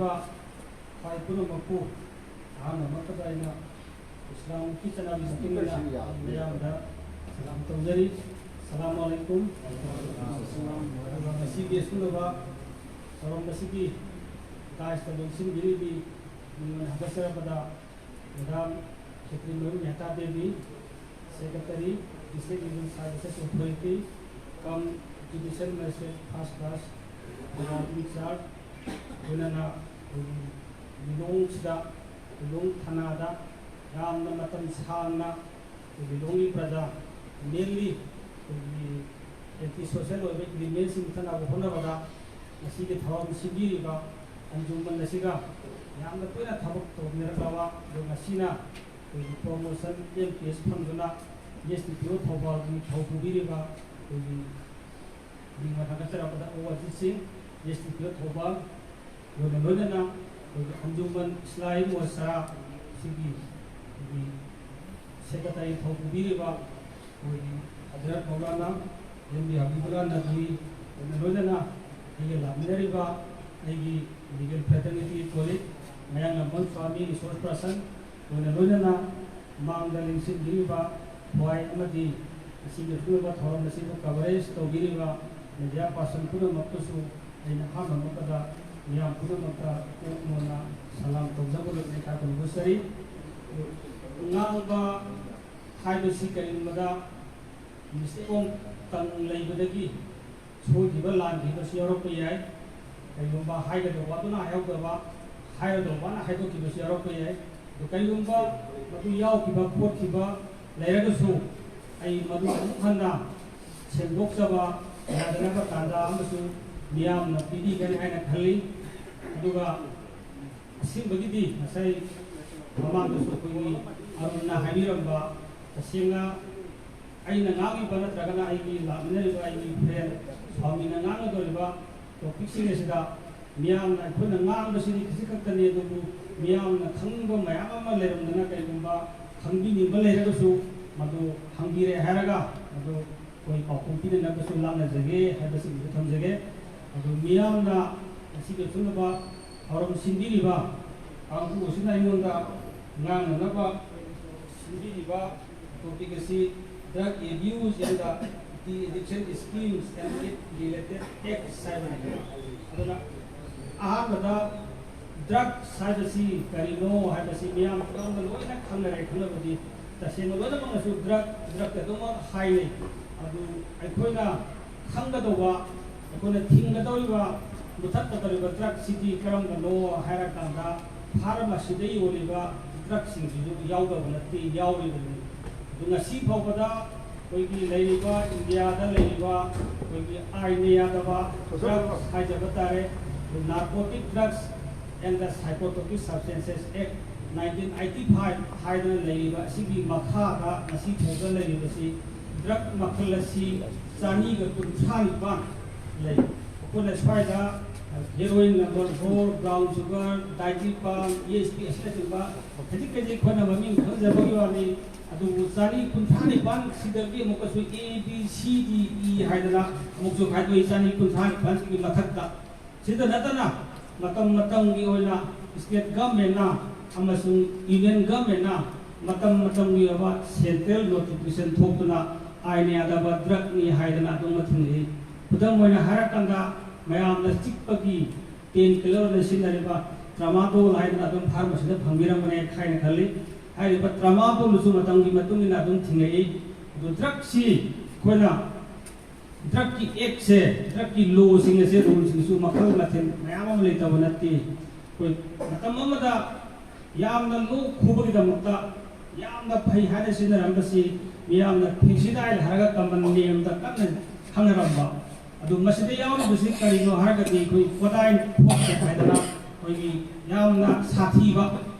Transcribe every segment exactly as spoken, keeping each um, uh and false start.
ꯈ꯭ꯋꯥꯏ ꯄꯨꯝꯅꯃꯛꯄꯨ ꯑꯍꯥꯟꯕꯃꯛꯇꯗ ꯑꯩꯅ ꯏꯁꯂꯥꯝꯒꯤ ꯆꯠꯅꯕꯤ ꯃꯇꯨꯡ ꯏꯟꯅ ꯃꯌꯥꯝꯗ ꯁꯂꯥꯝ ꯇꯧꯖꯔꯤ꯫ ꯑꯁꯂꯥꯃꯨ ꯑꯂꯥꯏꯀꯨꯝ꯫ ꯑꯗꯨꯒ ꯉꯁꯤꯒꯤ ꯑꯁꯨꯝꯂꯕ ꯊꯧꯔꯝ ꯑꯁꯤꯒꯤ ꯗꯥꯏꯁꯇ ꯂꯦꯡꯁꯤꯟꯕꯤꯔꯤꯕꯤ ꯃꯤꯡꯑꯣꯏꯅ ꯍꯥꯞꯀꯠꯆꯔꯛꯄꯗ Madam Khetrimaiyum Mehta Devi, Secretary, District Legal Services Authority, cum Judicial Magistrate First Class, Madam in charge, ꯂꯣꯏꯅꯅ ꯑꯩꯈꯣꯏꯒꯤ ꯂꯤꯂꯣꯡꯁꯤꯗ, ꯂꯤꯂꯣꯡ ꯊꯅꯥꯗ ꯌꯥꯝꯅ ꯃꯇꯝ ꯁꯥꯡꯅ ꯑꯩꯈꯣꯏꯒꯤ ꯂꯤꯂꯣꯡꯒꯤ ꯄ꯭ꯔꯖꯥ, mainly ꯑꯩꯈꯣꯏꯒꯤ anti social ꯑꯣꯏꯕ elementꯁꯤꯡ ꯃꯨꯊꯠꯅꯕ ꯍꯣꯠꯅꯕꯗ ꯉꯁꯤꯒꯤ ꯊꯧꯔꯝ ꯁꯤꯟꯕꯤꯔꯤꯕ ꯑꯟꯖꯨꯃꯟ ꯑꯁꯤꯒ ꯌꯥꯝꯅ ꯇꯣꯏꯅ ꯊꯕꯛ ꯇꯧꯃꯤꯟꯅꯔꯛꯂꯕ, ꯑꯗꯣ ꯉꯁꯤꯅ ꯑꯩꯈꯣꯏꯒꯤ promotion M P S ꯐꯪꯗꯨꯅ S D P O ꯊꯧꯕꯥꯜꯒꯤ ꯊꯧ ꯄꯨꯕꯤꯔꯤꯕ ꯑꯩꯈꯣꯏꯒꯤ ꯃꯤꯡ ꯊꯥꯒꯠꯆꯔꯛꯄꯗ ꯑꯣ ꯑꯖꯤꯠ ꯁꯤꯡ, S D P O Thoubal, ꯂꯣꯏꯅ ꯂꯣꯏꯅꯅ ꯑꯩꯈꯣꯏꯒꯤ ꯑꯟꯖꯨꯃꯟ ꯏꯁꯂꯥꯍꯤ ꯃꯣꯔꯆꯥ ꯁꯤꯒꯤ ꯑꯩꯈꯣꯏꯒꯤ secretary ꯊꯧ ꯄꯨꯕꯤꯔꯤꯕ ꯑꯩꯈꯣꯏꯒꯤ ꯍꯖꯔꯠ ꯃꯧꯂꯥꯅꯥ M D ꯍꯕꯤꯕꯨꯜꯂꯥ ꯅꯗꯋꯤ, ꯂꯣꯏꯅ ꯂꯣꯏꯅꯅ ꯑꯩꯒ ꯂꯥꯛꯃꯤꯟꯅꯔꯤꯕ ꯑꯩꯒꯤ legal fraternity colleague ꯃꯌꯥꯡꯂꯝꯕꯝ ꯁ꯭ꯋꯥꯃꯤ, resource person, ꯂꯣꯏꯅ ꯂꯣꯏꯅꯅ ꯃꯥꯡꯗ ꯂꯦꯡꯁꯤꯟꯕꯤꯔꯤꯕ ꯈ꯭ꯋꯥꯏ ꯑꯃꯗꯤ ꯑꯁꯤꯒꯤ ꯑꯆꯨꯝꯕ ꯊꯧꯔꯝ ꯑꯁꯤꯕꯨ coverage ꯇꯧꯕꯤꯔꯤꯕ media person ꯄꯨꯝꯅꯃꯛꯄꯨꯁꯨ ꯑꯩꯅ ꯑꯍꯥꯟꯕꯃꯛꯇꯗ ꯃꯤꯌꯥꯝ ꯄꯨꯝꯅꯃꯛꯇ ꯀꯣꯛ ꯃꯣꯟꯅ ꯁꯂꯥꯝ ꯇꯧꯖꯕ ꯂꯣꯏꯅ ꯏꯀꯥꯏ ꯈꯨꯝꯅꯕ ꯎꯠꯆꯔꯤ꯫ ꯉꯥꯡꯕ ꯍꯥꯏꯕꯁꯤ ꯀꯔꯤꯒꯨꯝꯕꯗ mistake ꯑꯃꯇꯪ ꯂꯩꯕꯗꯒꯤ ꯁꯣꯏꯈꯤꯕ ꯂꯥꯟꯈꯤꯕꯁꯨ ꯌꯥꯎꯔꯛꯄ ꯌꯥꯏ꯫ ꯀꯔꯤꯒꯨꯝꯕ ꯍꯥꯏꯒꯗꯧꯕ ꯑꯗꯨꯅ ꯍꯥꯏꯍꯧꯗꯕ, ꯍꯥꯏꯔꯣꯏꯗꯧꯕꯅ ꯍꯥꯏꯗꯣꯛꯈꯤꯕꯁꯨ ꯌꯥꯎꯔꯛꯄ ꯌꯥꯏ꯫ ꯑꯗꯨ ꯀꯔꯤꯒꯨꯝꯕ ꯃꯗꯨ ꯌꯥꯎꯈꯤꯕ ꯈꯣꯠꯈꯤꯕ ꯂꯩꯔꯒꯁꯨ ꯑꯩ ꯃꯗꯨ ꯑꯃꯨꯛ ꯍꯟꯅ ꯁꯦꯡꯗꯣꯛꯆꯕ ꯌꯥꯗꯅꯕ ꯇꯥꯟꯖꯥ ꯑꯃꯁꯨ ꯃꯤꯌꯥꯝꯅ ꯄꯤꯕꯤꯒꯅꯤ ꯍꯥꯏꯅ ꯈꯜꯂꯤ꯫ ꯑꯗꯨꯒ ꯑꯁꯦꯡꯕꯒꯤꯗꯤ ꯉꯁꯥꯏ ꯃꯃꯥꯡꯗꯁꯨ ꯑꯩꯈꯣꯏꯒꯤ ꯑꯔꯨꯟꯅ ꯍꯥꯏꯕꯤꯔꯝꯕ, ꯇꯁꯦꯡꯅ ꯑꯩꯅ ꯉꯥꯡꯉꯤꯕ ꯅꯠꯇ꯭ꯔꯒꯅ ꯑꯩꯒꯤ ꯂꯥꯛꯃꯤꯟꯅꯔꯤꯕ ꯑꯩꯒꯤ friend ꯁ꯭ꯋꯥꯃꯤꯅ ꯉꯥꯡꯒꯗꯧꯔꯤꯕ topicꯁꯤꯡ ꯑꯁꯤꯗ ꯃꯤꯌꯥꯝꯅ ꯑꯩꯈꯣꯏꯅ ꯉꯥꯡꯕꯁꯤꯗꯤ ꯈꯖꯤꯛ ꯈꯛꯇꯅꯤ, ꯑꯗꯨꯕꯨ ꯃꯤꯌꯥꯝꯅ ꯈꯪꯅꯤꯡꯕ ꯃꯌꯥꯝ ꯑꯃ ꯂꯩꯔꯝꯗꯅ ꯀꯔꯤꯒꯨꯝꯕ ꯈꯪꯕꯤꯅꯤꯡꯕ ꯂꯩꯔꯒꯁꯨ ꯃꯗꯨ ꯍꯪꯕꯤꯔꯦ ꯍꯥꯏꯔꯒ ꯃꯗꯨ ꯑꯩꯈꯣꯏ ꯄꯥꯎꯈꯨꯝ ꯄꯤꯅꯅꯕꯁꯨ ꯂꯥꯛꯅꯖꯒꯦ ꯍꯥꯏꯕꯁꯤꯡꯁꯨ ꯊꯝꯖꯒꯦ꯫ ꯑꯗꯨ ꯃꯤꯌꯥꯝꯅ ꯉꯁꯤꯒꯤ ꯑꯆꯨꯝꯕ ꯊꯧꯔꯝ ꯁꯤꯟꯕꯤꯔꯤꯕ ꯀꯥꯡꯕꯨ ꯑꯁꯤꯅ ꯑꯩꯉꯣꯟꯗ ꯉꯥꯡꯅꯅꯕ ꯁꯤꯟꯕꯤꯔꯤꯕ topic ꯑꯁꯤ Drug Abuse and the Addiction Schemes and It Related Acts ꯍꯥꯏꯕꯅꯤ꯫ ꯑꯗꯨꯅ ꯑꯍꯥꯟꯕꯗ drugs ꯍꯥꯏꯕꯁꯤ ꯀꯔꯤꯅꯣ ꯍꯥꯏꯕꯁꯤ ꯃꯤꯌꯥꯝ ꯄꯨꯝꯅꯃꯛꯅ ꯂꯣꯏꯅ ꯈꯪꯅꯔꯦ꯫ ꯈꯪꯅꯕꯗꯤ ꯇꯁꯦꯡꯅ ꯂꯣꯏꯅꯃꯛꯅꯁꯨ drug, drug ꯑꯗꯨꯃꯛ ꯍꯥꯏꯅꯩ꯫ ꯑꯗꯨ ꯑꯩꯈꯣꯏꯅ ꯈꯪꯒꯗꯧꯕ, ꯑꯩꯈꯣꯏꯅ ꯊꯤꯡꯒꯗꯧꯔꯤꯕ, ꯃꯨꯊꯠꯀꯗꯧꯔꯤꯕ drug ꯁꯤꯗꯤ ꯀꯔꯝꯕꯅꯣ ꯍꯥꯏꯔꯀꯥꯟꯗ pharmacy ꯗ ꯌꯣꯜꯂꯤꯕ drug ꯁꯤꯡꯁꯤꯁꯨ ꯌꯥꯎꯗꯕ ꯅꯠꯇꯦ, ꯌꯥꯎꯔꯤꯕꯅꯤ꯫ ꯑꯗꯨ ꯉꯁꯤ ꯐꯥꯎꯕꯗ ꯑꯩꯈꯣꯏꯒꯤ ꯂꯩꯔꯤꯕ ꯏꯟꯗꯤꯌꯥꯗ ꯂꯩꯔꯤꯕ ꯑꯩꯈꯣꯏꯒꯤ ꯑꯥꯏꯟꯅ ꯌꯥꯗꯕ drugs ꯍꯥꯏꯖꯕ ꯇꯥꯔꯦ, narcotic drugs and the Psychotropic Substances Act nineteen eighty five ꯍꯥꯏꯗꯅ ꯂꯩꯔꯤꯕ ꯑꯁꯤꯒꯤ ꯃꯈꯥꯗ ꯉꯁꯤ ꯐꯥꯎꯕ ꯂꯩꯔꯤꯕꯁꯤ drug ꯃꯈꯜ ꯑꯁꯤ ꯆꯅꯤꯒ ꯀꯨꯟꯊ꯭ꯔꯥ ꯅꯤꯄꯥꯟ ꯂꯩ꯫ ꯑꯩꯈꯣꯏꯅ ꯁ꯭ꯋꯥꯏꯗ heroin number four, brown sugar, diazepam, E S P ꯑꯁꯤꯅꯆꯤꯡꯕ ꯈꯖꯤꯛ ꯈꯖꯤꯛ ꯑꯩꯈꯣꯏꯅ ꯃꯃꯤꯡ ꯈꯪꯖꯕꯒꯤ ꯋꯥꯅꯤ꯫ ꯑꯗꯨꯕꯨ ꯆꯅꯤ ꯀꯨꯟꯊ꯭ꯔꯥ ꯅꯤꯄꯥꯟ ꯁꯤꯗꯒꯤ ꯑꯃꯨꯛꯀꯁꯨ A, B, C, D, E ꯍꯥꯏꯗꯅ ꯑꯃꯨꯛꯁꯨ ꯈꯥꯏꯗꯣꯛꯏ꯫ ꯆꯅꯤ ꯀꯨꯟꯊ꯭ꯔꯥ ꯅꯤꯄꯥꯟ ꯁꯤꯒꯤ ꯃꯊꯛꯇ ꯁꯤꯗ ꯅꯠꯇꯅ ꯃꯇꯝ ꯃꯇꯝꯒꯤ ꯑꯣꯏꯅ state government ꯅ ꯑꯃꯁꯨꯡ union government ꯅ ꯃꯇꯝ ꯃꯇꯝꯒꯤ ꯑꯣꯏꯕ central notification ꯊꯣꯛꯇꯨꯅ ꯑꯥꯏꯟ ꯌꯥꯗꯕ drug ꯅꯤ ꯍꯥꯏꯗꯅ ꯑꯗꯨꯝ ꯊꯤꯡꯂꯤ꯫ ꯈꯨꯗꯝ ꯑꯣꯏꯅ ꯍꯥꯏꯔꯀꯥꯟꯗ, ꯃꯌꯥꯝꯅ ꯆꯤꯛꯄꯒꯤ pain killer ꯑꯣꯏꯅ ꯁꯤꯖꯤꯟꯅꯔꯤꯕ tramadol ꯍꯥꯏꯗꯅ ꯑꯗꯨꯝ pharmacy ꯗ ꯐꯪꯕꯤꯔꯝꯒꯅꯤ ꯍꯥꯏꯅ ꯈꯜꯂꯤ꯫ ꯍꯥꯏꯔꯤꯕ tramadol ꯁꯨ ꯃꯇꯝꯒꯤ ꯃꯇꯨꯡ ꯏꯟꯅ ꯑꯗꯨꯝ ꯊꯤꯡꯂꯛꯏ꯫ ꯑꯗꯨ drug ꯁꯤ ꯑꯩꯈꯣꯏꯅ drug ꯀꯤ act ꯁꯦ, drug ꯀꯤ law ꯁꯤꯡ ꯑꯁꯦ, rule ꯁꯤꯡꯁꯨ ꯃꯈꯜ ꯃꯊꯦꯜ ꯃꯌꯥꯝ ꯑꯃ ꯂꯩꯇꯕ ꯅꯠꯇꯦ꯫ ꯑꯩꯈꯣꯏ ꯃꯇꯝ ꯑꯃꯗ ꯌꯥꯝꯅ ꯂꯣꯛ ꯈꯨꯕꯒꯤꯗꯃꯛꯇ ꯌꯥꯝꯅ ꯐꯩ ꯍꯥꯏꯅ ꯁꯤꯖꯤꯟꯅꯔꯝꯕꯁꯤ ꯃꯤꯌꯥꯝꯅ Phencydyne ꯍꯥꯏꯔꯒ common name ꯗ ꯀꯟꯅ ꯈꯪꯅꯔꯝꯕ꯫ ꯑꯗꯨ ꯃꯁꯤꯗ ꯌꯥꯎꯔꯤꯕꯁꯤ ꯀꯔꯤꯅꯣ ꯍꯥꯏꯔꯒꯗꯤ ꯑꯩꯈꯣꯏ codeine phosphate ꯍꯥꯏꯗꯅ ꯑꯩꯈꯣꯏꯒꯤ ꯌꯥꯝꯅ ꯁꯥꯊꯤꯕ,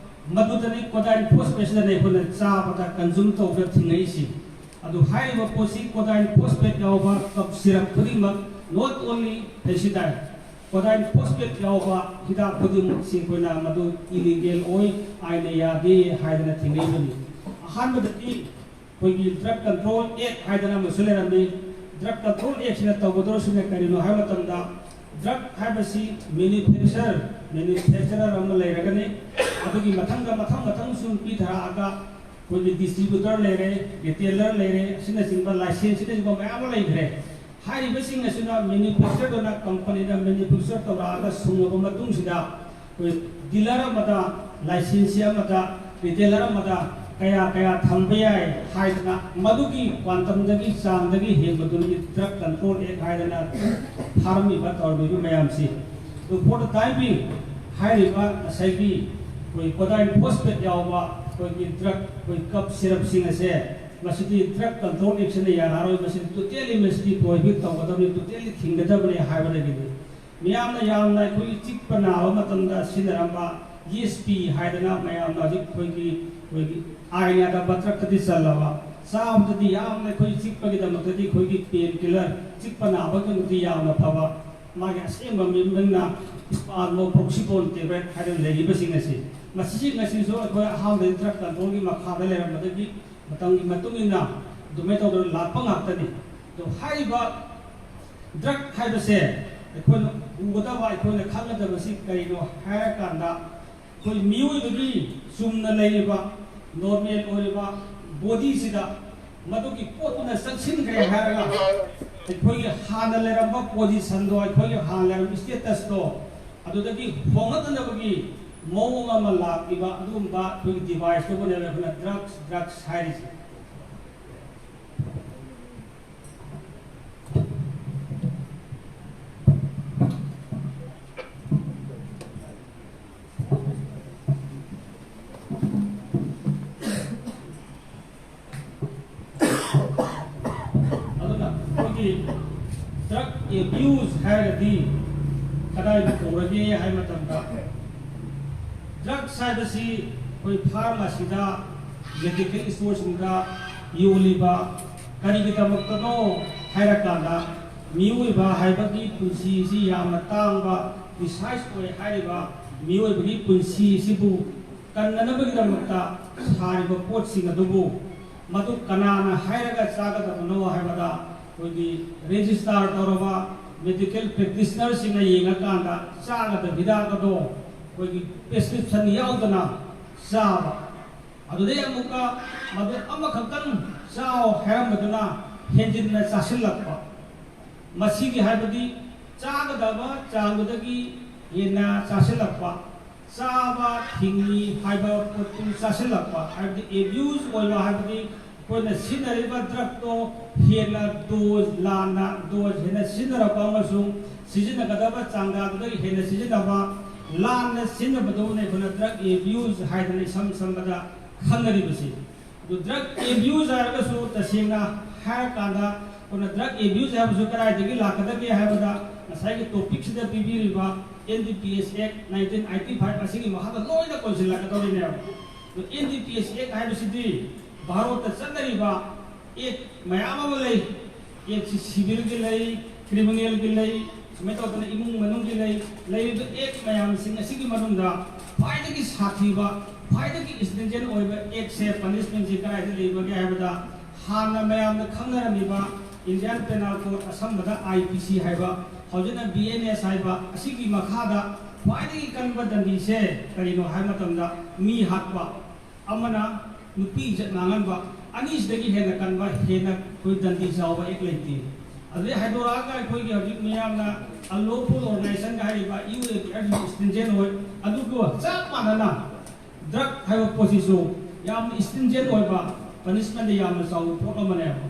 ꯃꯗꯨꯗꯅꯤ codeine phosphate ꯁꯤꯗꯅꯤ ꯑꯩꯈꯣꯏꯅ ꯆꯥꯕꯗ consume ꯇꯧꯕꯗ ꯊꯤꯡꯉꯛꯏꯁꯤ꯫ ꯑꯗꯨ ꯍꯥꯏꯔꯤꯕ ꯄꯣꯠꯁꯤ codeine phosphate ꯌꯥꯎꯕ cough syrup ꯈꯨꯗꯤꯡꯃꯛ, not only Phencydyne, codeine phosphate ꯌꯥꯎꯕ ꯍꯤꯗꯥꯛ ꯈꯨꯗꯤꯡꯃꯛꯁꯤ ꯑꯩꯈꯣꯏꯅ ꯃꯗꯨ illegal ꯑꯣꯏ, ꯑꯥꯏꯟꯅ ꯌꯥꯗꯦ ꯍꯥꯏꯗꯅ ꯊꯤꯡꯉꯛꯏꯕꯅꯤ꯫ ꯑꯍꯥꯟꯕꯗꯗꯤ ꯑꯩꯈꯣꯏꯒꯤ Drug Control Act ꯍꯥꯏꯗꯅ ꯑꯃꯁꯨ ꯂꯩꯔꯝꯃꯤ꯫ Drug Control Act ꯁꯤꯅ ꯇꯧꯒꯗꯧꯔꯤꯁꯤꯅ ꯀꯔꯤꯅꯣ ꯍꯥꯏꯕ ꯃꯇꯝꯗ, ꯗ꯭ꯔꯒ ꯍꯥꯏꯕꯁꯤ ꯃꯦꯅꯨꯐꯦꯛꯆꯔ ꯃꯦꯅꯨꯐꯦꯛꯆꯔꯔ ꯑꯃ ꯂꯩꯔꯒꯅꯤ꯫ ꯑꯗꯨꯒꯤ ꯃꯊꯪꯗ ꯃꯊꯪ ꯃꯊꯪ ꯁꯨꯝ ꯄꯤꯊꯔꯛꯑꯒ ꯑꯩꯈꯣꯏꯒꯤ ꯗꯤꯁꯇ꯭ꯔꯤꯕ꯭ꯌꯨꯇꯔ ꯂꯩꯔꯦ, ꯔꯤꯇꯦꯂꯔ ꯂꯩꯔꯦ, ꯑꯁꯤꯅꯆꯤꯡꯕ ꯂꯥꯏꯁꯦꯟꯁ ꯑꯁꯤꯅꯆꯤꯡꯕ ꯃꯌꯥꯝ ꯑꯃ ꯂꯩꯈ꯭ꯔꯦ꯫ ꯍꯥꯏꯔꯤꯕꯁꯤꯡ ꯑꯁꯤꯅ ꯃꯦꯅꯨꯐꯦꯛꯆꯔꯗꯨꯅ ꯀꯝꯄꯅꯤꯅ ꯃꯦꯅꯨꯐꯦꯛꯆꯔ ꯇꯧꯔꯛꯑꯒ ꯁꯨꯡꯉꯕ ꯃꯇꯨꯡꯁꯤꯗ ꯑꯩꯈꯣꯏ ꯗꯤꯂꯔ ꯑꯃꯗ ꯂꯥꯏꯁꯦꯟꯁꯤ ꯑꯃꯗ ꯔꯤꯇꯦꯂꯔ ꯑꯃꯗ ꯀꯌꯥ ꯀꯌꯥ ꯊꯝꯕ ꯌꯥꯏ ꯍꯥꯏꯗꯅ ꯃꯗꯨꯒꯤ ꯀ꯭ꯋꯥꯟꯇꯝꯗꯒꯤ ꯆꯥꯡꯗꯒꯤ ꯍꯦꯟꯕꯗꯨꯅꯤ ꯗ꯭ꯔꯒ ꯀꯟꯇ꯭ꯔꯣꯜ ꯑꯦꯛ ꯍꯥꯏꯗꯅ ꯐꯥꯔꯝꯃꯤꯕ ꯇꯧꯔꯝꯃꯤꯕ ꯃꯌꯥꯝꯁꯤ꯫ ꯑꯗꯨ for the time being ꯍꯥꯏꯔꯤꯕ ꯉꯁꯥꯏꯒꯤ ꯑꯩꯈꯣꯏ ꯀꯣꯗꯥꯏꯟ ꯐꯣꯁꯐꯦꯠ ꯌꯥꯎꯕ ꯑꯩꯈꯣꯏꯒꯤ ꯗ꯭ꯔꯒ ꯑꯩꯈꯣꯏ ꯀꯞ ꯁꯤꯔꯞꯁꯤꯡ ꯑꯁꯦ ꯃꯁꯤꯗꯤ ꯗ꯭ꯔꯒ ꯀꯟꯇ꯭ꯔꯣꯜ ꯑꯦꯛꯁꯟꯅ ꯌꯥꯔꯛꯑꯔꯣꯏ, ꯃꯁꯤꯗꯤ ꯇꯣꯇꯦꯜꯂꯤ ꯃꯁꯤꯗꯤ ꯄ꯭ꯔꯣꯍꯤꯕꯤꯠ ꯇꯧꯒꯗꯕꯅꯤ, ꯇꯣꯇꯦꯜꯂꯤ ꯊꯤꯡꯒꯗꯕꯅꯤ ꯍꯥꯏꯕꯗꯒꯤꯗꯤ ꯃꯤꯌꯥꯝꯅ ꯌꯥꯝꯅ ꯑꯩꯈꯣꯏꯒꯤ ꯆꯤꯛꯄ ꯅꯥꯕ ꯃꯇꯝꯗ ꯁꯤꯖꯤꯟꯅꯔꯝꯕ ꯏ ꯑꯦꯁ ꯄꯤ ꯍꯥꯏꯗꯅ ꯃꯌꯥꯝꯅ ꯍꯧꯖꯤꯛ ꯑꯩꯈꯣꯏꯒꯤ ꯑꯩꯈꯣꯏꯒꯤ ꯑꯥꯏꯟ ꯌꯥꯗꯕ ꯗ꯭ꯔꯒꯇꯗꯤ ꯆꯜꯂꯕ, ꯆꯥꯕꯗꯗꯤ ꯌꯥꯝꯅ ꯑꯩꯈꯣꯏ ꯆꯤꯛꯄꯒꯤꯗꯃꯛꯇꯗꯤ ꯑꯩꯈꯣꯏꯒꯤ ꯄꯦꯟ ꯀꯤꯂꯔ, ꯆꯤꯛꯄ ꯅꯥꯕꯒꯤꯗꯃꯛꯇꯗꯤ ꯌꯥꯝꯅ ꯐꯕ, ꯃꯥꯒꯤ ꯑꯁꯦꯡꯕ ꯃꯃꯤꯡꯅ ꯏꯁꯄꯥꯜꯃꯣꯄ꯭ꯔꯣꯛꯁꯤꯄꯣꯟ ꯇꯦꯕ꯭ꯂꯦꯠ ꯍꯥꯏꯅ ꯂꯩꯔꯤꯕꯁꯤꯡ ꯑꯁꯤ, ꯃꯁꯤꯁꯤꯡ ꯑꯁꯤꯁꯨ ꯑꯩꯈꯣꯏ ꯑꯍꯥꯟꯕꯗ ꯗ꯭ꯔꯒ ꯀꯟꯇ꯭ꯔꯣꯜꯒꯤ ꯃꯈꯥꯗ ꯂꯩꯔꯝꯕꯗꯒꯤ ꯃꯇꯝꯒꯤ ꯃꯇꯨꯡ ꯏꯟꯅ ꯑꯗꯨꯃꯥꯏꯅ ꯇꯧꯗꯅ ꯂꯥꯛꯄ ꯉꯥꯛꯇꯅꯤ꯫ ꯑꯗꯣ ꯍꯥꯏꯔꯤꯕ ꯗ꯭ꯔꯒ ꯍꯥꯏꯕꯁꯦ ꯑꯩꯈꯣꯏꯅ ꯎꯒꯗꯕ, ꯑꯩꯈꯣꯏꯅ ꯈꯪꯒꯗꯕꯁꯤ ꯀꯔꯤꯅꯣ ꯍꯥꯏꯔꯀꯥꯟꯗ, ꯑꯩꯈꯣꯏ ꯃꯤꯑꯣꯏꯕꯒꯤ ꯆꯨꯝꯅ ꯂꯩꯔꯤꯕ ꯅꯣꯔꯃꯦꯜ ꯑꯣꯏꯔꯤꯕ ꯕꯣꯗꯤꯁꯤꯗ ꯃꯗꯨꯒꯤ ꯄꯣꯠꯇꯨꯅ ꯆꯪꯁꯤꯟꯈ꯭ꯔꯦ ꯍꯥꯏꯔꯒ ꯑꯩꯈꯣꯏꯒꯤ ꯍꯥꯟꯅ ꯂꯩꯔꯝꯕ ꯄꯣꯖꯤꯁꯟꯗꯣ, ꯑꯩꯈꯣꯏꯒꯤ ꯍꯥꯟꯅ ꯂꯩꯔꯝꯕ ꯁ꯭ꯇꯦꯇꯁꯇꯣ ꯑꯗꯨꯗꯒꯤ ꯍꯣꯡꯂꯛꯅꯅꯕꯒꯤ ꯃꯑꯣꯡ ꯑꯃ ꯂꯥꯛꯂꯤꯕ ꯑꯗꯨꯒꯨꯝꯕ ꯑꯩꯈꯣꯏꯒꯤ ꯗꯤꯚꯥꯏꯁꯇꯨꯕꯨꯅꯦꯕ ꯑꯩꯈꯣꯏꯅ ꯗ꯭ꯔꯒꯁ, ꯗ꯭ꯔꯒꯁ ꯍꯥꯏꯔꯤꯁꯦ꯫ ꯑꯗꯨꯅ ꯑꯩꯈꯣꯏꯒꯤ ꯗ꯭ꯔꯒ ꯑꯦꯕ꯭ꯌꯨꯁ ꯍꯥꯏꯔꯒꯗꯤ ꯀꯗꯥꯏꯗ ꯀꯧꯔꯒꯦ ꯍꯥꯏꯕ ꯃꯇꯝꯗ, ꯗ꯭ꯔꯒꯁ ꯍꯥꯏꯕꯁꯤ ꯑꯩꯈꯣꯏ ꯐꯥꯔꯃꯥꯁꯤꯗ, ꯃꯦꯗꯤꯀꯦꯜ ꯁ꯭ꯇꯣꯔꯁꯤꯡꯗ ꯌꯣꯜꯂꯤꯕ ꯀꯔꯤꯒꯤꯗꯃꯛꯇꯅꯣ ꯍꯥꯏꯔꯀꯥꯟꯗ, ꯃꯤꯑꯣꯏꯕ ꯍꯥꯏꯕꯒꯤ ꯄꯨꯟꯁꯤꯁꯤ ꯌꯥꯝꯅ ꯇꯥꯡꯕ, ꯄ꯭ꯔꯤꯁꯥꯏꯁ ꯑꯣꯏ ꯍꯥꯏꯔꯤꯕ ꯃꯤꯑꯣꯏꯕꯒꯤ ꯄꯨꯟꯁꯤꯁꯤꯕꯨ ꯀꯟꯅꯅꯕꯒꯤꯗꯃꯛꯇ ꯁꯥꯔꯤꯕ ꯄꯣꯠꯁꯤꯡ ꯑꯗꯨꯕꯨ ꯃꯗꯨ ꯀꯅꯥꯅ ꯍꯥꯏꯔꯒ ꯆꯥꯒꯗꯕꯅꯣ ꯍꯥꯏꯕꯗ, ꯑꯩꯈꯣꯏꯒꯤ ꯔꯦꯖꯤꯁꯇꯥꯔ ꯇꯧꯔꯕ ꯃꯦꯗꯤꯀꯦꯜ ꯄ꯭ꯔꯦꯛꯇꯤꯁꯅꯔꯁꯤꯡꯅ ꯌꯦꯡꯉꯀꯥꯟꯗ ꯆꯥꯒꯗꯕ ꯍꯤꯗꯥꯛ ꯑꯗꯣ ꯑꯩꯈꯣꯏꯒꯤ ꯄ꯭ꯔꯦꯁꯀ꯭ꯔꯤꯞꯁꯟ ꯌꯥꯎꯗꯅ ꯆꯥꯕ, ꯑꯗꯨꯗꯩ ꯑꯃꯨꯛꯀ ꯃꯗꯨ ꯑꯃꯈꯛꯇꯪ ꯆꯥꯎ ꯍꯥꯏꯔꯝꯕꯗꯨꯅ ꯍꯦꯟꯖꯤꯟꯅ ꯆꯥꯁꯤꯜꯂꯛꯄ, ꯃꯁꯤꯒꯤ ꯍꯥꯏꯕꯗꯤ ꯆꯥꯒꯗꯕ ꯆꯥꯡꯗꯨꯗꯒꯤ ꯍꯦꯟꯅ ꯆꯥꯁꯤꯜꯂꯛꯄ, ꯆꯥꯕ ꯊꯤꯡꯉꯤ ꯍꯥꯏꯕ ꯄꯣꯠꯇꯨ ꯆꯥꯁꯤꯜꯂꯛꯄ, ꯍꯥꯏꯕꯗꯤ ꯑꯦꯕ꯭ꯌꯨꯁ ꯑꯣꯏꯕ, ꯍꯥꯏꯕꯗꯤ ꯑꯩꯈꯣꯏꯅ ꯁꯤꯖꯤꯟꯅꯔꯤꯕ ꯗ꯭ꯔꯛꯇꯣ ꯍꯦꯟꯅ ꯗꯣꯁ, ꯂꯥꯟꯅ ꯗꯣꯁ ꯍꯦꯟꯅ ꯁꯤꯖꯤꯟꯅꯔꯛꯄ ꯑꯃꯁꯨꯡ ꯁꯤꯖꯤꯟꯅꯒꯗꯕ ꯆꯥꯡꯗꯥꯗꯨꯗꯒꯤ ꯍꯦꯟꯅ ꯁꯤꯖꯤꯟꯅꯕ, ꯂꯥꯟꯅ ꯁꯤꯖꯤꯟꯅꯕꯗꯨꯅ ꯑꯩꯈꯣꯏꯅ ꯗ꯭ꯔꯛ ꯑꯦꯕ꯭ꯌꯨꯁ ꯍꯥꯏꯗꯅ ꯏꯁꯝ ꯁꯝꯕꯗ ꯈꯪꯅꯔꯤꯕꯁꯤ꯫ ꯑꯗꯨ ꯗ꯭ꯔꯛ ꯑꯦꯕ꯭ꯌꯨꯁ ꯍꯥꯏꯔꯒꯁꯨ ꯇꯁꯦꯡꯅ ꯍꯥꯏꯔꯀꯥꯟꯗ ꯑꯩꯈꯣꯏꯅ ꯗ꯭ꯔꯛ ꯑꯦꯕ꯭ꯌꯨꯁ ꯍꯥꯏꯕꯁꯨ ꯀꯗꯥꯏꯗꯒꯤ ꯂꯥꯛꯀꯗꯒꯦ ꯍꯥꯏꯕꯗ ꯉꯁꯥꯏꯒꯤ ꯇꯣꯄꯤꯛꯁꯤꯗ ꯄꯤꯕꯤꯔꯤꯕ N D P S Act nineteen eighty five ꯑꯁꯤꯒꯤ ꯃꯈꯥꯗ ꯂꯣꯏꯅ ꯀꯣꯟꯁꯤꯜꯂꯛꯀꯗꯧꯔꯤꯅꯦꯕ꯫ ꯑꯗꯨ N D P S Act ꯍꯥꯏꯕꯁꯤꯗꯤ ꯚꯥꯔꯣꯠꯇ ꯆꯠꯅꯔꯤꯕ ꯑꯦꯛ ꯃꯌꯥꯝ ꯑꯃ ꯂꯩ꯫ ꯑꯦꯛꯁꯤ ꯁꯤꯚꯤꯜꯒꯤ ꯂꯩ, ꯀ꯭ꯔꯤꯃꯤꯅꯦꯜꯒꯤ ꯂꯩ, ꯁꯨꯃꯥꯏꯅ ꯇꯧꯗꯅ ꯏꯃꯨꯡ ꯃꯅꯨꯡꯒꯤ ꯂꯩ꯫ ꯂꯩꯔꯤꯕ ꯑꯦꯛ ꯃꯌꯥꯝꯁꯤꯡ ꯑꯁꯤꯒꯤ ꯃꯅꯨꯡꯗ ꯈ꯭ꯋꯥꯏꯗꯒꯤ ꯁꯥꯊꯤꯕ, ꯈ꯭ꯋꯥꯏꯗꯒꯤ ꯁ꯭ꯇ꯭ꯔꯤꯟꯖꯦꯟ ꯑꯣꯏꯕ ꯑꯦꯛꯁꯦ, ꯄꯅꯤꯁꯃꯦꯟꯁꯦ ꯀꯗꯥꯏꯗ ꯂꯩꯕꯒꯦ ꯍꯥꯏꯕꯗ, ꯍꯥꯟꯅ ꯃꯌꯥꯝꯅ ꯈꯪꯅꯔꯝꯃꯤꯕ Indian Penal Code, ꯑꯁꯝꯕꯗ I P C ꯍꯥꯏꯕ, ꯍꯧꯖꯤꯛꯅ B N S ꯍꯥꯏꯕ, ꯑꯁꯤꯒꯤ ꯃꯈꯥꯗ ꯈ꯭ꯋꯥꯏꯗꯒꯤ ꯀꯟꯕ ꯗꯟꯗꯤꯁꯦ ꯀꯔꯤꯅꯣ ꯍꯥꯏꯕ ꯃꯇꯝꯗ, ꯃꯤ ꯍꯥꯠꯄ, ꯑꯃꯅ ꯅꯨꯄꯤ ꯏꯖꯠ ꯃꯥꯡꯍꯟꯕ, ꯑꯅꯤꯁꯤꯗꯒꯤ ꯍꯦꯟꯅ ꯀꯟꯕ, ꯍꯦꯟꯅ ꯑꯩꯈꯣꯏ ꯗꯟꯗꯤ ꯆꯥꯎꯕ ꯑꯦꯛ ꯂꯩꯇꯦ꯫ ꯑꯗꯨꯗꯩ ꯍꯥꯏꯗꯣꯔꯛꯑꯒ ꯑꯩꯈꯣꯏꯒꯤ ꯍꯧꯖꯤꯛ ꯃꯤꯌꯥꯝꯅ unlawful organizationꯒ ꯍꯥꯏꯔꯤꯕ U A P Act ꯁꯤꯁꯨ stringent ꯑꯣꯏ, ꯑꯗꯨꯒ ꯆꯞ ꯃꯥꯟꯅꯅ ꯗ꯭ꯔꯛ ꯍꯥꯏꯕ ꯄꯣꯠꯁꯤꯁꯨ ꯌꯥꯝꯅ stringent ꯑꯣꯏꯕ, punishment ꯌꯥꯝꯅ ꯆꯥꯎꯕ ꯄꯣꯠ ꯑꯃꯅꯦꯕ꯫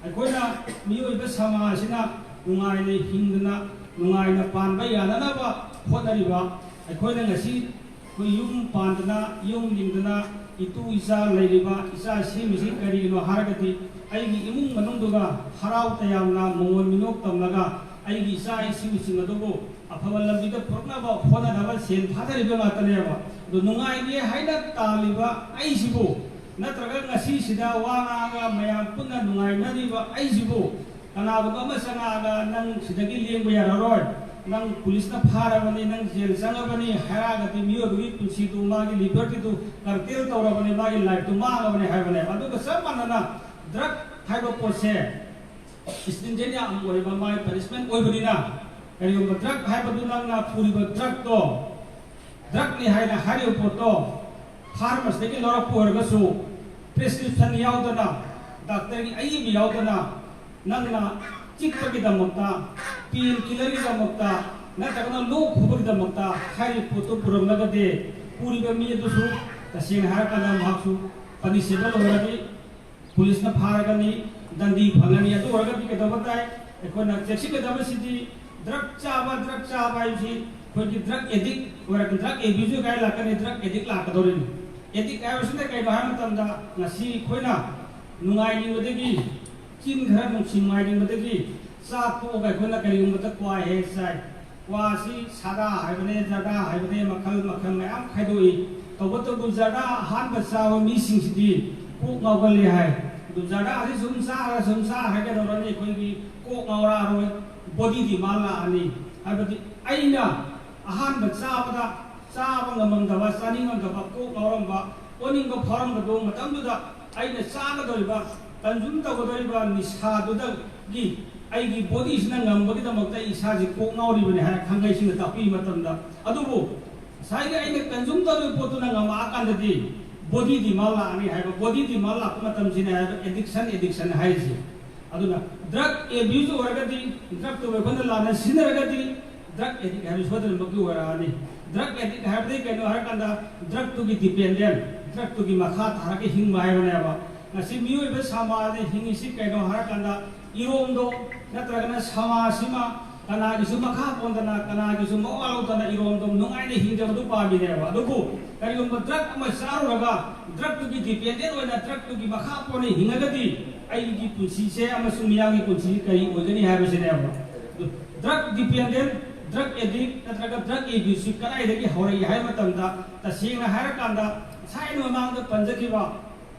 ꯑꯩꯈꯣꯏꯅ ꯃꯤꯑꯣꯏꯕ ꯁꯃꯥꯖ ꯑꯁꯤꯅ ꯅꯨꯡꯉꯥꯏꯅ ꯍꯤꯡꯗꯅ, ꯅꯨꯡꯉꯥꯏꯅ ꯄꯥꯟꯕ ꯌꯥꯅꯅꯕ ꯍꯣꯠꯅꯔꯤꯕ, ꯑꯩꯈꯣꯏꯅ ꯉꯁꯤ ꯑꯩꯈꯣꯏ ꯌꯨꯝ ꯄꯥꯟꯗꯅ, ꯌꯨꯝ ꯂꯤꯡꯗꯅ, ꯏꯇꯨ ꯏꯆꯥ ꯂꯩꯔꯤꯕ, ꯏꯆꯥ ꯁꯦꯝꯃꯤꯁꯤ ꯀꯔꯤꯒꯤꯅꯣ ꯍꯥꯏꯔꯒꯗꯤ, ꯑꯩꯒꯤ ꯏꯃꯨꯡ ꯃꯅꯨꯡꯗꯨꯒ ꯍꯔꯥꯎ ꯇꯌꯥꯝꯅ ꯃꯣꯃꯣꯟ ꯃꯤꯅꯣꯛ ꯇꯝꯂꯒ, ꯑꯩꯒꯤ ꯏꯆꯥ ꯏꯁꯨꯁꯤꯡ ꯑꯗꯨꯕꯨ ꯑꯐꯕ ꯂꯝꯕꯤꯗ ꯄꯨꯔꯛꯅꯕ ꯍꯣꯠꯅꯅꯕ ꯁꯦꯟ ꯊꯥꯗꯔꯤꯕ ꯉꯥꯛꯇꯅꯦꯕ꯫ ꯑꯗꯨ ꯅꯨꯡꯉꯥꯏꯒꯦ ꯍꯥꯏꯅ ꯇꯥꯜꯂꯤꯕ ꯑꯩꯁꯤꯕꯨ, ꯅꯠꯇ꯭ꯔꯒ ꯉꯁꯤꯁꯤꯗ ꯋꯥ ꯉꯥꯡꯉꯒ ꯃꯌꯥꯝ ꯄꯨꯟꯅ ꯅꯨꯡꯉꯥꯏꯅꯔꯤꯕ ꯑꯩꯁꯤꯕꯨ, ꯀꯅꯥꯒꯨꯝꯕ ꯑꯃ ꯆꯪꯉꯛꯑꯒ, "ꯅꯪ ꯁꯤꯗꯒꯤ ꯂꯦꯡꯕ ꯌꯥꯔꯔꯣꯏ, ꯅꯪ ꯄꯨꯂꯤꯁꯅ ꯐꯥꯔꯕꯅꯤ, ꯅꯪ ꯖꯦꯜ ꯆꯪꯉꯕꯅꯤ" ꯍꯥꯏꯔꯛꯑꯒꯗꯤ, ꯃꯤꯑꯣꯏꯕꯒꯤ ꯄꯨꯟꯁꯤꯗꯨ, ꯃꯥꯒꯤ libertyꯗꯨ curtail ꯇꯧꯔꯕꯅꯤ, ꯃꯥꯒꯤ lifeꯇꯨ ꯃꯥꯡꯉꯕꯅꯤ ꯍꯥꯏꯕꯅꯦ꯫ ꯑꯗꯨꯒ ꯆꯞ ꯃꯥꯟꯅꯅ ꯗ꯭ꯔꯛ ꯍꯥꯏꯕ ꯄꯣꯠꯁꯦ stringent ꯌꯥꯝ ꯑꯣꯏꯕ ꯃꯥꯒꯤ punishment ꯑꯣꯏꯕꯅꯤꯅ, ꯀꯔꯤꯒꯨꯝꯕ drug ꯍꯥꯏꯕꯗꯨ ꯅꯪꯅ ꯄꯨꯔꯤꯕ drugꯇꯣ drugꯅꯤ ꯍꯥꯏꯅ ꯍꯥꯏꯔꯤꯕ ꯄꯣꯠꯇꯣ pharmacyꯗꯒꯤ ꯂꯧꯔꯛꯄ ꯑꯣꯏꯔꯒꯁꯨ, prescription ꯌꯥꯎꯗꯅ, doctorꯒꯤ ꯑꯏꯕ ꯌꯥꯎꯗꯅ, ꯅꯪꯅ ꯆꯤꯛꯄꯒꯤꯗꯃꯛꯇ, pain killerꯒꯤꯗꯃꯛꯇ, ꯅꯠꯇ꯭ꯔꯒꯅ ꯂꯣꯛ ꯈꯨꯕꯒꯤꯗꯃꯛꯇ ꯍꯥꯏꯔꯤꯕ ꯄꯣꯠꯇꯨ ꯄꯨꯔꯝꯂꯒꯗꯤ, ꯄꯨꯔꯤꯕ ꯃꯤ ꯑꯗꯨꯁꯨ ꯇꯁꯦꯡꯅ ꯍꯥꯏꯔꯀꯥꯟꯗ ꯃꯍꯥꯛꯁꯨ punishable ꯑꯣꯏꯔꯅꯤ, ꯄꯨꯂꯤꯁꯅ ꯐꯥꯔꯒꯅꯤ, ꯗꯟꯗꯤ ꯐꯪꯒꯅꯤ꯫ ꯑꯗꯨ ꯑꯣꯏꯔꯒꯗꯤ ꯀꯩꯗꯧꯕ ꯇꯥꯏ? ꯑꯩꯈꯣꯏꯅ ꯆꯦꯛꯁꯤꯟꯒꯗꯕꯁꯤꯗꯤ, drug ꯆꯥꯕ, drug ꯆꯥꯕ ꯍꯥꯏꯕꯁꯤ ꯑꯩꯈꯣꯏꯒꯤ drug addict ꯑꯣꯏꯔꯛꯀꯅꯤ, drug abuse ꯀꯥꯏ ꯂꯥꯛꯀꯅꯤ, drug addict ꯂꯥꯛꯀꯗꯧꯔꯤꯅꯤ꯫ Addict ꯍꯥꯏꯕꯁꯤꯅ ꯀꯩꯅꯣ ꯍꯥꯏꯕ ꯃꯇꯝꯗ, ꯉꯁꯤ ꯑꯩꯈꯣꯏꯅ ꯅꯨꯡꯉꯥꯏꯅꯤꯡꯕꯗꯒꯤ, ꯆꯤꯟ ꯈꯔ ꯅꯨꯡꯁꯤ ꯅꯨꯡꯉꯥꯏꯅꯤꯡꯕꯗꯒꯤ ꯆꯥꯛ ꯇꯣꯛꯑꯒ ꯑꯩꯈꯣꯏꯅ ꯀꯔꯤꯒꯨꯝꯕꯗ ꯀ꯭ꯋꯥ ꯍꯦꯛ ꯆꯥꯏ꯫ ꯀ꯭ꯋꯥꯁꯤ ꯁꯥꯗꯥ ꯍꯥꯏꯕꯅꯦ, ꯖꯔꯗꯥ ꯍꯥꯏꯕꯅꯦ, ꯃꯈꯜ ꯃꯈꯜ ꯃꯌꯥꯝ ꯈꯥꯏꯗꯣꯛꯏ꯫ ꯇꯧꯕꯇꯕꯨ ꯖꯔꯗꯥ ꯑꯍꯥꯟꯕ ꯆꯥꯕ ꯃꯤꯁꯤꯡꯁꯤꯗꯤ ꯀꯣꯛ ꯉꯥꯎꯒꯜꯂꯤ ꯍꯥꯏ꯫ ꯑꯗꯨ ꯖꯔꯗꯥꯁꯤ ꯁꯨꯝ ꯆꯥꯔ ꯁꯨꯝ ꯆꯥꯔ ꯀꯩꯗꯧꯔꯅꯤ? ꯑꯩꯈꯣꯏꯒꯤ ꯀꯣꯛ ꯉꯥꯎꯔꯛꯑꯔꯣꯏ, body demand ꯂꯥꯛꯑꯅꯤ꯫ ꯍꯥꯏꯕꯗꯤ ꯑꯩꯅ ꯑꯍꯥꯟꯕ ꯆꯥꯕꯗ ꯆꯥꯕ ꯉꯝꯃꯝꯗꯕ, ꯆꯥꯅꯤꯡꯉꯝꯗꯕ, ꯀꯣꯛ ꯉꯥꯎꯔꯝꯕ, ꯑꯣꯅꯤꯡꯕ ꯐꯥꯎꯔꯝꯕꯗꯣ ꯃꯇꯝꯗꯨꯗ ꯑꯩꯅ ꯆꯥꯒꯗꯧꯔꯤꯕ, consume ꯇꯧꯒꯗꯧꯔꯤꯕ ꯅꯤꯁꯥꯗꯨꯗꯒꯤ ꯑꯩꯒꯤ bodyꯁꯤꯅ ꯉꯝꯕꯒꯤꯗꯃꯛꯇ ꯑꯩ ꯏꯁꯥꯁꯤ ꯀꯣꯛ ꯉꯥꯎꯔꯤꯕꯅꯤ ꯍꯥꯏꯅ ꯈꯪꯍꯩꯁꯤꯡꯅ ꯇꯥꯛꯄꯤꯕ ꯃꯇꯝꯗ, ꯑꯗꯨꯕꯨ ꯉꯁꯥꯏꯒꯤ ꯑꯩꯅ consume ꯇꯧꯔꯤꯕ ꯄꯣꯠꯇꯨꯅ ꯉꯝꯃꯛꯑꯀꯥꯟꯗꯗꯤ body demand ꯂꯥꯛꯑꯅꯤ ꯍꯥꯏꯕ, body demand ꯂꯥꯛꯄ ꯃꯇꯝꯁꯤꯅ ꯍꯥꯏꯕ addiction, addiction ꯍꯥꯏꯔꯤꯁꯦ꯫ ꯑꯗꯨꯅ drug abuse ꯑꯣꯏꯔꯒꯗꯤ, drugꯇꯨ ꯑꯩꯈꯣꯏꯅ ꯂꯥꯟꯅ ꯁꯤꯖꯤꯟꯅꯔꯒꯗꯤ, drug addict ꯍꯥꯏꯕ ꯁꯣꯏꯗꯅꯃꯛꯀꯤ ꯑꯣꯏꯔꯛꯑꯅꯤ꯫ Drug addict ꯍꯥꯏꯕꯗꯤ ꯀꯩꯅꯣ ꯍꯥꯏꯔꯀꯥꯟꯗ, drugꯇꯨꯒꯤ dependent, drugꯇꯨꯒꯤ ꯃꯈꯥ ꯇꯥꯔꯒ ꯍꯤꯡꯕ ꯍꯥꯏꯕꯅꯦꯕ꯫ ꯉꯁꯤ ꯃꯤꯑꯣꯏꯕ ꯁꯃꯥꯖꯅ ꯍꯤꯡꯉꯤꯁꯤ ꯀꯩꯅꯣ ꯍꯥꯏꯔꯀꯥꯟꯗ, ꯏꯔꯣꯝꯗꯣꯝ ꯅꯠꯇ꯭ꯔꯒꯅ ꯁꯃꯥꯖꯁꯤꯃ ꯀꯅꯥꯒꯤꯁꯨ ꯃꯈꯥ ꯄꯣꯟꯗꯅ, ꯀꯅꯥꯒꯤꯁꯨ ꯃꯋꯥ ꯂꯧꯗꯅ ꯏꯔꯣꯝꯗꯣꯝ ꯅꯨꯡꯉꯥꯏꯅ ꯍꯤꯡꯖꯕꯗꯨ ꯄꯥꯝꯃꯤꯅꯦꯕ꯫ ꯑꯗꯨꯕꯨ ꯀꯔꯤꯒꯨꯝꯕ drug ꯑꯃ ꯆꯥꯔꯨꯔꯒ, drugꯇꯨꯒꯤ dependent ꯑꯣꯏꯅ, drugꯇꯨꯒꯤ ꯃꯈꯥ ꯄꯣꯟꯅ ꯍꯤꯡꯉꯒꯗꯤ, ꯑꯩꯒꯤ ꯄꯨꯟꯁꯤꯁꯦ ꯑꯃꯁꯨꯡ ꯃꯤꯌꯥꯝꯒꯤ ꯄꯨꯟꯁꯤ ꯀꯔꯤ ꯑꯣꯏꯒꯅꯤ ꯍꯥꯏꯕꯁꯤꯅꯦꯕ꯫ Drug dependent, drug addict ꯅꯠꯇ꯭ꯔꯒ drug abuseꯁꯤ ꯀꯗꯥꯏꯗꯒꯤ ꯍꯧꯔꯛꯏ ꯍꯥꯏꯕ ꯃꯇꯝꯗ, ꯇꯁꯦꯡꯅ ꯍꯥꯏꯔꯀꯥꯟꯗ, ꯉꯁꯥꯏ ꯑꯩꯅ ꯃꯃꯥꯡꯗ ꯄꯟꯖꯈꯤꯕ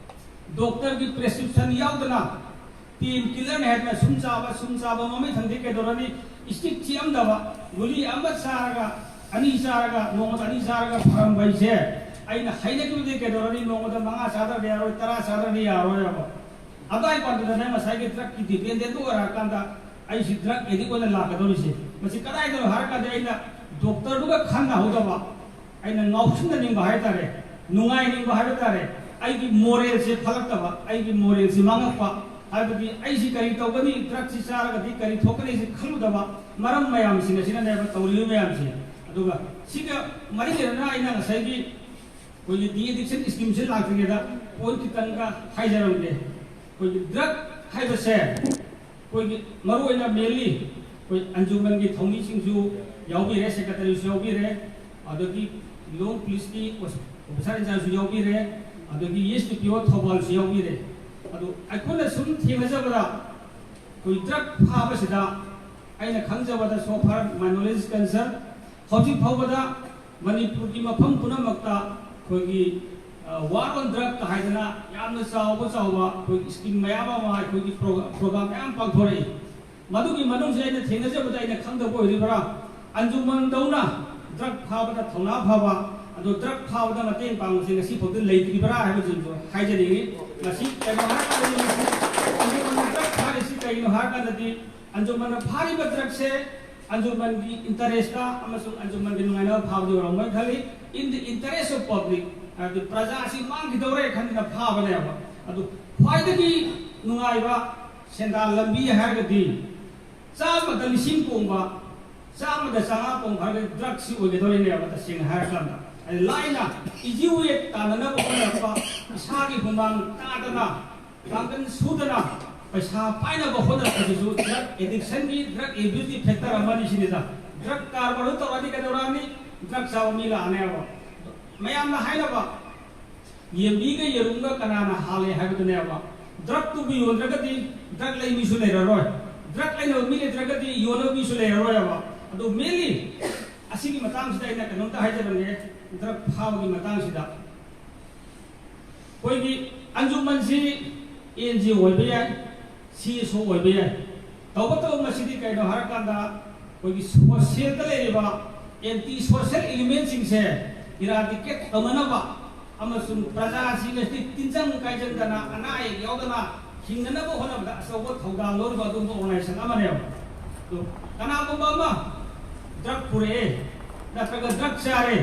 doctorꯒꯤ prescription ꯌꯥꯎꯗꯅ pain killerꯅꯤ ꯍꯥꯏꯗꯅ ꯁꯨꯝ ꯆꯥꯕ, ꯁꯨꯝ ꯆꯥꯕ, ꯃꯃꯩ ꯊꯪꯗꯦ ꯀꯩꯗꯧꯔꯅꯤ? Stick ꯆꯤꯛꯑꯝꯗꯕ ꯒꯨꯂꯤ ꯑꯃ ꯆꯥꯔꯒ, ꯑꯅꯤ ꯆꯥꯔꯒ, ꯅꯣꯡꯃꯗ ꯑꯅꯤ ꯆꯥꯔꯒ ꯐꯔꯝꯕ ꯑꯩꯁꯦ, ꯑꯩꯅ ꯍꯩꯅꯈꯤꯕꯗꯒꯤ ꯀꯩꯗꯧꯔꯅꯤ? ꯅꯣꯡꯃꯗ ꯃꯉꯥ ꯆꯥꯗ꯭ꯔꯗꯤ ꯌꯥꯔꯣꯏ, ꯇꯔꯥ ꯆꯥꯗ꯭ꯔꯗꯤ ꯌꯥꯔꯣꯏꯕ꯫ ꯑꯗꯥꯏ ꯄꯥꯟꯗꯨꯗꯅ ꯉꯁꯥꯏꯒꯤ ꯗ꯭ꯔꯛꯀꯤ ꯗꯤꯄꯦꯟꯗꯦꯟꯗꯨ ꯑꯣꯏꯔꯛꯑꯀꯥꯟꯗ ꯑꯩꯁꯤ ꯗ꯭ꯔꯛ ꯑꯦꯗꯤꯛ ꯑꯣꯏꯅ ꯂꯥꯛꯀꯗꯧꯔꯤꯁꯦ꯫ ꯃꯁꯤ ꯀꯗꯥꯏꯗꯅꯣ ꯍꯥꯏꯔꯀꯥꯟꯗ ꯑꯩꯅ ꯗꯣꯛꯇꯔꯗꯨꯒ ꯈꯟꯅꯍꯧꯗꯕ, ꯑꯩꯅ ꯉꯥꯎꯁꯤꯟꯅꯅꯤꯡꯕ ꯍꯥꯏ ꯇꯥꯔꯦ, ꯅꯨꯡꯉꯥꯏꯅꯤꯡꯕ ꯍꯥꯏꯕ ꯇꯥꯔꯦ, ꯑꯩꯒꯤ ꯃꯣꯔꯦꯜꯁꯦ ꯐꯠꯂꯛꯇꯕ, ꯑꯩꯒꯤ ꯃꯣꯔꯦꯜꯁꯦ ꯃꯥꯡꯉꯛꯄ, ꯍꯥꯏꯕꯗꯤ ꯑꯩꯁꯤ ꯀꯔꯤ ꯇꯧꯒꯅꯤ, ꯗ꯭ꯔꯛꯁꯤ ꯆꯥꯔꯒꯗꯤ ꯀꯔꯤ ꯊꯣꯛꯀꯅꯤ ꯁꯤ ꯈꯜꯂꯨꯗꯕ ꯃꯔꯝ ꯃꯌꯥꯝꯁꯤꯡ ꯑꯁꯤꯅꯅꯦꯕ ꯇꯧꯔꯤꯕ ꯃꯌꯥꯝꯁꯦ꯫ ꯑꯗꯨꯒ ꯁꯤꯒ ꯃꯔꯤ ꯂꯩꯅꯅ ꯑꯩꯅ ꯉꯁꯥꯏꯒꯤ ꯑꯩꯈꯣꯏꯒꯤ ꯗꯤ ꯑꯦꯗꯤꯛꯁꯟ ꯁ꯭ꯀꯤꯝꯁꯤ ꯂꯥꯛꯇ꯭ꯔꯤꯉꯩꯗ ꯄꯣꯏꯟꯠ ꯈꯤꯇꯪꯒ ꯍꯥꯏꯖꯔꯝꯒꯦ꯫ ꯑꯩꯈꯣꯏꯒꯤ ꯗ꯭ꯔꯛ ꯍꯥꯏꯕꯁꯦ ꯑꯩꯈꯣꯏꯒꯤ ꯃꯔꯨꯑꯣꯏꯅ ꯃꯦꯟꯂꯤ ꯑꯩꯈꯣꯏ ꯑꯟꯖꯨꯃꯟꯒꯤ ꯊꯧꯃꯤꯁꯤꯡꯁꯨ ꯌꯥꯎꯕꯤꯔꯦ, ꯁꯦꯀ꯭ꯔꯦꯇꯔꯤꯁꯨ ꯌꯥꯎꯕꯤꯔꯦ, ꯑꯗꯒꯤ ꯂꯤꯂꯣꯡ ꯄꯨꯂꯤꯁꯀꯤ ꯑꯣꯐꯤꯁꯥꯔ ꯏꯟꯆꯥꯔꯖꯁꯨ ꯌꯥꯎꯕꯤꯔꯦ, ꯑꯗꯒꯤ ꯌꯦꯁ ꯇꯤ ꯄꯤ ꯑꯣ ꯊꯧꯕꯥꯜꯁꯨ ꯌꯥꯎꯕꯤꯔꯦ꯫ ꯑꯗꯨ ꯑꯩꯈꯣꯏꯅ ꯁꯨꯝ ꯊꯦꯡꯅꯖꯕꯗ ꯑꯩꯈꯣꯏ ꯗ꯭ꯔꯛ ꯐꯥꯕꯁꯤꯗ ꯑꯩꯅ ꯈꯪꯖꯕꯗ, so far my knowledge is concerned, ꯍꯧꯖꯤꯛ ꯐꯥꯎꯕꯗ ꯃꯅꯤꯄꯨꯔꯒꯤ ꯃꯐꯝ ꯄꯨꯝꯅꯃꯛꯇ ꯑꯩꯈꯣꯏꯒꯤ ꯋꯥꯔ ꯑꯣꯟ ꯗ꯭ꯔꯛ ꯍꯥꯏꯗꯅ ꯌꯥꯝꯅ ꯆꯥꯎꯕ ꯆꯥꯎꯕ ꯑꯩꯈꯣꯏꯒꯤ ꯁ꯭ꯀꯤꯝ ꯃꯌꯥꯝ ꯑꯃ, ꯑꯩꯈꯣꯏꯒꯤ ꯄ꯭ꯔꯣꯒ꯭ꯔꯥꯝ ꯃꯌꯥꯝ ꯄꯥꯡꯊꯣꯔꯛꯏ꯫ ꯃꯗꯨꯒꯤ ꯃꯅꯨꯡꯁꯤꯗ ꯑꯩꯅ ꯊꯦꯡꯅꯖꯕꯗ, ꯑꯩꯅ ꯈꯪꯗꯕ ꯑꯣꯏꯔꯤꯕ꯭ꯔꯥ, ꯑꯟꯖꯨꯃꯟꯗꯧꯅ ꯗ꯭ꯔꯛ ꯐꯥꯕꯗ ꯊꯧꯅꯥ ꯐꯕ, ꯑꯗꯣ ꯗ꯭ꯔꯛ ꯐꯥꯕꯗ ꯃꯇꯦꯡ ꯄꯥꯡꯕꯁꯦ ꯉꯁꯤ ꯐꯥꯎꯗ ꯂꯩꯇ꯭ꯔꯤꯕ꯭ꯔꯥ ꯍꯥꯏꯕꯁꯤꯡꯗꯣ ꯍꯥꯏꯖꯅꯤꯡꯉꯤ꯫ ꯃꯁꯤ ꯀꯩꯅꯣ ꯍꯥꯏꯔꯀꯥꯟꯗꯗꯤ, ꯃꯁꯤ ꯑꯟꯖꯨꯃꯟꯅ ꯗ꯭ꯔꯛ ꯐꯥꯔꯤꯁꯤ ꯀꯩꯒꯤꯅꯣ ꯍꯥꯏꯔꯀꯥꯟꯗꯗꯤ, ꯑꯟꯖꯨꯃꯟꯅ ꯐꯥꯔꯤꯕ ꯗ꯭ꯔꯛꯁꯦ ꯑꯟꯖꯨꯃꯟꯒꯤ ꯏꯟꯇꯔꯦꯁꯇ ꯑꯃꯁꯨꯡ ꯑꯟꯖꯨꯃꯟꯒꯤ ꯅꯨꯡꯉꯥꯏꯅꯕ ꯐꯥꯕꯗꯤ ꯑꯣꯏꯔꯝꯃꯣꯏ ꯈꯜꯂꯤ꯫ In the interest of public, ꯍꯥꯏꯕꯗꯤ ꯄ꯭ꯔꯖꯥꯁꯤ ꯃꯥꯡꯈꯤꯗꯧꯔꯦ ꯈꯟꯗꯅ ꯐꯥꯕꯅꯦꯕ꯫ ꯑꯗꯨ ꯈ꯭ꯋꯥꯏꯗꯒꯤ ꯅꯨꯡꯉꯥꯏꯕ ꯁꯦꯟꯗꯥꯟ ꯂꯝꯕꯤ ꯍꯥꯏꯔꯒꯗꯤ ꯆꯥꯝꯃꯗ ꯂꯤꯁꯤꯡ ꯇꯣꯡꯕ, ꯆꯥꯝꯃꯗ ꯆꯥꯝꯃꯉꯥ ꯇꯣꯡꯕ ꯍꯥꯏꯔꯒꯗꯤ ꯗ꯭ꯔꯛꯁꯤ ꯑꯣꯏꯒꯗꯧꯔꯤꯅꯦꯕ꯫ ꯇꯁꯦꯡꯅ ꯍꯥꯏꯔꯀꯥꯟꯗ, ꯍꯥꯏꯗꯤ ꯂꯥꯏꯅ ꯏꯖꯤ ꯋꯦ ꯇꯥꯟꯅꯅꯕ ꯍꯣꯠꯅꯔꯛꯄ, ꯏꯁꯥꯒꯤ ꯍꯨꯃꯥꯡ ꯇꯥꯗꯅ ꯄꯥꯡꯒꯜ ꯁꯨꯗꯅ ꯄꯩꯁꯥ ꯄꯥꯏꯅꯕ ꯍꯣꯠꯅꯔꯛꯄꯁꯤꯁꯨ ꯗ꯭ꯔꯛ ꯑꯦꯗꯤꯛꯁꯟꯒꯤ, ꯗ꯭ꯔꯛ ꯑꯦꯕ꯭ꯌꯨꯁꯀꯤ ꯐꯦꯛꯇꯔ ꯑꯃꯅꯤ ꯁꯤꯅꯤꯗ꯫ ꯗ꯭ꯔꯛ ꯀꯔꯕꯥꯔ ꯇꯧꯔꯗꯤ ꯀꯩꯗꯧꯔꯛꯑꯅꯤ? ꯗ꯭ꯔꯛ ꯆꯥꯕ ꯃꯤ ꯂꯥꯛꯑꯅꯦꯕ꯫ ꯃꯌꯥꯝꯅ ꯍꯥꯏꯅꯕ, ꯌꯦꯟꯕꯤꯒ ꯌꯦꯔꯨꯝꯒ ꯀꯅꯥꯅ ꯍꯥꯜꯂꯦ ꯍꯥꯏꯕꯗꯨꯅꯦꯕ꯫ ꯗ꯭ꯔꯛꯇꯨꯕꯨ ꯌꯣꯟꯗ꯭ꯔꯒꯗꯤ ꯗ꯭ꯔꯛ ꯂꯩ ꯃꯤꯁꯨ ꯂꯩꯔꯔꯣꯏ, ꯗ꯭ꯔꯛ ꯂꯩꯅꯕ ꯃꯤ ꯂꯩꯇ꯭ꯔꯒꯗꯤ ꯌꯣꯟꯅꯕ ꯃꯤꯁꯨ ꯂꯩꯔꯔꯣꯏꯕ꯫ ꯑꯗꯨ ꯃꯦꯟꯂꯤ ꯑꯁꯤꯒꯤ ꯃꯇꯥꯡꯁꯤꯗ ꯑꯩꯅ ꯀꯩꯅꯣꯝꯇ ꯍꯥꯏꯖꯔꯝꯒꯦ, ꯗ꯭ꯔꯛ ꯐꯥꯕꯒꯤ ꯃꯇꯥꯡꯁꯤꯗ꯫ ꯑꯩꯈꯣꯏꯒꯤ ꯑꯟꯖꯨꯃꯟꯁꯤ ꯑꯦꯟ ꯖꯤ ꯑꯣ ꯑꯣꯏꯕ ꯌꯥꯏ, ꯁꯤ ꯑꯦꯁ ꯑꯣ ꯑꯣꯏꯕ ꯌꯥꯏ꯫ ꯇꯧꯕꯇꯕꯨ ꯃꯁꯤꯗꯤ ꯀꯩꯅꯣ ꯍꯥꯏꯔꯀꯥꯟꯗ, ꯑꯩꯈꯣꯏꯒꯤ ꯁꯣꯁꯤꯌꯦꯜꯗ ꯂꯩꯔꯤꯕ ꯑꯦꯟꯇꯤ ꯁꯣꯁꯤꯌꯦꯜ ꯏꯂꯤꯃꯦꯟꯁꯤꯡꯁꯦ ꯏꯔꯥꯗꯤꯀꯦꯠ ꯇꯧꯅꯅꯕ ꯑꯃꯁꯨꯡ ꯄ꯭ꯔꯖꯥꯁꯤꯡ ꯑꯁꯤ ꯇꯤꯟꯖꯪ ꯀꯥꯏꯖꯪꯗꯅ, ꯑꯅꯥ ꯑꯌꯦꯛ ꯌꯥꯎꯗꯅ, ꯍꯤꯡꯅꯅꯕ ꯍꯣꯠꯅꯕꯗ ꯑꯆꯧꯕ ꯊꯧꯗꯥꯡ ꯂꯧꯔꯤꯕ ꯑꯗꯨꯒꯨꯝꯕ ꯑꯣꯔꯒꯅꯥꯏꯖꯦꯁꯟ ꯑꯃꯅꯦꯕ꯫ ꯑꯗꯣ ꯀꯅꯥꯒꯨꯝꯕ ꯑꯃ ꯗ꯭ꯔꯒ ꯄꯨꯔꯛꯑꯦ, ꯅꯠꯇ꯭ꯔꯒ ꯗ꯭ꯔꯒ ꯆꯥꯔꯦ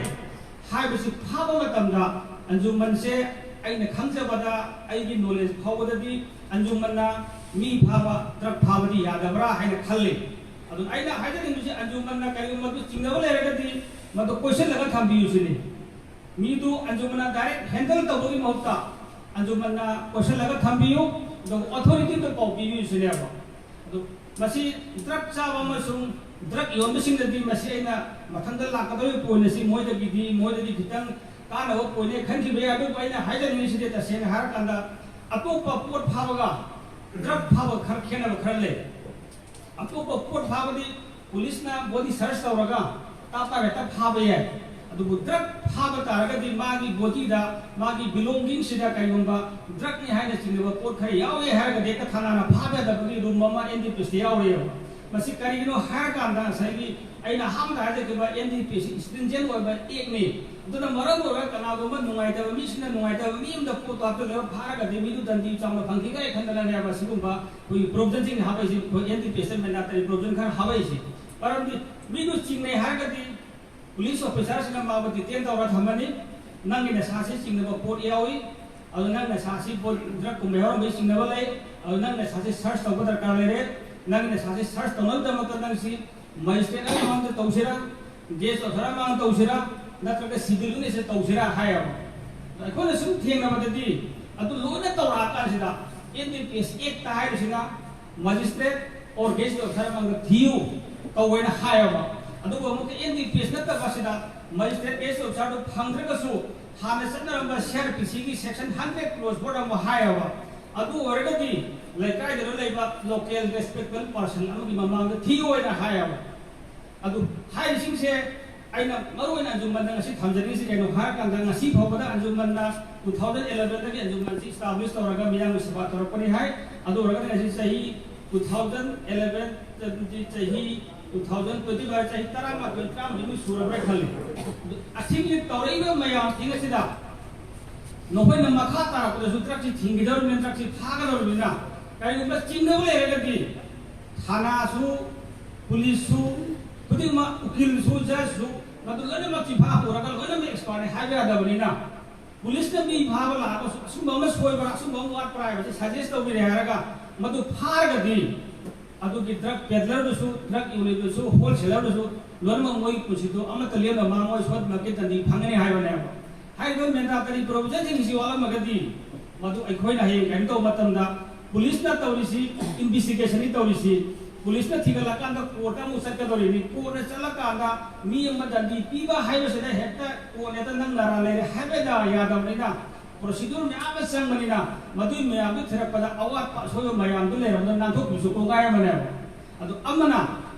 ꯍꯥꯏꯕꯁꯤ ꯐꯥꯕ ꯃꯇꯝꯗ, ꯑꯟꯖꯨꯃꯟꯁꯦ, ꯑꯩꯅ ꯈꯪꯖꯕꯗ, ꯑꯩꯒꯤ ꯅꯣꯂꯦꯖ ꯐꯥꯎꯕꯗꯗꯤ, ꯑꯟꯖꯨꯃꯟꯅ ꯃꯤ ꯐꯥꯕ, ꯗ꯭ꯔꯒ ꯐꯥꯕꯗꯤ ꯌꯥꯗꯕ꯭ꯔꯥ ꯍꯥꯏꯅ ꯈꯜꯂꯤ꯫ ꯑꯗꯨꯅ ꯑꯩꯅ ꯍꯥꯏꯖꯅꯤꯡꯕꯁꯤ, ꯑꯟꯖꯨꯃꯟꯅ ꯀꯔꯤꯒꯨꯝꯕ ꯃꯗꯨ ꯆꯤꯡꯅꯕ ꯂꯩꯔꯒꯗꯤ ꯃꯗꯨ ꯀꯣꯏꯁꯤꯜꯂꯒ ꯊꯝꯕꯤꯌꯨ ꯁꯤꯅꯤ꯫ ꯃꯤꯗꯨ ꯑꯟꯖꯨꯃꯟꯅ ꯗꯥꯏꯔꯦꯛ ꯍꯦꯟꯗꯜ ꯇꯧꯕꯒꯤ ꯃꯍꯨꯠꯇ ꯑꯟꯖꯨꯃꯟꯅ ꯀꯣꯏꯁꯤꯜꯂꯒ ꯊꯝꯕꯤꯌꯨ, ꯑꯗꯨꯒ ꯑꯣꯊꯣꯔꯤꯇꯤꯗ ꯄꯥꯎ ꯄꯤꯕꯤꯌꯨ ꯁꯤꯅꯦꯕ꯫ ꯑꯗꯨ ꯃꯁꯤ ꯗ꯭ꯔꯒ ꯆꯥꯕ ꯑꯃꯁꯨꯡ ꯗ꯭ꯔꯒ ꯌꯣꯟꯕꯁꯤꯡꯗꯗꯤ ꯃꯁꯤ ꯑꯩꯅ ꯃꯊꯪꯗ ꯂꯥꯛꯀꯗꯧꯔꯤꯕ ꯄꯣꯏꯟ ꯑꯁꯤ ꯃꯣꯏꯗꯒꯤꯗꯤ, ꯃꯣꯏꯗꯗꯤ ꯈꯤꯇꯪ ꯀꯥꯟꯅꯕ ꯄꯣꯏꯟꯅꯦ ꯈꯟꯈꯤꯕ ꯌꯥꯏ꯫ ꯑꯗꯨꯕꯨ ꯑꯩꯅ ꯍꯥꯏꯖꯅꯤꯡꯉꯤꯁꯤꯗꯤ, ꯇꯁꯦꯡꯅ ꯍꯥꯏꯔꯀꯥꯟꯗ, ꯑꯇꯣꯞꯄ ꯄꯣꯠ ꯐꯥꯕꯒ ꯗ꯭ꯔꯒ ꯐꯥꯕ ꯈꯔ ꯈꯦꯠꯅꯕ ꯈꯔ ꯂꯩ꯫ ꯑꯇꯣꯞꯄ ꯄꯣꯠ ꯐꯥꯕꯗꯤ ꯄꯨꯂꯤꯁꯅ ꯕꯣꯗꯤ ꯁꯔꯆ ꯇꯧꯔꯒ ꯇꯥꯞ ꯇꯥꯞ ꯍꯦꯛꯇ ꯐꯥꯕ ꯌꯥꯏ꯫ ꯑꯗꯨꯕꯨ ꯗ꯭ꯔꯒ ꯐꯥꯕ ꯇꯥꯔꯒꯗꯤ ꯃꯥꯒꯤ ꯕꯣꯗꯤꯗ, ꯃꯥꯒꯤ ꯕꯤꯂꯣꯡꯒꯤꯡꯁꯤꯗ ꯀꯔꯤꯒꯨꯝꯕ ꯗ꯭ꯔꯒꯅꯤ ꯍꯥꯏꯅ ꯆꯤꯡꯅꯕ ꯄꯣꯠ ꯈꯔ ꯌꯥꯎꯔꯦ ꯍꯥꯏꯔꯒꯗꯤ ꯍꯦꯛꯇ ꯊꯥꯅꯥꯅ ꯐꯥꯕ ꯌꯥꯗꯕꯒꯤ ꯔꯨꯜ ꯑꯃ ꯑꯦꯟ ꯗꯤ ꯄꯤ ꯑꯦꯁꯇ ꯌꯥꯎꯔꯤꯑꯕ꯫ ꯃꯁꯤ ꯀꯔꯤꯒꯤꯅꯣ ꯍꯥꯏꯔꯀꯥꯟꯗ ꯉꯁꯥꯏꯒꯤ ꯑꯩꯅ ꯑꯍꯥꯟꯕꯗ ꯍꯥꯏꯖꯈꯤꯕ ꯑꯦꯟ ꯗꯤ ꯄꯤ ꯑꯦꯁꯁꯤ ꯁ꯭ꯇ꯭ꯔꯤꯟꯖꯦꯟ ꯑꯣꯏꯕ ꯑꯦꯛꯅꯤ꯫ ꯑꯗꯨꯅ ꯃꯔꯝ ꯑꯣꯏꯔꯒ ꯀꯅꯥꯒꯨꯝꯕ ꯅꯨꯡꯉꯥꯏꯇꯕ ꯃꯤꯁꯤꯡꯅ ꯅꯨꯡꯉꯥꯏꯇꯕ ꯃꯤ ꯑꯃꯗ ꯄꯣꯠꯇꯣ ꯍꯥꯞꯆꯤꯜꯂꯒ ꯐꯥꯔꯒꯗꯤ ꯃꯤꯗꯨ ꯗꯟꯗꯤ ꯆꯥꯎꯅ ꯐꯪꯈꯤꯒꯅꯤ ꯈꯟꯗꯅꯅꯦꯕ ꯁꯤꯒꯨꯝꯕ ꯑꯩꯈꯣꯏꯒꯤ ꯄ꯭ꯔꯣꯕꯤꯖꯟꯁꯤꯡ ꯍꯥꯞꯄꯛꯏꯁꯦ꯫ ꯑꯩꯈꯣꯏ ꯑꯦꯟ ꯗꯤ ꯄꯤ ꯑꯦꯁꯇ ꯃꯦꯟꯗꯥꯇꯔꯤ ꯄ꯭ꯔꯣꯕꯤꯖꯟ ꯈꯔ ꯍꯥꯞꯄꯛꯏꯁꯦ꯫ ꯃꯔꯝꯗꯤ ꯃꯤꯗꯨ ꯆꯤꯡꯅꯩ ꯍꯥꯏꯔꯒꯗꯤ ꯄꯨꯂꯤꯁ ꯑꯣꯐꯤꯁꯥꯔꯁꯤꯅ ꯃꯥꯕꯨ ꯗꯤꯇꯦꯟ ꯇꯧꯔ ꯊꯝꯃꯅꯤ꯫ ꯅꯪꯒꯤ ꯅꯁꯥꯁꯤ ꯆꯤꯡꯅꯕ ꯄꯣꯠ ꯌꯥꯎꯏ, ꯑꯗꯨ ꯅꯪ ꯅꯁꯥꯁꯤ ꯄꯣꯠ ꯗ꯭ꯔꯒꯀꯨꯝꯕ ꯌꯥꯎꯔꯝꯕꯒꯤ ꯆꯤꯡꯅꯕ ꯂꯩ, ꯑꯗꯨ ꯅꯪ ꯅꯁꯥꯁꯤ ꯁꯔꯆ ꯇꯧꯕ ꯗꯔꯀꯥꯔ ꯂꯩꯔꯦ꯫ ꯅꯪꯒꯤ ꯅꯁꯥꯁꯤ ꯁꯔꯆ ꯇꯧꯅꯕꯒꯤꯗꯃꯛꯇ ꯅꯪꯁꯤ ꯃꯦꯖꯤꯁꯇ꯭ꯔꯦꯠ ꯑꯃ ꯃꯃꯥꯡꯗ ꯇꯧꯁꯤꯔꯥ, ꯒꯦꯁ ꯑꯣꯐꯤꯁꯥꯔ ꯃꯃꯥꯡꯗ ꯇꯧꯁꯤꯔꯥ, ꯅꯠꯇ꯭ꯔꯒ ꯁꯤꯚꯤꯜ ꯌꯨꯅꯤꯠꯁꯤꯗ ꯇꯧꯁꯤꯔꯥ ꯍꯥꯏꯌꯦꯕ꯫ ꯑꯩꯈꯣꯏꯅ ꯁꯨꯝ ꯊꯦꯡꯅꯕꯗꯗꯤ ꯑꯗꯨ ꯂꯣꯏꯅ ꯇꯧꯔꯛꯑꯀꯥꯟꯁꯤꯗ N D P S act ꯍꯥꯏꯔꯤꯁꯤꯅ ꯃꯦꯖꯤꯁꯇ꯭ꯔꯦꯠ ꯑꯣꯔ ꯒꯦꯁ ꯑꯣꯐꯤꯁꯥꯔ ꯃꯃꯥꯡꯗ ꯊꯤꯌꯨ ꯇꯧꯋꯦꯅ ꯍꯥꯏꯌꯦꯕ꯫ ꯑꯗꯨꯕꯨ ꯑꯃꯨꯛꯀ ꯑꯦꯟ ꯗꯤ ꯄꯤ ꯑꯦꯁ ꯅꯠꯇꯕ ꯑꯁꯤꯗ ꯃꯦꯖꯤꯁꯇ꯭ꯔꯦꯠ ꯒꯦꯁ ꯑꯣꯐꯤꯁꯥꯔꯗꯨ ꯐꯪꯗ꯭ꯔꯒꯁꯨ ꯍꯥꯟꯅ ꯆꯠꯅꯔꯝꯕ ꯁꯤ ꯑꯥꯔ ꯄꯤ ꯁꯤꯒꯤ ꯁꯦꯛꯁꯟ ꯍꯟꯗ꯭ꯔꯦꯠ ꯀ꯭ꯂꯣꯖ ꯕꯣꯔꯗ ꯑꯃ ꯍꯥꯏꯌꯦꯕ꯫ ꯑꯗꯨ ꯑꯣꯏꯔꯒꯗꯤ ꯂꯩꯀꯥꯏꯗꯨꯗ ꯂꯩꯕ ꯂꯣꯀꯦꯜ ꯔꯦꯁꯄꯦꯛꯇꯦꯕꯜ ꯄꯥꯔꯁꯟ ꯑꯃꯒꯤ ꯃꯃꯥꯡꯗ ꯊꯤꯌꯨ ꯍꯥꯏꯅ ꯍꯥꯏꯌꯦꯕ꯫ ꯑꯗꯨ ꯍꯥꯏꯔꯤꯁꯤꯡꯁꯦ ꯑꯩꯅ ꯃꯔꯨ ꯑꯣꯏꯅ ꯑꯟꯖꯨꯃꯟꯗ ꯉꯁꯤ ꯊꯝꯖꯅꯤꯡꯉꯤꯁꯤ ꯀꯩꯅꯣ ꯍꯥꯏꯔꯀꯥꯟꯗ, ꯉꯁꯤ ꯐꯥꯎꯕꯗ ꯑꯟꯖꯨꯃꯟꯅ ꯇꯨ ꯊꯥꯎꯖꯟ ꯑꯦꯂꯚꯦꯟꯗꯒꯤ ꯑꯟꯖꯨꯃꯟꯁꯤ ꯏꯁꯇꯥꯕ꯭ꯂꯤꯁ ꯇꯧꯔꯒ ꯃꯤꯌꯥꯝꯒꯤ ꯁꯦꯕꯥ ꯇꯧꯔꯛꯄꯅꯤ ꯍꯥꯏ꯫ ꯑꯗꯨ ꯑꯣꯏꯔꯒꯗꯤ ꯉꯁꯤ ꯆꯍꯤ ꯇꯨ ꯊꯥꯎꯖꯟ ꯑꯦꯂꯚꯦꯟ, ꯆꯍꯤ ꯇꯨ ꯊꯥꯎꯖꯟ ꯇ꯭ꯋꯦꯟꯇꯤ ꯐꯥꯏꯚ, ꯆꯍꯤ ꯇꯔꯥꯃꯥꯊꯣꯏ, ꯇꯔꯥꯃꯔꯤꯃꯨꯛ ꯁꯨꯔꯕ꯭ꯔꯥ ꯈꯜꯂꯤ꯫ ꯑꯗꯨ ꯑꯁꯤꯒꯤ ꯇꯧꯔꯛꯏꯕ ꯃꯌꯥꯝꯁꯤꯡ ꯑꯁꯤꯗ ꯅꯈꯣꯏꯅ ꯃꯈꯥ ꯇꯥꯔꯛꯄꯗꯁꯨ ꯗ꯭ꯔꯛꯁꯤ ꯊꯤꯡꯒꯗꯧꯔꯤꯕꯅꯤꯅ, ꯗ꯭ꯔꯛꯁꯤ ꯐꯥꯒꯗꯧꯔꯤꯕꯅꯤꯅ, ꯀꯔꯤꯒꯨꯝꯕ ꯆꯤꯡꯅꯕ ꯂꯩꯔꯒꯗꯤ ꯊꯥꯅꯥꯁꯨ, ꯄꯨꯂꯤꯁꯁꯨ, ꯈꯨꯗꯤꯡꯃꯛ, ꯎꯀꯤꯜꯁꯨ, ꯖꯖꯁꯨ, ꯃꯗꯨ ꯂꯣꯏꯅꯃꯛ ꯆꯤꯟꯐꯥ ꯄꯨꯔꯒ ꯂꯣꯏꯅꯃꯛ ꯑꯦꯛꯁꯄꯥꯔꯠꯅꯤ ꯍꯥꯏꯕ ꯌꯥꯗꯕꯅꯤꯅ, ꯄꯨꯂꯤꯁꯅ ꯃꯤ ꯐꯥꯕ ꯂꯥꯛꯑꯒꯁꯨ ꯑꯁꯨꯝꯕ ꯑꯃ ꯁꯣꯏꯕ꯭ꯔꯥ, ꯑꯁꯨꯝꯕ ꯑꯃ ꯋꯥꯠꯄ꯭ꯔꯥ ꯍꯥꯏꯕꯁꯤ ꯁꯖꯦꯁ ꯇꯧꯕꯤꯔꯦ ꯍꯥꯏꯔꯒ ꯃꯗꯨ ꯐꯥꯔꯒꯗꯤ ꯑꯗꯨꯒꯤ ꯗ꯭ꯔꯒ ꯄꯦꯗꯂꯔꯗꯨꯁꯨ, ꯗ꯭ꯔꯒ ꯌꯣꯜꯂꯤꯕꯗꯨꯁꯨ, ꯍꯣꯜꯁꯦꯂꯔꯗꯨꯁꯨ ꯂꯣꯏꯅꯃꯛ ꯃꯣꯏꯒꯤ ꯄꯨꯟꯁꯤꯗꯣ ꯑꯃꯠꯇ ꯂꯦꯝꯅ ꯃꯥꯡꯉꯣꯏ, ꯁꯣꯏꯗꯅꯃꯛꯀꯤ ꯗꯟꯗꯤ ꯐꯪꯒꯅꯤ ꯍꯥꯏꯕꯅꯦꯕ꯫ ꯍꯥꯏꯔꯤꯕ ꯃꯦꯟꯗꯥꯇꯔꯤ ꯄ꯭ꯔꯣꯚꯤꯖꯟꯁꯤꯡꯁꯤ ꯋꯥꯠꯂꯝꯃꯒꯗꯤ ꯃꯗꯨ ꯑꯩꯈꯣꯏꯅ ꯍꯌꯦꯡ ꯀꯩꯅꯣ ꯇꯧꯕ ꯃꯇꯝꯗ ꯄꯨꯂꯤꯁꯅ ꯇꯧꯔꯤꯁꯤ, ꯏꯟꯚꯦꯁꯇꯤꯒꯦꯁꯟꯅꯤ ꯇꯧꯔꯤꯁꯤ, ꯄꯨꯂꯤꯁꯅ ꯊꯤꯒꯠꯂꯀꯥꯟꯗ ꯀꯣꯔꯠꯇ ꯑꯃꯨꯛ ꯆꯠꯀꯗꯧꯔꯤꯅꯤ, ꯀꯣꯔꯠꯅ ꯆꯠꯂꯀꯥꯟꯗ ꯃꯤ ꯑꯃ ꯗꯟꯗꯤ ꯄꯤꯕ ꯍꯥꯏꯕꯁꯤꯗ ꯍꯦꯛꯇ ꯀꯣꯔꯠ ꯍꯦꯛꯇ ꯅꯪ ꯅꯔꯥ ꯂꯩꯔꯦ ꯍꯥꯏꯕꯗ ꯌꯥꯗꯕꯅꯤꯅ, ꯄ꯭ꯔꯣꯁꯤꯗ꯭ꯌꯨꯔ ꯃꯌꯥꯝ ꯑꯃ ꯆꯪꯕꯅꯤꯅ ꯃꯗꯨꯒꯤ ꯃꯌꯥꯝꯗꯨ ꯊꯤꯔꯛꯄꯗ ꯑꯋꯥꯠꯄ ꯑꯁꯣꯏꯕ ꯃꯌꯥꯝꯗꯨ ꯂꯩꯔꯝꯕꯗ ꯅꯥꯟꯊꯣꯛꯄꯤꯕꯁꯨ ꯀꯣꯡꯒꯥꯏ ꯑꯃꯅꯦꯕ꯫ ꯑꯗꯨ ꯑꯃꯅ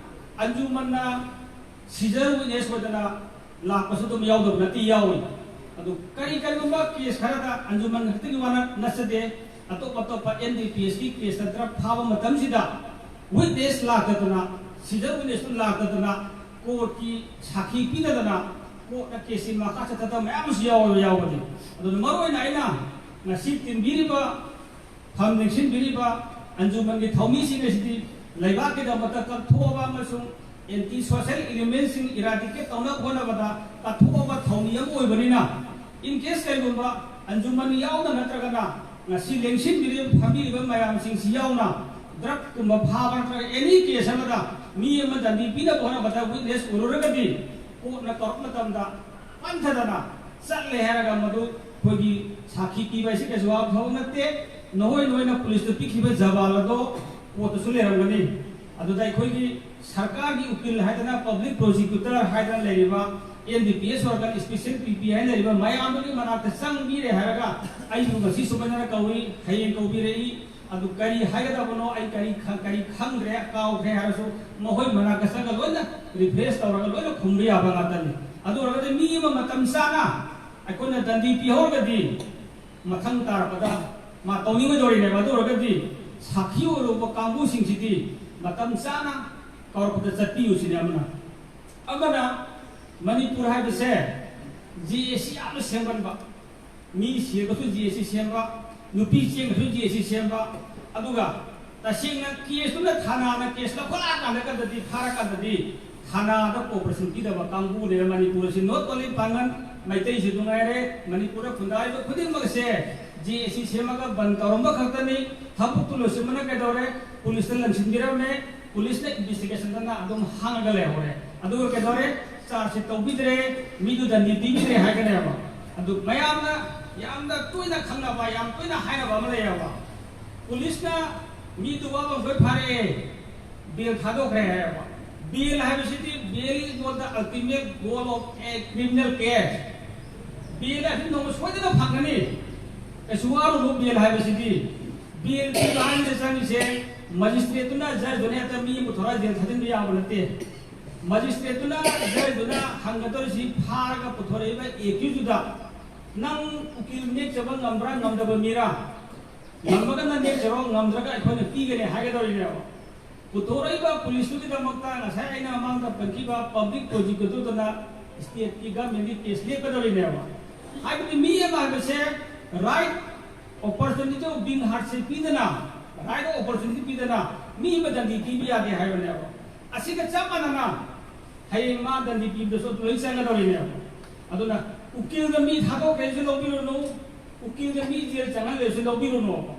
ꯑꯟꯖꯨꯃꯟꯅ ꯁꯤꯖꯔ ꯋꯤꯠꯅꯦꯁ ꯑꯣꯏꯗꯅ ꯂꯥꯛꯄꯁꯨ ꯑꯗꯨꯝ ꯌꯥꯎꯗꯕ ꯅꯠꯇꯦ, ꯌꯥꯎꯏ꯫ ꯑꯗꯨ ꯀꯔꯤ ꯀꯔꯤꯒꯨꯝꯕ ꯀꯦꯁ ꯈꯔꯗ ꯑꯟꯖꯨꯃꯟ ꯈꯛꯇꯒꯤ ꯋꯥꯅ ꯅꯠꯆꯗꯦ, ꯑꯇꯣꯞ ꯑꯇꯣꯞꯄ ꯑꯦꯟ ꯗꯤ ꯄꯤ ꯑꯦꯁꯀꯤ ꯀꯦꯁꯇ ꯗ꯭ꯔꯒ ꯐꯥꯕ ꯃꯇꯝꯁꯤꯗ ꯋꯤꯠꯅꯦꯁ ꯂꯥꯛꯇꯗꯅ, ꯁꯤꯖꯔ ꯋꯤꯠꯅꯦꯁꯇꯨ ꯂꯥꯛꯇꯗꯅ ꯀꯣꯔꯠꯀꯤ ꯁꯥꯈꯤ ꯄꯤꯗꯗꯅ ꯀꯣꯔꯠꯅ ꯀꯦꯁꯁꯤ ꯃꯈꯥ ꯆꯠꯊꯗꯕ ꯃꯌꯥꯝ ꯑꯃꯁꯨ ꯌꯥꯎꯋꯦꯕ, ꯌꯥꯎꯕꯗꯤ꯫ ꯑꯗꯨꯅ ꯃꯔꯨꯑꯣꯏꯅ ꯑꯩꯅ ꯉꯁꯤ ꯇꯤꯟꯕꯤꯔꯤꯕ ꯐꯝ ꯂꯦꯡꯁꯤꯟꯕꯤꯔꯤꯕ ꯑꯟꯖꯨꯃꯟꯒꯤ ꯊꯧꯃꯤꯁꯤꯡ ꯑꯁꯤꯗꯤ ꯂꯩꯕꯥꯛꯀꯤꯗꯃꯛꯇ ꯀꯠꯊꯣꯛꯑꯕ ꯑꯃꯁꯨꯡ ꯑꯦꯟꯇꯤ ꯁꯣꯁꯦꯜ ꯏꯂꯤꯃꯦꯟꯁꯤꯡ ꯏꯔꯥꯗꯤꯀꯦꯠ ꯇꯧꯅꯕ ꯍꯣꯠꯅꯕꯗ ꯀꯠꯊꯣꯛꯑꯕ ꯊꯧꯃꯤ ꯑꯃ ꯑꯣꯏꯕꯅꯤꯅ, in case ꯀꯩꯒꯨꯝꯕ ꯑꯟꯖꯨꯃꯟ ꯌꯥꯎꯅ ꯅꯠꯇ꯭ꯔꯒꯅ ꯉꯁꯤ ꯂꯦꯡꯁꯤꯟꯕꯤꯔꯤꯕ, ꯐꯝꯕꯤꯔꯤꯕ ꯃꯌꯥꯝꯁꯤꯡꯁꯤ ꯌꯥꯎꯅ ꯗ꯭ꯔꯒꯀꯨꯝꯕ ꯐꯥꯕ ꯅꯠꯇ꯭ꯔꯒ ꯑꯦꯅꯤ ꯀꯦꯁ ꯑꯃꯗ ꯃꯤ ꯑꯃ ꯗꯟꯗꯤ ꯄꯤꯅꯕ ꯍꯣꯠꯅꯕꯗ ꯋꯤꯠꯅꯦꯁ ꯑꯣꯏꯔꯨꯔꯒꯗꯤ ꯀꯣꯔꯠꯅ ꯇꯧꯔꯛꯄ ꯃꯇꯝꯗ ꯄꯟꯊꯗꯅ ꯆꯠꯂꯦ ꯍꯥꯏꯔꯒ ꯃꯗꯨ ꯑꯩꯈꯣꯏꯒꯤ ꯁꯥꯈꯤ ꯄꯤꯕ ꯍꯥꯏꯁꯤ ꯀꯩꯁꯨ ꯋꯥꯕ ꯊꯕꯛ ꯅꯠꯇꯦ꯫ ꯅꯈꯣꯏ, ꯅꯈꯣꯏꯅ ꯄꯨꯂꯤꯁꯇ ꯄꯤꯈꯤꯕ ꯖꯕꯥꯟ ꯑꯗꯣ ꯀꯣꯔꯠꯇꯁꯨ ꯂꯩꯔꯝꯒꯅꯤ꯫ ꯑꯗꯨꯗ ꯑꯩꯈꯣꯏꯒꯤ ꯁꯔꯀꯥꯔꯒꯤ ꯎꯀꯤꯜ ꯍꯥꯏꯗꯅ, ꯄꯕ꯭ꯂꯤꯛ ꯄ꯭ꯔꯣꯁꯤꯀ꯭ꯌꯨꯇꯔ ꯍꯥꯏꯗꯅ ꯂꯩꯔꯤꯕ, ꯑꯦꯟ ꯗꯤ ꯄꯤ ꯑꯦꯁ ꯑꯣꯏꯔꯒꯅ ꯏꯁꯄꯤꯁꯦꯜ ꯄꯤ ꯄꯤ ꯍꯥꯏꯅ ꯂꯩꯔꯤꯕ ꯃꯌꯥꯝꯗꯨꯒꯤ ꯃꯅꯥꯛꯇ ꯆꯪꯕꯤꯔꯦ ꯍꯥꯏꯔꯒ ꯑꯩꯕꯨ ꯉꯁꯤ ꯁꯨꯃꯥꯏꯅ ꯀꯧꯏ, ꯍꯌꯦꯡ ꯀꯧꯕꯤꯔꯛꯏ, ꯑꯗꯨ ꯀꯔꯤ ꯍꯥꯏꯒꯗꯕꯅꯣ ꯑꯩ ꯀꯔꯤ ꯈ-, ꯀꯔꯤ ꯈꯪꯗ꯭ꯔꯦ, ꯀꯥꯎꯈ꯭ꯔꯦ ꯍꯥꯏꯔꯁꯨ ꯃꯈꯣꯏ ꯃꯅꯥꯛꯇ ꯆꯪꯉꯒ ꯂꯣꯏꯅ ꯔꯤꯐ꯭ꯔꯦꯁ ꯇꯧꯔꯒ ꯂꯣꯏꯅ ꯈꯨꯝꯕ ꯌꯥꯕ ꯉꯥꯛꯇꯅꯤ꯫ ꯑꯗꯨ ꯑꯣꯏꯔꯒꯗꯤ ꯃꯤ ꯑꯃ ꯃꯇꯝ ꯆꯥꯅ ꯑꯩꯈꯣꯏꯅ ꯗꯟꯗꯤ ꯄꯤꯍꯧꯔꯒꯗꯤ ꯃꯊꯪ ꯇꯥꯔꯛꯄꯗ ꯃꯥ ꯇꯧꯅꯤꯡꯉꯣꯏꯗꯧꯔꯤꯅꯦꯕ꯫ ꯑꯗꯨ ꯑꯣꯏꯔꯒꯗꯤ ꯁꯥꯈꯤ ꯑꯣꯏꯔꯨꯕ ꯀꯥꯡꯕꯨꯁꯤꯡꯁꯤꯗꯤ ꯃꯇꯝ ꯆꯥꯅ ꯀꯧꯔꯛꯄꯗ ꯆꯠꯄꯤꯌꯨ ꯁꯤꯅꯤ ꯑꯃꯅ꯫ ꯑꯃꯅ ꯃꯅꯤꯄꯨꯔ ꯍꯥꯏꯕꯁꯦ ꯖꯦ ꯑꯦ ꯁꯤ ꯌꯥꯝꯅ ꯁꯦꯝꯒꯟꯕ, ꯃꯤ ꯁꯤꯔꯒꯁꯨ ꯖꯤ ꯑꯦꯁ ꯁꯤ ꯁꯦꯝꯕ, ꯅꯨꯄꯤ ꯆꯦꯟꯈ꯭ꯔꯁꯨ ꯖꯤ ꯑꯦꯁ ꯁꯤ ꯁꯦꯝꯕ꯫ ꯑꯗꯨꯒ ꯇꯁꯦꯡꯅ ꯀꯦꯁꯇꯨꯅ ꯊꯥꯅꯥꯅ ꯀꯦꯁ ꯂꯧꯈꯠꯂꯛꯑꯀꯥꯟꯗ ꯀꯟꯗꯗꯤ, ꯐꯥꯔꯀꯥꯟꯗꯗꯤ ꯊꯥꯅꯥꯗ ꯀꯣꯑꯣꯄꯔꯦꯁꯟ ꯄꯤꯗꯕ ꯀꯥꯡꯕꯨꯅꯦꯕ ꯃꯅꯤꯄꯨꯔꯁꯤ꯫ Not only ꯄꯥꯡꯒꯜ, ꯃꯩꯇꯩꯁꯨ ꯅꯨꯡꯉꯥꯏꯔꯦ, ꯃꯅꯤꯄꯨꯔꯗ ꯈꯨꯟꯗꯥꯔꯤꯕ ꯈꯨꯗꯤꯡꯃꯛꯁꯦ ꯖꯤ ꯑꯦꯁ ꯁꯤ ꯁꯦꯝꯃꯒ ꯕꯟ ꯇꯧꯔꯝꯕ ꯈꯛꯇꯅꯤ꯫ ꯊꯕꯛꯇꯨ ꯂꯣꯏꯁꯤꯟꯕꯅ ꯀꯩꯗꯧꯔꯦ? ꯄꯨꯂꯤꯁꯇ ꯂꯪꯁꯤꯟꯕꯤꯔꯝꯃꯦ꯫ ꯄꯨꯂꯤꯁꯅ ꯏꯟꯚꯦꯁꯇꯤꯒꯦꯁꯟꯗꯅ ꯑꯗꯨꯝ ꯍꯥꯡꯉꯒ ꯂꯩꯍꯧꯔꯦ꯫ ꯑꯗꯨꯒ ꯀꯩꯗꯧꯔꯦ? ꯆꯥꯔꯖꯁꯤ ꯇꯧꯕꯤꯗ꯭ꯔꯦ, ꯃꯤꯗꯨ ꯗꯟꯗꯤ ꯄꯤꯕꯤꯗ꯭ꯔꯦ ꯍꯥꯏꯒꯅꯦꯕ꯫ ꯑꯗꯨ ꯃꯌꯥꯝꯅ ꯌꯥꯝꯅ ꯇꯣꯏꯅ ꯈꯪꯅꯕ, ꯌꯥꯝ ꯇꯣꯏꯅ ꯍꯥꯏꯅꯕ ꯑꯃ ꯂꯩꯌꯦꯕ꯫ ꯄꯨꯂꯤꯁꯅ ꯃꯤꯗꯨ ꯋꯥꯐꯝ ꯂꯣꯏ ꯐꯥꯔꯛꯑꯦ, ꯕꯦꯜ ꯊꯥꯗꯣꯛꯈ꯭ꯔꯦ ꯍꯥꯏꯌꯦꯕ꯫ ꯕꯦꯜ ꯍꯥꯏꯕꯁꯤꯗꯤ, bail is not the ultimate goal of a criminal case. ꯕꯦꯜ ꯑꯁꯤ ꯅꯣꯡꯃ ꯁꯣꯏꯗꯅ ꯐꯪꯒꯅꯤ, ꯀꯩꯁꯨ ꯋꯥꯔꯨꯅꯨ꯫ ꯕꯦꯜ ꯍꯥꯏꯕꯁꯤꯗꯤ, ꯕꯦꯜ ꯄꯤꯕ ꯍꯥꯏꯕꯁꯤꯗ ꯆꯪꯉꯤꯁꯦ, ꯃꯦꯖꯤꯁꯇ꯭ꯔꯦꯠꯇꯨꯅ ꯖꯖꯇꯨꯅ ꯍꯦꯛꯇ ꯃꯤ ꯑꯃ ꯄꯨꯊꯣꯔꯒ ꯖꯦꯜ ꯊꯥꯖꯤꯟꯕ ꯌꯥꯕ ꯅꯠꯇꯦ꯫ ꯃꯦꯖꯤꯁꯇ꯭ꯔꯦꯠꯇꯨꯅ ꯖꯖꯇꯨꯅ ꯍꯪꯒꯗꯧꯔꯤꯁꯤ, ꯐꯥꯔꯒ ꯄꯨꯊꯣꯔꯛꯏꯕ ꯑꯦꯀ꯭ꯌꯨꯁꯇꯨꯗ ꯅꯪ ꯎꯀꯤꯜ ꯅꯦꯛꯆꯕ ꯉꯝꯕ꯭ꯔꯥ ꯉꯝꯗꯕ ꯃꯤꯔꯥ? ꯉꯝꯃꯒꯅ ꯅꯦꯛꯆꯔꯣ, ꯉꯝꯗ꯭ꯔꯒ ꯑꯩꯈꯣꯏꯅ ꯄꯤꯒꯅꯤ ꯍꯥꯏꯒꯗꯧꯔꯤꯅꯦꯕ꯫ ꯄꯨꯊꯣꯔꯛꯏꯕ ꯄꯨꯂꯤꯁꯇꯨꯒꯤꯗꯃꯛꯇ ꯉꯁꯥꯏ ꯑꯩꯅ ꯃꯃꯥꯡꯗ ꯄꯟꯈꯤꯕ ꯄꯕ꯭ꯂꯤꯛ ꯄ꯭ꯔꯣꯁꯤꯀ꯭ꯌꯨꯇꯔꯗꯨꯅ ꯁ꯭ꯇꯦꯠꯀꯤ ꯒꯃꯦꯟꯒꯤ ꯀꯦꯁ ꯂꯦꯞꯀꯗꯧꯔꯤꯅꯦꯕ꯫ ꯍꯥꯏꯕꯗꯤ ꯃꯤ ꯑꯃ ꯍꯥꯏꯕꯁꯦ right opportunity of being heard ꯁꯦ ꯄꯤꯗꯅ, right opportunity ꯄꯤꯗꯅ ꯃꯤ ꯑꯃ ꯗꯟꯗꯤ ꯄꯤꯕ ꯌꯥꯗꯦ ꯍꯥꯏꯕꯅꯦꯕ꯫ ꯑꯁꯤꯒ ꯆꯞ ꯃꯥꯟꯅꯅ ꯍꯌꯦꯡ ꯃꯥ ꯗꯟꯗꯤ ꯄꯤꯕꯗꯁꯨ ꯂꯣꯏ ꯆꯪꯒꯗꯧꯔꯤꯅꯦꯕ꯫ ꯑꯗꯨꯅ ꯎꯀꯤꯜꯗ ꯃꯤ ꯊꯥꯗꯣꯛꯈ꯭ꯔꯦꯁꯨ ꯂꯧꯕꯤꯔꯨꯅꯨ, ꯎꯀꯤꯜꯗ ꯃꯤ ꯖꯦꯜ ꯆꯪꯍꯜꯂꯦꯁꯨ ꯂꯧꯕꯤꯔꯨꯅꯣꯕ꯫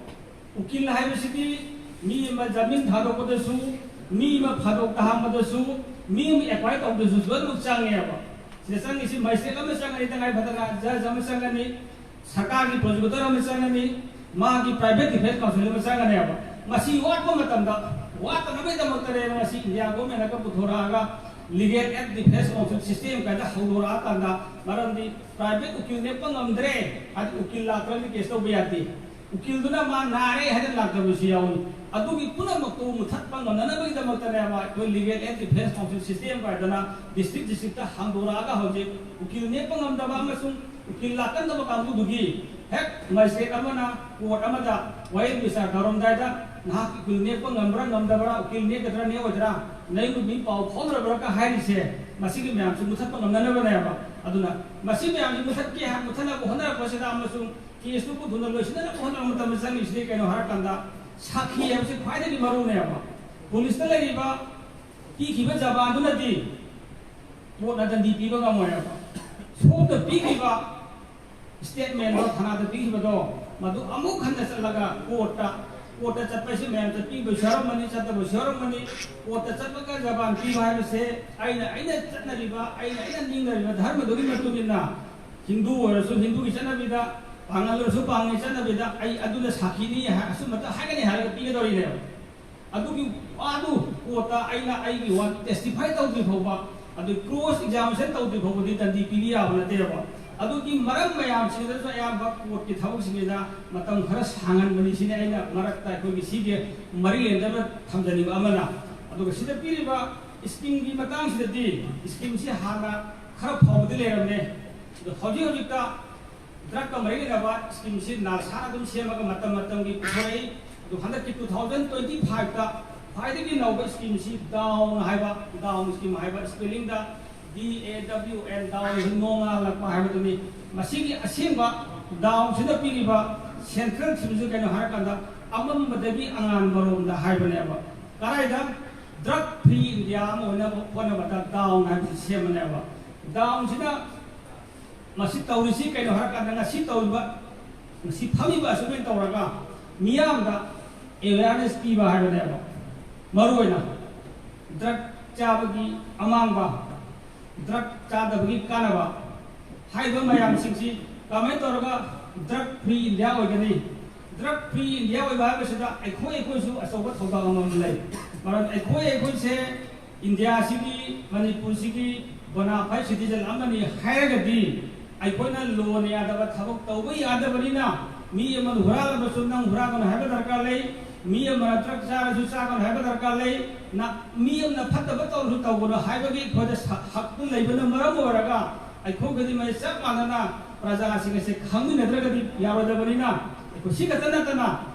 ꯎꯀꯤꯜ ꯍꯥꯏꯕꯁꯤꯗꯤ ꯃꯤ ꯑꯃ ꯖꯥꯃꯤꯟ ꯊꯥꯗꯣꯛꯄꯗꯁꯨ, ꯃꯤ ꯑꯃ ꯐꯥꯗꯣꯛ ꯇꯥꯍꯟꯕꯗꯁꯨ, ꯃꯤ ꯑꯃ ꯑꯦꯀ꯭ꯋꯥꯏꯔ ꯇꯧꯕꯗꯁꯨ ꯂꯣꯏꯅꯃꯛ ꯆꯪꯉꯦꯕ꯫ ꯁꯤꯗ ꯆꯪꯉꯤꯁꯤ ꯃꯦꯖꯤꯁꯇ꯭ꯔꯦꯠ ꯑꯃ ꯆꯪꯉꯅꯤ, ꯇꯉꯥꯏ ꯐꯗꯅ ꯖꯖ ꯑꯃ ꯆꯪꯉꯅꯤ, ꯁꯔꯀꯥꯔꯒꯤ ꯄ꯭ꯔꯣꯁꯤꯀ꯭ꯌꯨꯇꯔ ꯑꯃ ꯆꯪꯉꯅꯤ, ꯃꯥꯒꯤ private defence counsel ꯑꯃ ꯆꯪꯉꯅꯦꯕ꯫ ꯃꯁꯤ ꯋꯥꯠꯄ ꯃꯇꯝꯗ ꯋꯥꯠꯇꯅꯕꯒꯤꯗꯃꯛꯇꯅꯦꯕ ꯉꯁꯤ India ꯒꯣꯔꯃꯦꯟꯅꯒ ꯄꯨꯊꯣꯔꯛꯑꯒ legal aid defence counsel system ꯀꯥꯏꯅ ꯍꯧꯗꯣꯔꯛꯑꯀꯥꯟꯗ, ꯃꯔꯝꯗꯤ private ꯎꯀꯤꯜ ꯅꯦꯛꯄ ꯉꯝꯗ꯭ꯔꯦ, ꯍꯥꯏꯗꯤ ꯎꯀꯤꯜ ꯂꯥꯛꯇ꯭ꯔꯒꯗꯤ ꯀꯦꯁ ꯇꯧꯕ ꯌꯥꯗꯦ꯫ ꯎꯀꯤꯜꯗꯨꯅ ꯃꯥ ꯅꯥꯔꯦ ꯍꯥꯏꯗꯅ ꯂꯥꯛꯇꯕꯁꯨ ꯌꯥꯎꯏ꯫ ꯑꯗꯨꯒꯤ ꯄꯨꯝꯅꯃꯛꯇꯨ ꯃꯨꯊꯠꯄ ꯉꯝꯅꯅꯕꯒꯤꯗꯃꯛꯇꯅꯦꯕ ꯑꯩꯈꯣꯏ legal aid defence counsel system ꯀꯥꯏꯗꯅ district districtꯇ ꯍꯥꯡꯗꯣꯔꯛꯑꯒ ꯍꯧꯖꯤꯛ ꯎꯀꯤꯜ ꯅꯦꯛꯄ ꯉꯝꯗꯕ ꯑꯃꯁꯨꯡ ꯎꯀꯤꯜ ꯂꯥꯛꯀꯟꯗꯕ ꯀꯥꯡꯕꯨꯗꯨꯒꯤ ꯍꯦꯛ ꯃꯦꯖꯤꯁꯇ꯭ꯔꯦꯠ ꯑꯃꯅ ꯀꯣꯔꯠ ꯑꯃꯗ ꯋꯥꯌꯦꯜ ꯕꯤꯆꯥꯔ ꯇꯧꯔꯝꯗꯥꯏꯗ ꯅꯍꯥꯛ ꯎꯀꯤꯜ ꯅꯦꯛꯄ ꯉꯝꯕ꯭ꯔꯥ ꯉꯝꯗꯕ꯭ꯔꯥ, ꯎꯀꯤꯜ ꯅꯦꯛꯀꯗ꯭ꯔꯥ ꯅꯦꯛꯑꯣꯏꯗ꯭ꯔꯥ, ꯅꯌꯨꯝꯒꯤ ꯃꯤ ꯄꯥꯎ ꯐꯥꯎꯅꯔꯕ꯭ꯔꯥꯒ ꯍꯥꯏꯔꯤꯁꯦ, ꯃꯁꯤꯒꯤ ꯃꯌꯥꯝꯁꯤ ꯃꯨꯊꯠꯄ ꯉꯝꯅꯅꯕꯅꯦꯕ꯫ ꯑꯗꯨꯅ ꯃꯁꯤ ꯃꯌꯥꯝꯁꯤ ꯃꯨꯊꯠꯀꯦ ꯍꯥꯏ, ꯃꯨꯊꯠꯅꯕ ꯍꯣꯠꯅꯔꯛꯄꯁꯤꯗ ꯑꯃꯁꯨꯡ ꯀꯦꯁꯇꯨ ꯊꯨꯅ ꯂꯣꯏꯁꯤꯟꯅꯕ ꯍꯣꯠꯅꯕ ꯃꯇꯝꯗ ꯆꯪꯉꯤꯁꯤꯗꯤ ꯀꯩꯅꯣ ꯍꯥꯏꯔꯀꯥꯟꯗ, ꯁꯥꯈꯤ ꯍꯥꯏꯕꯁꯤ ꯈ꯭ꯋꯥꯏꯗꯒꯤ ꯃꯔꯨꯅꯦꯕ꯫ ꯄꯨꯂꯤꯁꯇ ꯂꯩꯔꯤꯕ ꯄꯤꯈꯤꯕ ꯖꯕꯥꯟꯗꯨꯅꯗꯤ ꯀꯣꯔꯠꯅ ꯗꯟꯗꯤ ꯄꯤꯕ ꯉꯝꯃꯣꯏꯕ꯫ ꯁꯣꯝꯗ ꯄꯤꯈꯤꯕ ꯁ꯭ꯇꯦꯠꯃꯦꯟꯗꯣ, ꯊꯅꯥꯗ ꯄꯤꯈꯤꯕꯗꯣ, ꯃꯗꯨ ꯑꯃꯨꯛ ꯍꯟꯅ ꯆꯠꯂꯒ ꯀꯣꯔꯠꯇ, ꯀꯣꯔꯠꯇ ꯆꯠꯄ ꯍꯥꯏꯁꯤ ꯃꯌꯥꯝ ꯆꯠꯄꯤꯕꯁꯨ ꯌꯥꯎꯔꯝꯃꯅꯤ, ꯆꯠꯇꯕꯁꯨ ꯌꯥꯎꯔꯝꯃꯅꯤ꯫ ꯀꯣꯔꯠꯇ ꯆꯠꯂꯒ ꯖꯕꯥꯟ ꯄꯤꯕ ꯍꯥꯏꯕꯁꯦ ꯑꯩꯅ, ꯑꯩꯅ ꯆꯠꯅꯔꯤꯕ, ꯑꯩꯅ, ꯑꯩꯅ ꯅꯤꯡꯅꯔꯤꯕ ꯙꯔꯃꯗꯨꯒꯤ ꯃꯇꯨꯡ ꯏꯟꯅ, ꯍꯤꯟꯗꯨ ꯑꯣꯏꯔꯁꯨ ꯍꯤꯟꯗꯨꯒꯤ ꯆꯠꯅꯕꯤꯗ, ꯄꯥꯉꯜ ꯑꯣꯏꯔꯁꯨ ꯄꯥꯉꯜꯒꯤ ꯆꯠꯅꯕꯤꯗ ꯑꯩ ꯑꯗꯨꯅ ꯁꯥꯈꯤꯅꯤ ꯍꯥꯏ-, ꯑꯆꯨꯝꯕꯇ ꯍꯥꯏꯒꯅꯤ ꯍꯥꯏꯔꯒ ꯄꯤꯒꯗꯧꯔꯤꯅꯦꯕ꯫ ꯑꯗꯨꯒꯤ ꯋꯥꯗꯨ ꯀꯣꯔꯠꯇ ꯑꯩꯅ ꯑꯩꯒꯤ ꯋꯥ testify ꯇꯧꯗ꯭ꯔꯤ ꯐꯥꯎꯕ, ꯑꯗꯨ cross examination ꯇꯧꯗ꯭ꯔꯤ ꯐꯥꯎꯕꯗꯤ ꯗꯟꯗꯤ ꯄꯤꯕ ꯌꯥꯕ ꯅꯠꯇꯦꯕ꯫ ꯑꯗꯨꯒꯤ ꯃꯔꯝ ꯃꯌꯥꯝꯁꯤꯡꯗꯁꯨ ꯑꯌꯥꯝꯕ ꯀꯣꯔꯠꯀꯤ ꯊꯕꯛꯁꯤꯡꯁꯤꯗ ꯃꯇꯝ ꯈꯔ ꯁꯥꯡꯍꯟꯕꯅꯤ꯫ ꯁꯤꯅꯤ ꯑꯩꯅ ꯃꯔꯛꯇ ꯑꯩꯈꯣꯏꯒꯤ ꯁꯤꯒꯤ ꯃꯔꯤ ꯂꯩꯅꯕ ꯊꯝꯖꯅꯤꯡꯕ ꯑꯃꯅ꯫ ꯑꯗꯨꯒ ꯁꯤꯗ ꯄꯤꯔꯤꯕ ꯁ꯭ꯀꯤꯝꯒꯤ ꯃꯇꯥꯡꯁꯤꯗꯗꯤ, ꯁ꯭ꯀꯤꯝꯁꯤ ꯍꯥꯟꯅ ꯈꯔ ꯐꯥꯎꯕꯗꯤ ꯂꯩꯔꯝꯃꯦ, ꯑꯗꯣ ꯍꯧꯖꯤꯛ ꯍꯧꯖꯤꯛꯇ ꯗ꯭ꯔꯒꯀ ꯃꯔꯤ ꯂꯩꯅꯕ ꯁ꯭ꯀꯤꯝꯁꯤ ꯅꯥꯁꯥꯅ ꯑꯗꯨꯝ ꯁꯦꯝꯃꯒ ꯃꯇꯝ ꯃꯇꯝꯒꯤ ꯄꯨꯊꯣꯔꯛꯏ꯫ ꯑꯗꯨ ꯍꯟꯗꯛꯀꯤ two thousand twenty fiveꯇ ꯈ꯭ꯋꯥꯏꯗꯒꯤ ꯅꯧꯕ ꯁ꯭ꯀꯤꯝꯁꯤ ꯗꯥꯎꯟ ꯍꯥꯏꯕ, ꯗꯥꯎꯟ ꯁ꯭ꯀꯤꯝ ꯍꯥꯏꯕ spellingꯗ D A W N, Dawn, ꯅꯣꯡꯉꯥꯜꯂꯛꯄ ꯍꯥꯏꯕꯗꯨꯅꯤ꯫ ꯃꯁꯤꯒꯤ ꯑꯁꯦꯡꯕ ꯗꯥꯎꯟꯁꯤꯅ ꯄꯤꯔꯤꯕ ꯁꯦꯟꯇ꯭ꯔꯦꯜ ꯁ꯭ꯀꯤꯝꯁꯤ ꯀꯩꯅꯣ ꯍꯥꯏꯔꯀꯥꯟꯗ ꯑꯃꯝꯕꯗꯒꯤ ꯑꯉꯥꯟꯕꯔꯣꯝꯗ ꯍꯥꯏꯕꯅꯦꯕ꯫ ꯀꯗꯥꯏꯗ? ꯗ꯭ꯔꯒ ꯐ꯭ꯔꯤ ꯏꯟꯗꯤꯌꯥ ꯑꯃ ꯑꯣꯏꯅꯕ ꯍꯣꯠꯅꯕꯗ ꯗꯥꯎꯟ ꯍꯥꯏꯕꯁꯤ ꯁꯦꯝꯕꯅꯦꯕ꯫ ꯗꯥꯎꯟꯁꯤꯅ ꯃꯁꯤ ꯇꯧꯔꯤꯁꯤ ꯀꯩꯅꯣ ꯍꯥꯏꯔꯀꯥꯟꯗ, ꯉꯁꯤ ꯇꯧꯔꯤꯕ, ꯉꯁꯤ ꯐꯝꯃꯤꯕ ꯑꯁꯨꯃꯥꯏꯅ ꯇꯧꯔꯒ ꯃꯤꯌꯥꯝꯗ awareness ꯄꯤꯕ ꯍꯥꯏꯕꯅꯦꯕ꯫ ꯃꯔꯨꯑꯣꯏꯅ ꯗ꯭ꯔꯒ ꯆꯥꯕꯒꯤ ꯑꯃꯥꯡꯕ, ꯗ꯭ꯔꯒ ꯆꯥꯗꯕꯒꯤ ꯀꯥꯟꯅꯕ ꯍꯥꯏꯔꯤꯕ ꯃꯌꯥꯝꯁꯤꯡꯁꯤ ꯀꯃꯥꯏꯅ ꯇꯧꯔꯒ ꯗ꯭ꯔꯒ ꯐ꯭ꯔꯤ ꯏꯟꯗꯤꯌꯥ ꯑꯣꯏꯒꯅꯤ? ꯗ꯭ꯔꯒ ꯐ꯭ꯔꯤ ꯏꯟꯗꯤꯌꯥ ꯑꯣꯏꯕ ꯍꯥꯏꯕꯁꯤꯗ ꯑꯩꯈꯣꯏ, ꯑꯩꯈꯣꯏꯁꯨ ꯑꯆꯧꯕ ꯊꯧꯗꯥꯡ ꯑꯃꯃꯝ ꯂꯩ꯫ ꯃꯔꯝ ꯑꯩꯈꯣꯏ, ꯑꯩꯈꯣꯏꯁꯦ ꯏꯟꯗꯤꯌꯥꯁꯤꯒꯤ, ꯃꯅꯤꯄꯨꯔꯁꯤꯒꯤ bona fide citizen ꯑꯃꯅꯤ ꯍꯥꯏꯔꯒꯗꯤ, ꯑꯩꯈꯣꯏꯅ ꯂꯣꯅ ꯌꯥꯗꯕ ꯊꯕꯛ ꯇꯧꯕ ꯌꯥꯗꯕꯅꯤꯅ, ꯃꯤ ꯑꯃꯅ ꯍꯨꯔꯥꯜꯂꯕꯁꯨ ꯅꯪ ꯍꯨꯔꯥꯟꯒꯅꯨ ꯍꯥꯏꯕ ꯗꯔꯀꯥꯔ ꯂꯩ, ꯃꯤ ꯑꯃꯅ ꯗ꯭ꯔꯒ ꯆꯥꯔꯁꯨ ꯆꯥꯒꯅꯨ ꯍꯥꯏꯕ ꯗꯔꯀꯥꯔ ꯂꯩ, ꯅ-, ꯃꯤ ꯑꯃꯅ ꯐꯠꯇꯕ ꯇꯧꯔꯁꯨ ꯇꯧꯒꯅꯨ ꯍꯥꯏꯕꯒꯤ ꯑꯩꯈꯣꯏꯗ ꯁ-, ꯍꯛꯇꯨ ꯂꯩꯕꯅ ꯃꯔꯝ ꯑꯣꯏꯔꯒ, ꯑꯩꯈꯣꯏ ꯈꯨꯗꯤꯡꯃꯛ ꯆꯞ ꯃꯥꯟꯅꯅ ꯄ꯭ꯔꯖꯥꯁꯤꯡ ꯑꯁꯦ ꯈꯪꯃꯤꯟꯅꯗ꯭ꯔꯒꯗꯤ ꯌꯥꯔꯣꯏꯗꯕꯅꯤꯅ, ꯑꯩꯈꯣꯏ ꯁꯤ ꯈꯛꯇ ꯅꯠꯇꯅ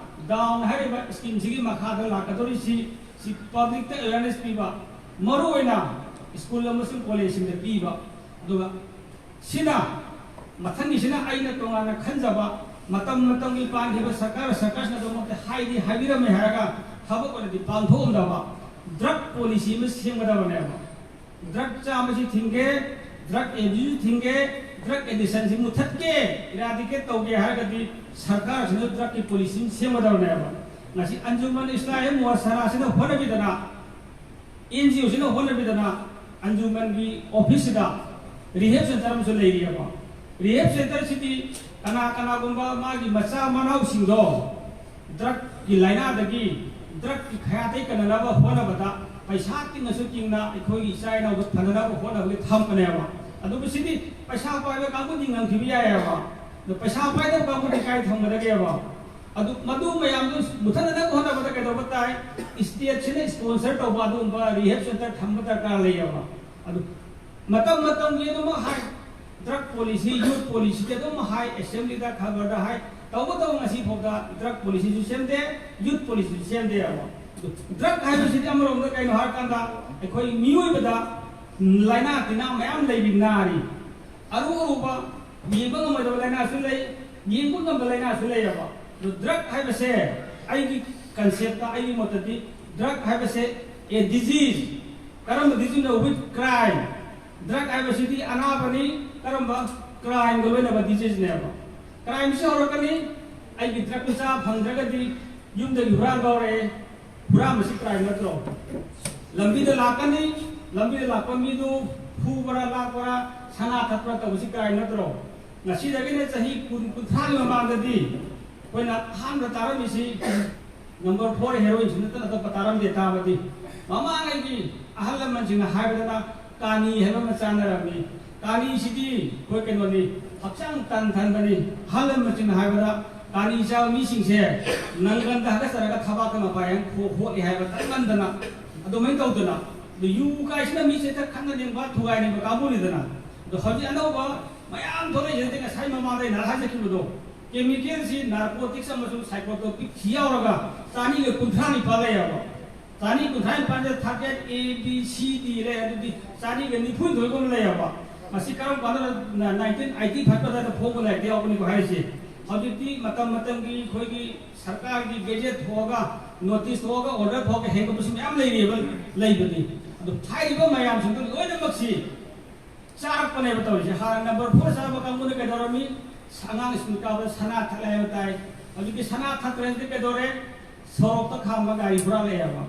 ꯗꯥꯎꯟ ꯍꯥꯏꯔꯤꯕ ꯁ꯭ꯀꯤꯝꯁꯤꯒꯤ ꯃꯈꯥꯗ ꯂꯥꯛꯀꯗꯧꯔꯤꯁꯤ, ꯁꯤ ꯄꯕ꯭ꯂꯤꯛꯇ awareness ꯄꯤꯕ, ꯃꯔꯨꯑꯣꯏꯅ ꯁ꯭ꯀꯨꯜ ꯑꯃꯁꯨꯡ ꯀꯣꯂꯦꯖꯁꯤꯡꯗ ꯄꯤꯕ꯫ ꯑꯗꯨꯒ ꯁꯤꯅ, ꯃꯊꯪꯒꯤꯁꯤꯅ ꯑꯩꯅ ꯇꯣꯉꯥꯟꯅ ꯈꯟꯖꯕ, ꯃꯇꯝ ꯃꯇꯝꯒꯤ ꯄꯥꯟꯈꯤꯕ ꯁꯔꯀꯥꯔ, ꯁꯔꯀꯥꯔꯁꯤꯅ ꯑꯗꯨꯃꯛꯇ ꯍꯥꯏꯗꯤ ꯍꯥꯏꯕꯤꯔꯝꯃꯦ ꯍꯥꯏꯔꯒ ꯊꯕꯛ ꯑꯣꯏꯅꯗꯤ ꯄꯥꯡꯊꯣꯛꯑꯝꯗꯕ ꯗ꯭ꯔꯒ ꯄꯣꯂꯤꯁꯤ ꯑꯃ ꯁꯦꯝꯒꯗꯕꯅꯦꯕ꯫ ꯗ꯭ꯔꯒ ꯆꯥꯕꯁꯤ ꯊꯤꯡꯒꯦ, ꯗ꯭ꯔꯒ ꯑꯦꯕ꯭ꯌꯨꯁ ꯊꯤꯡꯒꯦ, ꯗ꯭ꯔꯒ ꯑꯦꯗꯤꯛꯁꯟꯁꯤ ꯃꯨꯊꯠꯀꯦ, ꯏꯔꯥꯗꯤꯀꯦꯠ ꯇꯧꯒꯦ ꯍꯥꯏꯔꯒꯗꯤ ꯁꯔꯀꯥꯔꯁꯤꯅ ꯗ꯭ꯔꯒꯀꯤ ꯄꯣꯂꯤꯁꯤ ꯑꯃ ꯁꯦꯝꯒꯗꯕꯅꯦꯕ꯫ ꯉꯁꯤ ꯑꯟꯖꯨꯃꯟ ꯏꯁꯂꯥꯍꯤ ꯃꯨꯑꯁꯁꯥꯁꯤꯅ ꯍꯣꯠꯅꯕꯤꯗꯅ, ꯑꯦꯟ ꯖꯤ ꯑꯣꯁꯤꯅ ꯍꯣꯠꯅꯕꯤꯗꯅ ꯑꯟꯖꯨꯃꯟꯒꯤ ꯑꯣꯐꯤꯁꯁꯤꯗ ꯔꯤꯍꯦꯕ ꯁꯦꯟꯇꯔ ꯑꯃꯁꯨ ꯂꯩꯔꯤꯑꯕ꯫ ꯔꯤꯍꯦꯕ ꯁꯦꯟꯇꯔꯁꯤꯗꯤ ꯀꯅꯥ ꯀꯅꯥꯒꯨꯝꯕ ꯃꯥꯒꯤ ꯃꯆꯥ ꯃꯅꯥꯎꯁꯤꯡꯗꯣ ꯗ꯭ꯔꯒꯀꯤ ꯂꯥꯏꯅꯥꯗꯒꯤ, ꯗ꯭ꯔꯒꯀꯤ ꯈꯌꯥꯠꯇꯩ ꯀꯟꯅꯅꯕ ꯍꯣꯠꯅꯕꯗ ꯄꯩꯁꯥ ꯇꯤꯡꯉꯁꯨ ꯇꯤꯡꯅ ꯑꯩꯈꯣꯏꯒꯤ ꯏꯆꯥ ꯏꯅꯥꯎꯗ ꯐꯅꯅꯕ ꯍꯣꯠꯅꯕꯒꯤ ꯊꯝꯕꯅꯦꯕ꯫ ꯑꯗꯨꯕꯨ ꯁꯤꯗꯤ ꯄꯩꯁꯥ ꯄꯥꯏꯕ ꯀꯥꯡꯕꯨꯗꯤ ꯉꯝꯈꯤꯕ ꯌꯥꯏꯑꯕ꯫ ꯑꯗꯣ ꯄꯩꯁꯥ ꯄꯥꯏꯗꯕ ꯀꯥꯡꯕꯨꯗꯤ ꯀꯥꯏ ꯊꯝꯒꯗꯒꯦꯕ? ꯑꯗꯨ ꯃꯗꯨ ꯃꯌꯥꯝꯗꯨ ꯃꯨꯊꯠꯅꯅꯕ ꯍꯣꯠꯅꯕꯗ ꯀꯩꯗꯧꯕ ꯇꯥꯏ? ꯏꯁꯇꯦꯠꯁꯤꯅ ꯏꯁꯄꯣꯟꯁꯔ ꯇꯧꯕ ꯑꯗꯨꯒꯨꯝꯕ ꯔꯤꯍꯦꯕ ꯁꯦꯟꯇꯔ ꯊꯝꯕ ꯗꯔꯀꯥꯔ ꯂꯩꯌꯦꯕ꯫ ꯑꯗꯨ ꯃꯇꯝ ꯃꯇꯝꯒꯤ ꯑꯗꯨꯃꯛ ꯍꯥꯏ, ꯗ꯭ꯔꯒ ꯄꯣꯂꯤꯁꯤ, ꯌꯨꯠ ꯄꯣꯂꯤꯁꯤꯗꯤ ꯑꯗꯨꯝ ꯍꯥꯏ, ꯑꯦꯁꯦꯝꯕ꯭ꯂꯤꯗ ꯈꯕꯔꯗ ꯍꯥꯏ, ꯇꯧꯕꯇꯕꯨ ꯉꯁꯤ ꯐꯥꯎꯗ ꯗ꯭ꯔꯒ ꯄꯣꯂꯤꯁꯤꯁꯨ ꯁꯦꯝꯗꯦ, ꯌꯨꯠ ꯄꯣꯂꯤꯁꯤꯁꯨ ꯁꯦꯝꯗꯦꯕ꯫ ꯑꯗꯨ ꯗ꯭ꯔꯒ ꯍꯥꯏꯕꯁꯤꯗꯤ ꯑꯃꯔꯣꯝꯗ ꯀꯩꯅꯣ ꯍꯥꯏꯔꯀꯥꯟꯗ ꯑꯩꯈꯣꯏ ꯃꯤꯑꯣꯏꯕꯗ ꯂꯥꯏꯅꯥ ꯇꯤꯟꯅꯥ ꯃꯌꯥꯝ ꯂꯩꯔꯤ, ꯅꯥꯔꯤ꯫ ꯑꯔꯨ ꯑꯔꯨꯕ, ꯌꯦꯡꯕ ꯉꯝꯃꯣꯏꯗꯕ ꯂꯥꯏꯅꯥꯁꯨ ꯂꯩ, ꯌꯦꯡꯕ ꯉꯝꯕ ꯂꯥꯏꯅꯥꯁꯨ ꯂꯩꯌꯦꯕ꯫ ꯑꯗꯣ ꯗ꯭ꯔꯒ ꯍꯥꯏꯕꯁꯦ, ꯑꯩꯒꯤ ꯀꯟꯁꯦꯞꯇ, ꯑꯩꯒꯤ ꯃꯣꯠꯇꯗꯤ ꯗ꯭ꯔꯒ ꯍꯥꯏꯕꯁꯦ a disease, ꯀꯔꯝꯕ diseaseꯅꯣ? With crime. ꯗ꯭ꯔꯒ ꯍꯥꯏꯕꯁꯤꯗꯤ ꯑꯅꯥꯕꯅꯤ, ꯀꯔꯝꯕ? Crimeꯒ ꯂꯣꯏꯅꯕ diseaseꯅꯦꯕ꯫ Crimeꯁꯤ ꯍꯧꯔꯛꯀꯅꯤ, ꯑꯩꯒꯤ ꯗ꯭ꯔꯒ ꯃꯆꯥ ꯐꯪꯗ꯭ꯔꯒꯗꯤ ꯌꯨꯝꯗꯒꯤ ꯍꯨꯔꯥꯟꯕ ꯍꯧꯔꯛꯑꯦ, ꯍꯨꯔꯥꯟꯕꯁꯤ crime ꯅꯠꯇ꯭ꯔꯣ? ꯂꯝꯕꯤꯗ ꯂꯥꯛꯀꯅꯤ, ꯂꯝꯕꯤꯗ ꯂꯥꯛꯄ ꯃꯤꯗꯨ ꯐꯨꯕ꯭ꯔꯥ, ꯂꯥꯛꯄ꯭ꯔꯥ, ꯁꯅꯥ ꯊꯠꯄ꯭ꯔꯥ ꯇꯧꯕꯁꯤ crime ꯅꯠꯇ꯭ꯔꯣ? ꯉꯁꯤꯗꯒꯤꯅ ꯆꯍꯤ ꯀꯨꯟ, ꯀꯨꯟꯊ꯭ꯔꯥꯒꯤ ꯃꯃꯥꯡꯗꯗꯤ ꯑꯩꯈꯣꯏꯅ ꯑꯍꯥꯟꯕ ꯇꯥꯔꯝꯃꯤꯁꯤ number four heroinꯁꯤ ꯅꯠꯇꯅ ꯑꯇꯣꯞꯄ ꯇꯥꯔꯝꯗꯦ꯫ ꯇꯥꯕꯗꯤ ꯃꯃꯥꯡꯉꯩꯒꯤ ꯑꯍꯜ ꯂꯃꯟꯁꯤꯡꯅ ꯍꯥꯏꯕꯗꯅ ꯀꯥꯅꯤ ꯍꯥꯏꯕ ꯑꯃ ꯆꯥꯅꯔꯝꯃꯤ꯫ ꯀꯥꯅꯤꯁꯤꯗꯤ ꯑꯩꯈꯣꯏ ꯀꯩꯅꯣꯅꯤ, ꯍꯛꯆꯥꯡ ꯇꯟ ꯊꯟꯕꯅꯤ꯫ ꯑꯍꯜ ꯂꯃꯟꯁꯤꯡꯅ ꯍꯥꯏꯕꯗ ꯀꯥꯅꯤ ꯆꯥꯕ ꯃꯤꯁꯤꯡꯁꯦ ꯅꯪꯒꯟꯗ ꯍꯥꯀꯠꯆꯔꯒ ꯊꯕꯥꯛꯇ ꯃꯄꯥ ꯌꯥꯝ ꯈꯣ-, ꯍꯣꯠꯂꯤ ꯍꯥꯏꯕ ꯀꯟꯃꯟꯗꯅ ꯑꯗꯨꯃꯥꯏꯅ ꯇꯧꯗꯅ꯫ ꯑꯗꯨ ꯌꯨ ꯀꯥꯏꯁꯤꯅ ꯃꯤꯁꯦ ꯍꯦꯛꯇ ꯈꯠꯅꯅꯤꯡꯕ, ꯊꯨꯒꯥꯏꯅꯤꯡꯕ ꯀꯥꯡꯕꯨꯅꯤꯗꯅ꯫ ꯑꯗꯣ ꯍꯧꯖꯤꯛ ꯑꯅꯧꯕ ꯃꯌꯥꯝ ꯊꯣꯛꯂꯛꯏꯁꯤꯗꯤ ꯉꯁꯥꯏ ꯃꯃꯥꯡꯗ ꯑꯩꯅ ꯍꯥꯏꯖꯈꯤꯕꯗꯣ, chemicalꯁꯤ narcotics ꯑꯃꯁꯨꯡ psychotropic ꯁꯤ ꯌꯥꯎꯔꯒ ꯆꯅꯤꯒ ꯀꯨꯟꯊ꯭ꯔꯥ ꯅꯤꯄꯥꯜ ꯂꯩꯌꯦꯕ꯫ ꯆꯥꯅꯤ ꯀꯨꯟꯊ꯭ꯔꯥ ꯅꯤꯄꯥꯟꯗ target A, B, C, D ꯂꯩ, ꯑꯗꯨꯗꯤ ꯆꯥꯅꯤꯒ ꯅꯤꯐꯨ ꯅꯤꯊꯣꯏꯒꯨꯝꯕ ꯂꯩꯌꯦꯕ꯫ ꯃꯁꯤ ꯀꯔꯝ ꯀꯥꯟꯗ? Nineteen eighty five ꯑꯗꯨꯋꯥꯏꯗ ꯐꯣꯡꯕ ꯂꯥꯏꯔꯤꯛꯇ ꯌꯥꯎꯕꯅꯤꯀꯣ ꯍꯥꯏꯔꯤꯁꯦ꯫ ꯍꯧꯖꯤꯛꯇꯤ ꯃꯇꯝ ꯃꯇꯝꯒꯤ ꯑꯩꯈꯣꯏꯒꯤ ꯁꯔꯀꯥꯔꯒꯤ gazette ꯊꯣꯛꯑꯒ, notice ꯊꯣꯛꯑꯒ, order ꯊꯣꯛꯑꯒ ꯍꯦꯟꯒꯠꯄꯁꯨ ꯃꯌꯥꯝ ꯂꯩꯔꯤꯑꯕ, ꯂꯩꯕꯗꯤ꯫ ꯑꯗꯨ ꯍꯥꯏꯔꯤꯕ ꯃꯌꯥꯝꯁꯤꯡꯗꯨ ꯂꯣꯏꯅꯃꯛꯁꯤ ꯆꯥꯔꯛꯄꯅꯦꯕ ꯇꯧꯔꯤꯁꯦ꯫ ꯍꯥꯟꯅ number four ꯆꯥꯕ ꯀꯥꯡꯕꯨꯅ ꯀꯩꯗꯧꯔꯝꯃꯤ? ꯑꯉꯥꯡ ꯁ꯭ꯀꯨꯜ ꯀꯥꯕꯗ ꯁꯅꯥ ꯊꯠꯂꯦ ꯍꯥꯏꯕ ꯇꯥꯏ꯫ ꯍꯧꯖꯤꯛꯇꯤ ꯁꯅꯥ ꯊꯠꯇ꯭ꯔꯦ, ꯍꯧꯖꯤꯛꯇꯤ ꯀꯩꯗꯧꯔꯦ? ꯁꯣꯔꯣꯛꯇ ꯈꯥꯝꯕ ꯒꯥꯔꯤ ꯍꯨꯔꯥꯜꯂꯛꯑꯦꯕ꯫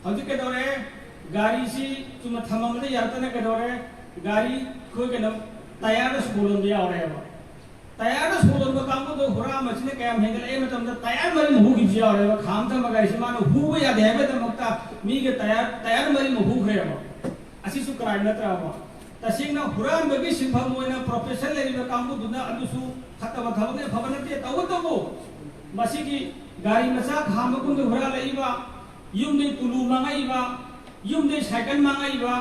ꯍꯧꯖꯤꯛ ꯀꯩꯗꯧꯔꯦ? ꯒꯥꯔꯤꯁꯤ ꯆꯨꯝꯅ ꯊꯝꯃꯝꯕꯗ ꯌꯥꯔꯛꯇꯅ ꯀꯩꯗꯧꯔꯦ? ꯒꯥꯔꯤ ꯑꯩꯈꯣꯏ ꯀꯩꯅꯣ, ꯇꯌꯥꯔꯗ ꯁꯣ ꯂꯣꯟꯕ ꯌꯥꯎꯔꯦꯕ꯫ ꯇꯌꯥꯔꯗ ꯁꯣ ꯂꯣꯟꯕ ꯀꯥꯡꯕꯨꯗꯣ ꯍꯨꯔꯥꯟꯕꯁꯤꯅ ꯀꯌꯥꯝ ꯍꯦꯟꯒꯠꯂꯛꯑꯦ ꯃꯇꯝꯗ, ꯇꯌꯥꯔ ꯃꯔꯤ ꯃꯍꯨꯈꯤꯕꯁꯨ ꯌꯥꯎꯔꯦꯕ꯫ ꯈꯥꯝ ꯊꯝꯕ ꯒꯥꯔꯤꯁꯤ ꯃꯥꯅ ꯍꯨꯕ ꯌꯥꯗꯦ ꯍꯥꯏꯕꯒꯤꯗꯃꯛꯇ ꯃꯤꯒꯤ ꯇꯌꯥꯔ, ꯇꯌꯥꯔ ꯃꯔꯤ ꯃꯍꯨꯈ꯭ꯔꯦꯕ꯫ ꯑꯁꯤꯁꯨ crime ꯅꯠꯇ꯭ꯔꯕ? ꯇꯁꯦꯡꯅ ꯍꯨꯔꯥꯟꯕꯒꯤ ꯁꯤꯟꯐꯝ ꯑꯣꯏꯅ profession ꯂꯩꯔꯤꯕ ꯀꯥꯡꯕꯨꯗꯨꯅ ꯑꯗꯨꯁꯨ ꯐꯠꯇꯕ ꯊꯕꯛꯅꯤ, ꯑꯐꯕ ꯅꯠꯇꯦ꯫ ꯇꯧꯕꯇꯕꯨ ꯃꯁꯤꯒꯤ ꯒꯥꯔꯤ ꯃꯆꯥ ꯈꯥꯝꯕ ꯀꯨꯝꯗ ꯍꯨꯔꯥꯜꯂꯛꯏꯕ, ꯌꯨꯝꯗꯒꯤ ꯇꯨꯂꯨ ꯃꯥꯡꯉꯛꯏꯕ, ꯌꯨꯝꯗꯒꯤ ꯁꯥꯏꯀꯜ ꯃꯥꯡꯉꯛꯏꯕ,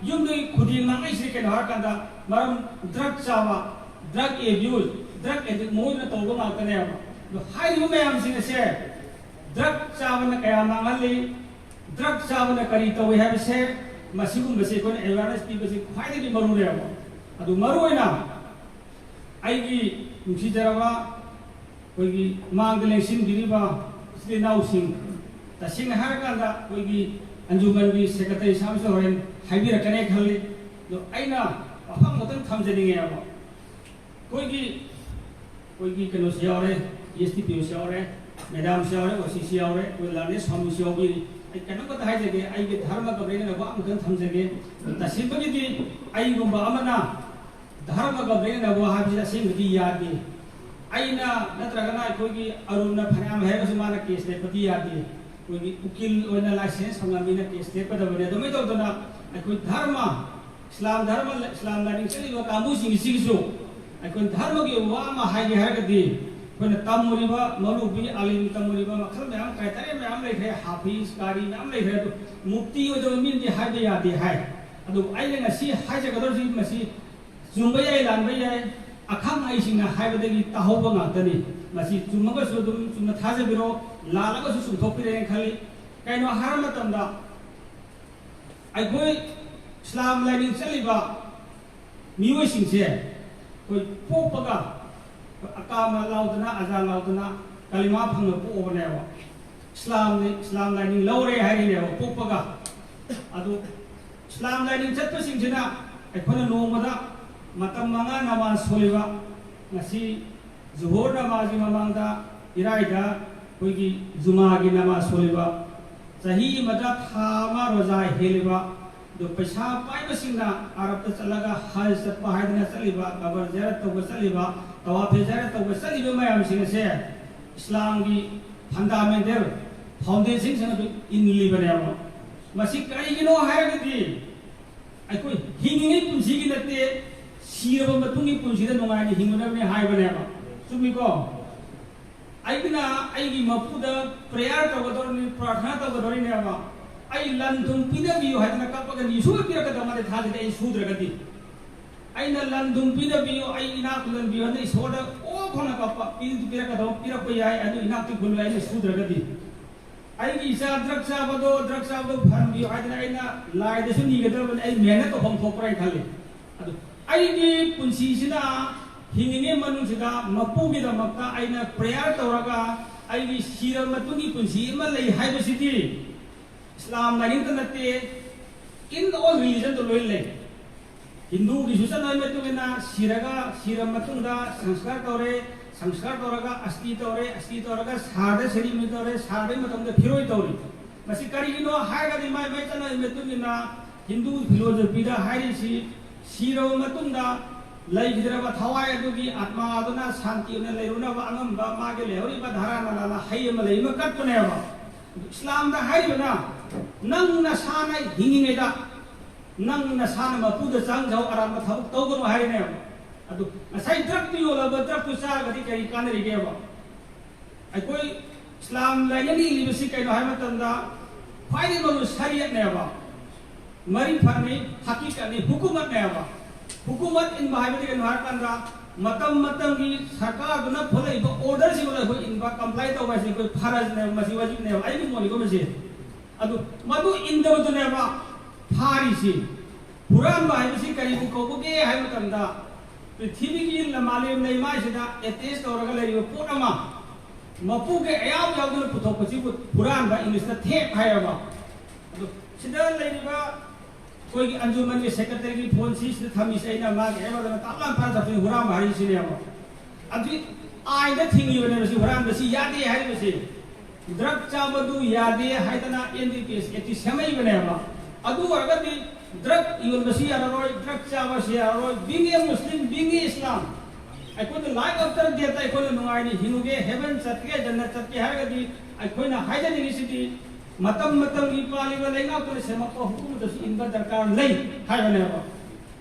ꯌꯨꯝꯗꯒꯤ ꯈꯨꯗꯦꯡ ꯃꯥꯡꯉꯛꯏꯁꯤ ꯀꯩꯅꯣ ꯍꯥꯏꯔꯀꯥꯟꯗ, ꯃꯔꯝ drug ꯆꯥꯕ, drug abuse, drug addict ꯃꯣꯏꯅ ꯇꯧꯕ ꯉꯥꯛꯇꯅꯦꯕ꯫ ꯑꯗꯣ ꯍꯥꯏꯔꯤꯕ ꯃꯌꯥꯝꯁꯤꯡ ꯑꯁꯦ drug ꯆꯥꯕꯅ ꯀꯌꯥ ꯃꯥꯡꯍꯜꯂꯤ, drug ꯆꯥꯕꯅ ꯀꯔꯤ ꯇꯧꯏ ꯍꯥꯏꯕꯁꯦ, ꯃꯁꯤꯒꯨꯝꯕꯁꯦ ꯑꯩꯈꯣꯏꯅ awareness ꯄꯤꯕꯁꯤ ꯈ꯭ꯋꯥꯏꯗꯒꯤ ꯃꯔꯨꯅꯦꯕ꯫ ꯑꯗꯨ ꯃꯔꯨꯑꯣꯏꯅ ꯑꯩꯒꯤ ꯅꯨꯡꯁꯤꯖꯔꯕ ꯑꯩꯈꯣꯏꯒꯤ ꯃꯥꯡꯗ ꯂꯦꯡꯁꯤꯟꯕꯤꯔꯤꯕ ꯏꯆꯤꯜ ꯏꯅꯥꯎꯁꯤꯡ, ꯇꯁꯦꯡꯅ ꯍꯥꯏꯔꯀꯥꯟꯗ ꯑꯩꯈꯣꯏꯒꯤ ꯑꯟꯖꯨꯃꯟꯒꯤ secretary ꯁꯥꯍꯕꯁꯨ ꯍꯣꯔꯦꯟ ꯍꯥꯏꯕꯤꯔꯛꯀꯅꯤ ꯈꯜꯂꯤ꯫ ꯑꯗꯣ ꯑꯩꯅ ꯋꯥꯐꯝ ꯑꯃꯇꯪ ꯊꯝꯖꯅꯤꯡꯉꯦꯕ꯫ ꯑꯩꯈꯣꯏꯒꯤ, ꯑꯩꯈꯣꯏꯒꯤ ꯀꯩꯅꯣꯁꯨ ꯌꯥꯎꯔꯦ, S D P O ꯁꯨ ꯌꯥꯎꯔꯦ, madam ꯁꯨ ꯌꯥꯎꯔꯦ, O C ꯁꯨ ꯌꯥꯎꯔꯦ, ꯑꯩꯈꯣꯏ learned ꯁ꯭ꯋꯥꯃꯤꯁꯨ ꯌꯥꯎꯕꯤꯔꯤ꯫ ꯑꯩ ꯀꯩꯅꯣꯝꯈꯛꯇ ꯍꯥꯏꯖꯒꯦ, ꯑꯩꯒꯤ ꯙꯔꯃꯒ ꯂꯣꯏꯅꯅ ꯋꯥ ꯑꯃꯈꯛꯇꯪ ꯊꯝꯖꯒꯦ꯫ ꯇꯁꯦꯡꯕꯒꯤꯗꯤ ꯑꯩꯒꯨꯝꯕ ꯑꯃꯅ ꯙꯔꯃꯒ ꯂꯣꯏꯅꯅ ꯋꯥ ꯍꯥꯏꯕꯁꯤ ꯑꯁꯦꯡꯕꯗꯤ ꯌꯥꯗꯦ꯫ ꯑꯩꯅ ꯅꯠꯇ꯭ꯔꯒꯅ ꯑꯩꯈꯣꯏꯒꯤ ꯑꯔꯨꯟꯅ ꯐꯅꯌꯥꯝ ꯍꯥꯏꯔꯒꯁꯨ ꯃꯥꯅ case ꯂꯦꯞꯄꯗꯤ ꯌꯥꯗꯦ꯫ ꯑꯩꯈꯣꯏꯒꯤ ꯎꯀꯤꯜ ꯑꯣꯏꯅ license ꯐꯪꯕ ꯃꯤꯅ case ꯂꯦꯞꯀꯗꯕꯅꯤ꯫ ꯑꯗꯨꯃꯥꯏꯅ ꯇꯧꯗꯅ ꯑꯩꯈꯣꯏ ꯙꯔꯃ, ꯏꯁꯂꯥꯝ ꯙꯔꯃ, ꯏꯁꯂꯥꯝ ꯂꯥꯏꯅꯤꯡ ꯆꯠꯂꯤꯕ ꯀꯥꯡꯕꯨꯁꯤꯡꯁꯤꯒꯤꯁꯨ ꯑꯩꯈꯣꯏ ꯙꯔꯃꯒꯤ ꯋꯥ ꯑꯃ ꯍꯥꯏꯒꯦ ꯍꯥꯏꯔꯒꯗꯤ, ꯑꯩꯈꯣꯏꯅ ꯇꯝꯃꯨꯔꯤꯕ ꯃꯧꯂꯨꯕꯤ ꯑꯥꯂꯤꯝ ꯇꯝꯃꯨꯔꯤꯕ ꯃꯈꯜ ꯃꯌꯥꯝ, criteria ꯃꯌꯥꯝ ꯂꯩꯈ꯭ꯔꯦ, ꯍꯥꯐꯤꯖ, ꯀꯥꯔꯤ ꯃꯌꯥꯝ ꯂꯩꯈ꯭ꯔꯦ꯫ ꯑꯗꯨ ꯃꯨꯐꯇꯤ ꯑꯣꯏꯗꯕ ꯃꯤꯅꯗꯤ ꯍꯥꯏꯕ ꯌꯥꯗꯦ ꯍꯥꯏ꯫ ꯑꯗꯨꯕꯨ ꯑꯩꯅ ꯉꯁꯤ ꯍꯥꯏꯖꯒꯗꯧꯔꯤꯁꯤ ꯃꯁꯤ ꯆꯨꯝꯕ ꯌꯥꯏ, ꯂꯥꯟꯕ ꯌꯥꯏ, ꯑꯈꯪ ꯑꯍꯩꯁꯤꯡꯅ ꯍꯥꯏꯕꯗꯒꯤ ꯇꯥꯍꯧꯕ ꯉꯥꯛꯇꯅꯤ꯫ ꯃꯁꯤ ꯆꯨꯝꯃꯒꯁꯨ ꯑꯗꯨꯝ ꯆꯨꯝꯅ ꯊꯥꯖꯕꯤꯔꯣ, ꯂꯥꯜꯂꯒꯁꯨ ꯆꯨꯝꯊꯣꯛꯄꯤꯔꯦꯅ ꯈꯜꯂꯤ꯫ ꯀꯩꯅꯣ ꯍꯥꯏꯔ ꯃꯇꯝꯗ, ꯑꯩꯈꯣꯏ ꯏꯁꯂꯥꯝ ꯂꯥꯏꯅꯤꯡ ꯆꯠꯂꯤꯕ ꯃꯤꯑꯣꯏꯁꯤꯡꯁꯦ ꯑꯩꯈꯣꯏ ꯄꯣꯛꯄꯒ ꯑꯀꯥꯃ ꯂꯥꯎꯗꯅ, ꯑꯖꯥ ꯂꯥꯎꯗꯅ, ꯀꯂꯤꯃꯥ ꯐꯪꯅ ꯄꯣꯛꯑꯕꯅꯦꯕ꯫ ꯏꯁꯂꯥꯝꯅꯤ, ꯏꯁꯂꯥꯝ ꯂꯥꯏꯅꯤꯡ ꯂꯧꯔꯦ ꯍꯥꯏꯔꯤꯅꯦꯕ ꯄꯣꯛꯄꯒ꯫ ꯑꯗꯨ ꯏꯁꯂꯥꯝ ꯂꯥꯏꯅꯤꯡ ꯆꯠꯄꯁꯤꯡꯁꯤꯅ ꯑꯩꯈꯣꯏꯅ ꯅꯣꯡꯃꯗ ꯃꯇꯝ ꯃꯉꯥ ꯅꯃꯥꯖ ꯁꯣꯜꯂꯤꯕ, ꯉꯁꯤ ꯖꯨꯍꯣꯔ ꯅꯃꯥꯖꯒꯤ ꯃꯃꯥꯡꯗ ꯏꯔꯥꯏꯗ ꯑꯩꯈꯣꯏꯒꯤ ꯖꯨꯃꯥꯒꯤ ꯅꯃꯥꯖ ꯁꯣꯜꯂꯤꯕ, ꯆꯍꯤ ꯑꯃꯗ ꯊꯥ ꯑꯃ ꯔꯣꯖꯥ ꯍꯦꯜꯂꯤꯕ, ꯑꯗꯨ ꯄꯩꯁꯥ ꯄꯥꯏꯕꯁꯤꯡꯅ ꯑꯔꯕꯇ ꯆꯠꯂꯒ ꯍꯖ ꯆꯠꯄ ꯍꯥꯏꯗꯅ ꯆꯠꯂꯤꯕ, ꯀꯕꯔ ꯖꯤꯌꯥꯔꯠ ꯇꯧꯕ ꯆꯠꯂꯤꯕ, ꯇꯋꯥꯐꯦ ꯖꯤꯌꯥꯔꯠ ꯇꯧꯕ ꯆꯠꯂꯤꯕ ꯃꯌꯥꯝꯁꯤꯡ ꯑꯁꯦ ꯏꯁꯂꯥꯝꯒꯤ ꯐꯟꯗꯥꯃꯦꯟꯇꯦꯜ ꯐꯥꯎꯟꯗꯦꯁꯟꯁꯤꯡ ꯑꯗꯨ ꯏꯜꯂꯤꯕꯅꯦꯕ꯫ ꯃꯁꯤ ꯀꯔꯤꯒꯤꯅꯣ ꯍꯥꯏꯔꯒꯗꯤ, ꯑꯩꯈꯣꯏ ꯍꯤꯡꯉꯤꯉꯩ ꯄꯨꯟꯁꯤꯒꯤ ꯅꯠꯇꯦ, ꯁꯤꯔꯕ ꯃꯇꯨꯡꯒꯤ ꯄꯨꯟꯁꯤꯗ ꯅꯨꯡꯉꯥꯏꯅ ꯍꯤꯡꯒꯗꯕꯅꯤ ꯍꯥꯏꯕꯅꯦꯕ꯫ ꯆꯨꯝꯃꯤꯀꯣ? ꯑꯩꯒꯤꯅ ꯑꯩꯒꯤ ꯃꯄꯨꯗ ꯄ꯭ꯔꯦꯌꯔ ꯇꯧꯒꯗꯧꯔꯤꯕꯅꯤ, ꯄ꯭ꯔꯥꯔꯊꯅꯥ ꯇꯧꯒꯗꯧꯔꯤꯅꯦꯕ꯫ ꯑꯩ ꯂꯟ ꯊꯨꯝ ꯄꯤꯅꯕꯤꯌꯨ ꯍꯥꯏꯗꯅ ꯀꯞꯄꯒ ꯅꯤꯁꯨ ꯄꯤꯔꯛꯀꯗꯕ ꯃꯥꯗꯤ ꯊꯥꯖꯗꯦ, ꯑꯩ ꯁꯨꯗ꯭ꯔꯒꯗꯤ꯫ ꯑꯩꯅ ꯂꯟ ꯊꯨꯝ ꯄꯤꯅꯕꯤꯌꯨ, ꯑꯩ ꯏꯅꯥꯛ ꯈꯨꯜꯍꯟꯕꯤꯌꯨ ꯍꯥꯏꯅ ꯏꯁꯣꯔꯗ ꯑꯣ ꯈꯣꯡꯅ ꯀꯞꯄ, ꯄꯤꯗꯤ ꯄꯤꯔꯛꯀꯗꯕ ꯄꯤꯔꯛꯄ ꯌꯥꯏ, ꯑꯗꯨ ꯏꯅꯥꯛꯇꯤ ꯈꯨꯜꯂꯣꯏ, ꯑꯩꯅ ꯁꯨꯗ꯭ꯔꯒꯗꯤ꯫ ꯑꯩꯒꯤ ꯏꯆꯥ ꯗ꯭ꯔꯒ ꯆꯥꯕꯗꯣ, ꯗ꯭ꯔꯒ ꯆꯥꯕꯗꯣ ꯐꯍꯟꯕꯤꯌꯨ ꯍꯥꯏꯗꯅ ꯑꯩꯅ ꯂꯥꯏꯗꯁꯨ ꯅꯤꯒꯗꯕꯅꯤ, ꯑꯩ ꯃꯦꯍꯅꯠ ꯇꯧꯐꯝ ꯊꯣꯛꯄ꯭ꯔꯥ ꯍꯥꯏꯅ ꯈꯜꯂꯤ꯫ ꯑꯗꯨ ꯑꯩꯒꯤ ꯄꯨꯟꯁꯤꯁꯤꯅ ꯍꯤꯡꯉꯤꯉꯩ ꯃꯅꯨꯡꯁꯤꯗ ꯃꯄꯨꯒꯤꯗꯃꯛꯇ ꯑꯩꯅ ꯄ꯭ꯔꯦꯌꯔ ꯇꯧꯔꯒ ꯑꯩꯒꯤ ꯁꯤꯔꯕ ꯃꯇꯨꯡꯒꯤ ꯄꯨꯟꯁꯤ ꯑꯃ ꯂꯩ ꯍꯥꯏꯕꯁꯤꯗꯤ ꯏꯁꯂꯥꯝ ꯂꯥꯏꯅꯤꯡꯗ ꯅꯠꯇꯦ, in all religion ꯗ ꯂꯣꯏ ꯂꯩ꯫ ꯍꯤꯟꯗꯨꯒꯤꯁꯨ ꯆꯠꯅꯕꯤ ꯃꯇꯨꯡ ꯏꯟꯅ ꯁꯤꯔꯒ, ꯁꯤꯔꯕ ꯃꯇꯨꯡꯗ ꯁꯪꯁꯀꯥꯔ ꯇꯧꯔꯦ, ꯁꯪꯁꯀꯥꯔ ꯇꯧꯔꯒ ꯑꯁꯇꯤ ꯇꯧꯔꯦ, ꯑꯁꯇꯤ ꯇꯧꯔꯒ ꯁꯥꯔꯗ ꯁꯦꯔꯤꯃꯣꯅꯤ ꯇꯧꯔꯦ, ꯁꯥꯔꯗꯩ ꯃꯇꯝꯗ ꯐꯤꯔꯣꯏ ꯇꯧꯔꯤ꯫ ꯃꯁꯤ ꯀꯔꯤꯒꯤꯅꯣ ꯍꯥꯏꯔꯒꯗꯤ ꯃꯥꯏ ꯃꯥꯏ ꯆꯠꯅꯕꯤ ꯃꯇꯨꯡ ꯏꯟꯅ ꯍꯤꯟꯗꯨ ꯐꯤꯂꯣꯁꯣꯐꯤꯗ ꯍꯥꯏꯔꯤꯁꯤ ꯁꯤꯔꯕ ꯃꯇꯨꯡꯗ ꯂꯩꯈꯤꯗ꯭ꯔꯕ ꯊꯋꯥꯏ ꯑꯗꯨꯒꯤ ꯑꯥꯠꯃꯥ ꯑꯗꯨꯅ ꯁꯥꯟꯇꯤ ꯑꯣꯏꯅ ꯂꯩꯔꯨꯅꯕ ꯑꯉꯝꯕ ꯃꯥꯒꯤ ꯂꯩꯍꯧꯔꯤꯕ ꯙꯔꯥ ꯅꯥꯂꯥꯅ ꯍꯩ ꯑꯃ ꯂꯩ ꯑꯃ ꯀꯠꯄꯅꯦꯕ꯫ ꯏꯁꯂꯥꯝꯗ ꯍꯥꯏꯔꯤꯕꯅ ꯅꯪ ꯅꯁꯥꯅ ꯍꯤꯡꯉꯤꯉꯩꯗ ꯅꯪ ꯅꯁꯥꯅ ꯃꯄꯨꯗ ꯆꯪꯖꯧ, ꯑꯔꯥꯟꯕ ꯊꯕꯛ ꯇꯧꯒꯅꯨ ꯍꯥꯏꯔꯤꯅꯦꯕ꯫ ꯑꯗꯨ ꯉꯁꯥꯏ ꯗ꯭ꯔꯛꯇꯨ ꯌꯣꯜꯂꯕ ꯗ꯭ꯔꯛꯇꯨ ꯆꯥꯔꯒꯗꯤ ꯀꯔꯤ ꯀꯥꯟꯅꯔꯤꯒꯦꯕ? ꯑꯩꯈꯣꯏ ꯏꯁꯂꯥꯝ ꯂꯥꯏꯅꯤꯡ ꯏꯜꯂꯤꯕꯁꯤ ꯀꯩꯅꯣ ꯍꯥꯏꯕ ꯃꯇꯝꯗ ꯈ꯭ꯋꯥꯏꯗꯒꯤ ꯃꯔꯨ ꯁꯔꯤꯌꯠꯅꯦꯕ, ꯃꯔꯤ ꯐꯔꯅꯤ, ꯍꯀꯤꯀꯠꯅꯤ, ꯍꯨꯀꯨꯃꯠꯅꯦꯕ꯫ ꯍꯨꯀꯨꯃꯠ ꯏꯟꯕ ꯍꯥꯏꯕꯗꯤ ꯀꯩꯅꯣ ꯍꯥꯏꯔꯀꯥꯟꯗ ꯃꯇꯝ ꯃꯇꯝꯒꯤ ꯁꯔꯀꯥꯔꯗꯨꯅ ꯊꯣꯛꯂꯛꯏꯕ ꯑꯣꯔꯗꯔꯁꯤꯡꯗꯣ ꯑꯩꯈꯣꯏ ꯏꯟꯕ, ꯀꯝꯄ꯭ꯂꯥꯏ ꯇꯧꯕ ꯍꯥꯏꯁꯦ ꯑꯩꯈꯣꯏ ꯐꯔꯖꯅꯦꯕ, ꯃꯁꯤ ꯋꯥꯖꯤꯕꯅꯦꯕ, ꯑꯩꯒꯤ ꯃꯣꯠꯅꯤꯀꯣ ꯃꯁꯤ꯫ ꯑꯗꯨ ꯃꯗꯨ ꯏꯟꯗꯕꯗꯨꯅꯦꯕ ꯐꯥꯔꯤꯁꯤ꯫ ꯍꯨꯔꯥꯟꯕ ꯍꯥꯏꯕꯁꯤ ꯀꯔꯤꯕꯨ ꯀꯧꯕꯒꯦ ꯍꯥꯏꯕ ꯃꯇꯝꯗ, ꯄ꯭ꯔꯤꯊꯤꯕꯤꯒꯤ ꯂꯝ-, ꯃꯥꯂꯦꯝ ꯂꯩꯃꯥꯏꯁꯤꯗ ꯑꯦꯇꯦꯁ ꯇꯧꯔꯒ ꯂꯩꯔꯤꯕ ꯄꯣꯠ ꯑꯃ ꯃꯄꯨꯒꯤ ꯑꯌꯥꯕ ꯌꯥꯎꯗꯅ ꯄꯨꯊꯣꯛꯄꯁꯤꯕꯨ ꯍꯨꯔꯥꯟꯕ, ꯏꯪꯂꯤꯁꯇ ꯊꯦꯞ ꯍꯥꯏꯌꯦꯕ꯫ ꯑꯗꯣ ꯁꯤꯗ ꯂꯩꯔꯤꯕ ꯑꯩꯈꯣꯏꯒꯤ ꯑꯟꯖꯨꯃꯟꯒꯤ ꯁꯦꯀ꯭ꯔꯦꯇꯔꯤꯒꯤ ꯐꯣꯟꯁꯤ ꯁꯤꯗ ꯊꯝꯃꯤꯁꯦ, ꯑꯩꯅ ꯃꯥꯒꯤ ꯑꯌꯥꯕꯗ ꯇꯥꯞ ꯂꯥꯎꯅ ꯐꯥꯔ ꯆꯠꯄꯅꯤ, ꯍꯨꯔꯥꯟꯕ ꯍꯥꯏꯔꯤꯁꯤꯅꯦꯕ꯫ ꯑꯗꯨꯗꯤ ꯑꯥꯏꯟꯗ ꯊꯤꯡꯉꯤꯕꯅꯦꯕ ꯁꯤ ꯍꯨꯔꯥꯟꯕꯁꯤ ꯌꯥꯗꯦ ꯍꯥꯏꯔꯤꯕꯁꯤ꯫ ꯗ꯭ꯔꯒ ꯆꯥꯕꯗꯨ ꯌꯥꯗꯦ ꯍꯥꯏꯗꯅ ꯑꯦꯟ ꯗꯤ ꯄꯤ ꯑꯦꯁ ꯑꯦꯛꯇꯤ ꯁꯦꯝꯃꯛꯏꯕꯅꯦꯕ꯫ ꯑꯗꯨ ꯑꯣꯏꯔꯒꯗꯤ ꯗ꯭ꯔꯒ ꯌꯣꯟꯕꯁꯤ ꯌꯥꯔꯔꯣꯏ, ꯗ꯭ꯔꯒ ꯆꯥꯕꯁꯤ ꯌꯥꯔꯔꯣꯏ, being a Muslim, being a Islam, ꯑꯩꯈꯣꯏꯅ life after death ꯑꯩꯈꯣꯏꯅ ꯅꯨꯡꯉꯥꯏꯅ ꯍꯤꯡꯉꯨꯒꯦ, heaven ꯆꯠꯀꯦ, ꯖꯟꯅꯠ ꯆꯠꯀꯦ ꯍꯥꯏꯔꯒꯗꯤ ꯑꯩꯈꯣꯏꯅ ꯍꯥꯏꯖꯅꯤꯡꯉꯤꯁꯤꯗꯤ ꯃꯇꯝ ꯃꯇꯝꯒꯤ ꯄꯥꯜꯂꯤꯕ ꯂꯩꯉꯥꯛꯇꯨꯅ ꯁꯦꯝꯃꯛꯄ ꯍꯨꯀꯨꯃꯠꯇꯁꯨ ꯏꯟꯕ ꯗꯔꯀꯥꯔ ꯂꯩ ꯍꯥꯏꯕꯅꯦꯕ꯫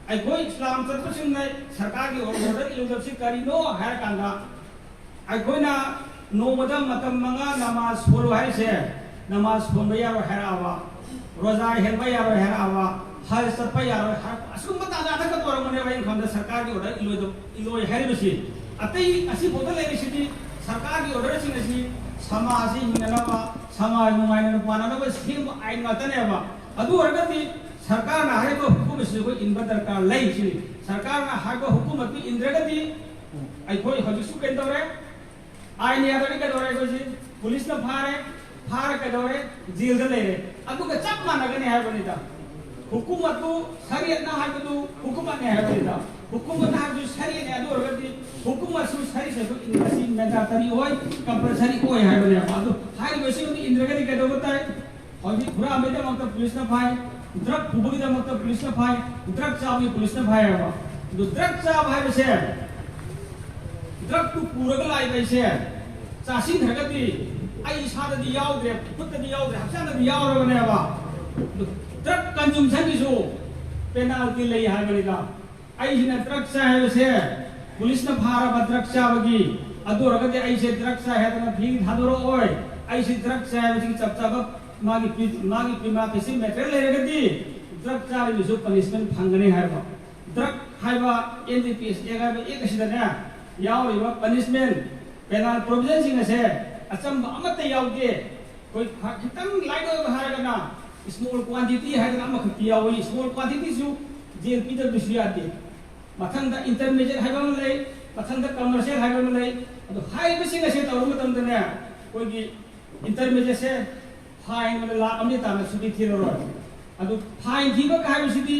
ꯑꯩꯈꯣꯏ ꯏꯁꯂꯥꯝ ꯆꯠꯄꯁꯤꯡꯅ ꯁꯔꯀꯥꯔꯒꯤ ꯑꯣꯔꯗꯔ ꯏꯜꯂꯨꯗꯕꯁꯤ ꯀꯔꯤꯅꯣ ꯍꯥꯏꯔꯀꯥꯟꯗ, ꯑꯩꯈꯣꯏꯅ ꯅꯣꯡꯃꯗ ꯃꯇꯝ ꯃꯉꯥ ꯅꯃꯥꯖ ꯁꯣꯜꯂꯨ ꯍꯥꯏꯔꯤꯁꯦ, ꯅꯃꯥꯖ ꯁꯣꯟꯕ ꯌꯥꯔꯣꯏ ꯍꯥꯏꯔꯛꯑꯕ, ꯔꯣꯖꯥ ꯍꯦꯟꯕ ꯌꯥꯔꯣꯏ ꯍꯥꯏꯔꯛꯑꯕ, ꯍꯖ ꯆꯠꯄ ꯌꯥꯔꯣꯏ ꯍꯥꯏꯔꯛꯄ, ꯑꯁꯤꯒꯨꯝꯕ ꯇꯥꯟꯖꯥ ꯈꯛꯇ ꯑꯣꯏꯔꯝꯒꯅꯦꯕ ꯑꯩꯅ ꯈꯟꯕꯗ ꯁꯔꯀꯥꯔꯒꯤ ꯑꯣꯔꯗꯔ ꯏꯜꯂꯣꯏꯗ-, ꯏꯜꯂꯣꯏ ꯍꯥꯏꯔꯤꯕꯁꯤ꯫ ꯑꯇꯩ ꯑꯁꯤ ꯐꯥꯎꯗ ꯂꯩꯔꯤꯁꯤꯗꯤ ꯁꯔꯀꯥꯔꯒꯤ ꯑꯣꯔꯗꯔꯁꯤꯡ ꯑꯁꯤ ꯁꯃꯥꯖꯁꯤ ꯍꯤꯡꯅꯅꯕ, ꯁꯃꯥꯖ ꯅꯨꯡꯉꯥꯏꯅ ꯄꯥꯟꯅꯅꯕ ꯁꯦꯝꯕ ꯑꯥꯏꯟ ꯉꯥꯛꯇꯅꯦꯕ꯫ ꯑꯗꯨ ꯑꯣꯏꯔꯒꯗꯤ ꯁꯔꯀꯥꯔꯅ ꯍꯥꯏꯔꯤꯕ ꯍꯨꯀꯨꯝ ꯑꯁꯤ ꯑꯩꯈꯣꯏ ꯏꯟꯕ ꯗꯔꯀꯥꯔ ꯂꯩ ꯁꯤꯅꯤ꯫ ꯁꯔꯀꯥꯔꯅ ꯍꯥꯏꯕ ꯍꯨꯀꯨꯝ ꯑꯗꯨ ꯏꯟꯗ꯭ꯔꯒꯗꯤ ꯑꯩꯈꯣꯏ ꯍꯧꯖꯤꯛꯁꯨ ꯀꯩꯗꯧꯔꯦ? ꯑꯥꯏꯟ ꯌꯥꯗ꯭ꯔꯗꯤ ꯀꯩꯗꯧꯔꯦ? ꯑꯩꯈꯣꯏꯁꯤ ꯄꯨꯂꯤꯁꯅ ꯐꯥꯔꯦ, ꯐꯥꯔ ꯀꯩꯗꯧꯔꯦ? ꯖꯦꯜꯗ ꯂꯩꯔꯦ꯫ ꯑꯗꯨꯒ ꯆꯞ ꯃꯥꯟꯅꯒꯅꯤ ꯍꯥꯏꯕꯅꯤꯗ꯫ ꯍꯨꯀꯨꯃꯠꯇꯨ, ꯁꯔꯤꯌꯠꯅ ꯍꯥꯏꯕꯗꯨ ꯍꯨꯀꯨꯃꯠꯅꯤ ꯍꯥꯏꯕꯅꯤꯗ꯫ ꯍꯨꯀꯨꯃꯠꯅ ꯍꯥꯏꯕꯗꯨ ꯁꯔꯤꯌꯠꯅꯤ꯫ ꯑꯗꯨ ꯑꯣꯏꯔꯒꯗꯤ ꯍꯨꯀꯨꯃꯠꯁꯨ ꯁꯔꯤꯌꯠꯁꯨ ꯏꯟꯗ꯭ꯔꯁꯤ ꯃꯦꯟꯗꯥꯇꯔꯤ ꯑꯣꯏ, ꯀꯝꯄꯜꯁꯔꯤ ꯑꯣꯏ ꯍꯥꯏꯕꯅꯦꯕ꯫ ꯑꯗꯨ ꯍꯥꯏꯔꯤꯕꯁꯤ ꯑꯗꯨ ꯏꯟꯗ꯭ꯔꯒꯗꯤ ꯀꯩꯗꯧꯕ ꯇꯥꯏ? ꯍꯧꯖꯤꯛ ꯍꯨꯔꯥꯟꯕꯒꯤꯗꯃꯛꯇ ꯄꯨꯂꯤꯁꯅ ꯐꯥꯏ, ꯗ꯭ꯔꯒ ꯄꯨꯕꯒꯤꯗꯃꯛꯇ ꯄꯨꯂꯤꯁꯅ ꯐꯥꯏ, ꯗ꯭ꯔꯒ ꯆꯥꯕꯒꯤ ꯄꯨꯂꯤꯁꯅ ꯐꯥꯏ ꯍꯥꯏꯕ꯫ ꯑꯗꯨ ꯗ꯭ꯔꯒ ꯆꯥꯕ ꯍꯥꯏꯕꯁꯦ, ꯗ꯭ꯔꯒꯇꯨ ꯄꯨꯔꯒ ꯂꯥꯛꯏꯕ ꯑꯩꯁꯦ ꯆꯥꯁꯤꯟꯈ꯭ꯔꯒꯗꯤ ꯑꯩ ꯏꯁꯥꯗꯗꯤ ꯌꯥꯎꯗ꯭ꯔꯦ, ꯈꯨꯠꯇꯗꯤ ꯌꯥꯎꯗ꯭ꯔꯦ, ꯍꯛꯆꯥꯡꯗꯗꯤ ꯌꯥꯎꯔꯕꯅꯦꯕ꯫ ꯑꯗꯨ ꯗ꯭ꯔꯒ ꯀꯟꯖꯨꯝꯁꯟꯒꯤꯁꯨ ꯄꯦꯅꯥꯜꯇꯤ ꯂꯩ ꯍꯥꯏꯕꯅꯤꯗ꯫ ꯑꯩꯁꯤꯅ ꯗ꯭ꯔꯒ ꯆꯥꯏ ꯍꯥꯏꯕꯁꯦ ꯄꯨꯂꯤꯁꯅ ꯐꯥꯔꯕ ꯗ꯭ꯔꯒ ꯆꯥꯕꯒꯤ, ꯑꯗꯨ ꯑꯣꯏꯔꯒꯗꯤ ꯑꯩꯁꯦ ꯗ꯭ꯔꯒ ꯆꯥꯏ ꯍꯥꯏꯗꯅ ꯐꯤ ꯊꯥꯗꯣꯔꯛꯑꯣꯏ꯫ ꯑꯩꯁꯦ ꯗ꯭ꯔꯒ ꯆꯥꯏ ꯍꯥꯏꯕꯁꯤꯒꯤ ꯆꯞ ꯆꯥꯕ ꯃꯥꯒꯤ ꯄꯤ-, ꯃꯥꯒꯤ ꯄ꯭ꯔꯤꯃꯥ ꯐꯦꯁꯤ ꯃꯦꯇꯔꯤꯌꯦꯜ ꯂꯩꯔꯒꯗꯤ ꯗ꯭ꯔꯒ ꯆꯥꯔꯤꯕꯁꯨ ꯄꯅꯤꯁꯃꯦꯟ ꯐꯪꯒꯅꯤ ꯍꯥꯏꯕ꯫ ꯗ꯭ꯔꯒ ꯍꯥꯏꯕ ꯑꯦꯟ ꯗꯤ ꯄꯤ ꯑꯦꯁ ꯑꯦꯛ ꯍꯥꯏꯕ ꯑꯦꯛ ꯑꯁꯤꯗꯅꯦ ꯌꯥꯎꯔꯤꯕ ꯄꯅꯤꯁꯃꯦꯟ, ꯄꯦꯅꯥꯜ ꯄ꯭ꯔꯣꯚꯤꯖꯟꯁꯤꯡ ꯑꯁꯦ ꯑꯆꯝꯕ ꯑꯃꯠꯇ ꯌꯥꯎꯗꯦ꯫ ꯑꯩꯈꯣꯏ ꯈ-, ꯈꯤꯇꯪ ꯂꯥꯏꯠ ꯑꯣꯏꯕ ꯍꯥꯏꯔꯒꯅ small quantity ꯍꯥꯏꯗꯅ ꯑꯃꯈꯛꯇꯤ ꯌꯥꯎꯏ꯫ Small quantityꯁꯨ jail ꯄꯤꯗꯕꯁꯨ ꯌꯥꯗꯦ꯫ ꯃꯊꯪꯗ intermediate ꯍꯥꯏꯕ ꯑꯃ ꯂꯩ, ꯃꯊꯪꯗ commercial ꯍꯥꯏꯕ ꯑꯃ ꯂꯩ꯫ ꯑꯗꯣ ꯍꯥꯏꯔꯤꯕꯁꯤꯡ ꯑꯁꯦ ꯇꯧꯔꯕ ꯃꯇꯝꯗꯅꯦ, ꯑꯩꯈꯣꯏꯒꯤ intermediateꯁꯦ fine ꯑꯣꯏꯅ ꯂꯥꯛ ꯑꯃꯗꯤ ꯇꯥꯅ ꯁꯨꯇꯤ ꯊꯤꯔꯔꯣꯏ꯫ ꯑꯗꯨ fine ꯊꯤꯕ ꯍꯥꯏꯕꯁꯤꯗꯤ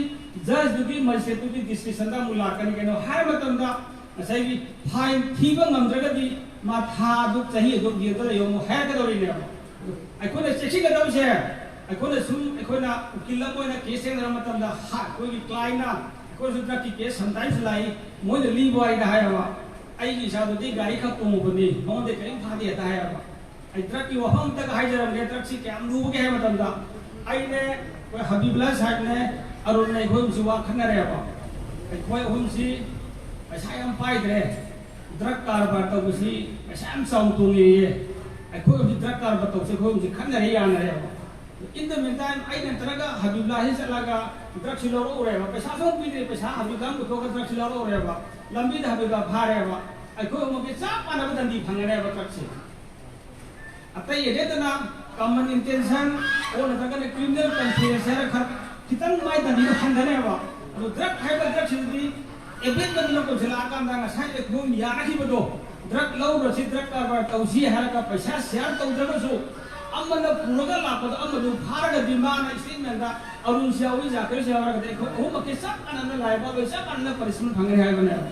judgeꯗꯨꯒꯤ, magistrateꯇꯨꯒꯤ discretionꯗ ꯑꯃꯨꯛ ꯂꯥꯛꯀꯅꯤ꯫ ꯀꯩꯅꯣ ꯍꯥꯏꯕ ꯃꯇꯝꯗ ꯉꯁꯥꯏꯒꯤ fine ꯊꯤꯕ ꯉꯝꯗ꯭ꯔꯒꯗꯤ ꯃꯥ ꯊꯥ ꯑꯗꯨ, ꯆꯍꯤ ꯑꯗꯨ jailꯗ ꯂꯩꯌꯣ ꯑꯃꯨꯛ ꯍꯥꯏꯔꯛꯀꯗꯧꯔꯤꯅꯦꯕ꯫ ꯑꯩꯈꯣꯏꯅ ꯆꯦꯛꯁꯤꯟꯒꯗꯕꯁꯦ, ꯑꯩꯈꯣꯏꯅ ꯁꯨꯝ, ꯑꯩꯈꯣꯏꯅ ꯎꯀꯤꯜ ꯑꯃ ꯑꯣꯏꯅ case ꯊꯦꯡꯅꯔꯕ ꯃꯇꯝꯗ, ꯍꯥ, ꯑꯩꯈꯣꯏꯒꯤ clientꯅ, ꯑꯩꯈꯣꯏꯁꯨ drugꯀꯤ case sometimes ꯂꯥꯛꯏ, ꯃꯣꯏꯅ ꯂꯤꯕ ꯋꯥꯔꯤꯗ ꯍꯥꯏꯔꯕ, "ꯑꯩꯒꯤ ꯏꯆꯥꯗꯨꯗꯤ ꯒꯥꯔꯤ ꯈꯛ ꯇꯣꯡꯉꯨꯕꯅꯤ, ꯃꯉꯣꯟꯗ ꯀꯔꯤꯝ ꯐꯥꯗꯦ" ꯍꯦꯛꯇ ꯍꯥꯏꯔꯕ꯫ ꯑꯩ drugꯀꯤ ꯋꯥꯐꯝ ꯑꯝꯇꯒ ꯍꯥꯏꯖꯔꯝꯒꯦ, drugꯁꯤ ꯀꯌꯥꯝ ꯂꯨꯕꯒꯦ ꯍꯥꯏꯕ ꯃꯇꯝꯗ, ꯑꯩꯅꯦ, ꯑꯩꯈꯣꯏ ꯍꯕꯤꯕꯨꯜꯂꯥ ꯁꯥꯍꯦꯕꯅꯦ, ꯑꯔꯨꯟꯅꯦ, ꯑꯩꯈꯣꯏ ꯑꯍꯨꯝꯁꯤ ꯋꯥ ꯈꯟꯅꯔꯦꯕ꯫ ꯑꯩꯈꯣꯏ ꯑꯍꯨꯝꯁꯤ ꯄꯩꯁꯥ ꯌꯥꯝ ꯄꯥꯏꯗ꯭ꯔꯦ, drug ꯀꯔꯕꯥꯔ ꯇꯧꯕꯁꯤ ꯄꯩꯁꯥ ꯌꯥꯝ ꯆꯥꯎꯅ ꯇꯣꯡꯉꯦꯌꯦ꯫ ꯑꯩꯈꯣꯏ ꯑꯍꯨꯝꯁꯤ drug ꯀꯔꯕꯥꯔ ꯇꯧꯁꯦ ꯑꯩꯈꯣꯏ ꯑꯍꯨꯝꯁꯤ ꯈꯟꯅꯔꯦ, ꯌꯥꯅꯔꯦꯕ꯫ In the meantime, ꯑꯩ ꯅꯠꯇ꯭ꯔꯒ ꯍꯕꯤꯕꯨꯜꯂꯥꯁꯤ ꯆꯠꯂꯒ drugꯁꯤ ꯂꯧꯔꯛꯎꯔꯦꯕ꯫ ꯄꯩꯁꯥꯁꯨ ꯑꯃꯨꯛ ꯄꯤꯗ꯭ꯔꯦ, ꯄꯩꯁꯥ ꯍꯕꯤꯕꯨꯜꯂꯥ ꯑꯃ ꯄꯨꯊꯣꯛꯑꯒ drugꯁꯤ ꯂꯧꯔꯛꯎꯔꯦꯕ꯫ ꯂꯝꯕꯤꯗ ꯍꯕꯤꯕꯨꯜꯂꯥ ꯐꯥꯔꯦꯕ꯫ ꯑꯩꯈꯣꯏ ꯑꯍꯨꯝꯃꯛꯀꯤ ꯆꯞ ꯃꯥꯟꯅꯕ ꯗꯟꯗꯤ ꯐꯪꯒꯅꯦꯕ drugꯁꯤ꯫ ꯑꯇꯩ ꯅꯠꯇꯅ common intention ꯑꯣ ꯅꯠꯇ꯭ꯔꯒꯅ criminal conspiracy ꯍꯥꯏꯔ ꯈꯔ ꯈꯤꯇꯪ ꯃꯥꯏ ꯗꯟꯗꯤꯗꯣ ꯍꯟꯊꯅꯦꯕ꯫ ꯑꯗꯣ drug ꯍꯥꯏꯕ drugꯁꯤꯗꯤ ꯑꯦꯕꯦꯠ ꯃꯅꯨꯡꯗ ꯄꯨꯁꯤꯜꯂꯛꯑꯀꯥꯟꯗ ꯉꯁꯥꯏ ꯑꯩꯈꯣꯏ ꯌꯥꯅꯈꯤꯕꯗꯣ, drug ꯂꯧꯔꯁꯤ, drug ꯀꯔꯕꯥꯔ ꯇꯧꯁꯤ ꯍꯥꯏꯔꯒ ꯄꯩꯁꯥ share ꯇꯧꯗ꯭ꯔꯒꯁꯨ ꯑꯃꯅ ꯄꯨꯔꯒ ꯂꯥꯛꯄꯗꯣ ꯑꯃꯗꯨ ꯐꯥꯔꯒꯗꯤ ꯃꯥꯅ statementꯗ ꯑꯔꯨꯟꯁꯨ ꯌꯥꯎꯏ, ꯖꯥꯀꯤꯔꯁꯨ ꯌꯥꯎꯔꯒꯗꯤ ꯑꯩꯈꯣꯏ ꯑꯍꯨꯝꯃꯛꯀꯤ ꯆꯞ ꯃꯥꯟꯅꯅ liable ꯑꯣꯏ, ꯆꯞ ꯃꯥꯟꯅꯅ punishment ꯐꯪꯒꯅꯤ ꯍꯥꯏꯕꯅꯦꯕ꯫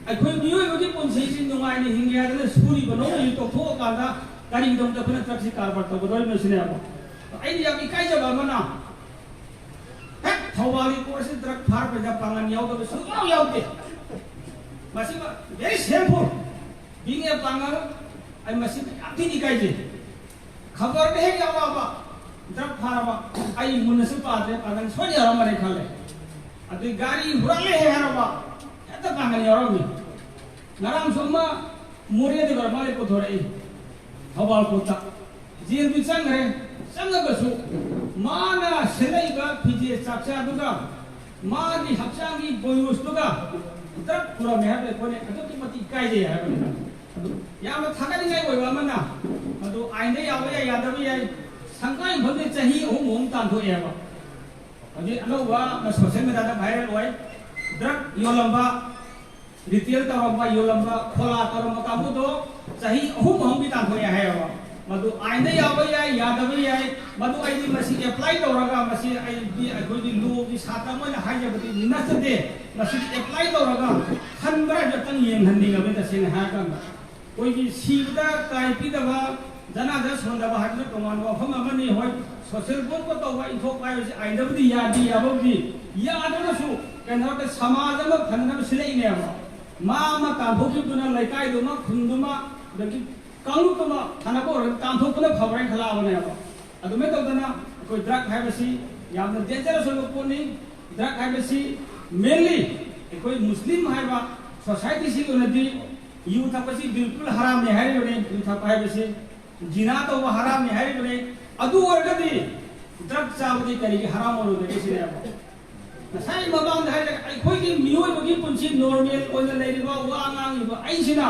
ꯑꯩꯈꯣꯏ ꯃꯤꯑꯣꯏꯕꯒꯤ ꯄꯨꯟꯁꯤꯁꯤ ꯅꯨꯡꯉꯥꯏꯅ ꯍꯤꯡꯒꯦ ꯍꯥꯏꯗꯅ ꯁꯨꯔꯤꯕ ꯅꯣꯡꯃꯩꯁꯤ ꯇꯣꯛꯊꯣꯛꯑꯀꯥꯟꯗ ꯀꯔꯤꯒꯤꯗꯃꯛꯇ ꯑꯩꯈꯣꯏꯅ drugꯁꯤ ꯀꯔꯕꯥꯔ ꯇꯧꯒꯗꯧꯔꯤꯕꯅꯣ ꯁꯤꯅꯦꯕ꯫ ꯑꯩꯅ ꯌꯥꯝ ꯏꯀꯥꯏꯖꯕ ꯑꯃꯅ, ꯍꯦꯛ ꯊꯧꯕꯥꯜꯒꯤ courtꯁꯤꯗ drug ꯐꯥꯔꯛꯄꯗ ꯄꯥꯡꯒꯜ ꯌꯥꯎꯗꯕ ꯁꯨꯡꯌꯥꯎ ꯌꯥꯎꯗꯦ꯫ ꯃꯁꯤꯃ very shameful꯫ Being a ꯄꯥꯡꯒꯜ, ꯑꯩ ꯃꯁꯤ ꯌꯥꯝ ꯊꯤꯅ ꯏꯀꯥꯏꯖꯩ꯫ ꯈꯕꯔꯗ ꯍꯦꯛ ꯌꯥꯎꯔꯛꯑꯕ, drug ꯐꯥꯔꯕ, ꯑꯩ ꯃꯨꯟꯅꯁꯨ ꯄꯥꯗ꯭ꯔꯦ, ꯄꯥꯡꯒꯜ ꯁꯣꯏꯅ ꯌꯥꯎꯔꯝꯃꯅꯤ ꯈꯜꯂꯦ꯫ ꯑꯗꯨꯏ ꯒꯥꯔꯤ ꯍꯨꯔꯥꯜꯂꯦ ꯍꯦꯛ ꯍꯥꯏꯔꯕ, ꯍꯦꯛꯇ ꯄꯥꯡꯒꯜ ꯌꯥꯎꯔꯝꯃꯤ꯫ ꯉꯔꯥꯡꯁꯨ ꯑꯃ ꯃꯣꯔꯦꯗꯒꯤ ꯑꯣꯏꯔ ꯃꯥꯜꯂꯦ ꯄꯨꯊꯣꯔꯛꯏ, ꯊꯧꯕꯥꯜ courtꯇ꯫ Jailꯗꯤ ꯆꯪꯈ꯭ꯔꯦ, ꯆꯪꯉꯒꯁꯨ ꯃꯥꯅ ꯁꯦꯠꯂꯛꯏꯕ ꯐꯤꯖꯦ ꯆꯥꯛꯆꯥꯗꯨꯒ ꯃꯥꯒꯤ ꯍꯛꯆꯥꯡꯒꯤ ꯕꯣꯌꯨꯁꯇꯨꯒ drug ꯄꯨꯔꯝꯃꯦ ꯍꯥꯏꯕꯗ ꯑꯩꯈꯣꯏꯅ ꯑꯗꯨꯛꯀꯤ ꯃꯇꯤꯛ ꯏꯀꯥꯏꯖꯩ ꯍꯥꯏꯕꯅꯤꯗ꯫ ꯑꯗꯨ ꯌꯥꯝꯅ ꯊꯥꯒꯠꯅꯤꯡꯉꯥꯏ ꯑꯣꯏꯕ ꯑꯃꯅ, ꯃꯗꯨ ꯑꯥꯏꯟꯗ ꯌꯥꯕ ꯌꯥꯏ, ꯌꯥꯗꯕ ꯌꯥꯏ꯫ ꯁꯪꯒꯥꯏ ꯃꯐꯝꯗꯤ ꯆꯍꯤ ꯑꯍꯨꯝ ꯑꯍꯨꯝ ꯇꯥꯟꯊꯣꯛꯑꯦꯕ꯫ ꯍꯧꯖꯤꯛ ꯑꯅꯧꯕ ꯑꯃ ꯁꯣꯁꯤꯌꯦꯜ ꯃꯦꯗꯤꯌꯥꯗ ꯚꯥꯏꯔꯦꯜ ꯑꯣꯏ꯫ ꯗ꯭ꯔꯒ ꯌꯣꯜꯂꯝꯕ, ꯔꯤꯇꯦꯜ ꯇꯧꯔꯝꯕ, ꯌꯣꯜꯂꯝꯕ, ꯈꯣꯂꯥ ꯇꯧꯔꯝꯕ ꯀꯥꯡꯕꯨꯗꯣ ꯆꯍꯤ ꯑꯍꯨꯝ ꯑꯍꯨꯝꯒꯤ ꯇꯥꯟꯊꯣꯛꯑꯦ ꯍꯥꯏꯌꯦꯕ꯫ ꯃꯗꯨ ꯑꯥꯏꯟꯗ ꯌꯥꯕ ꯌꯥꯏ, ꯌꯥꯗꯕ ꯌꯥꯏ꯫ ꯃꯗꯨ ꯑꯩꯗꯤ ꯃꯁꯤ ꯑꯦꯄ꯭ꯂꯥꯏ ꯇꯧꯔꯒ, ꯃꯁꯤ ꯑꯩꯗꯤ ꯑꯩꯈꯣꯏꯒꯤ ꯂꯣꯒꯤ ꯁꯥꯇ꯭ꯔ ꯑꯃ ꯑꯣꯏꯅ ꯍꯥꯏꯖꯕꯗꯤ ꯅꯠꯆꯗꯦ꯫ ꯃꯁꯤ ꯑꯦꯄ꯭ꯂꯥꯏ ꯇꯧꯔꯒ ꯈꯟꯕ꯭ꯔꯥ ꯍꯥꯏꯐꯦꯠꯇꯪ ꯌꯦꯡꯍꯟꯅꯤꯡꯉꯕꯅꯤ, ꯇꯁꯦꯡꯅ ꯍꯥꯏꯔꯀꯥꯟꯗ꯫ ꯑꯩꯈꯣꯏꯒꯤ ꯁꯤꯕꯗ ꯀꯥꯏ ꯄꯤꯗꯕ, ꯖꯅꯥꯗ ꯁꯣꯟꯗꯕ ꯍꯥꯏꯕꯁꯨ ꯇꯣꯉꯥꯟꯕ ꯋꯥꯐꯝ ꯑꯃꯅꯤ꯫ ꯍꯣꯏ, ꯁꯣꯁꯤꯌꯦꯜ ꯋꯥꯔꯛ ꯇꯧꯕ, ꯏꯟꯊꯣꯛꯄ ꯍꯥꯏꯕꯁꯤ ꯑꯥꯏꯟꯗꯕꯨꯗꯤ ꯌꯥꯗꯤ ꯌꯥꯕꯕꯨꯗꯤ, ꯌꯥꯗ꯭ꯔꯒꯁꯨ ꯀꯩꯅꯣ ꯍꯥꯏꯕꯗ ꯁꯃꯥꯖ ꯑꯃ ꯐꯅꯅꯕ ꯁꯤꯜꯂꯛꯏꯅꯦꯕ꯫ ꯃꯥ ꯑꯃ ꯇꯥꯟꯊꯣꯛꯈꯤꯕꯗꯨꯅ ꯂꯩꯀꯥꯏꯗꯨꯃ, ꯈꯨꯟꯗꯨꯃ, ꯑꯗꯒꯤ ꯀꯥꯡꯂꯨꯞ ꯑꯃ ꯐꯅꯕ ꯑꯣꯏꯔꯒ ꯇꯥꯟꯊꯣꯛꯄꯅ ꯐꯕ꯭ꯔꯥ ꯍꯥꯏꯅ ꯈꯜꯂꯛꯑꯕꯅꯦꯕ꯫ ꯑꯗꯨꯃꯥꯏꯅ ꯇꯧꯗꯅ ꯑꯩꯈꯣꯏ ꯗ꯭ꯔꯒ ꯍꯥꯏꯕꯁꯤ ꯌꯥꯝꯅ ꯗꯦꯟꯖꯔꯁ ꯑꯣꯏꯕ ꯄꯣꯠꯅꯤ꯫ ꯗ꯭ꯔꯒ ꯍꯥꯏꯕꯁꯤ ꯃꯦꯟꯂꯤ ꯑꯩꯈꯣꯏ ꯃꯨꯁꯂꯤꯝ ꯍꯥꯏꯕ ꯁꯣꯁꯥꯏꯇꯤꯁꯤꯒꯤ ꯑꯣꯏꯅꯗꯤ ꯌꯨ ꯊꯛꯄꯁꯤ ꯕꯤꯜꯀꯨꯜ ꯍꯔꯥꯝꯅꯤ ꯍꯥꯏꯔꯤꯕꯅꯤ, ꯌꯨ ꯊꯛꯄ ꯍꯥꯏꯕꯁꯤ꯫ ꯖꯤꯅꯥ ꯇꯧꯕ ꯍꯔꯥꯝꯅꯤ ꯍꯥꯏꯔꯤꯕꯅꯤ꯫ ꯑꯗꯨ ꯑꯣꯏꯔꯒꯗꯤ ꯗ꯭ꯔꯒ ꯆꯥꯕꯗꯤ ꯀꯔꯤꯒꯤ ꯍꯔꯥꯝ ꯑꯣꯏꯔꯣꯏꯗꯒꯦ ꯁꯤꯅꯦꯕ꯫ ꯉꯁꯥꯏ ꯃꯃꯥꯡꯗ ꯍꯥꯏꯔꯦ, ꯑꯩꯈꯣꯏꯒꯤ ꯃꯤꯑꯣꯏꯕꯒꯤ ꯄꯨꯟꯁꯤ ꯅꯣꯔꯃꯦꯜ ꯑꯣꯏꯅ ꯂꯩꯔꯤꯕ ꯋꯥ ꯉꯥꯡꯉꯤꯕ ꯑꯩꯁꯤꯅ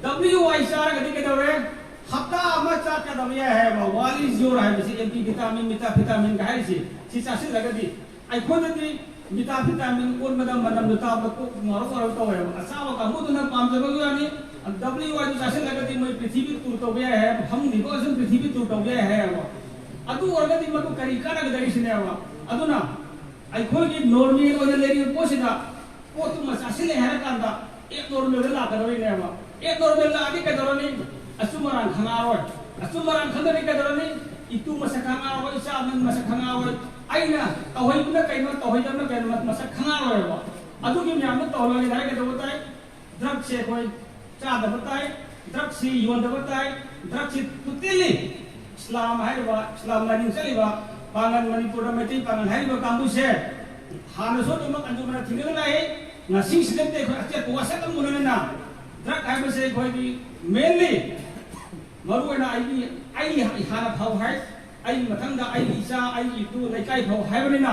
ꯗꯕ꯭ꯂꯤꯌꯨ ꯑꯥꯏ ꯆꯥꯔꯒꯗꯤ ꯀꯩꯗꯧꯔꯦ? ꯍꯞꯇꯥ ꯑꯃ ꯆꯥꯛ ꯆꯥꯗꯕ ꯌꯥꯏ ꯍꯥꯏꯌꯦꯕ꯫ ꯋꯥꯂꯤ ꯖꯤꯌꯣꯔ ꯍꯥꯏꯕꯁꯤ, ꯑꯦꯝꯄꯤ ꯚꯤꯇꯥꯃꯤꯟ, ꯃꯤꯇꯥ ꯚꯤꯇꯥꯃꯤꯟꯒ ꯍꯥꯏꯔꯤꯁꯤ, ꯁꯤ ꯆꯥꯁꯤꯜꯂꯒꯗꯤ ꯑꯩꯈꯣꯏꯗꯗꯤ ꯃꯤꯇꯥ ꯚꯤꯇꯥꯃꯤꯟ ꯑꯣꯟꯕꯗ ꯃꯅꯝꯗꯨ ꯇꯥꯕꯗ ꯀꯣꯛ ꯉꯥꯎꯔꯛ ꯉꯥꯎꯔꯛ ꯇꯧꯋꯦꯕ꯫ ꯑꯆꯥꯕ ꯀꯥꯡꯕꯨꯗꯨꯅ ꯄꯥꯝꯖꯕꯒꯤ ꯋꯥꯅꯤ꯫ ꯗꯕ꯭ꯂꯤꯌꯨ ꯑꯥꯏꯗꯨ ꯆꯥꯁꯤꯜꯂꯒꯗꯤ ꯃꯣꯏ ꯄ꯭ꯔꯤꯊꯤꯕꯤ ꯇꯨꯔ ꯇꯧꯕ ꯌꯥꯏ ꯍꯥꯏꯌꯦꯕ, ꯐꯃꯨꯡꯗ ꯍꯤꯞꯄꯒꯁꯨ ꯄ꯭ꯔꯤꯊꯤꯕꯤ ꯇꯨꯔ ꯇꯧꯕ ꯌꯥꯏ ꯍꯥꯏꯌꯦꯕ꯫ ꯑꯗꯨ ꯑꯣꯏꯔꯒꯗꯤ ꯃꯗꯨ ꯀꯔꯤ ꯀꯥꯟꯅꯒꯗꯒꯦ ꯁꯤꯅꯦꯕ꯫ ꯑꯗꯨꯅ ꯑꯩꯈꯣꯏꯒꯤ ꯅꯣꯔꯃꯦꯜ ꯑꯣꯏꯅ ꯂꯩꯔꯤꯕ ꯄꯣꯠꯁꯤꯗ ꯄꯣꯠꯇꯨꯃ ꯆꯥꯁꯤꯜꯂꯦ ꯍꯥꯏꯔꯀꯥꯟꯗ ꯑꯦꯕꯅꯣꯔꯃꯦꯜꯗ ꯂꯥꯛꯀꯗꯧꯔꯤꯅꯦꯕ꯫ ꯑꯦꯕꯅꯣꯔꯃꯦꯜ ꯂꯥꯛꯑꯗꯤ ꯀꯩꯗꯧꯔꯅꯤ? ꯑꯆꯨꯝ ꯑꯔꯥꯟ ꯈꯪꯉꯛꯑꯔꯣꯏ꯫ ꯑꯆꯨꯝ ꯑꯔꯥꯟ ꯈꯪꯗ꯭ꯔꯗꯤ ꯀꯩꯗꯧꯔꯅꯤ? ꯏꯇꯨ ꯃꯁꯛ ꯈꯪꯉꯛꯑꯔꯣꯏ, ꯏꯆꯥ ꯑꯃ ꯃꯁꯛ ꯈꯪꯉꯛꯑꯔꯣꯏ꯫ ꯑꯩꯅ ꯇꯧꯍꯩꯕꯅ ꯀꯩꯅꯣ, ꯇꯧꯍꯩꯗꯕꯅ ꯀꯩꯅꯣ ꯃꯁꯛ ꯈꯪꯉꯛꯑꯔꯣꯏꯕ꯫ ꯑꯗꯨꯒꯤ ꯃꯌꯥꯝꯗꯣ ꯇꯧꯍꯜꯂꯒꯦ ꯍꯥꯏꯔꯒ ꯀꯩꯗꯧꯕ ꯇꯥꯏ? ꯗ꯭ꯔꯒꯁꯦ ꯑꯩꯈꯣꯏ ꯆꯥꯗꯕ ꯇꯥꯏ, ꯗ꯭ꯔꯒꯁꯤ ꯌꯣꯟꯗꯕ ꯇꯥꯏ, ꯗ꯭ꯔꯒꯁꯤ ꯇꯣꯇꯦꯜꯂꯤ ꯏꯁꯂꯥꯝ ꯍꯥꯏꯔꯤꯕ, ꯏꯁꯂꯥꯝ ꯂꯥꯏꯅꯤꯡ ꯆꯠꯂꯤꯕ ꯄꯥꯡꯒꯜ, ꯃꯅꯤꯄꯨꯔꯗ ꯃꯩꯇꯩ ꯄꯥꯡꯒꯜ ꯍꯥꯏꯔꯤꯕ ꯀꯥꯡꯕꯨꯁꯦ ꯍꯥꯟꯅꯁꯨ ꯑꯗꯨꯃꯛ ꯑꯟꯖꯨꯃꯟꯅ ꯊꯤꯡꯉꯒ ꯂꯥꯛꯏ, ꯉꯁꯤꯁꯤꯗ ꯅꯠꯇꯦ ꯑꯩꯈꯣꯏ ꯑꯆꯦꯠꯄ ꯋꯥꯁꯛ ꯑꯃ ꯎꯅꯔꯦꯅ꯫ ꯗ꯭ꯔꯒ ꯍꯥꯏꯕꯁꯦ ꯑꯩꯈꯣꯏꯒꯤ ꯃꯦꯟꯂꯤ ꯃꯔꯨꯑꯣꯏꯅ ꯑꯩꯒꯤ, ꯑꯩ ꯍꯥꯟꯅ ꯐꯧ ꯍꯥꯏ, ꯑꯩꯒꯤ ꯃꯊꯪꯗ ꯑꯩꯒꯤ ꯏꯆꯥ, ꯑꯩꯒꯤ ꯏꯇꯨ, ꯂꯩꯀꯥꯏ ꯐꯧ ꯍꯥꯏꯕꯅꯤꯅ,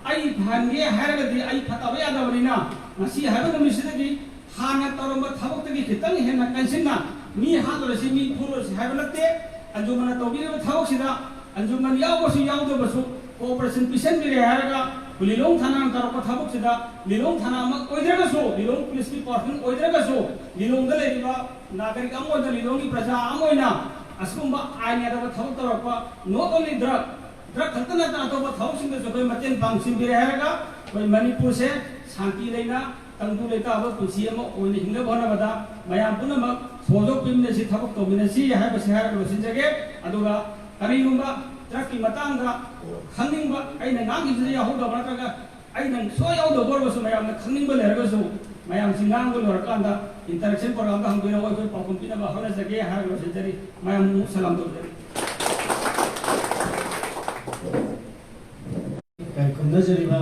ꯑꯩ ꯐꯍꯟꯒꯦ ꯍꯥꯏꯔꯒꯗꯤ ꯑꯩ ꯐꯠꯇꯕ ꯌꯥꯗꯕꯅꯤꯅ, ꯉꯁꯤ ꯍꯥꯏꯕ ꯅꯨꯃꯤꯠꯁꯤꯗꯒꯤ ꯍꯥꯟꯅ ꯇꯧꯔꯝꯕ ꯊꯕꯛꯇꯒꯤ ꯈꯤꯇꯪ ꯍꯦꯟꯅ ꯀꯟꯁꯤꯟꯅ ꯃꯤ ꯍꯥꯠꯂꯨꯔꯁꯤ, ꯃꯤ ꯐꯨꯔꯨꯔꯁꯤ ꯍꯥꯏꯕ ꯅꯠꯇꯦ꯫ ꯑꯟꯖꯨꯃꯟꯅ ꯇꯧꯕꯤꯔꯤꯕ ꯊꯕꯛꯁꯤꯗ ꯑꯟꯖꯨꯃꯟ ꯌꯥꯎꯕꯁꯨ ꯌꯥꯎꯗꯕꯁꯨ cooperation ꯄꯤꯁꯟꯕꯤꯔꯦ ꯍꯥꯏꯔꯒ ꯂꯤꯂꯣꯡ ꯊꯥꯅꯥꯅ ꯇꯧꯔꯛꯄ ꯊꯕꯛꯁꯤꯗ ꯂꯤꯂꯣꯡ ꯊꯥꯅꯥꯃꯛ ꯑꯣꯏꯗ꯭ꯔꯒꯁꯨ, ꯂꯤꯂꯣꯡ ꯄꯨꯂꯤꯁꯀꯤ ꯄꯥꯔꯁꯟ ꯑꯣꯏꯗ꯭ꯔꯒꯁꯨ, ꯂꯤꯂꯣꯡꯗ ꯂꯩꯔꯤꯕ ꯅꯥꯒꯔꯤꯛ ꯑꯃ ꯑꯣꯏꯅ, ꯂꯤꯂꯣꯡꯒꯤ ꯄ꯭ꯔꯖꯥ ꯑꯃ ꯑꯣꯏꯅ ꯑꯁꯤꯒꯨꯝꯕ ꯑꯥꯏꯟ ꯌꯥꯗꯕ ꯊꯕꯛ ꯇꯧꯔꯛꯄ, not only drug, drug ꯈꯛꯇ ꯅꯠꯇꯅ ꯑꯇꯣꯞꯄ ꯊꯕꯛꯁꯤꯡꯗꯁꯨ ꯑꯩꯈꯣꯏ ꯃꯇꯦꯡ ꯄꯥꯡꯁꯤꯟꯕꯤꯔꯦ ꯍꯥꯏꯔꯒ ꯑꯩꯈꯣꯏ ꯃꯅꯤꯄꯨꯔꯁꯦ ꯁꯥꯟꯇꯤ ꯂꯩꯅ ꯇꯪꯗꯨ ꯂꯩꯇꯥꯕ ꯄꯨꯟꯁꯤ ꯑꯃ ꯑꯣꯏꯅ ꯍꯤꯡꯅꯕ ꯍꯣꯠꯅꯕꯗ ꯃꯌꯥꯝ ꯄꯨꯝꯅꯃꯛ ꯁꯣꯖꯣꯛ ꯄꯤꯃꯤꯟꯅꯁꯤ, ꯊꯕꯛ ꯇꯧꯃꯤꯟꯅꯁꯤ ꯍꯥꯏꯕꯁꯤ ꯍꯥꯏꯔꯒ ꯂꯣꯏꯁꯤꯟꯖꯒꯦ꯫ ꯑꯗꯨꯒ ꯀꯔꯤꯒꯨꯝꯕ ꯗ꯭ꯔꯒꯀꯤ ꯃꯇꯥꯡꯗ ꯈꯪꯅꯤꯡꯕ, ꯑꯩꯅ ꯉꯥꯡꯈꯤꯕꯗ ꯌꯥꯎꯍꯧꯗꯕ ꯅꯠꯇ꯭ꯔꯒ ꯑꯩꯅ ꯁꯣꯏ ꯌꯥꯎꯗꯕ ꯑꯣꯏꯔꯒꯁꯨ ꯃꯌꯥꯝꯅ ꯈꯪꯅꯤꯡꯕ ꯂꯩꯔꯒꯁꯨ ꯃꯌꯥꯝꯁꯤ ꯉꯥꯡꯕ ꯂꯣꯏꯔꯀꯥꯟꯗ interaction program ꯗ ꯍꯪꯕꯤꯔꯛꯑꯣ, ꯑꯩꯈꯣꯏ ꯄꯥꯎꯈꯨꯝ ꯄꯤꯅꯕ ꯍꯣꯠꯅꯖꯒꯦ ꯍꯥꯏꯔꯒ ꯂꯣꯏꯁꯤꯟꯖꯔꯤ꯫ ꯃꯌꯥꯝ ꯑꯃꯨꯛ ꯁꯂꯥꯝ ꯇꯧꯖꯔꯤ꯫ ꯈꯨꯝꯅꯖꯔꯤꯕ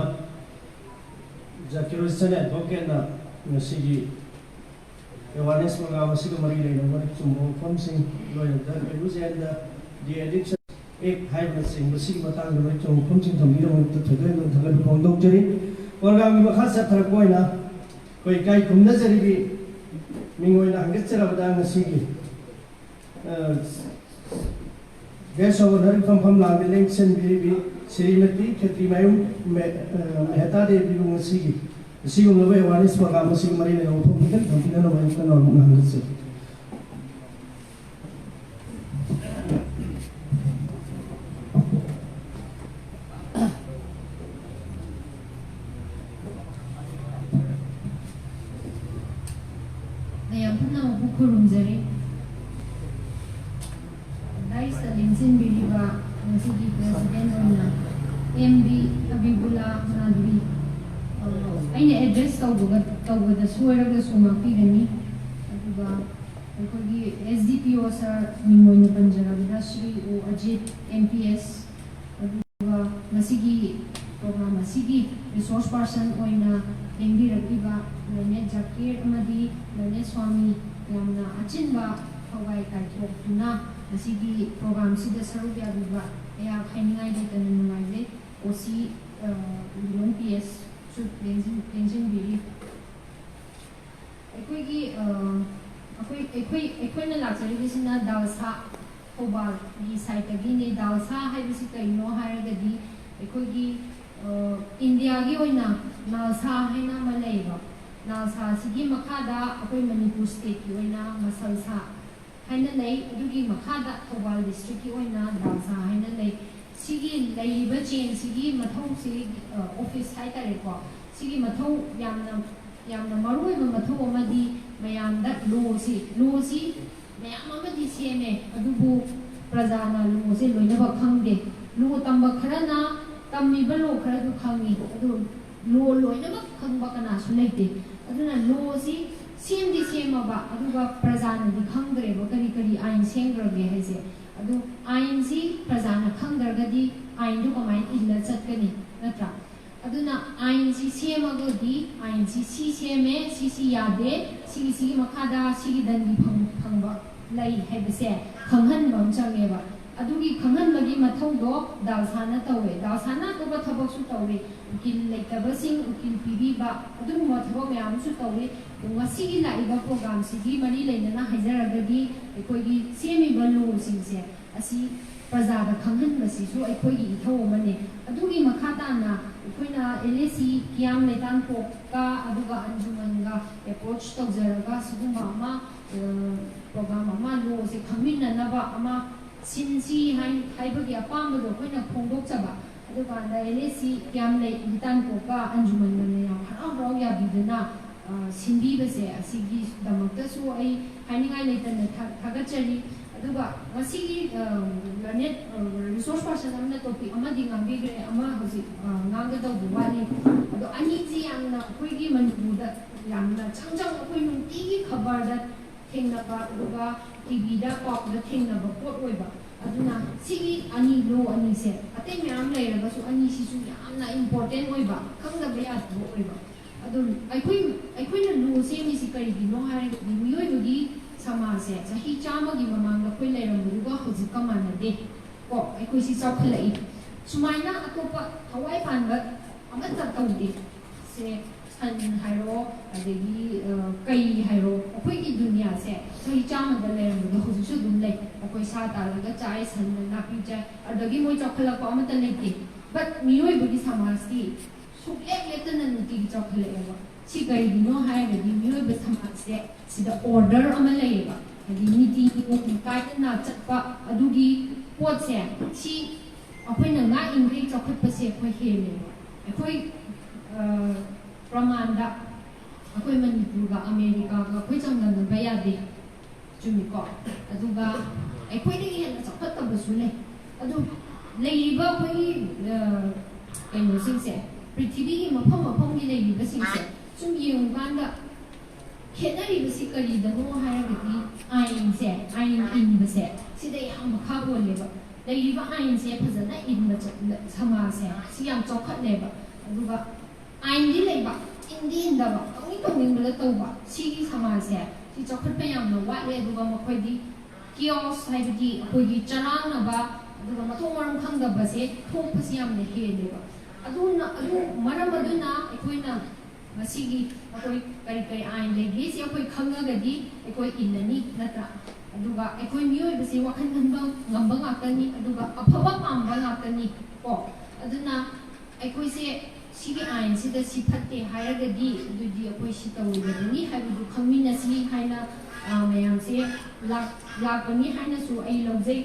ꯖꯥꯀꯤꯔ ꯍꯨꯁꯦꯟ ꯑꯦꯗꯚꯣꯀꯦꯠꯅ ꯉꯁꯤꯒꯤ awareness program ꯑꯁꯤꯒ ꯃꯔꯤ ꯂꯩꯅꯕ ꯃꯔꯤꯛ ꯆꯨꯝꯕ ꯋꯥꯐꯝꯁꯤꯡ, ꯂꯣꯏꯅꯗ abuse and the deaddiction act ꯍꯥꯏꯕꯅꯆꯤꯡꯕ ꯁꯤꯒꯤ ꯃꯇꯥꯡꯗ ꯃꯔꯤꯛ ꯆꯨꯝꯕ ꯋꯥꯐꯝꯁꯤꯡ ꯊꯝꯕꯤꯔꯕ ꯊꯣꯏꯗꯣꯛ ꯍꯦꯟꯗꯣꯛꯅ ꯊꯥꯒꯠꯄ ꯐꯣꯡꯗꯣꯛꯆꯔꯤ꯫ ꯄ꯭ꯔꯣꯒ꯭ꯔꯥꯝꯒꯤ ꯃꯈꯥ ꯆꯠꯊꯔꯛꯄ ꯑꯣꯏꯅ ꯑꯩꯈꯣꯏ ꯏꯀꯥꯏ ꯈꯨꯝꯅꯖꯔꯤꯕꯤ ꯃꯤꯡ ꯑꯣꯏꯅ ꯍꯪꯒꯠꯆꯔꯕꯗ ꯉꯁꯤꯒꯤ ꯒꯦꯁ ꯑꯣꯐ ꯑꯣꯅꯔꯒꯤ ꯐꯝꯐꯝ ꯂꯥꯡꯗ ꯂꯦꯡꯁꯤꯟꯕꯤꯔꯤꯕꯤ ꯁ꯭ꯔꯤꯃꯇꯤ ꯈꯦꯇ꯭ꯔꯤꯃꯌꯨꯝ ꯃꯦ-, ꯑ, ꯃꯦꯍꯇꯥ ꯗꯦꯕꯤꯕꯨ ꯉꯁꯤꯒꯤ ꯑꯁꯤꯒꯨꯝꯂꯕ awareness program ꯑꯁꯤꯒꯤ ꯃꯔꯤ ꯂꯩꯅꯕ ꯋꯥꯐꯝ ꯈꯤꯇꯪ ꯊꯝꯕꯤꯅꯅꯕ ꯑꯩ ꯀꯟꯅ ꯉꯥꯡꯖꯁꯤ꯫ ꯃꯌꯥꯝ ꯄꯨꯝꯅꯃꯛꯄꯨ ꯈꯨꯔꯨꯝꯖꯔꯤ꯫ ꯗꯥꯏꯁꯇ ꯂꯦꯡꯁꯤꯟꯕꯤꯔꯤꯕ ꯉꯁꯤꯒꯤ president ꯑꯣꯏꯅ ꯑꯦꯝ ꯕꯤ ꯍꯕꯤꯕꯨꯜꯂꯥ ꯅꯥꯗꯕꯤ, ꯑ, ꯑꯩꯅ address ꯇꯧꯕꯒ-, ꯇꯧꯕꯗ ꯁꯣꯏꯔꯒꯁꯨ ꯉꯥꯛꯄꯤꯒꯅꯤ꯫ ꯑꯗꯨꯒ ꯑꯩꯈꯣꯏꯒꯤ S D P O sir ꯃꯤꯡ ꯑꯣꯏꯅ ꯄꯟꯖꯔꯕꯗ ꯁ꯭ꯔꯤ ꯑꯣ ꯑꯖꯤꯠ M P S, ꯑꯗꯨꯒ ꯉꯁꯤꯒꯤ program ꯑꯁꯤꯒꯤ resource person ꯑꯣꯏꯅ ꯂꯦꯡꯕꯤꯔꯛꯂꯤꯕ learned ꯖꯀꯤꯔ ꯑꯃꯗꯤ learned ꯁ꯭ꯋꯥꯃꯤ, ꯌꯥꯝꯅ ꯑꯆꯤꯟꯕ ꯊꯋꯥꯏ ꯀꯥꯏꯊꯣꯛꯇꯨꯅ ꯉꯁꯤꯒꯤ program ꯁꯤꯗ ꯁꯔꯨꯛ ꯌꯥꯕꯤꯕ ꯑꯩꯍꯥꯛ ꯍꯥꯏꯅꯤꯡꯉꯥꯏ ꯂꯩꯇꯅ ꯅꯨꯡꯉꯥꯏꯖꯩ꯫ O C, ꯑ, ꯂꯤꯂꯣꯡ P S ꯁꯨ ꯂꯦꯡꯁꯤꯟ-, ꯂꯦꯡꯁꯤꯟꯕꯤꯔꯤ꯫ ꯑꯩꯈꯣꯏꯒꯤ, ꯑ, ꯑꯩꯈꯣꯏ ꯑꯩꯈꯣꯏ ꯑꯩꯈꯣꯏꯅ ꯂꯥꯛꯆꯔꯤꯕꯁꯤꯅ ꯗꯥꯜꯁꯥ, ꯊꯧꯕꯥꯜꯒꯤ ꯁꯥꯏꯠꯇꯒꯤꯅꯦ꯫ ꯗꯥꯜꯁꯥ ꯍꯥꯏꯕꯁꯤ ꯀꯩꯅꯣ ꯍꯥꯏꯔꯒꯗꯤ, ꯑꯩꯈꯣꯏꯒꯤ ꯏꯟꯗꯤꯌꯥꯒꯤ ꯑꯣꯏꯅ ꯅꯥꯜꯁꯥ ꯍꯥꯏꯅ ꯑꯃ ꯂꯩꯌꯦꯕ꯫ ꯅꯥꯜꯁꯥꯁꯤꯒꯤ ꯃꯈꯥꯗ ꯑꯩꯈꯣꯏ ꯃꯅꯤꯄꯨꯔ ꯁ꯭ꯇꯦꯠꯀꯤ ꯑꯣꯏꯅ ꯃꯁꯜꯁꯥ ꯍꯥꯏꯅ ꯂꯩ꯫ ꯑꯗꯨꯒꯤ ꯃꯈꯥꯗ ꯊꯧꯕꯥꯜ ꯗꯤꯁꯇ꯭ꯔꯤꯛꯀꯤ ꯑꯣꯏꯅ ꯗꯥꯜꯁꯥ ꯍꯥꯏꯅ ꯂꯩ꯫ ꯁꯤꯒꯤ ꯂꯩꯔꯤꯕ ꯆꯦꯟꯁꯤꯒꯤ ꯃꯊꯧꯁꯤ, ꯑꯣꯐꯤꯁ ꯍꯥꯏꯇꯥꯔꯦꯀꯣ, ꯁꯤꯒꯤ ꯃꯊꯧ ꯌꯥꯝꯅ ꯌꯥꯝꯅ ꯃꯔꯨ ꯑꯣꯏꯕ ꯃꯊꯧ ꯑꯃꯗꯤ ꯃꯌꯥꯝꯗ ꯂꯣꯁꯤ ꯂꯣꯁꯤ ꯃꯌꯥꯝ ꯑꯃꯗꯤ ꯁꯦꯝꯃꯦ, ꯑꯗꯨꯕꯨ ꯄ꯭ꯔꯖꯥꯅ ꯂꯣꯁꯦ ꯂꯣꯏꯅꯃꯛ ꯈꯪꯗꯦ꯫ ꯂꯣ ꯇꯝꯕ ꯈꯔꯅ ꯇꯝꯃꯤꯕ ꯂꯣ ꯈꯔꯗꯨ ꯈꯪꯉꯤ, ꯑꯗꯨ ꯂꯣ ꯂꯣꯏꯅꯃꯛ ꯈꯪꯕ ꯀꯅꯥꯁꯨ ꯂꯩꯇꯦ꯫ ꯑꯗꯨꯅ ꯂꯣꯁꯤ ꯁꯦꯝꯗꯤ ꯁꯦꯝꯃꯕ, ꯑꯗꯨꯒ ꯄ꯭ꯔꯖꯥꯅꯗꯤ ꯈꯪꯗ꯭ꯔꯦꯕ ꯀꯔꯤ ꯀꯔꯤ ꯑꯥꯏꯟ ꯁꯦꯝꯈ꯭ꯔꯒꯦ ꯍꯥꯏꯁꯦ꯫ ꯑꯗꯨ ꯑꯥꯏꯟꯁꯤ ꯄ꯭ꯔꯖꯥꯅ ꯈꯪꯗ꯭ꯔꯒꯗꯤ ꯑꯥꯏꯟꯗꯨ ꯀꯃꯥꯏꯅ ꯏꯜꯂ ꯆꯠꯀꯅꯤ, ꯅꯠꯇ꯭ꯔꯥ? ꯑꯗꯨꯅ ꯑꯥꯏꯟꯁꯤ ꯁꯦꯝꯃꯒꯗꯤ ꯑꯥꯏꯟꯁꯤ ꯁꯤ ꯁꯦꯝꯃꯦ, ꯁꯤꯁꯤ ꯌꯥꯗꯦ, ꯁꯤꯒꯤ ꯁꯤꯒꯤ ꯃꯈꯥꯗ ꯁꯤꯒꯤ ꯗꯟꯗꯤ ꯐꯪ- ꯐꯪꯕ ꯂꯩ ꯍꯥꯏꯕꯁꯦ ꯈꯪꯍꯟꯕ ꯑꯃ ꯆꯪꯉꯦꯕ꯫ ꯑꯗꯨꯒꯤ ꯈꯪꯍꯟꯕꯒꯤ ꯃꯊꯧꯗꯣ ꯗꯥꯜꯁꯥꯅ ꯇꯧꯋꯦ꯫ ꯗꯥꯜꯁꯥꯅ ꯑꯇꯣꯞꯄ ꯊꯕꯛꯁꯨ ꯇꯧꯋꯤ, ꯎꯀꯤꯜ ꯂꯩꯇꯕꯁꯤꯡ ꯎꯀꯤꯜ ꯄꯤꯕꯤꯕ, ꯑꯗꯨꯒꯨꯝꯕ ꯊꯕꯛ ꯃꯌꯥꯝ ꯑꯃꯁꯨ ꯇꯧꯋꯤ꯫ ꯉꯁꯤꯒꯤ ꯂꯥꯛꯏꯕ ꯄ꯭ꯔꯣꯒ꯭ꯔꯥꯝꯁꯤꯒꯤ ꯃꯔꯤ ꯂꯩꯅꯅ ꯍꯥꯏꯖꯔꯒꯗꯤ, ꯑꯩꯈꯣꯏꯒꯤ ꯁꯦꯝꯃꯤꯕ ꯂꯣꯁꯤꯡꯁꯦ ꯑꯁꯤ ꯄ꯭ꯔꯖꯥꯗ ꯈꯪꯍꯟꯕꯁꯤꯁꯨ ꯑꯩꯈꯣꯏꯒꯤ ꯏꯊꯧ ꯑꯃꯅꯤ꯫ ꯑꯗꯨꯒꯤ ꯃꯈꯥ ꯇꯥꯅ ꯑꯩꯈꯣꯏꯅ ꯑꯦꯜ ꯑꯦ ꯁꯤ ꯀꯤꯌꯥꯝ ꯂꯩꯇꯥꯟꯄꯣꯛꯀ ꯑꯗꯨꯒ ꯑꯟꯖꯨꯃꯟꯒ ꯑꯦꯄ꯭ꯔꯣꯆ ꯇꯧꯖꯔꯒ ꯁꯤꯒꯨꯝꯕ ꯑꯃ, ꯑ, ꯄ꯭ꯔꯣꯒ꯭ꯔꯥꯝ ꯑꯃ, ꯂꯣꯁꯦ ꯈꯪꯃꯤꯟꯅꯅꯕ ꯑꯃ ꯁꯤꯟꯁꯤ ꯍꯥꯏ-, ꯍꯥꯏꯕꯒꯤ ꯑꯄꯥꯝꯕꯗꯣ ꯑꯩꯈꯣꯏꯅ ꯐꯣꯡꯗꯣꯛꯆꯕ꯫ ꯑꯗꯨꯀꯥꯟꯗ ꯑꯦꯜ ꯑꯦ ꯁꯤ ꯀꯤꯌꯥꯝ ꯂꯩꯇꯥꯟꯄꯣꯛꯀ ꯑꯟꯖꯨꯃꯟꯒꯅ ꯌꯥꯝ ꯍꯔꯥꯎ ꯍꯔꯥꯎ ꯌꯥꯕꯤꯗꯨꯅ, ꯑ, ꯁꯤꯟꯕꯤꯕꯁꯦ, ꯑꯁꯤꯒꯤꯗꯃꯛꯇꯁꯨ ꯑꯩ ꯍꯥꯏꯅꯤꯡꯉꯥꯏ ꯂꯩꯇꯅ ꯊꯥ-, ꯊꯥꯒꯠꯆꯔꯤ꯫ ꯑꯗꯨꯒ ꯉꯁꯤꯒꯤ, ꯑ, learned, ꯑ, resource person ꯑꯃꯅ topic ꯑꯃꯗꯤ ꯉꯥꯡꯕꯤꯈ꯭ꯔꯦ, ꯑꯃ ꯍꯧꯖꯤꯛ, ꯑ, ꯉꯥꯡꯒꯗꯧꯕ ꯋꯥꯠꯂꯤ꯫ ꯑꯗꯣ ꯑꯅꯤꯁꯤ ꯌꯥꯝꯅ ꯑꯩꯈꯣꯏꯒꯤ ꯃꯅꯤꯄꯨꯔꯗ ꯌꯥꯝꯅ ꯆꯪ ꯆꯪ ꯑꯩꯈꯣꯏ ꯅꯨꯡꯇꯤꯒꯤ ꯈꯕꯔꯗ ꯊꯦꯡꯅꯕ, ꯑꯗꯨꯒ ꯇꯤ ꯚꯤꯗ ꯄꯥꯎꯗ ꯊꯦꯡꯅꯕ ꯄꯣꯠ ꯑꯣꯏꯕ꯫ ꯑꯗꯨꯅ ꯁꯤꯒꯤ ꯑꯅꯤ, ꯂꯣ ꯑꯅꯤꯁꯦ, ꯑꯇꯩ ꯃꯌꯥꯝ ꯂꯩꯔꯒꯁꯨ ꯑꯅꯤꯁꯤꯁꯨ ꯌꯥꯝꯅ important ꯑꯣꯏꯕ, ꯈꯪꯗꯕ ꯌꯥꯗꯕ ꯑꯣꯏꯕ꯫ ꯑꯗꯨ ꯑꯩꯈꯣꯏ, ꯑꯩꯈꯣꯏꯅ ꯂꯣ ꯁꯦꯝꯃꯤꯁꯤ ꯀꯔꯤꯒꯤꯅꯣ ꯍꯥꯏꯔꯒꯗꯤ, ꯃꯤꯑꯣꯏꯕꯒꯤ ꯁꯃꯥꯖꯁꯦ ꯆꯍꯤ ꯆꯥꯝꯃꯒꯤ ꯃꯃꯥꯡꯗ ꯑꯩꯈꯣꯏ ꯂꯩꯔꯝꯕꯗꯨꯒ ꯍꯧꯖꯤꯛꯀ ꯃꯥꯟꯅꯗꯦ꯫ ꯀꯣ, ꯑꯩꯈꯣꯏꯁꯤ ꯆꯥꯎꯈꯠꯂꯛꯏ꯫ ꯁꯨꯃꯥꯏꯅ ꯑꯇꯣꯞꯄ ꯊꯋꯥꯏ ꯄꯥꯟꯕ ꯑꯃꯠꯇ ꯇꯧꯗꯦ꯫ ꯁꯦ, ꯁꯟ ꯍꯥꯏꯔꯣ, ꯑꯗꯒꯤ, ꯑ, ꯀꯩ ꯍꯥꯏꯔꯣ, ꯑꯩꯈꯣꯏꯒꯤ ꯗꯨꯅꯤꯌꯥꯁꯦ ꯆꯍꯤ ꯆꯥꯝꯃꯗ ꯂꯩꯔꯝꯕꯗꯣ ꯍꯧꯖꯤꯛꯁꯨ ꯑꯗꯨꯝ ꯂꯩ꯫ ꯑꯩꯈꯣꯏ ꯁꯥ ꯇꯥꯜꯂꯒ ꯆꯥꯏ, ꯁꯟꯅ ꯅꯥꯄꯤ ꯆꯥꯏ, ꯑꯗꯨꯗꯒꯤ ꯃꯣꯏ ꯆꯥꯎꯈꯠꯂꯛꯄ ꯑꯃꯠꯇ ꯂꯩꯇꯦ꯫ But ꯃꯤꯑꯣꯏꯕꯒꯤ ꯁꯃꯥꯖꯇꯤ ꯁꯨꯡꯂꯦꯞ ꯂꯦꯞꯇꯅ ꯅꯨꯡꯇꯤꯒꯤ ꯆꯥꯎꯈꯠꯂꯛꯑꯦꯕ꯫ ꯁꯤ ꯀꯔꯤꯒꯤꯅꯣ ꯍꯥꯏꯔꯒꯗꯤ ꯃꯤꯑꯣꯏꯕ ꯁꯃꯥꯖꯁꯦ ꯁꯤꯗ order ꯑꯃ ꯂꯩꯌꯦꯕ, ꯍꯥꯏꯗꯤ ꯅꯤꯇꯤ ꯅꯤꯌꯣꯝ ꯀꯥꯏꯗꯅ ꯆꯠꯄ ꯑꯗꯨꯒꯤ ꯄꯣꯠꯁꯦ, ꯁꯤ ꯑꯩꯈꯣꯏꯅ ꯉꯥꯛꯏꯉꯩ ꯆꯥꯎꯈꯠꯄꯁꯦ ꯑꯩꯈꯣꯏ ꯍꯦꯜꯂꯦꯕ꯫ ꯑꯩꯈꯣꯏ, ꯑ, ꯄ꯭ꯔꯃꯥꯟꯗ ꯑꯩꯈꯣꯏ ꯃꯅꯤꯄꯨꯔꯒ ꯑꯃꯦꯔꯤꯀꯥꯒ ꯑꯩꯈꯣꯏ ꯆꯥꯡꯗꯝꯅꯕ ꯌꯥꯗꯦ꯫ ꯆꯨꯝꯃꯤꯀꯣ? ꯑꯗꯨꯒ ꯑꯩꯈꯣꯏꯗꯒꯤ ꯍꯦꯟꯅ ꯆꯥꯎꯈꯠꯇꯕꯁꯨ ꯂꯩ꯫ ꯑꯗꯨ ꯂꯩꯔꯤꯕ ꯑꯩꯈꯣꯏꯒꯤ, ꯑ, ꯀꯩꯅꯣꯁꯤꯡꯁꯦ, ꯄ꯭ꯔꯤꯊꯤꯕꯤꯒꯤ ꯃꯐꯝ ꯃꯐꯝꯒꯤ ꯂꯩꯔꯤꯕꯁꯤꯡꯁꯦ ꯁꯨꯝ ꯌꯦꯡꯉꯨꯀꯥꯟꯗ ꯈꯦꯠꯅꯔꯤꯕꯁꯤ ꯀꯔꯤꯗꯅꯣ ꯍꯥꯏꯔꯒꯗꯤ ꯑꯥꯏꯟꯁꯦ, ꯑꯥꯏꯟ ꯏꯟꯕꯁꯦ ꯁꯤꯗ ꯌꯥꯝ ꯃꯈꯥ ꯄꯣꯜꯂꯦꯕ꯫ ꯂꯩꯔꯤꯕ ꯑꯥꯏꯟꯁꯦ ꯐꯖꯅ ꯏꯟꯕ ꯆꯠ-, ꯁꯃꯥꯖꯁꯦ ꯁꯤ ꯌꯥꯝ ꯆꯥꯎꯈꯠꯂꯦꯕ꯫ ꯑꯗꯨꯒ ꯑꯥꯏꯟꯗꯤ ꯂꯩꯕ, ꯏꯟꯗꯤ ꯏꯟꯗꯕ, ꯇꯧꯅꯤꯡ ꯇꯧꯅꯤꯡꯕꯗ ꯇꯧꯕ, ꯁꯤꯒꯤ ꯁꯃꯥꯖꯁꯦ ꯁꯤ ꯆꯥꯎꯈꯠꯄ ꯌꯥꯝꯅ ꯋꯥꯠꯂꯦ꯫ ꯑꯗꯨꯒ ꯃꯈꯣꯏꯗꯤ chaos, ꯍꯥꯏꯕꯗꯤ ꯑꯩꯈꯣꯏꯒꯤ ꯆꯔꯥꯡꯅꯕ, ꯑꯗꯨꯒ ꯃꯊꯣꯡ ꯃꯔꯝ ꯈꯪꯗꯕꯁꯦ ꯊꯣꯛꯄꯁꯤ ꯌꯥꯝꯅ ꯍꯦꯜꯂꯦꯕ꯫ ꯑꯗꯨꯅ, ꯑꯗꯨ ꯃꯔꯝ ꯑꯗꯨꯅ ꯑꯩꯈꯣꯏꯅ ꯃꯁꯤꯒꯤ ꯑꯩꯈꯣꯏ ꯀꯔꯤ ꯀꯔꯤ ꯑꯥꯏꯟ ꯂꯩꯒꯦꯁꯤ ꯑꯩꯈꯣꯏ ꯈꯪꯉꯒꯗꯤ ꯑꯩꯈꯣꯏ ꯏꯜꯂꯅꯤ, ꯅꯠꯇ꯭ꯔꯥ? ꯑꯗꯨꯒ ꯑꯩꯈꯣꯏ ꯃꯤꯑꯣꯏꯕꯁꯤ ꯋꯥꯈꯜ ꯈꯟꯕ ꯉꯝꯕ ꯉꯥꯛꯇꯅꯤ, ꯑꯗꯨꯒ ꯑꯐꯕ ꯄꯥꯝꯕ ꯉꯥꯛꯇꯅꯤ ꯀꯣ꯫ ꯑꯗꯨꯅ ꯑꯩꯈꯣꯏꯁꯦ ꯁꯤꯒꯤ ꯑꯥꯏꯟꯁꯤꯗ ꯁꯤ ꯐꯠꯇꯦ ꯍꯥꯏꯔꯒꯗꯤ ꯑꯗꯨꯗꯤ ꯑꯩꯈꯣꯏ ꯁꯤ ꯇꯧꯔꯣꯏꯗꯕꯅꯤ ꯍꯥꯏꯕꯗꯨ ꯈꯪꯃꯤꯟꯅꯁꯤ ꯍꯥꯏꯅ, ꯑ, ꯃꯌꯥꯝꯁꯦ ꯂꯥꯛ-, ꯂꯥꯛꯄꯅꯤ ꯍꯥꯏꯅꯁꯨ ꯑꯩ ꯂꯧꯖꯩ꯫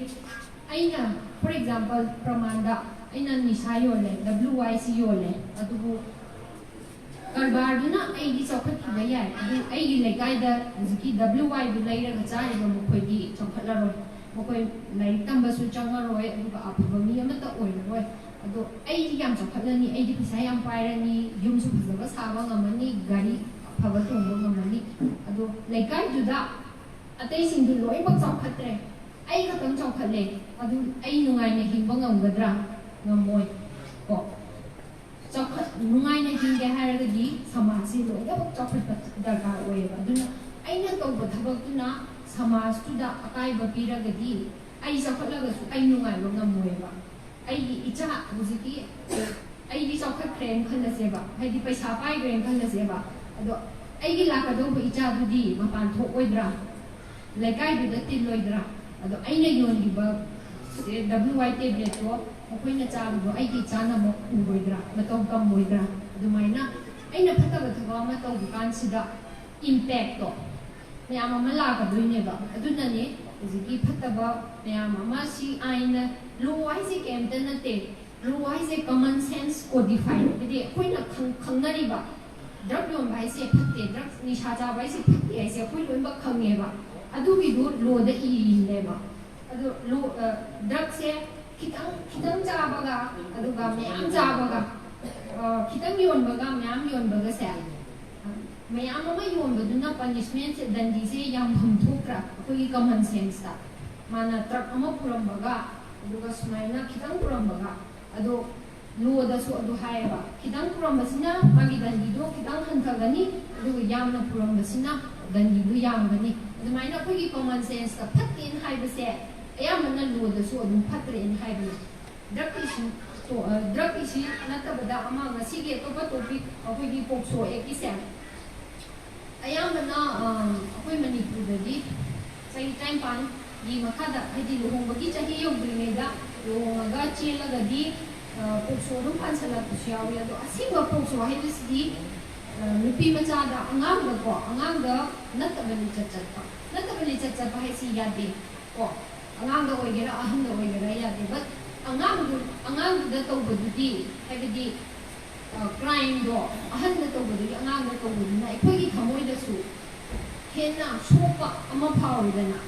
ꯑꯩꯅ, for example, ꯄ꯭ꯔꯃꯥꯟꯗ ꯑꯩꯅ ꯅꯤꯁꯥ ꯌꯣꯜꯂꯦ, W Y C ꯌꯣꯜꯂꯦ, ꯑꯗꯨꯕꯨ ꯀꯔꯕꯥꯔꯗꯨꯅ ꯑꯩꯗꯤ ꯆꯥꯎꯈꯠꯈꯤꯕ ꯌꯥꯏ, ꯑꯗꯨ ꯑꯩꯒꯤ ꯂꯩꯀꯥꯏꯗ ꯍꯧꯖꯤꯛꯀꯤ W Y ꯗꯨ ꯂꯩꯔꯒ ꯆꯥꯔꯤꯕ ꯃꯈꯣꯏꯗꯤ ꯆꯥꯎꯈꯠꯂꯔꯣꯏ꯫ ꯃꯈꯣꯏ ꯂꯥꯏꯔꯤꯛ ꯇꯝꯕꯁꯨ ꯆꯪꯉꯔꯣꯏ, ꯑꯗꯨꯒ ꯑꯐꯕ ꯃꯤ ꯑꯃꯠꯇ ꯑꯣꯏꯔꯔꯣꯏ꯫ ꯑꯗꯣ ꯑꯩꯗꯤ ꯌꯥꯝ ꯆꯥꯎꯈꯠꯂꯅꯤ, ꯑꯩꯗꯤ ꯄꯩꯁꯥ ꯌꯥꯝ ꯄꯥꯏꯔꯅꯤ, ꯌꯨꯝꯁꯨ ꯐꯖꯕ ꯁꯥꯕ ꯉꯝꯃꯅꯤ, ꯒꯥꯔꯤ ꯑꯐꯕ ꯇꯣꯡꯕ ꯉꯝꯃꯅꯤ꯫ ꯑꯗꯣ ꯂꯩꯀꯥꯏꯗꯨꯗ ꯑꯇꯩꯁꯤꯡꯗꯨ ꯂꯣꯏꯅꯃꯛ ꯆꯥꯎꯈꯠꯇ꯭ꯔꯦ, ꯑꯩ ꯈꯛꯇꯪ ꯆꯥꯎꯈꯠꯂꯦ, ꯑꯗꯨ ꯑꯩ ꯅꯨꯡꯉꯥꯏꯅ ꯍꯤꯡꯕ ꯉꯝꯒꯗ꯭ꯔꯥ? ꯉꯝꯃꯣꯏ ꯀꯣ꯫ ꯆꯥꯎꯈꯠ-, ꯅꯨꯡꯉꯥꯏꯅ ꯍꯤꯡꯒꯦ ꯍꯥꯏꯔꯒꯗꯤ ꯁꯃꯥꯖꯁꯤ ꯂꯣꯏꯅꯃꯛ ꯆꯥꯎꯈꯠꯄ ꯗꯔꯀꯥꯔ ꯑꯣꯏꯌꯦꯕ꯫ ꯑꯗꯨꯅ ꯑꯩꯅ ꯇꯧꯕ ꯊꯕꯛꯇꯨꯅ ꯁꯃꯥꯖꯇꯨꯗ ꯑꯀꯥꯏꯕ ꯄꯤꯔꯒꯗꯤ ꯑꯩ ꯆꯥꯎꯈꯠꯂꯒꯁꯨ ꯑꯩ ꯅꯨꯡꯉꯥꯏꯕ ꯉꯝꯃꯣꯏꯕ꯫ ꯑꯩꯒꯤ ꯏꯆꯥ ꯍꯧꯖꯤꯛꯀꯤ, ꯑꯩꯗꯤ ꯆꯥꯎꯈꯠꯈ꯭ꯔꯦꯅ ꯈꯜꯂꯁꯦꯕ, ꯍꯥꯏꯗꯤ ꯄꯩꯁꯥ ꯄꯥꯏꯈ꯭ꯔꯦꯅ ꯈꯜꯂꯁꯦꯕ, ꯑꯗꯣ ꯑꯩꯒꯤ ꯂꯥꯛꯀꯗꯧꯕ ꯏꯆꯥꯗꯨꯗꯤ ꯃꯄꯥꯟ ꯊꯣꯛꯑꯣꯏꯗ꯭ꯔꯥ? ꯂꯩꯀꯥꯏꯗꯨꯗ ꯇꯤꯜꯂꯣꯏꯗ꯭ꯔꯥ? ꯑꯗꯣ ꯑꯩꯅ ꯌꯣꯜꯂꯤꯕ ꯁꯦ W Y tablet ꯇꯣ ꯃꯈꯣꯏꯅ ꯆꯥꯕꯗꯣ ꯑꯩꯒꯤ ꯆꯥꯅꯕ ꯎꯔꯣꯏꯗ꯭ꯔꯥ, ꯃꯇꯧ ꯇꯝꯃꯣꯏꯗ꯭ꯔꯥ? ꯑꯗꯨꯃꯥꯏꯅ ꯑꯩꯅ ꯐꯠꯇꯕ ꯊꯕꯛ ꯑꯃ ꯇꯧꯕ ꯀꯥꯟꯁꯤꯗ impact ꯇꯣ ꯃꯌꯥꯝ ꯑꯃ ꯂꯥꯛꯀꯗꯣꯏꯅꯦꯕ꯫ ꯑꯗꯨꯅꯅꯦ ꯍꯧꯖꯤꯛꯀꯤ ꯐꯠꯇꯕ ꯃꯌꯥꯝ ꯑꯃ, ꯁꯤ ꯑꯥꯏꯟꯅ, ꯂꯣ ꯍꯥꯏꯁꯦ ꯀꯩꯝꯇ ꯅꯠꯇꯦ꯫ ꯂꯣ ꯍꯥꯏꯁꯦ common sense codify, ꯍꯥꯏꯗꯤ ꯑꯩꯈꯣꯏꯅ ꯈꯪ- ꯈꯪꯅꯔꯤꯕ ꯗ꯭ꯔꯒ ꯌꯣꯟꯕ ꯍꯥꯏꯁꯦ ꯐꯠꯇꯦ, ꯗ꯭ꯔꯒ ꯅꯤꯁꯥ ꯆꯥꯕ ꯍꯥꯏꯁꯦ ꯐꯠꯇꯦ ꯍꯥꯏꯁꯦ ꯑꯩꯈꯣꯏ ꯂꯣꯏꯅꯃꯛ ꯈꯪꯉꯦꯕ꯫ ꯑꯗꯨꯒꯤꯗꯨ ꯂꯣꯗ ꯏꯔꯤꯅꯦꯕ꯫ ꯑꯗꯨ ꯂꯣ, ꯗ꯭ꯔꯒꯁꯦ ꯈꯤꯇꯪ ꯈꯤꯇꯪ ꯆꯥꯕꯒ, ꯑꯗꯨꯒ ꯃꯌꯥꯝ ꯆꯥꯕꯒ, ꯑ, ꯈꯤꯇꯪ ꯌꯣꯟꯕꯒ ꯃꯌꯥꯝ ꯌꯣꯟꯕꯒꯁꯦ, ꯑ, ꯃꯌꯥꯝ ꯑꯃ ꯌꯣꯟꯕꯗꯨꯅ punishment ꯁꯦ, ꯗꯟꯗꯤꯁꯦ ꯌꯥꯝꯐꯝ ꯊꯣꯛꯇ꯭ꯔꯥ? ꯑꯩꯈꯣꯏꯒꯤ common sense ꯇ ꯃꯥꯅ ꯇ꯭ꯔꯛ ꯑꯃ ꯄꯨꯔꯝꯕꯒ ꯑꯗꯨꯒ ꯁꯨꯃꯥꯏꯅ ꯈꯤꯇꯪ ꯄꯨꯔꯝꯕꯒ, ꯑꯗꯣ ꯂꯣꯗꯁꯨ ꯑꯗꯨ ꯍꯥꯏꯌꯦꯕ, ꯈꯤꯇꯪ ꯄꯨꯔꯝꯕꯁꯤꯅ ꯃꯥꯒꯤ ꯗꯟꯗꯤꯗꯣ ꯈꯤꯇꯪ ꯍꯟꯊꯒꯅꯤ, ꯑꯗꯨꯒ ꯌꯥꯝꯅ ꯄꯨꯔꯝꯕꯁꯤꯅ ꯗꯟꯗꯤꯗꯨ ꯌꯥꯝꯒꯅꯤ꯫ ꯑꯗꯨꯃꯥꯏꯅ ꯑꯩꯈꯣꯏꯒꯤ common sense ꯇ ꯐꯠꯇꯦꯅ ꯍꯥꯏꯕꯁꯦ ꯑꯌꯥꯝꯕꯅ ꯂꯣꯗꯁꯨ ꯑꯗꯨꯝ ꯐꯠꯇ꯭ꯔꯦꯅ ꯍꯥꯏꯕꯅꯦ꯫ ꯗ꯭ꯔꯒ ꯏꯁꯨ, ꯗ꯭ꯔꯒ ꯏꯁꯨ ꯅꯠꯇꯕꯗ ꯑꯃ ꯉꯁꯤꯒꯤ ꯑꯇꯣꯞꯄ topic, ꯑꯩꯈꯣꯏꯒꯤ ꯄꯣꯛꯁꯣ ꯑꯦꯛꯀꯤꯁꯦ ꯑꯌꯥꯝꯕꯅ, ꯑ, ꯑꯩꯈꯣꯏ ꯃꯅꯤꯄꯨꯔꯗꯗꯤ ꯆꯍꯤ ꯇꯔꯥꯅꯤꯄꯥꯟꯒꯤ ꯃꯈꯥꯗ, ꯍꯥꯏꯗꯤ ꯂꯨꯍꯣꯡꯕꯒꯤ ꯆꯍꯤ ꯌꯧꯗ꯭ꯔꯤꯉꯩꯗ ꯂꯨꯍꯣꯡꯉꯒ ꯆꯦꯜꯂꯒꯗꯤ, ꯑ, ꯄꯣꯛꯁꯣ ꯑꯗꯨꯝ ꯄꯥꯟꯁꯜꯂꯛꯄꯁꯨ ꯌꯥꯎꯏ꯫ ꯑꯗꯣ ꯑꯁꯦꯡꯕ ꯄꯣꯛꯁꯣ ꯍꯥꯏꯕꯁꯤꯗꯤ, ꯑ, ꯅꯨꯄꯤ ꯃꯆꯥꯗ, ꯑꯉꯥꯡꯗꯀꯣ, ꯑꯉꯥꯡꯗ ꯅꯠꯇꯕ ꯂꯤꯆꯠ ꯆꯠꯄ, ꯅꯠꯇꯕ ꯂꯤꯆꯠ ꯆꯠꯄ ꯍꯥꯏꯁꯤ ꯌꯥꯗꯦ ꯀꯣ꯫ ꯑꯉꯥꯡꯗ ꯑꯣꯏꯒꯦꯔꯥ ꯑꯍꯟꯗ ꯑꯣꯏꯒꯦꯔꯥ ꯌꯥꯗꯦ꯫ But ꯑꯉꯥꯡꯗꯨ, ꯑꯉꯥꯡꯗꯨꯗ ꯇꯧꯕꯗꯨꯗꯤ, ꯍꯥꯏꯕꯗꯤ, ꯑ, crime ꯗꯣ ꯑꯍꯟꯗ ꯇꯧꯕꯗꯒꯤ ꯑꯉꯥꯡꯗ ꯇꯧꯕꯗꯨꯅ ꯑꯩꯈꯣꯏꯒꯤ ꯊꯃꯣꯏꯗꯁꯨ ꯍꯦꯟꯅ ꯁꯣꯛꯄ ꯑꯃ ꯐꯥꯎꯋꯤꯗꯅ꯫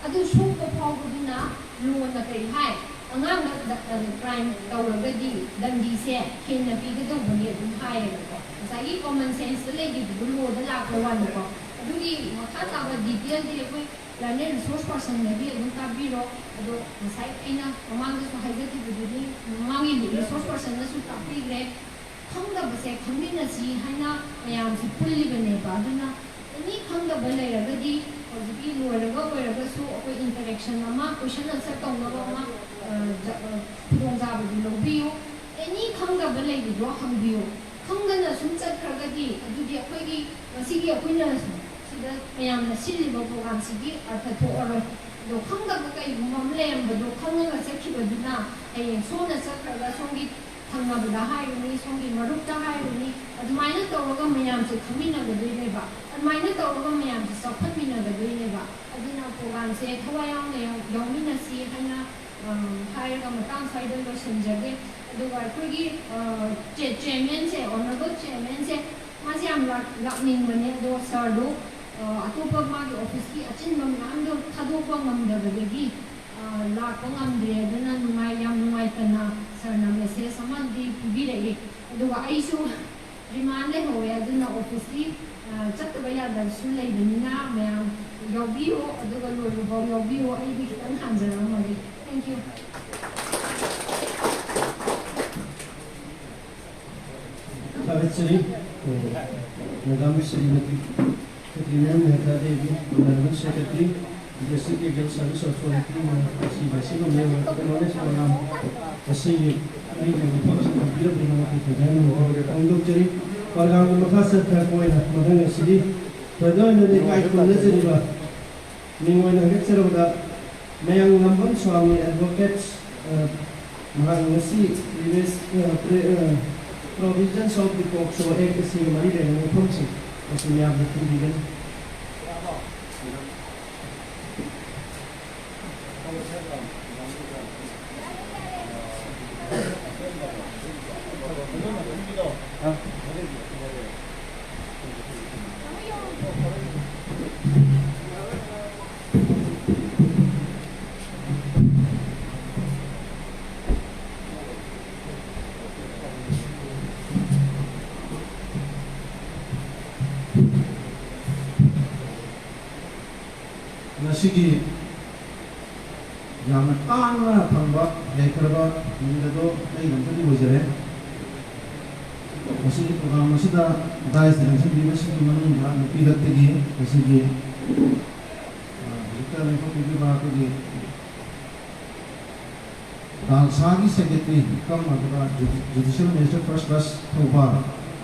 ꯑꯗꯨ ꯁꯣꯛꯄ ꯐꯥꯎꯕꯗꯨꯅ ꯂꯣꯅ ꯀꯔꯤ ꯍꯥꯏ? ꯑꯉꯥꯡꯗ ꯗ-, ꯑ, crime ꯇꯧꯔꯒꯗꯤ ꯗꯟꯗꯤꯁꯦ ꯍꯦꯟꯅ ꯄꯤꯒꯗꯧꯕꯅꯤ ꯑꯗꯨꯝ ꯍꯥꯏꯌꯦꯕꯀꯣ꯫ ꯉꯁꯥꯏꯒꯤ common sense ꯇ ꯂꯩꯈꯤꯕꯗꯨ ꯂꯣꯗ ꯂꯥꯛꯄ ꯋꯥꯅꯤꯀꯣ꯫ ꯑꯗꯨꯒꯤ ꯃꯈꯥ ꯇꯥꯕ detail ꯗꯤ ꯑꯩꯈꯣꯏ learned resource person ꯗꯒꯤ ꯑꯗꯨꯝ ꯇꯥꯕꯤꯔꯣ꯫ ꯑꯗꯣ ꯉꯁꯥꯏ ꯑꯩꯅ ꯃꯃꯥꯡꯗꯁꯨ ꯍꯥꯏꯖꯈꯤꯕꯗꯨꯅꯤ, ꯃꯃꯥꯡꯒꯤ resource person ꯅꯁꯨ ꯇꯥꯛꯄꯤꯈ꯭ꯔꯦ꯫ ꯈꯪꯗꯕꯁꯦ ꯈꯪꯃꯤꯟꯅꯁꯤ ꯍꯥꯏꯅ ꯃꯌꯥꯝꯁꯦ ꯄꯨꯜꯂꯤꯕꯅꯦꯕ꯫ ꯑꯗꯨꯅ any ꯈꯪꯗꯕ ꯂꯩꯔꯒꯗꯤ ꯍꯧꯖꯤꯛꯀꯤ ꯂꯣꯏꯔꯒ ꯑꯣꯏꯔꯒꯁꯨ ꯑꯩꯈꯣꯏ interaction ꯑꯃ, question answer ꯇꯧꯅꯕ ꯑꯃ, ꯑ, ꯖ-, ꯑ, ꯈꯨꯗꯣꯡꯆꯥꯕꯗꯨ ꯂꯧꯕꯤꯌꯨ꯫ Any ꯈꯪꯗꯕ ꯂꯩꯕꯗꯣ ꯍꯪꯕꯤꯌꯨ꯫ ꯈꯪꯗꯅ ꯁꯨꯝ ꯆꯠꯈ꯭ꯔꯒꯗꯤ ꯑꯗꯨꯗꯤ ꯑꯩꯈꯣꯏꯒꯤ ꯉꯁꯤꯒꯤ ꯑꯩꯈꯣꯏꯅ ꯃꯌꯥꯝꯅ ꯁꯤꯜꯂꯤꯕ ꯄ꯭ꯔꯣꯒ꯭ꯔꯥꯝꯁꯤꯒꯤ ꯑꯔꯊ ꯊꯣꯛꯑꯔꯣꯏ꯫ ꯑꯗꯣ ꯈꯪꯗꯕ ꯀꯩꯒꯨꯝꯕ ꯑꯃ ꯂꯩꯔꯝꯕꯗꯣ ꯈꯪꯉꯒ ꯆꯠꯈꯤꯕꯗꯨꯅ ꯍꯌꯦꯡ ꯁꯣꯝꯅ ꯆꯠꯈ꯭ꯔꯒ ꯁꯣꯝꯒꯤ ꯊꯪꯅꯕꯗ ꯍꯥꯏꯔꯨꯅꯤ, ꯁꯣꯝꯒꯤ ꯃꯔꯨꯞꯇ ꯍꯥꯏꯔꯨꯅꯤ, ꯑꯗꯨꯃꯥꯏꯅ ꯇꯧꯔꯒ ꯃꯌꯥꯝꯁꯦ ꯈꯪꯃꯤꯟꯅꯒꯗꯣꯏꯅꯦꯕ, ꯑꯗꯨꯃꯥꯏꯅ ꯇꯧꯔꯒ ꯃꯌꯥꯝꯁꯦ ꯆꯥꯎꯈꯠꯃꯤꯟꯅꯒꯗꯣꯏꯅꯦꯕ꯫ ꯑꯗꯨꯅ ꯄ꯭ꯔꯣꯒ꯭ꯔꯥꯝꯁꯦ ꯊꯋꯥꯏ ꯌꯥꯎꯅ ꯌꯥꯎ- ꯌꯥꯎꯃꯤꯟꯅꯁꯤ ꯍꯥꯏꯅ, ꯑ, ꯍꯥꯏꯔꯒ ꯃꯇꯥꯡ ꯁ꯭ꯋꯥꯏꯗ ꯂꯣꯏꯁꯤꯟꯖꯒꯦ꯫ ꯑꯗꯨꯒ ꯑꯩꯈꯣꯏꯒꯤ, ꯑ, ꯆꯦ-, ꯆꯤꯌꯔꯃꯦꯟꯁꯦ, ꯑꯣꯅꯔꯦꯕꯜ ꯆꯤꯌꯔꯃꯦꯟꯁꯦ, ꯃꯥꯁꯦ ꯌꯥꯝ ꯂꯥꯛ-, ꯂꯥꯛꯅꯤꯡꯕꯅꯦ, ꯑꯗꯣ ꯁꯥꯔꯗꯣ, ꯑ, ꯑꯇꯣꯞꯄ ꯃꯥꯒꯤ ꯑꯣꯐꯤꯁꯀꯤ ꯑꯆꯤꯟꯕ ꯃꯌꯥꯝꯗꯣ ꯊꯥꯗꯣꯛꯄ ꯉꯝꯗꯕꯗꯒꯤ, ꯑ, ꯂꯥꯛꯄ ꯉꯝꯗ꯭ꯔꯦ꯫ ꯑꯗꯨꯅ ꯅꯨꯡꯉꯥꯏ-, ꯌꯥꯝ ꯅꯨꯡꯉꯥꯏꯇꯅ ꯁꯥꯔꯅ ꯃꯦꯁꯦꯖ ꯑꯃꯗꯤ ꯄꯤꯕꯤꯔꯛꯏ꯫ ꯑꯗꯨꯒ ꯑꯩꯁꯨ ꯔꯤꯃꯥꯟ ꯂꯩꯍꯧꯋꯦ, ꯑꯗꯨꯅ ꯑꯣꯐꯤꯁꯀꯤ, ꯑ, ꯆꯠꯇꯕ ꯌꯥꯗꯕꯁꯨ ꯂꯩꯕꯅꯤꯅ ꯃꯌꯥꯝ ꯌꯥꯎꯕꯤꯌꯣ, ꯑꯗꯨꯒ ꯂꯣꯏꯕꯐꯥꯎ ꯌꯥꯎꯕꯤꯌꯣ꯫ ꯑꯩꯗꯤ ꯈꯤꯇꯪ ꯍꯥꯟꯖꯔꯝꯃꯒꯦ꯫ Thank you. ꯊꯥꯒꯠꯆꯔꯤ꯫ Madam Shrimati Ketrina Mehta Devi, honourable secretary, district legal service ꯑꯣꯊꯣꯔꯤꯇꯤꯅ ꯉꯁꯤ ꯃꯁꯤꯒꯨꯝꯕ ꯑꯦꯋꯦꯔꯅꯦꯁ ꯄ꯭ꯔꯣꯒ꯭ꯔꯥꯝ ꯑꯁꯤꯒꯤ ꯑꯩꯒꯤ ꯃꯐꯝꯁꯤꯗ ꯄꯤꯔꯛꯄꯒꯤꯗꯃꯛꯇ ꯊꯣꯏꯗꯣꯛꯅ ꯐꯣꯡꯗꯣꯛꯆꯔꯤ꯫ ꯄ꯭ꯔꯣꯒ꯭ꯔꯥꯝꯒꯤ ꯃꯈꯥ ꯆꯠꯊꯔꯛꯄ ꯑꯣꯏꯅ ꯃꯊꯪ ꯑꯁꯤꯗꯤ ꯊꯣꯏꯗꯣꯛ ꯍꯦꯟꯗꯣꯛꯅ ꯏꯀꯥꯏ ꯈꯨꯝꯅꯖꯔꯤꯕ ꯃꯤꯡ ꯑꯣꯏꯅ ꯍꯥꯏꯒꯠꯆꯔꯕꯗ ꯃꯌꯥꯡ ꯅꯝꯕꯝ ꯁ꯭ꯋꯥꯃꯤ ꯑꯦꯗꯚꯣꯀꯦꯠꯁ, ꯑ, ꯃꯍꯥꯛ ꯉꯁꯤ ꯔꯤꯂꯤꯁ, ꯑ, ꯄ꯭ꯔꯦ-, ꯑ, Provisions of the POCSO Act ꯑꯁꯤꯒ ꯃꯔꯤ ꯂꯩꯅꯕ ꯋꯥꯐꯝꯁꯤꯡ ꯑꯁꯤ ꯃꯌꯥꯝꯗ ꯊꯝꯕꯤꯒꯅꯤ꯫ ꯉꯁꯤꯒꯤ ꯌꯥꯝꯅ ꯇꯥꯡꯅ ꯐꯪꯕ ꯌꯥꯏꯐꯔꯕ ꯅꯨꯃꯤꯠ ꯑꯗꯣ ꯑꯩꯒꯤꯗꯃꯛꯇꯗꯤ ꯑꯣꯏꯖꯔꯦ꯫ ꯉꯁꯤꯒꯤ ꯄ꯭ꯔꯣꯒ꯭ꯔꯥꯝ ꯑꯁꯤꯗ ꯗꯥꯏꯁꯇ ꯂꯦꯡꯁꯤꯟꯕꯤꯕꯁꯤꯡꯒꯤ ꯃꯅꯨꯡꯗ ꯅꯨꯄꯤꯔꯛꯇꯒꯤ ꯉꯁꯤꯒꯤ, ꯑ, ꯍꯧꯖꯤꯛꯇ ꯂꯦꯡꯊꯣꯛꯄꯤꯈꯤꯕ ꯑꯩꯈꯣꯏꯒꯤ ꯗꯥꯜꯁꯥꯒꯤ ꯁꯦꯀ꯭ꯔꯦꯇꯔꯤ ꯀꯝ ꯑꯗꯨꯒ ꯖꯨꯗꯤ-, ꯖꯨꯗꯤꯁꯤꯌꯦꯜ ꯃꯦꯖꯤꯁꯇ꯭ꯔꯦꯠ ꯐꯥꯔꯁ ꯀ꯭ꯂꯥꯁ ꯊꯧꯕꯥꯜ,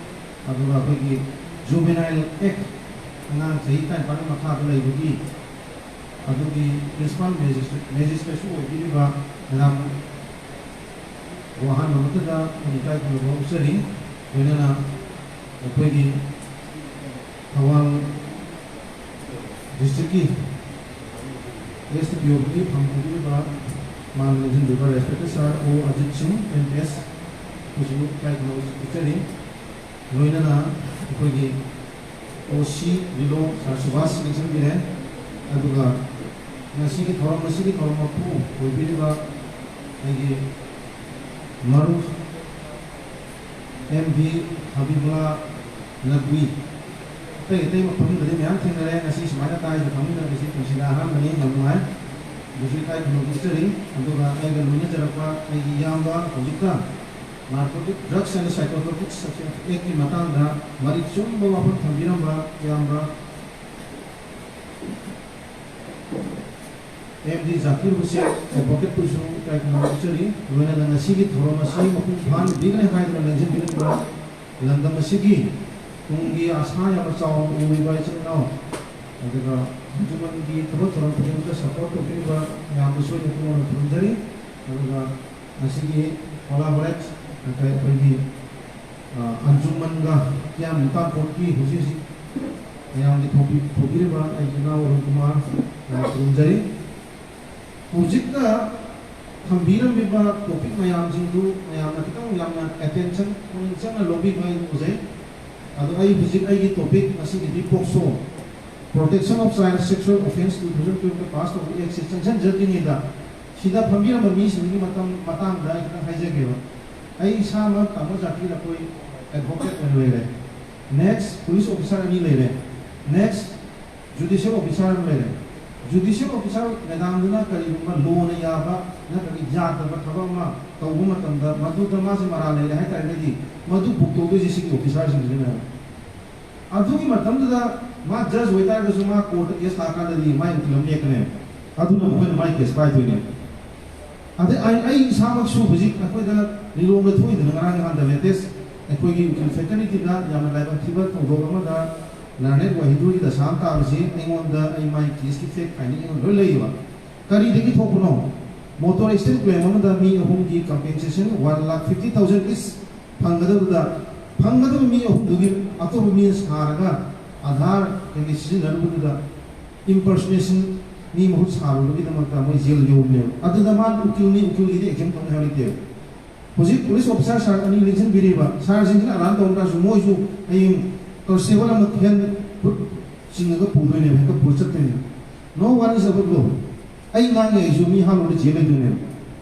ꯑꯗꯨꯒ ꯑꯩꯈꯣꯏꯒꯤ ꯖꯨꯕꯦꯅꯥꯏꯜ ꯑꯦꯛ ꯑꯉꯥꯡ ꯆꯍꯤ ꯇꯔꯥꯅꯤꯄꯥꯟꯒꯤ ꯃꯈꯥꯗ ꯂꯩꯕꯒꯤ ꯑꯗꯨꯒꯤ ꯄ꯭ꯔꯤꯟꯁꯤꯄꯥꯜ ꯃꯦꯖꯤꯁꯇ꯭ꯔꯦꯠ, ꯃꯦꯖꯤꯁꯇ꯭ꯔꯦꯠꯁꯨ ꯑꯣꯏꯕꯤꯔꯤꯕ ꯃꯦꯗꯥꯝ, ꯑꯍꯥꯟꯕ ꯃꯛꯇꯗ ꯑꯩꯒꯤ ꯏꯀꯥꯏ ꯈꯨꯝꯅꯕ ꯎꯠꯆꯔꯤ꯫ ꯂꯣꯏꯅꯅ ꯑꯩꯈꯣꯏꯒꯤ ꯊꯧꯕꯥꯜ ꯗꯤꯁꯇ꯭ꯔꯤꯛꯀꯤ ꯑꯦꯁ ꯗꯤ ꯄꯤ ꯑꯣꯒꯤ ꯐꯝ ꯄꯨꯕꯤꯔꯤꯕ ꯃꯥꯅ ꯂꯦꯡꯁꯤꯟꯕꯤꯔꯤꯕ ꯔꯦꯁꯄꯦꯛꯇꯦꯠ ꯁꯥꯔ ꯑꯣ ꯑꯖꯤꯠ ꯁꯤꯡ, ꯑꯦꯝ ꯄꯤ ꯑꯦꯁ, ꯑꯩꯈꯣꯏꯁꯨ ꯏꯀꯥꯏ ꯈꯨꯝꯅꯕ ꯎꯠꯆꯔꯤ꯫ ꯂꯣꯏꯅꯅ ꯑꯩꯈꯣꯏꯒꯤ ꯑꯣ ꯁꯤ ꯂꯤꯂꯣ ꯁꯥꯔ ꯁꯨꯕꯥꯁ ꯂꯦꯡꯁꯤꯟꯕꯤꯔꯦ꯫ ꯑꯗꯨꯒ ꯉꯁꯤꯒꯤ ꯊꯧꯔꯝ ꯑꯁꯤꯒꯤ ꯊꯧꯔꯝ ꯃꯄꯨ ꯑꯣꯏꯕꯤꯔꯤꯕ ꯑꯩꯒꯤ ꯃꯔꯨꯞ ꯑꯦꯝ ꯚꯤ ꯍꯕꯤꯕꯨꯜꯂꯥ ꯅꯛꯕꯤ, ꯑꯇꯩ ꯑꯇꯩ ꯃꯐꯝꯗꯗꯤ ꯃꯌꯥꯝ ꯊꯦꯡꯅꯔꯦ꯫ ꯉꯁꯤ ꯁꯨꯃꯥꯏꯅ ꯇꯥꯏꯗ ꯐꯝꯃꯤꯟꯅꯕꯁꯤ ꯄꯨꯟꯁꯤꯗ ꯑꯍꯥꯟꯕꯅꯤ, ꯌꯥꯝ ꯅꯨꯡꯉꯥꯏ꯫ ꯑꯗꯨꯁꯨ ꯏꯀꯥꯏ ꯈꯨꯝꯅꯕ ꯎꯠꯆꯔꯤ꯫ ꯑꯗꯨꯒ ꯑꯩꯒ ꯂꯣꯏꯅꯖꯔꯛꯄ ꯑꯩꯒꯤ ꯏꯌꯥꯝꯕ, ꯍꯧꯖꯤꯛꯇ Narcotic Drugs and Psychotropic Substance Actꯀꯤ ꯃꯇꯥꯡꯗ ꯃꯔꯤꯛ ꯆꯨꯝꯕ ꯋꯥꯐꯝ ꯊꯝꯕꯤꯔꯝꯕ ꯏꯌꯥꯝꯕ ꯑꯦꯝ ꯗꯤ ꯖꯥꯀꯤꯔ ꯍꯨꯁꯦꯟ ꯑꯦꯗꯚꯣꯀꯦꯠꯄꯨꯁꯨ ꯏꯀꯥꯏ ꯈꯨꯝꯅꯕ ꯎꯠꯆꯔꯤ꯫ ꯂꯣꯏꯅꯅ ꯉꯁꯤꯒꯤ ꯊꯧꯔꯝ ꯑꯁꯤ ꯃꯄꯨꯡ ꯐꯥꯍꯟꯕꯤꯒꯅꯤ ꯍꯥꯏꯗꯨꯅ ꯂꯦꯡꯁꯤꯟꯕꯤꯔꯝꯕ ꯂꯝꯗꯝ ꯑꯁꯤꯒꯤ ꯇꯨꯡꯒꯤ ꯑꯁꯥ ꯌꯥꯝꯅ ꯆꯥꯎꯅ ꯎꯔꯤꯕ ꯏꯆꯤꯜ ꯏꯅꯥꯎ, ꯑꯗꯨꯒ ꯑꯟꯖꯨꯃꯟꯒꯤ ꯊꯕꯛ ꯊꯧꯔꯝ ꯈꯨꯗꯤꯡꯃꯛꯇ ꯁꯄꯣꯔꯠ ꯇꯧꯕꯤꯔꯤꯕ ꯃꯌꯥꯝꯗꯁꯨ ꯑꯩꯅ ꯄꯨꯛꯅꯤꯡ ꯊꯝꯖꯔꯤ꯫ ꯑꯗꯨꯒ ꯉꯁꯤꯒꯤ ꯀꯣꯂꯥꯕꯣꯔꯦꯠ, ꯑꯩꯈꯣꯏꯒꯤ, ꯑ, ꯑꯟꯖꯨꯃꯟꯒ ꯀꯤꯌꯥꯝ ꯅꯤꯄꯥꯟ ꯄꯣꯠꯀꯤ ꯍꯧꯖꯤꯛ ꯍꯧꯖꯤꯛ ꯃꯌꯥꯝꯒꯤ ꯊꯧꯕꯤ-, ꯊꯧꯕꯤꯔꯤꯕ ꯑꯩꯒꯤ ꯏꯅꯥꯎ ꯑꯔꯨꯟ ꯀꯨꯃꯥꯔ, ꯑ, ꯈꯨꯔꯨꯝꯖꯔꯤ꯫ ꯍꯧꯖꯤꯛꯇ ꯊꯝꯕꯤꯔꯝꯃꯤꯕ ꯇꯣꯄꯤꯛ ꯃꯌꯥꯝꯁꯤꯡꯗꯨ ꯃꯌꯥꯝꯅ ꯈꯤꯇꯪ ꯌꯥꯝꯅ ꯑꯦꯇꯦꯟꯁꯟ ꯄꯨꯛꯅꯤꯡ ꯆꯪꯅ ꯂꯧꯕꯤꯕ ꯑꯩ ꯎꯖꯩ꯫ ꯑꯗꯣ ꯑꯩ ꯍꯧꯖꯤꯛ ꯑꯩꯒꯤ ꯇꯣꯄꯤꯛ ꯉꯁꯤꯒꯤꯗꯤ ꯄꯣꯛꯁꯣ, Protection of Child Sexual Offence two thousand twelve pass ꯇꯧꯕ ꯑꯦꯛꯁꯦ ꯆꯪꯁꯤꯟꯖꯗ꯭ꯔꯤꯉꯩꯗ ꯁꯤꯗ ꯐꯝꯕꯤꯔꯝꯕ ꯃꯤꯁꯤꯡꯒꯤ ꯃꯇꯝ, ꯃꯇꯥꯡꯗ ꯑꯩ ꯈꯤꯇꯪ ꯍꯥꯏꯖꯒꯦꯕ꯫ ꯑꯩ ꯏꯁꯥꯃꯛ ꯇꯥꯃꯣ ꯖꯥꯀꯤꯔ ꯑꯩꯈꯣꯏ ꯑꯦꯗꯚꯣꯀꯦꯠ ꯑꯣꯏꯅ ꯂꯩꯔꯦ꯫ ꯅꯦꯛꯁ ꯄꯨꯂꯤꯁ ꯑꯣꯐꯤꯁꯥꯔ ꯑꯅꯤ ꯂꯩꯔꯦ꯫ ꯅꯦꯛꯁ ꯖꯨꯗꯤꯁꯤꯌꯦꯜ ꯑꯣꯐꯤꯁꯥꯔ ꯑꯃ ꯂꯩꯔꯦ꯫ ꯖꯨꯗꯤꯁꯤꯌꯦꯜ ꯑꯣꯐꯤꯁꯥꯔ ꯃꯦꯗꯥꯝꯗꯨꯅ ꯀꯔꯤꯒꯨꯝꯕ ꯂꯣꯅ ꯌꯥꯕ ꯅꯠꯇ꯭ꯔꯒ ꯌꯥꯗꯕ ꯊꯕꯛ ꯑꯃ ꯇꯧꯕ ꯃꯇꯝꯗ ꯃꯗꯨꯗ ꯃꯥꯁꯦ ꯃꯔꯥꯜ ꯂꯩꯔꯦ ꯍꯥꯏ ꯇꯥꯔꯒꯗꯤ ꯃꯗꯨ ꯄꯨꯊꯣꯛꯇꯣꯏꯁꯦ ꯁꯤꯒꯤ ꯑꯣꯐꯤꯁꯥꯔꯁꯤꯡꯁꯤꯅꯦꯕ꯫ ꯑꯗꯨꯒꯤ ꯃꯇꯝꯗꯨꯗ ꯃꯥ ꯖꯖ ꯑꯣꯏꯇꯥꯔꯒꯁꯨ ꯃꯥ ꯀꯣꯔꯠꯇ ꯀꯦꯁ ꯂꯥꯛꯀꯥꯟꯗꯗꯤ ꯃꯥꯏ ꯎꯀꯤꯜ ꯑꯃ ꯅꯦꯛꯀꯅꯦꯕ꯫ ꯑꯗꯨꯅ ꯃꯈꯣꯏꯅ ꯃꯥꯏ ꯀꯦꯁ ꯄꯥꯏꯗꯣꯏꯅꯦ꯫ ꯑꯗꯩ ꯑꯩ, ꯑꯩ ꯏꯁꯥꯃꯛꯁꯨ ꯍꯧꯖꯤꯛ ꯑꯩꯈꯣꯏꯗ ꯂꯤꯂꯣꯡꯗ ꯊꯣꯛꯏꯗꯅ ꯉꯔꯥꯡ ꯅꯍꯥꯟꯗ ꯂꯦꯇꯦꯁ ꯑꯩꯈꯣꯏꯒꯤ ꯎꯀꯤꯜ ꯐꯦꯇꯔꯅꯤꯇꯤꯗ ꯌꯥꯝꯅ ꯂꯥꯏꯕꯛ ꯊꯤꯕ ꯊꯧꯗꯣꯛ ꯑꯃꯗ ꯂꯔꯅꯦꯠ ꯋꯥꯍꯤꯗꯨꯒꯤ ꯗꯁꯥ ꯑꯃ ꯇꯥꯕꯁꯤ ꯑꯩꯉꯣꯟꯗ, ꯑꯩ ꯃꯥꯏ ꯀꯦꯁꯀꯤ ꯐꯦꯛ ꯐꯥꯏꯟꯗꯤꯡ ꯑꯩꯉꯣꯟꯗ ꯂꯣꯏ ꯂꯩꯌꯦꯕ꯫ ꯀꯔꯤꯗꯒꯤ ꯊꯣꯛꯄꯅꯣ? ꯃꯣꯇꯣꯔ ꯑꯦꯛꯁꯤꯗꯦꯟ ꯀ꯭ꯂꯦꯝ ꯑꯃꯗ ꯃꯤ ꯑꯍꯨꯝꯒꯤ compensation one lakh fifty thousand is ꯐꯪꯒꯗꯕꯗ, ꯐꯪꯒꯗꯕ ꯃꯤ ꯑꯍꯨꯝꯗꯨꯒꯤ ꯑꯇꯣꯞꯄ ꯃꯤꯅ ꯁꯥꯔꯒ ꯑꯙꯥꯔ ꯀꯩꯀꯩ ꯁꯤꯖꯤꯟꯅꯔꯨꯕꯗꯨꯗ ꯏꯝꯄꯔꯁꯅꯦꯁꯟ ꯃꯤ ꯃꯍꯨꯠ ꯁꯥꯔꯨꯕꯒꯤꯗꯃꯛꯇ ꯃꯣꯏ ꯖꯦꯜ ꯌꯧꯕꯅꯦꯕ꯫ ꯑꯗꯨꯗ ꯃꯥꯅ ꯎꯀꯤꯜꯅꯤ, ꯎꯀꯤꯜꯒꯤꯗꯤ ꯑꯦꯛꯖꯥꯝ ꯇꯧꯅꯤ ꯍꯥꯏꯕ ꯂꯩꯇꯦꯕ꯫ ꯍꯧꯖꯤꯛ ꯄꯨꯂꯤꯁ ꯑꯣꯐꯤꯁꯥꯔ ꯁꯥꯔ ꯑꯅꯤ ꯂꯦꯡꯁꯤꯟꯕꯤꯔꯤꯕ ꯁꯥꯔꯁꯤꯡꯁꯤꯅ ꯑꯔꯥꯟ ꯇꯧꯔꯝ ꯇꯥꯔꯁꯨ ꯃꯣꯏꯁꯨ ꯍꯌꯦꯡ ꯀꯟꯁꯇꯦꯕꯜ ꯑꯃ ꯍꯦꯟ ꯈꯨꯠ ꯆꯤꯡꯉꯒ ꯄꯨꯗꯣꯏꯅꯦꯕ, ꯍꯦꯛꯇ ꯄꯨꯔ ꯆꯠꯇꯣꯏꯅꯦꯕ꯫ No one is above law꯫ ꯑꯩ ꯉꯥꯡꯉꯦ ꯑꯩꯁꯨ ꯃꯤ ꯍꯥꯠꯂꯨꯔꯗꯤ ꯖꯦꯜ ꯂꯩꯗꯣꯏꯅꯦꯕ,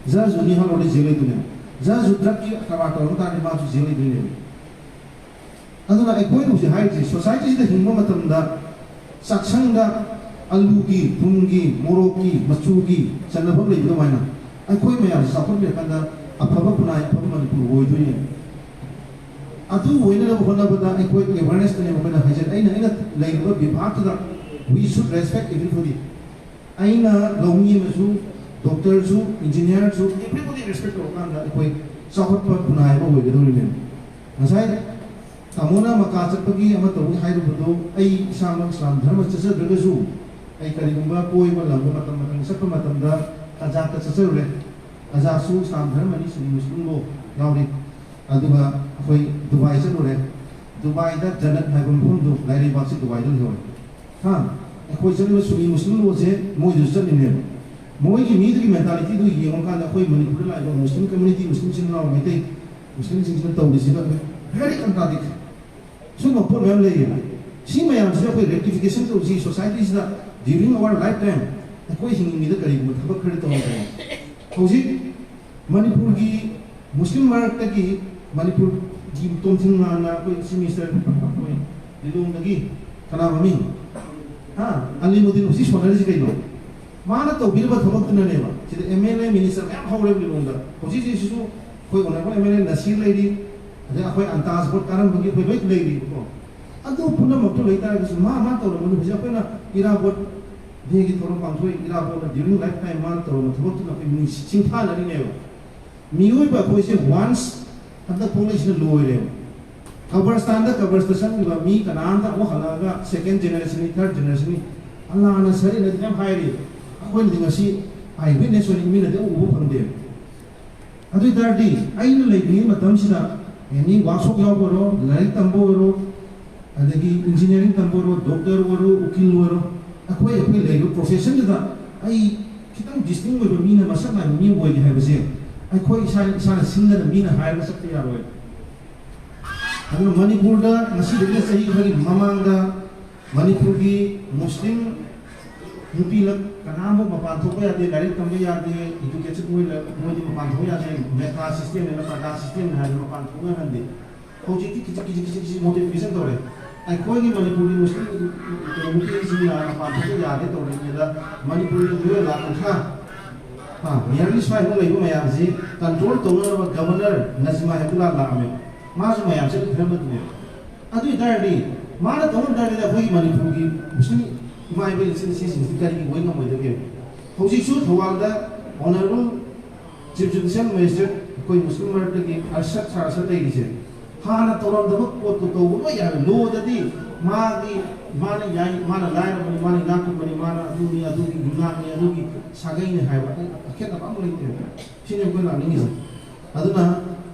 ꯖꯁꯁꯨ ꯃꯤ ꯍꯥꯠꯂꯨꯔꯗꯤ ꯖꯦꯜ ꯂꯩꯗꯣꯏꯅꯦꯕ, ꯖꯁꯁꯨ ꯗ꯭ꯔꯛꯀꯤ ꯀꯔꯕꯥꯔ ꯇꯧꯔꯝ ꯇꯥꯔꯗꯤ ꯃꯥꯁꯨ ꯖꯦꯜ ꯂꯩꯗꯣꯏꯅꯦꯕ꯫ ꯑꯗꯨꯅ ꯑꯩꯈꯣꯏꯅ ꯍꯧꯖꯤꯛ ꯍꯥꯏꯔꯤꯁꯦ, ꯁꯣꯁꯥꯏꯇꯤꯁꯤꯗ ꯍꯤꯡꯕ ꯃꯇꯝꯗ ꯆꯥꯛꯁꯪꯗ ꯑꯂꯨꯒꯤ, ꯊꯨꯝꯒꯤ, ꯃꯣꯔꯣꯛꯀꯤ, ꯃꯆꯨꯒꯤ ꯆꯟꯅꯐꯝ ꯂꯩꯕ ꯑꯗꯨꯃꯥꯏꯅ ꯑꯩꯈꯣꯏ ꯃꯌꯥꯝꯁꯦ ꯆꯥꯎꯈꯠꯃꯤꯟꯅꯔꯀꯥꯟꯗ ꯑꯐꯕ ꯈꯨꯟꯅꯥꯏ, ꯑꯐꯕ ꯃꯅꯤꯄꯨꯔ ꯑꯣꯏꯗꯣꯏꯅꯦ꯫ ꯑꯗꯨ ꯑꯣꯏꯅꯅꯕ ꯍꯣꯠꯅꯕꯗ ꯑꯩꯈꯣꯏ ꯑꯦꯋꯦꯔꯅꯦꯁꯇꯅꯦꯕ ꯑꯩꯈꯣꯏꯅ ꯍꯥꯏꯖꯔꯤ꯫ ꯑꯩꯅ, ꯑꯩꯅ ꯂꯩꯔꯤꯕ ꯕꯤꯚꯥꯒꯇꯨꯗ we should respect everybody꯫ ꯑꯩꯅ ꯂꯧꯃꯤ ꯑꯃꯁꯨ, ꯗꯣꯛꯇꯔꯁꯨ, ꯏꯟꯖꯤꯅꯤꯌꯥꯔꯁꯨ, everybody respect ꯇꯧꯔꯀꯥꯟꯗ ꯑꯩꯈꯣꯏ ꯆꯥꯎꯈꯠꯄ ꯈꯨꯟꯅꯥꯏ ꯑꯃ ꯑꯣꯏꯒꯗꯧꯔꯤꯕꯅꯤ꯫ ꯉꯁꯥꯏ ꯇꯥꯃꯣꯅ ꯃꯀꯥ ꯆꯠꯄꯒꯤ ꯑꯃ ꯇꯧꯕꯒꯤ ꯍꯥꯏꯔꯨꯕꯗꯣ, ꯑꯩ ꯏꯁꯥꯃꯛ ꯏꯁꯂꯥꯝ ꯙꯔꯃ ꯆꯠꯆꯗ꯭ꯔꯒꯁꯨ ꯑꯩ ꯀꯔꯤꯒꯨꯝꯕ ꯀꯣꯏꯕ ꯂꯝꯗ ꯃꯇꯝ ꯃꯇꯝꯒꯤ ꯆꯠꯄ ꯃꯇꯝꯗ ꯀꯖꯥꯛꯇ ꯆꯠꯆꯔꯨꯔꯦ꯫ ꯀꯖꯥꯛꯁꯨ ꯏꯁꯂꯥꯝ ꯙꯔꯃꯅꯤ, ꯁꯨꯟꯅꯤ ꯃꯨꯁꯂꯤꯝꯕꯨ ꯌꯥꯎꯔꯤ꯫ ꯑꯗꯨꯒ ꯑꯩꯈꯣꯏ ꯗꯨꯕꯥꯏ ꯆꯠꯂꯨꯔꯦ꯫ ꯗꯨꯕꯥꯏꯗ ꯖꯟꯅꯠ ꯍꯥꯏꯕ ꯃꯐꯝꯗꯨ ꯂꯥꯏꯔꯩꯕꯥꯛꯁꯤ ꯗꯨꯕꯥꯏꯗ ꯂꯩꯍꯧꯔꯦ꯫ ꯍꯥ? ꯑꯩꯈꯣꯏ ꯆꯠꯂꯤꯕ ꯁꯨꯟꯅꯤ ꯃꯨꯁꯂꯤꯝ ꯂꯣꯟꯁꯦ ꯃꯣꯏꯗꯁꯨ ꯆꯠꯂꯤꯅꯦꯕ꯫ ꯃꯣꯏꯒꯤ ꯃꯤꯗꯨꯒꯤ ꯃꯦꯟꯇꯥꯂꯤꯇꯤꯗꯨ ꯌꯦꯡꯉꯀꯥꯟꯗ ꯑꯩꯈꯣꯏ ꯃꯅꯤꯄꯨꯔꯗ ꯂꯥꯛꯏꯕ ꯃꯨꯁꯂꯤꯝ ꯀꯝꯃ꯭ꯌꯨꯅꯤꯇꯤ, ꯃꯨꯁꯂꯤꯝ ꯏꯆꯤꯟ ꯏꯅꯥꯎ ꯃꯩꯇꯩ, ꯃꯨꯁꯂꯤꯝꯁꯤꯡꯁꯤꯅ ꯇꯧꯔꯤꯁꯤꯒ very contradict꯫ ꯁꯤꯒꯨꯝꯕ ꯄꯣꯠ ꯃꯌꯥꯝ ꯂꯩꯌꯦꯕ꯫ ꯁꯤ ꯃꯌꯥꯝꯁꯤꯗ ꯑꯩꯈꯣꯏ ꯔꯦꯛꯇꯤꯐꯤꯀꯦꯁꯟ ꯇꯧꯁꯤ꯫ ꯁꯣꯁꯥꯏꯇꯤꯁꯤꯗ during our lifetime ꯑꯩꯈꯣꯏ ꯍꯤꯡꯉꯤꯉꯩꯗ ꯀꯔꯤꯒꯨꯝꯕ ꯊꯕꯛ ꯈꯔ ꯇꯧꯔꯝꯕꯅꯦ꯫ ꯍꯧꯖꯤꯛ ꯃꯅꯤꯄꯨꯔꯒꯤ ꯃꯨꯁꯂꯤꯝ ꯃꯔꯛꯇꯒꯤ ꯃꯅꯤꯄꯨꯔꯒꯤ ꯇꯣꯝꯊꯤꯟ ꯉꯥꯟꯅ ꯑꯩꯈꯣꯏ ꯆꯤꯐ ꯃꯤꯅꯤꯁꯇꯔ ꯑꯩꯈꯣꯏ ꯂꯤꯂꯣꯡꯗꯒꯤ ꯀꯅꯥ ꯃꯃꯤꯡ? ꯍꯥ? ꯑꯂꯤꯃꯨꯗꯤꯟ ꯍꯧꯖꯤꯛ ꯁꯣꯟꯅꯔꯤꯁꯤ ꯀꯩꯅꯣ? ꯃꯥꯅ ꯇꯧꯕꯤꯔꯤꯕ ꯊꯕꯛꯇꯨꯅꯅꯦꯕ꯫ ꯁꯤꯗ ꯑꯦꯝ ꯑꯦꯜ ꯑꯦ, ꯃꯤꯅꯤꯁꯇꯔ ꯃꯌꯥꯝ ꯍꯧꯔꯦꯕ ꯂꯤꯂꯣꯡꯗ꯫ ꯍꯧꯖꯤꯛ ꯍꯧꯖꯤꯛꯁꯤꯁꯨ ꯑꯩꯈꯣꯏ ꯑꯣꯅꯔꯦꯕꯜ ꯑꯦꯝ ꯑꯦꯜ ꯑꯦ ꯅꯁꯤꯔ ꯂꯩꯔꯤ, ꯑꯗꯩ ꯑꯩꯈꯣꯏ ꯑꯟꯇꯥꯖ ꯕꯣꯠ ꯀꯥꯔꯝꯕꯒꯤ ꯑꯩꯈꯣꯏ ꯂꯣꯏ ꯂꯩꯔꯤꯕꯀꯣ꯫ ꯑꯗꯨ ꯄꯨꯝꯅꯃꯛꯇꯨ ꯂꯩ ꯇꯥꯔꯒꯁꯨ ꯃꯥ, ꯃꯥ ꯇꯧꯔꯝꯕꯗꯨ ꯍꯧꯖꯤꯛ ꯑꯩꯈꯣꯏꯅ ꯏꯔꯥꯕꯣꯠ ꯗꯦꯒꯤ ꯊꯧꯔꯝ ꯄꯥꯡꯊꯣꯛꯏ꯫ ꯏꯔꯥꯕꯣꯠꯅ during life time ꯃꯥꯅ ꯇꯧꯔꯝꯕ ꯊꯕꯛꯇꯨꯅ ꯑꯩꯈꯣꯏ ꯃꯤꯅꯨꯡꯁꯤ ꯆꯤꯡꯊꯥꯅꯔꯤꯅꯦꯕ꯫ ꯃꯤꯑꯣꯏꯕ ꯑꯩꯈꯣꯏꯁꯦ once ꯍꯟꯗꯛ ꯊꯣꯛꯂꯛꯏꯁꯤꯅ ꯂꯣꯏꯔꯦꯕ꯫ ꯀꯕꯔꯁꯇꯥꯟꯗ, ꯀꯕꯔꯁꯇ ꯆꯪꯉꯤꯕ ꯃꯤ ꯀꯅꯥꯝꯇ ꯑꯃꯨꯛ ꯍꯜꯂꯛꯑꯒ second generation ꯅꯤ, third generation ꯅꯤ, ꯑꯜꯂꯥꯅ ꯁꯔꯤꯅꯗꯤ ꯌꯥꯝ ꯍꯥꯏꯔꯤ꯫ ꯑꯩꯈꯣꯏꯅꯗꯤ ꯉꯁꯤ eye witness ꯑꯣꯏꯅ ꯃꯤꯅꯗꯤ ꯑꯃꯨꯛ ꯎꯕ ꯐꯪꯗꯦ꯫ ꯑꯗꯨ ꯑꯣꯏ ꯇꯥꯔꯗꯤ ꯑꯩꯅ ꯂꯩꯔꯤꯉꯩ ꯃꯇꯝꯁꯤꯗ ꯑꯦꯅꯤ ꯋꯥꯛꯁꯣꯞ ꯌꯥꯎꯕ ꯑꯣꯏꯔꯣ, ꯂꯥꯏꯔꯤꯛ ꯇꯝꯕ ꯑꯣꯏꯔꯣ, ꯑꯗꯒꯤ ꯏꯟꯖꯤꯅꯤꯌꯥꯔꯤꯡ ꯇꯝꯕ ꯑꯣꯏꯔꯣ, ꯗꯣꯛꯇꯔ ꯑꯣꯏꯔꯣ, ꯎꯀꯤꯜ ꯑꯣꯏꯔꯣ, ꯑꯩꯈꯣꯏ ꯑꯩꯈꯣꯏ ꯂꯩꯔꯤꯕ ꯄ꯭ꯔꯣꯐꯦꯁꯟꯗꯨꯗ ꯑꯩ ꯈꯤꯇꯪ ꯗꯤꯁꯇꯤꯡ ꯑꯣꯏꯕ ꯃꯤꯅ, ꯃꯁꯛ ꯅꯥꯏꯕ ꯃꯤ ꯑꯣꯏꯒꯦ ꯍꯥꯏꯕꯁꯦ ꯑꯩꯈꯣꯏ ꯏꯁꯥ ꯏꯁꯥꯅ ꯁꯤꯟꯗꯅ ꯃꯤꯅ ꯍꯥꯏꯔꯒ ꯆꯠꯄ ꯌꯥꯔꯣꯏ꯫ ꯑꯗꯨꯅ ꯃꯅꯤꯄꯨꯔꯗ ꯉꯁꯤꯗꯒꯤ ꯆꯍꯤ ꯈꯔꯒꯤ ꯃꯃꯥꯡꯗ ꯃꯅꯤꯄꯨꯔꯒꯤ ꯃꯨꯁꯂꯤꯝ ꯅꯨꯄꯤꯅ ꯀꯅꯥꯝꯕꯨ ꯃꯄꯥꯟ ꯊꯣꯛꯄ ꯌꯥꯗꯦ, ꯂꯥꯏꯔꯤꯛ ꯇꯝꯕ ꯌꯥꯗꯦ, education ꯃꯣꯏ ꯂ-, ꯃꯣꯏꯗꯤ ꯃꯄꯥꯟ ꯊꯣꯛꯄ ꯌꯥꯗꯦ, ꯃꯦꯀꯥ system ꯅ, ꯄꯔꯗꯥ system ꯅ ꯍꯥꯏꯗꯅ ꯃꯄꯥꯟ ꯊꯣꯛꯅꯍꯟꯗꯦ꯫ ꯍꯧꯖꯤꯛꯇꯤ ꯈꯤꯖꯤꯛ ꯈꯤꯖꯤꯛ ꯈꯤꯖꯤꯛ ꯈꯤꯖꯤꯛ modification ꯇꯧꯔꯦ꯫ ꯑꯩꯈꯣꯏꯒꯤ ꯃꯅꯤꯄꯨꯔꯒꯤ ꯃꯨꯁꯂꯤꯝ ꯀꯩꯅꯣ ꯅꯨꯄꯤꯁꯤꯡꯅ ꯃꯄꯥꯟ ꯊꯣꯛꯄ ꯌꯥꯗꯦ ꯇꯧꯔꯤꯉꯩꯗ ꯃꯅꯤꯄꯨꯔꯒꯤ ꯃꯤꯑꯣꯏ ꯂꯥꯈ ꯀꯨꯟꯊ꯭ꯔꯥ, ꯑꯥ, nearly ꯁ꯭ꯋꯥꯏꯃꯨꯛ ꯂꯩꯕ ꯃꯌꯥꯝꯁꯤ control ꯇꯧꯅꯅꯕ governor ꯅꯖꯃꯥ ꯍꯦꯞꯇꯨꯂꯥ ꯂꯥꯛꯑꯝꯃꯦ꯫ ꯃꯥꯁꯨ ꯃꯌꯥꯝ ꯆꯠꯅ ꯈꯔ ꯑꯃꯗꯨꯅꯦ꯫ ꯑꯗꯨ ꯑꯣꯏ ꯇꯥꯔꯗꯤ ꯃꯥꯅ ꯇꯧꯔꯝ ꯇꯥꯔꯒꯗꯤ ꯑꯩꯈꯣꯏꯒꯤ ꯃꯅꯤꯄꯨꯔꯒꯤ ꯃꯨꯁꯂꯤꯝ ꯏꯃꯥ ꯏꯕꯦꯜ ꯏꯆꯤꯟ ꯏꯆꯦꯁꯤꯡꯁꯤ ꯀꯔꯤꯒꯤ ꯑꯣꯏ ꯉꯝꯃꯣꯏꯗꯒꯦ? ꯍꯧꯖꯤꯛꯁꯨ ꯊꯧꯕꯥꯜꯗ honourable chief judicial magistrate ꯑꯩꯈꯣꯏ ꯃꯨꯁꯂꯤꯝ ꯃꯔꯛꯇꯒꯤ ꯑꯔꯁꯗ ꯁꯥꯔ ꯑꯔꯁꯗ ꯂꯩꯔꯤꯁꯦ ꯍꯥꯟꯅ ꯇꯧꯔꯝꯗꯕ ꯄꯣꯠꯇꯨ ꯇꯧꯕ ꯂꯣꯏ ꯌꯥꯔꯦ꯫ Law ꯗꯗꯤ ꯃꯥꯒꯤ, ꯃꯥꯅ ꯌꯥꯏ, ꯃꯥꯅ ꯂꯥꯏꯔꯕꯅꯤ, ꯃꯥꯅ ꯏꯅꯥꯛ ꯈꯨꯟꯕꯅꯤ, ꯃꯥꯅ ꯑꯗꯨꯅꯤ, ꯑꯗꯨꯒꯤ ꯌꯨꯝꯅꯥꯛꯅꯤ, ꯑꯗꯨꯒꯤ ꯁꯥꯒꯩꯅꯤ ꯍꯥꯏꯕ ꯑꯈꯦꯠꯅꯕ ꯑꯃ ꯂꯩꯇꯦꯕ꯫ ꯁꯤꯅꯤ ꯑꯩꯈꯣꯏ ꯂꯥꯛꯅꯤꯡꯉꯤꯁꯦ꯫ ꯑꯗꯨꯅ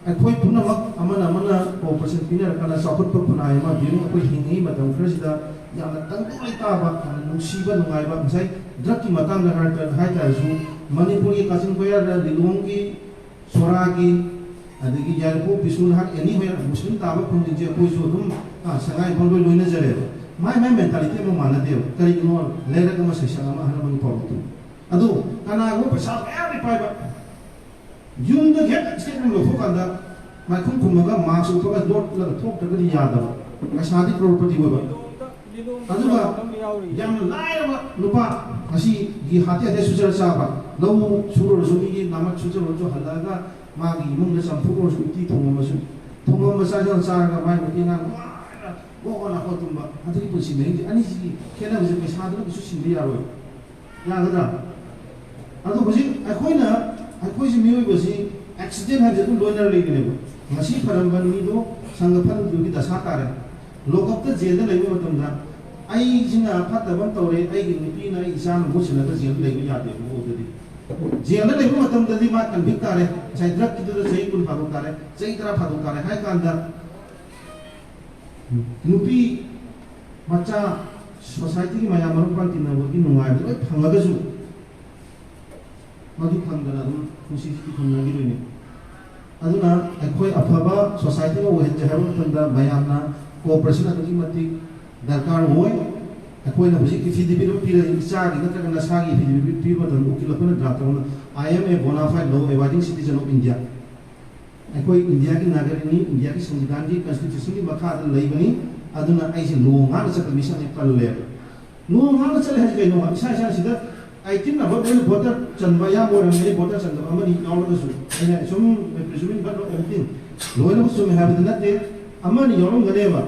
ꯑꯩꯈꯣꯏ ꯄꯨꯝꯅꯃꯛ ꯑꯃꯅ ꯑꯃꯅ cooperation ꯄꯤꯅꯔꯀꯥꯟꯗ ꯆꯥꯎꯈꯠꯄ ꯈꯨꯟꯅꯥꯏ ꯑꯃ during ꯑꯩꯈꯣꯏ ꯍꯤꯡꯉꯤꯉꯩ ꯃꯇꯝ ꯈꯔꯁꯤꯗ ꯌꯥꯝꯅ ꯇꯪꯗꯨ ꯂꯩꯇꯥꯕ, ꯌꯥꯝꯅ ꯅꯨꯡꯁꯤꯕ, ꯅꯨꯡꯉꯥꯏꯕ, ꯉꯁꯥꯏ drug ꯀꯤ ꯃꯇꯥꯡꯗ ꯍꯥꯏꯔ-, ꯍꯥꯏ ꯇꯥꯔꯁꯨ ꯃꯅꯤꯄꯨꯔꯒꯤ ꯀꯥꯆꯤꯟ ꯀꯣꯌꯥꯗ ꯂꯤꯂꯣꯡꯒꯤ, ꯁꯣꯔꯥꯒꯤ, ꯑꯗꯒꯤ ꯌꯥꯏꯔꯤꯄꯣꯛ, ꯕꯤꯁꯅꯨ, ꯅꯍꯥꯛ ꯑꯦꯅꯤ ꯍꯣꯏ ꯃꯨꯁꯂꯤꯝ ꯇꯥꯕ ꯈꯨꯟꯁꯤꯡꯁꯦ ꯑꯩꯈꯣꯏꯁꯨ ꯑꯗꯨꯝ, ꯑ, ꯁꯉꯥꯏ ꯏꯝꯐꯥꯜ ꯂꯣꯏ ꯂꯣꯏꯅꯖꯔꯦꯕ꯫ ꯃꯥꯏ ꯃꯥꯏ mentality ꯑꯃ ꯃꯥꯟꯅꯗꯦꯕ꯫ ꯀꯔꯤꯒꯤꯅꯣ? ꯂꯩꯔꯛ ꯑꯃ, ꯁꯩꯁꯛ ꯑꯃ, ꯑꯍꯜ ꯑꯃꯒꯤ ꯄꯥꯎꯔꯧꯗꯨ꯫ ꯑꯗꯣ ꯀꯅꯥꯒꯨꯝꯕ ꯄꯩꯁꯥ ꯃꯌꯥꯝ ꯄꯥꯏꯕ, ꯌꯨꯝꯗ ꯍꯦꯛ statement ꯂꯧꯊꯣꯛꯀꯥꯟꯗ ꯃꯥꯏꯈꯨꯝ ꯈꯨꯝꯃꯒ mask ꯎꯞꯄꯒ ꯂꯣꯠꯂꯒ ꯊꯣꯛꯇ꯭ꯔꯒꯗꯤ ꯌꯥꯗꯕ, ꯄꯩꯁꯥꯗꯤ crorepati ꯑꯣꯏꯕ꯫ ꯑꯗꯨꯒ ꯌꯥꯝꯅ ꯂꯥꯏꯔꯕ ꯅꯨꯄꯥ, ꯉꯁꯤꯒꯤ ꯍꯥꯇꯦ ꯍꯥꯇꯦ ꯁꯨꯖꯔ ꯆꯥꯕ, ꯂꯧ ꯁꯨꯔꯨꯔꯁꯨ ꯃꯤꯒꯤ ꯅꯥꯃꯠ ꯁꯨꯖꯔꯨꯔꯁꯨ ꯍꯜꯂꯛꯑꯒ ꯃꯥꯒꯤ ꯏꯃꯨꯡꯗ ꯆꯝꯐꯨꯠ ꯑꯣꯏꯔꯁꯨ ꯎꯇꯤ ꯊꯣꯡꯉꯝꯃꯁꯨ, ꯊꯣꯡꯉꯝꯕ ꯆꯥꯛ ꯏꯟꯖꯥꯡ ꯆꯥꯔꯒ ꯃꯥꯏ ꯅꯨꯄꯤ ꯑꯉꯥꯡ ꯅꯨꯡꯉꯥꯏꯅ ꯒꯣ ꯒꯣ ꯂꯥꯛꯄ ꯇꯨꯝꯕ, ꯑꯗꯨꯒꯤ ꯄꯨꯟꯁꯤ ꯃꯍꯤꯡꯁꯦ꯫ ꯑꯅꯤꯁꯤꯒꯤ ꯈꯦꯠꯅꯕꯁꯦ ꯄꯩꯁꯥꯗꯨꯅ ꯀꯩꯁꯨ ꯁꯤꯟꯕ ꯌꯥꯔꯣꯏ꯫ ꯌꯥꯒꯗ꯭ꯔꯥ? ꯑꯗꯣ ꯍꯧꯖꯤꯛ ꯑꯩꯈꯣꯏꯅ, ꯑꯩꯈꯣꯏꯁꯤ ꯃꯤꯑꯣꯏꯕꯁꯤ accident ꯍꯥꯏꯕꯁꯦ ꯑꯗꯨꯝ ꯂꯣꯏꯅꯔ ꯂꯩꯕꯅꯦꯕ꯫ ꯉꯁꯤ ꯐꯔꯝꯕ ꯃꯤꯗꯣ ꯁꯪꯒ ꯐꯠꯇꯕꯗꯨꯒꯤ ꯗꯁꯥ ꯇꯥꯔꯦ꯫ ꯂꯣꯀꯞꯇ, ꯖꯦꯜꯗ ꯂꯩꯕ ꯃꯇꯝꯗ ꯑꯩꯁꯤꯅ ꯐꯠꯇꯕ ꯑꯃ ꯇꯧꯔꯦ, ꯑꯩꯒꯤ ꯅꯨꯄꯤꯅ ꯑꯩ ꯏꯆꯥꯅ ꯃꯍꯨꯠ ꯁꯤꯜꯂꯒ ꯖꯦꯜꯗ ꯂꯩꯕ ꯌꯥꯗꯦꯕ꯫ ꯑꯗꯨꯗꯤ ꯖꯦꯜꯗ ꯂꯩꯕ ꯃꯇꯝꯗꯗꯤ ꯃꯥ ꯀꯟꯚꯤꯛ ꯇꯥꯔꯦ, ꯉꯁꯥꯏ ꯗ꯭ꯔꯒꯀꯤꯗꯨꯗ ꯆꯍꯤ ꯀꯨꯟ ꯐꯥꯗꯣꯛ ꯇꯥꯔꯦ, ꯆꯍꯤ ꯇꯔꯥ ꯐꯥꯗꯣꯛ ꯇꯥꯔꯦ ꯍꯥꯏ ꯀꯥꯟꯗ ꯅꯨꯄꯤ ꯃꯆꯥ ꯁꯣꯁꯥꯏꯇꯤꯒꯤ ꯃꯌꯥꯝ ꯃꯔꯨꯞ ꯃꯄꯥꯡ ꯇꯤꯟꯅꯕꯒꯤ ꯅꯨꯡꯉꯥꯏꯕꯗꯨ ꯂꯣꯏ ꯐꯪꯉꯒꯁꯨ ꯃꯗꯨ ꯐꯪꯗꯅ ꯑꯗꯨꯝ ꯄꯨꯟꯁꯤꯁꯤ ꯊꯨꯡꯅꯈꯤꯗꯣꯏꯅꯤ꯫ ꯑꯗꯨꯅ ꯑꯩꯈꯣꯏ ꯑꯐꯕ ꯁꯣꯁꯥꯏꯇꯤ ꯑꯃ ꯑꯣꯏꯍꯟꯁꯦ ꯍꯥꯏꯕ ꯃꯇꯝꯗ ꯃꯌꯥꯝꯅ ꯀꯣꯑꯣꯄꯔꯦꯁꯟ ꯑꯗꯨꯛꯀꯤ ꯃꯇꯤꯛ ꯗꯔꯀꯥꯔ ꯑꯣꯏ꯫ ꯑꯩꯈꯣꯏꯅ ꯍꯧꯖꯤꯛ ꯑꯦꯐꯤꯗꯦꯕꯤꯠ ꯑꯃ ꯄꯤꯔꯒ ꯏꯆꯥꯒꯤ ꯅꯠꯇ꯭ꯔꯒ ꯅꯁꯥꯒꯤ ꯑꯦꯐꯤꯗꯦꯕꯤꯠ ꯄꯤꯕ ꯃꯇꯝꯗ ꯎꯀꯤꯜ ꯑꯩꯈꯣꯏꯅ ꯗ꯭ꯔꯥꯐ ꯇꯧꯕꯗ "I am a bona fide law abiding citizen of India", ꯑꯩꯈꯣꯏ ꯏꯟꯗꯤꯌꯥꯒꯤ ꯅꯥꯒꯔꯤꯛꯅꯤ, ꯏꯟꯗꯤꯌꯥꯒꯤ ꯁꯪꯕꯤꯙꯥꯟꯒꯤ ꯀꯟꯁꯇꯤꯇ꯭ꯌꯨꯁꯟꯒꯤ ꯃꯈꯥꯗ ꯂꯩꯕꯅꯤ, ꯑꯗꯨꯅ ꯑꯩꯁꯦ ꯂꯣ ꯉꯥꯛꯅ ꯆꯠꯄ ꯃꯤꯁꯛꯅꯤ ꯄꯜꯂꯦꯕ꯫ ꯂꯣ ꯉꯥꯛꯅ ꯆꯠꯂꯦ ꯍꯥꯏꯁꯦ ꯀꯩꯅꯣ? ꯏꯁꯥ ꯏꯁꯥ ꯁꯤꯗ ꯑꯩꯠꯇꯤꯟ ꯑꯕꯞ ꯂꯣꯏꯅ ꯚꯣꯇꯔ ꯆꯟꯕ ꯑꯌꯥꯝꯕ ꯑꯣꯏꯔꯝꯒꯅꯤ, ꯚꯣꯇꯔ ꯆꯟꯗꯕ ꯑꯃꯅꯤ ꯌꯥꯎꯔꯒꯁꯨ꯫ ꯑꯩꯅ ꯁꯨꯝ presuming but not everything, ꯂꯣꯏꯅꯃꯛ ꯆꯨꯝꯃꯦ ꯍꯥꯏꯕꯗꯤ ꯅꯠꯇꯦ, ꯑꯃꯅꯤ ꯌꯥꯎꯔꯝꯒꯅꯦꯕ꯫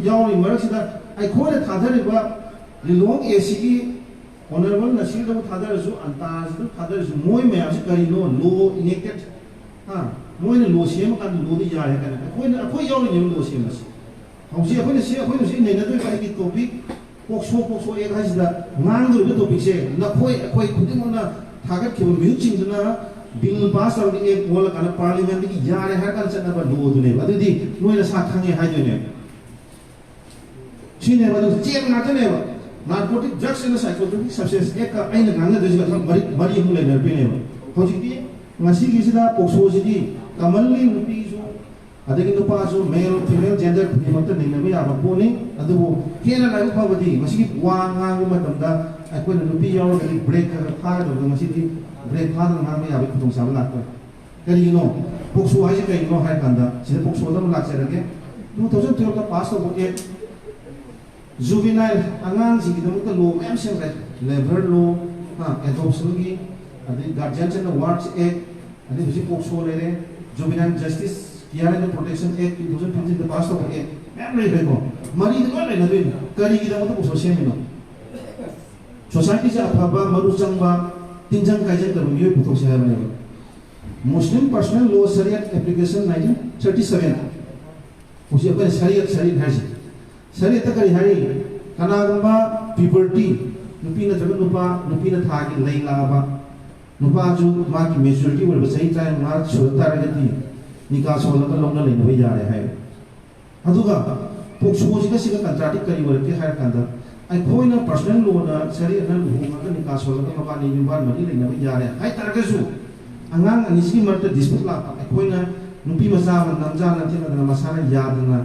ꯌꯥꯎꯔꯤ ꯃꯔꯛꯁꯤꯗ ꯑꯩꯈꯣꯏꯅ ꯊꯥꯗꯔꯤꯕ ꯂꯤꯂꯣꯡ ꯑꯦ ꯁꯤꯒꯤ ꯑꯣꯅꯔꯦꯕꯜ ꯅꯁꯤꯔꯗꯕꯨ ꯊꯥꯗꯔꯁꯨ, ꯑꯟꯇꯥꯖꯗꯕꯨ ꯊꯥꯗꯔꯁꯨ, ꯃꯣꯏ ꯃꯌꯥꯝꯁꯤ ꯀꯔꯤꯅꯣ? ꯂꯣ ꯏꯅꯦꯛꯇꯦꯠ꯫ ꯍꯥ? ꯃꯣꯏꯅ ꯂꯣ ꯁꯦꯝꯃꯀꯥꯟꯗ ꯂꯣꯗꯤ ꯌꯥꯔꯦ ꯍꯥꯏꯅ ꯑꯩꯈꯣꯏꯅ, ꯑꯩꯈꯣꯏ ꯌꯥꯎꯔꯤꯅꯦꯕ ꯂꯣ ꯁꯦꯝꯕꯁꯦ꯫ ꯍꯧꯖꯤꯛ ꯑꯩꯈꯣꯏꯅ ꯁꯤ, ꯑꯩꯈꯣꯏꯅ ꯍꯧꯖꯤꯛ ꯅꯩꯅꯗꯣꯏꯕ ꯑꯩꯒꯤ ꯇꯣꯄꯤꯛ ꯄꯣꯛꯁꯣ, ꯄꯣꯛꯁꯣ ꯑꯦꯛ ꯍꯥꯏꯁꯤꯗ ꯉꯥꯡꯗꯣꯔꯤꯕ ꯇꯣꯄꯤꯛꯁꯦ ꯅꯈꯣꯏ ꯑꯩꯈꯣꯏ ꯈꯨꯗꯤꯡꯃꯛꯅ ꯊꯥꯒꯠꯈꯤꯕ ꯃꯤꯍꯨꯠꯁꯤꯡꯗꯨꯅ ꯕꯤꯜ ꯄꯥꯁ ꯇꯧꯔꯒ ꯑꯦꯛ ꯑꯣꯜꯂꯀꯥꯟꯗ ꯄꯥꯔꯂꯤꯌꯥꯃꯦꯟꯗꯒꯤ ꯌꯥꯔꯦ ꯍꯥꯏꯔ ꯀꯥꯟꯗ ꯆꯠꯅꯕ ꯂꯣꯗꯨꯅꯦꯕ꯫ ꯑꯗꯨꯗꯤ ꯅꯣꯏ ꯅꯁꯥ ꯈꯪꯉꯦ ꯍꯥꯏꯗꯣꯏꯅꯦꯕ꯫ ꯁꯤꯅꯦꯕ ꯑꯗꯨ ꯆꯦꯟ ꯉꯥꯛꯇꯅꯦꯕ꯫ Narcotic Drugs and Psychotropic Substance Act ꯀ ꯑꯩꯅ ꯉꯥꯡꯅꯗꯣꯏꯁꯤꯒ ꯈꯔ ꯃꯔꯤ, ꯃꯔꯤ ꯑꯃꯨꯛ ꯂꯩꯅꯔꯛꯇꯣꯏꯅꯦꯕ꯫ ꯍꯧꯖꯤꯛꯇꯤ ꯉꯁꯤꯒꯤꯁꯤꯗ ꯄꯣꯛꯁꯣꯁꯤꯗꯤ commonly ꯅꯨꯄꯤꯁꯨ ꯑꯗꯒꯤ ꯅꯨꯄꯥꯁꯨ, male female gender ꯈꯨꯗꯤꯡꯃꯛꯇ ꯅꯩꯅꯕ ꯌꯥꯕ ꯄꯣꯠꯅꯤ꯫ ꯑꯗꯨꯕꯨ ꯍꯦꯟꯅ ꯂꯥꯏꯕꯛ ꯐꯕꯗꯤ ꯃꯁꯤꯒꯤ ꯋꯥ ꯉꯥꯡꯕ ꯃꯇꯝꯗ ꯑꯩꯈꯣꯏꯅ ꯅꯨꯄꯤ ꯌꯥꯎꯔꯒꯗꯤ ꯕ꯭ꯔꯦꯛ ꯈꯔ ꯈꯔ ꯐꯥꯒꯗꯕꯗꯣ ꯉꯁꯤꯗꯤ ꯕ꯭ꯔꯦꯛ ꯐꯥꯗꯅ ꯉꯥꯡꯕ ꯌꯥꯕꯒꯤ ꯈꯨꯗꯣꯡꯆꯥꯕ ꯂꯥꯛꯇꯣꯏꯅꯤ꯫ ꯀꯔꯤꯒꯤꯅꯣ? ꯄꯣꯛꯁꯣ ꯍꯥꯏꯁꯦ ꯀꯔꯤꯒꯤꯅꯣ ꯍꯥꯏꯔ ꯀꯥꯟꯗ ꯁꯤꯗ ꯄꯣꯛꯁꯣꯗ ꯑꯃꯨꯛ ꯂꯥꯛꯆꯔꯒꯦ꯫ Two thousand twelve ꯇ ꯄꯥꯁ ꯇꯧꯕ ꯑꯦꯛ, ꯖꯨꯕꯤꯅꯥꯏꯜ ꯑꯉꯥꯡꯁꯤꯡꯒꯤꯗꯃꯛꯇ ꯂꯣ ꯃꯌꯥꯝ ꯁꯦꯝꯈ꯭ꯔꯦ꯫ ꯂꯦꯕꯔ ꯂꯣ, ꯑꯦꯗꯣꯞꯁꯟꯒꯤ, ꯑꯗꯩ ꯒꯥꯔꯖꯤꯌꯟꯁ ꯑꯦꯟ ꯋꯥꯔꯗꯁ ꯑꯦꯛ, ꯑꯗꯩ ꯍꯧꯖꯤꯛ ꯄꯣꯛꯁꯣ ꯂꯩꯔꯦ, juvenile justice care and protection act two thousand ꯐꯤꯐꯇꯤꯟꯗ ꯄꯥꯁ ꯇꯧꯕ ꯑꯦꯛ ꯃꯌꯥꯝ ꯂꯩꯈ꯭ꯔꯦꯀꯣ꯫ ꯃꯔꯤꯗ ꯂꯣꯏ ꯂꯩꯅꯗꯣꯏꯅꯤ꯫ ꯀꯔꯤꯒꯤꯗꯃꯛꯇ ꯄꯣꯛꯁꯣ ꯁꯦꯝꯃꯤꯅꯣ? ꯁꯣꯁꯥꯏꯇꯤꯁꯦ ꯑꯐꯕ, ꯃꯔꯨ ꯆꯪꯕ, ꯇꯤꯟꯖꯪ ꯀꯥꯏꯖꯪꯗꯕ ꯃꯤꯑꯣꯏ ꯄꯨꯊꯣꯛꯁꯦ ꯍꯥꯏꯕꯅꯦꯕ꯫ Muslim Personal Law Shariat Application nineteen thirty seven꯫ ꯍꯧꯖꯤꯛ ꯑꯩꯈꯣꯏꯅ ꯁꯔꯤꯌꯠ ꯁꯔꯤꯌꯠ ꯍꯥꯏꯁꯦ, ꯁꯔꯤꯌꯠꯇ ꯀꯔꯤ ꯍꯥꯏꯔꯤ? ꯀꯅꯥꯒꯨꯝꯕ ꯄ꯭ꯌꯨꯕꯔꯇꯤ, ꯅꯨꯄꯤ ꯅꯠꯇ꯭ꯔꯒ ꯅꯨꯄꯥ, ꯅꯨꯄꯤꯅ ꯊꯥꯒꯤ ꯂꯩ ꯂꯥꯛꯑꯕ, ꯅꯨꯄꯥꯁꯨ ꯃꯥꯒꯤ ꯃꯦꯆꯨꯔꯤꯇꯤ ꯑꯣꯏꯔꯕ ꯆꯍꯤ ꯇꯔꯥꯃꯉꯥ ꯁꯨꯔꯛ ꯇꯥꯔꯒꯗꯤ ꯅꯤꯀꯥ ꯁꯣꯜꯂꯒ ꯂꯧꯅ ꯂꯩꯅꯕ ꯌꯥꯔꯦ ꯍꯥꯏ꯫ ꯑꯗꯨꯒ ꯄꯣꯛꯁꯣꯁꯤꯒ ꯁꯤꯒ ꯀꯟꯇ꯭ꯔꯥꯗꯤꯛ ꯀꯔꯤ ꯑꯣꯏꯔꯛꯀꯦ ꯍꯥꯏꯔ ꯀꯥꯟꯗ, ꯑꯩꯈꯣꯏꯅ ꯄꯔꯁꯣꯅꯦꯜ ꯂꯣꯗ ꯁꯔꯤꯌꯠꯅ ꯂꯨꯍꯣꯡꯉꯒ ꯅꯤꯀꯥ ꯁꯣꯜꯂꯒ ꯃꯕꯥꯅꯤ ꯌꯨꯝꯕꯥꯟ ꯃꯔꯤ ꯂꯩꯅꯕ ꯌꯥꯔꯦ ꯍꯥꯏ ꯇꯥꯔꯒꯁꯨ, ꯑꯉꯥꯡ ꯑꯅꯤꯁꯤꯒꯤ ꯃꯔꯛꯇ ꯗꯤꯁꯄ꯭ꯌꯨꯠ ꯂꯥꯛꯄ, ꯑꯩꯈꯣꯏꯅ ꯅꯨꯄꯤ ꯃꯆꯥ ꯑꯃ ꯅꯝꯖꯥ ꯅꯝꯊꯦꯛꯅꯗꯅ ꯃꯁꯥꯅ ꯌꯥꯗꯅ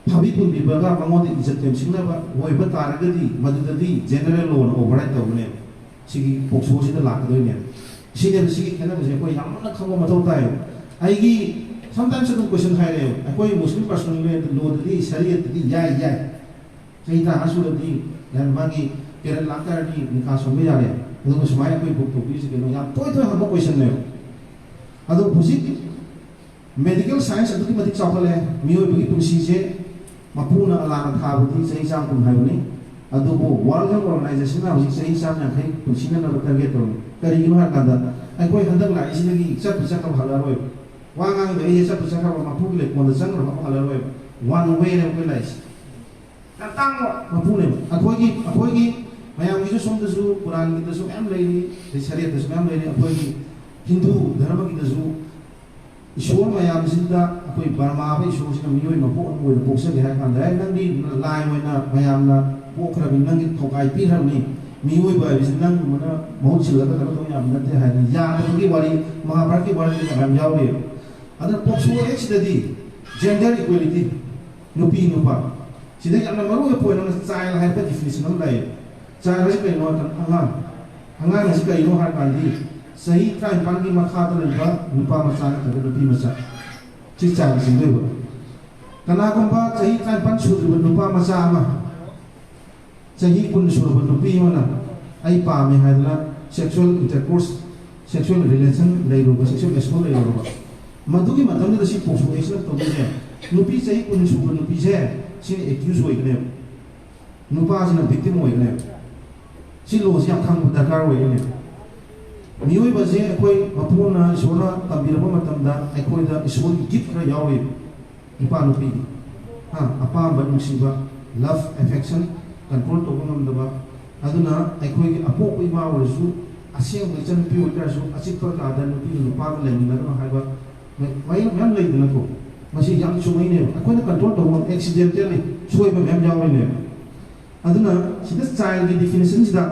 ꯐꯥꯕꯤ ꯄꯨꯟꯕꯤꯕꯒ ꯃꯉꯣꯟꯗ ꯏꯖꯠ ꯇꯦꯝꯁꯤꯡꯅꯕ ꯑꯣꯏꯕ ꯇꯥꯔꯒꯗꯤ, ꯃꯗꯨꯗꯗꯤ ꯖꯦꯅꯔꯦꯜ ꯂꯣꯅ ꯑꯣꯚꯔꯔꯥꯏꯠ ꯇꯧꯒꯅꯦꯕ꯫ ꯁꯤꯒꯤ ꯄꯣꯛꯁꯣꯁꯤꯗ ꯂꯥꯛꯀꯗꯣꯏꯅꯦꯕ꯫ ꯁꯤꯅꯦꯕ, ꯁꯤꯒꯤ ꯈꯦꯠꯅꯕꯁꯦ ꯑꯩꯈꯣꯏ ꯌꯥꯝꯅ ꯈꯪꯕ ꯃꯊꯧ ꯇꯥꯏꯌꯦꯕ꯫ ꯑꯩꯒꯤ ꯁꯝꯇꯥꯏꯝꯁ ꯑꯗꯨꯝ ꯀꯣꯏꯁꯟ ꯍꯥꯏꯔꯛꯑꯦꯕ, ꯑꯩꯈꯣꯏ ꯃꯨꯁꯂꯤꯝ ꯄꯔꯁꯣꯅꯦꯜ ꯂꯣꯗꯗꯤ, ꯁꯔꯤꯌꯠꯇꯗꯤ ꯌꯥꯏ, ꯌꯥꯏ, ꯆꯍꯤ ꯇꯔꯥꯃꯉꯥ ꯁꯨꯔꯗꯤ ꯌꯥꯏ, ꯃꯥꯒꯤ ꯄꯦꯔꯦꯠ ꯂꯥꯛ ꯇꯥꯔꯗꯤ ꯅꯤꯀꯥ ꯁꯣꯟꯕ ꯌꯥꯔꯦ꯫ ꯑꯗꯨꯒ ꯁꯨꯃꯥꯏꯅ ꯑꯩꯈꯣꯏ ꯕꯨꯛ ꯇꯧꯕꯤꯔꯤꯁꯦ ꯀꯩꯅꯣ? ꯌꯥꯝ ꯇꯣꯏ ꯇꯣꯏ ꯍꯪꯕ ꯀꯣꯏꯁꯟꯅꯦꯕ꯫ ꯑꯗꯣ ꯍꯧꯖꯤꯛ ꯃꯦꯗꯤꯀꯦꯜ ꯁꯥꯏꯟꯁ ꯑꯗꯨꯛꯀꯤ ꯃꯇꯤꯛ ꯆꯥꯎꯈꯠꯂꯦ꯫ ꯃꯤꯑꯣꯏꯕꯒꯤ ꯄꯨꯟꯁꯤꯁꯦ ꯃꯄꯨꯅ ꯑꯂꯥꯅ ꯊꯥꯕꯗꯤ ꯆꯍꯤ ꯆꯥꯝ ꯀꯨꯟ ꯍꯥꯏꯕꯅꯤ꯫ ꯑꯗꯨꯕꯨ ꯋꯥꯔꯜ ꯍꯦꯜꯊ ꯑꯣꯔꯒꯅꯥꯏꯖꯦꯁꯟꯅ ꯍꯧꯖꯤꯛ ꯆꯍꯤ ꯆꯥꯝ ꯌꯥꯡꯈꯩ ꯄꯨꯟꯁꯤꯅꯅꯕ ꯇꯥꯔꯒꯦꯠ ꯇꯧꯔꯤ꯫ ꯀꯔꯤꯒꯤꯅꯣ ꯍꯥꯏꯔꯀꯥꯟꯗ, ꯑꯩꯈꯣꯏ ꯍꯟꯗꯛ ꯂꯥꯛꯏꯁꯤꯗꯒꯤ ꯆꯠꯄ ꯆꯠꯈ꯭ꯔꯕ ꯍꯜꯂꯔꯣꯏꯕ꯫ ꯋꯥ ꯉꯥꯡꯗꯕ ꯑꯩꯁꯦ ꯆꯠꯄ ꯆꯠꯈ꯭ꯔꯕ, ꯃꯄꯨꯒꯤ ꯂꯩꯀꯣꯜꯗ ꯆꯪꯈ꯭ꯔꯕ ꯑꯃ ꯍꯜꯂꯔꯣꯏꯕ꯫ ꯋꯥꯟ ꯋꯦꯅꯦꯕ ꯑꯩꯈꯣꯏ ꯂꯥꯛꯏꯁꯦ꯫ ꯌꯥꯝ ꯇꯥꯡꯕ ꯃꯄꯨꯅꯦꯕ꯫ ꯑꯩꯈꯣꯏꯒꯤ, ꯑꯩꯈꯣꯏꯒꯤ ꯃꯌꯥꯝꯒꯤꯁꯨ ꯁꯣꯝꯗꯁꯨ ꯀꯨꯔꯥꯟꯒꯤꯗꯁꯨ ꯃꯌꯥꯝ ꯂꯩꯔꯤ, ꯑꯗꯩ ꯁꯔꯤꯌꯠꯇꯁꯨ ꯃꯌꯥꯝ ꯂꯩꯔꯤ꯫ ꯑꯩꯈꯣꯏꯒꯤ ꯍꯤꯟꯗꯨ ꯙꯔꯃꯒꯤꯗꯁꯨ ꯏꯁꯣꯔ ꯃꯌꯥꯝꯁꯤꯗ ꯑꯩꯈꯣꯏ ꯕꯔꯃꯥꯕ ꯏꯁꯣꯔꯁꯤꯅ ꯃꯤꯑꯣꯏ ꯃꯄꯣꯛ ꯑꯃ ꯑꯣꯏꯅ ꯄꯣꯛꯆꯒꯦ ꯍꯥꯏ ꯀꯥꯟꯗ, "ꯑꯦ, ꯅꯪꯗꯤ ꯂꯥꯏ ꯑꯣꯏꯅ ꯃꯌꯥꯝꯅ ꯄꯣꯛꯈ꯭ꯔꯕꯅꯤ, ꯅꯪꯒꯤ ꯊꯧꯒꯥꯏ ꯄꯤꯈ꯭ꯔꯕꯅꯤ, ꯃꯤꯑꯣꯏꯕ ꯍꯥꯏꯕꯁꯤ ꯅꯪꯒꯨꯝꯕꯅ ꯃꯍꯨꯠ ꯁꯤꯜꯂꯒ ꯀꯩꯅꯣ ꯇꯧꯕ ꯌꯥꯕ ꯅꯠꯇꯦ" ꯍꯥꯏꯅ ꯌꯥꯗꯕꯒꯤ ꯋꯥꯔꯤ, ꯃꯍꯥꯚꯥꯔꯠꯀꯤ ꯋꯥꯔꯤꯗ ꯃꯌꯥꯝ ꯌꯥꯎꯔꯤ꯫ ꯑꯗꯨꯅ ꯄꯣꯛꯁꯣ ꯑꯦꯛꯁꯤꯗꯗꯤ ꯖꯦꯟꯗꯔ ꯏꯀ꯭ꯋꯦꯂꯤꯇꯤ, ꯅꯨꯄꯤ ꯅꯨꯄꯥ, ꯁꯤꯗ ꯌꯥꯝꯅ ꯃꯔꯨ ꯑꯣꯏꯕ ꯄꯣꯏꯟ ꯑꯃ, ꯆꯥꯏꯜ ꯍꯥꯏꯕ ꯗꯤꯐꯤꯅꯤꯁꯟ ꯑꯃ ꯂꯩꯌꯦ꯫ ꯆꯥꯏꯜ ꯍꯥꯏꯁꯤ ꯀꯩꯅꯣ ꯍꯥꯏ ꯀꯥꯟꯗ, ꯑꯉꯥꯡ꯫ ꯑꯉꯥꯡ ꯑꯁꯤ ꯀꯔꯤꯅꯣ ꯍꯥꯏ ꯀꯥꯟꯗꯤ, ꯆꯍꯤ ꯇꯔꯥꯅꯤꯄꯥꯟꯒꯤ ꯃꯈꯥꯗ ꯂꯩꯕ ꯅꯨꯄꯥ ꯃꯆꯥ ꯅꯠꯇ꯭ꯔꯒ ꯅꯨꯄꯤ ꯃꯆꯥ, ꯁꯤ ꯆꯥꯏꯜ ꯆꯤꯡꯗꯣꯏꯕ꯫ ꯀꯅꯥꯒꯨꯝꯕ ꯆꯍꯤ ꯇꯔꯥꯅꯤꯄꯥꯟ ꯁꯨꯗ꯭ꯔꯤꯕ ꯅꯨꯄꯥ ꯃꯆꯥ ꯑꯃ, ꯆꯍꯤ ꯀꯨꯟ ꯁꯨꯔꯕ ꯅꯨꯄꯤ ꯑꯃꯅ "ꯑꯩ ꯄꯥꯝꯃꯦ" ꯍꯥꯏꯗꯅ ꯁꯦꯛꯁꯨꯑꯦꯜ ꯏꯟꯇꯔꯀꯣꯔꯁ, ꯁꯦꯛꯁꯨꯑꯦꯜ ꯔꯤꯂꯦꯁꯟ ꯂꯩꯔꯨꯕ, ꯁꯦꯛꯁꯨꯑꯦꯜ ꯑꯦꯁꯣꯜ ꯂꯩꯔꯨꯔꯕ, ꯃꯗꯨꯒꯤ ꯃꯇꯝꯗꯨꯗ ꯁꯤ ꯄꯣꯛꯁꯣ ꯑꯦꯛꯁꯤꯗ ꯇꯧꯗꯣꯏꯁꯦ, ꯅꯨꯄꯤ ꯆꯍꯤ ꯀꯨꯟ ꯁꯨꯕ ꯅꯨꯄꯤꯁꯦ, ꯁꯤꯅ ꯑꯦꯀ꯭ꯌꯨꯁ ꯑꯣꯏꯒꯅꯦꯕ, ꯅꯨꯄꯥꯁꯤꯅ ꯚꯤꯛꯇꯤꯝ ꯑꯣꯏꯒꯅꯦꯕ꯫ ꯁꯤ ꯂꯣꯁꯤ ꯌꯥꯝ ꯈꯪꯕ ꯗꯔꯀꯥꯔ ꯑꯣꯏꯒꯅꯦꯕ꯫ ꯃꯤꯑꯣꯏꯕꯁꯦ ꯑꯩꯈꯣꯏ ꯃꯄꯨꯅ, ꯏꯁꯣꯔꯅ ꯇꯝꯕꯤꯔꯛꯄ ꯃꯇꯝꯗ ꯑꯩꯈꯣꯏꯗ ꯏꯁꯣꯔꯒꯤ ꯒꯤꯐ ꯈꯔ ꯌꯥꯎꯔꯤ꯫ ꯅꯨꯄꯥ ꯅꯨꯄꯤꯒꯤ ꯍꯥ, ꯑꯄꯥꯝꯕ ꯅꯨꯡꯁꯤꯕ, love affection control ꯇꯧꯕ ꯉꯝꯗꯕ, ꯑꯗꯨꯅ ꯑꯩꯈꯣꯏꯒꯤ ꯑꯄꯣꯛꯄ ꯏꯃꯥ ꯑꯣꯏꯔꯁꯨ, ꯑꯁꯦꯡꯕ ꯏꯆꯟꯅꯨꯄꯤ ꯑꯣꯏꯇꯥꯔꯁꯨ, ꯑꯆꯤꯛꯄ ꯀꯥꯗ ꯅꯨꯄꯤꯒ ꯅꯨꯄꯥꯒ ꯂꯩꯃꯤꯟꯅꯒꯅꯨ ꯍꯥꯏꯕ ꯋꯥꯍꯩ ꯃꯌꯥꯝ ꯂꯩꯗꯅꯀꯣ꯫ ꯃꯁꯤ ꯌꯥꯝ ꯆꯨꯝꯃꯩꯅꯦꯕ꯫ ꯑꯩꯈꯣꯏꯅ control ꯇꯧꯕ ꯉꯝ-, accidentally ꯁꯣꯏꯕ ꯃꯌꯥꯝ ꯌꯥꯎꯔꯤꯅꯦꯕ꯫ ꯑꯗꯨꯅ ꯁꯤꯗ childꯒꯤ definitionꯁꯤꯗ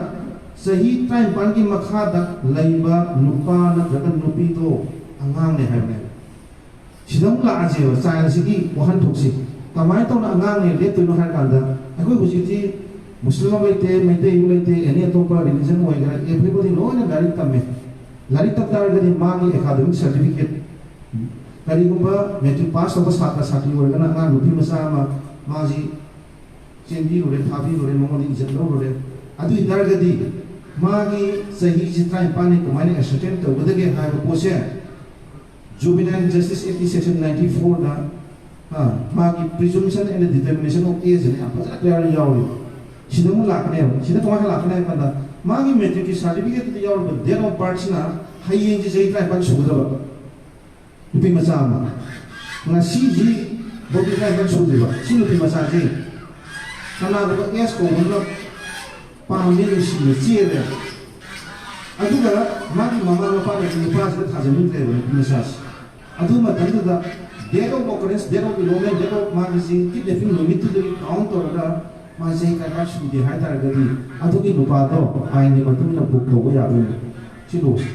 ꯆꯍꯤ ꯇꯔꯥꯅꯤꯄꯥꯟꯒꯤ ꯃꯈꯥꯗ ꯂꯩꯕ ꯅꯨꯄꯥ ꯅꯠꯇ꯭ꯔꯒ ꯅꯨꯄꯤꯗꯣ ꯑꯉꯥꯡꯅꯦ ꯍꯥꯏꯕꯅꯦꯕ꯫ ꯁꯤꯗ ꯑꯃꯨꯛ ꯂꯥꯛꯑꯁꯦꯕ, childꯁꯤꯒꯤ ꯋꯥꯍꯟꯊꯣꯛꯁꯤ꯫ ꯀꯃꯥꯏꯅ ꯇꯧꯅ ꯑꯉꯥꯡꯅꯦ ꯂꯦꯞꯇꯣꯏꯅꯣ ꯍꯥꯏꯔ ꯀꯥꯟꯗ, ꯑꯩꯈꯣꯏ ꯍꯧꯖꯤꯛꯇꯤ ꯃꯨꯁꯂꯤꯝ ꯑꯃ ꯂꯩꯇꯦ, ꯃꯩꯇꯩ ꯑꯃ ꯂꯩꯇꯦ, any ꯑꯇꯣꯞꯄ religion ꯑꯣꯏꯒꯦꯔꯥ, everybody ꯂꯣꯏꯅ ꯂꯥꯏꯔꯤꯛ ꯇꯝꯃꯦ꯫ ꯂꯥꯏꯔꯤꯛ ꯇꯝ ꯇꯥꯔꯒꯗꯤ ꯃꯥꯒꯤ academic certificate, ꯀꯔꯤꯒꯨꯝꯕ matric pass ꯇꯧꯕ ꯁꯥꯇ꯭ꯔ ꯁꯥꯇ꯭ꯔꯤ ꯑꯣꯏꯔꯒꯅ ꯑꯉꯥꯡ ꯅꯨꯄꯤ ꯃꯆꯥ ꯑꯃ ꯃꯥꯁꯤ ꯆꯦꯟꯕꯤꯔꯨꯔꯦ, ꯐꯥꯕꯤꯔꯨꯔꯦ, ꯃꯉꯣꯟꯗ ꯏꯖꯠ ꯂꯧꯔꯨꯔꯦ꯫ ꯑꯗꯨ ꯑꯣꯏ ꯇꯥꯔꯒꯗꯤ ꯃꯥꯒꯤ ꯆꯍꯤꯁꯤ ꯇꯔꯥꯅꯤꯄꯥꯟꯅꯤ ꯀꯃꯥꯏꯅ ascertain ꯇꯧꯒꯗꯒꯦ ꯍꯥꯏꯕ ꯄꯣꯠꯁꯦ Juvenile Justice Act section ninety fourꯗ, ꯑ, ꯃꯥꯒꯤ presumption and determination of age ꯍꯥꯏꯅ ꯌꯥꯝ ꯐꯖꯅ clear ꯌꯥꯎꯔꯤ꯫ ꯁꯤꯗ ꯑꯃꯨꯛ ꯂꯥꯛꯀꯅꯦꯕ꯫ ꯁꯤꯗ ꯀꯃꯥꯏꯅ ꯂꯥꯛꯀꯅꯤ ꯍꯥꯏꯕ ꯀꯥꯟꯗ, ꯃꯥꯒꯤ matricꯀꯤ certificateꯇꯨꯗ ꯌꯥꯎꯔꯤꯕ date of birthꯁꯤꯅ ꯍꯌꯦꯡꯁꯤ ꯆꯍꯤ ꯇꯔꯥꯅꯤꯄꯥꯟ ꯁꯨꯒꯗꯕ ꯅꯨꯄꯤ ꯃꯆꯥ ꯑꯃ, ꯉꯁꯤꯁꯤ ꯕꯣꯗꯤ ꯗ꯭ꯔꯥꯏꯚꯔ ꯁꯨꯗ꯭ꯔꯤꯕ ꯁꯤ ꯅꯨꯄꯤ ꯃꯆꯥꯁꯤ ꯀꯅꯥꯒꯨꯝꯕ ꯑꯦꯁ ꯀꯧꯕꯅ ꯄꯥꯝꯃꯦ, ꯅꯨꯡꯁꯤꯅ ꯆꯦꯜꯂꯦ꯫ ꯑꯗꯨꯒ ꯃꯥꯒꯤ ꯃꯃꯥ ꯃꯄꯥꯅꯁꯨ ꯅꯨꯄꯥꯁꯤꯗ ꯊꯥꯖꯅꯤꯡꯗ꯭ꯔꯦꯕ ꯅꯨꯄꯤ ꯃꯆꯥꯁꯤ꯫ ꯑꯗꯨ ꯃꯇꯝꯗꯨꯗ date of occurrence, date of enrollment, date of ꯃꯥꯒꯤꯁꯤ kidnapping ꯅꯨꯃꯤꯠꯇꯨꯗꯒꯤ count ꯇꯧꯔꯒ ꯃꯥ ꯆꯍꯤ ꯇꯔꯥ ꯁꯨꯗꯦ ꯍꯥꯏꯇꯥꯔꯒꯗꯤ ꯑꯗꯨꯒꯤ ꯅꯨꯄꯥꯗꯣ ꯑꯥꯏꯟꯒꯤ ꯃꯇꯨꯡ ꯏꯟꯅ book ꯇꯧꯕ ꯌꯥꯗꯣꯏꯅꯦ꯫ ꯁꯤ ꯂꯣꯁꯤ꯫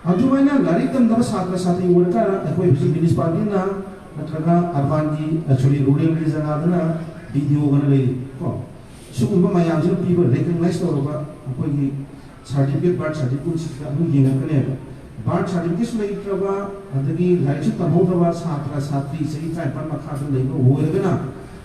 ꯑꯗꯨꯃꯥꯏꯅ ꯂꯥꯏꯔꯤꯛ ꯇꯝꯗꯕ ꯁꯥꯇ꯭ꯔ ꯁꯥꯇ꯭ꯔꯤ ꯑꯣꯏꯔꯀꯥꯟꯗ ꯑꯩꯈꯣꯏ ꯍꯧꯖꯤꯛ municipalityꯅ ꯅꯠꯇ꯭ꯔꯒ urbanꯒꯤ, sorry, ruralꯒꯤ ꯖꯒꯥꯗꯅ BDOꯒꯅ ꯂꯩꯔꯤ ꯀꯣ꯫ ꯁꯤꯒꯨꯝꯕ ꯃꯌꯥꯝꯁꯤꯅ ꯄꯤꯕ recognize ꯇꯧꯔꯕ ꯑꯩꯈꯣꯏꯒꯤ certificate, birth certificateꯁꯤꯗ ꯑꯗꯨꯝ ꯌꯦꯡꯉꯛꯀꯅꯦꯕ꯫ Birth certificateꯁꯨ ꯂꯩꯇ꯭ꯔꯕ, ꯑꯗꯒꯤ ꯂꯥꯏꯔꯤꯛꯁꯨ ꯇꯝꯍꯧꯗ꯭ꯔꯕ ꯁꯥꯇ꯭ꯔ ꯁꯥꯇ꯭ꯔꯤ ꯆꯍꯤ ꯇꯔꯥꯅꯤꯄꯥꯟ ꯃꯈꯥꯗ ꯂꯩꯕ ꯑꯣꯏꯔꯒꯅ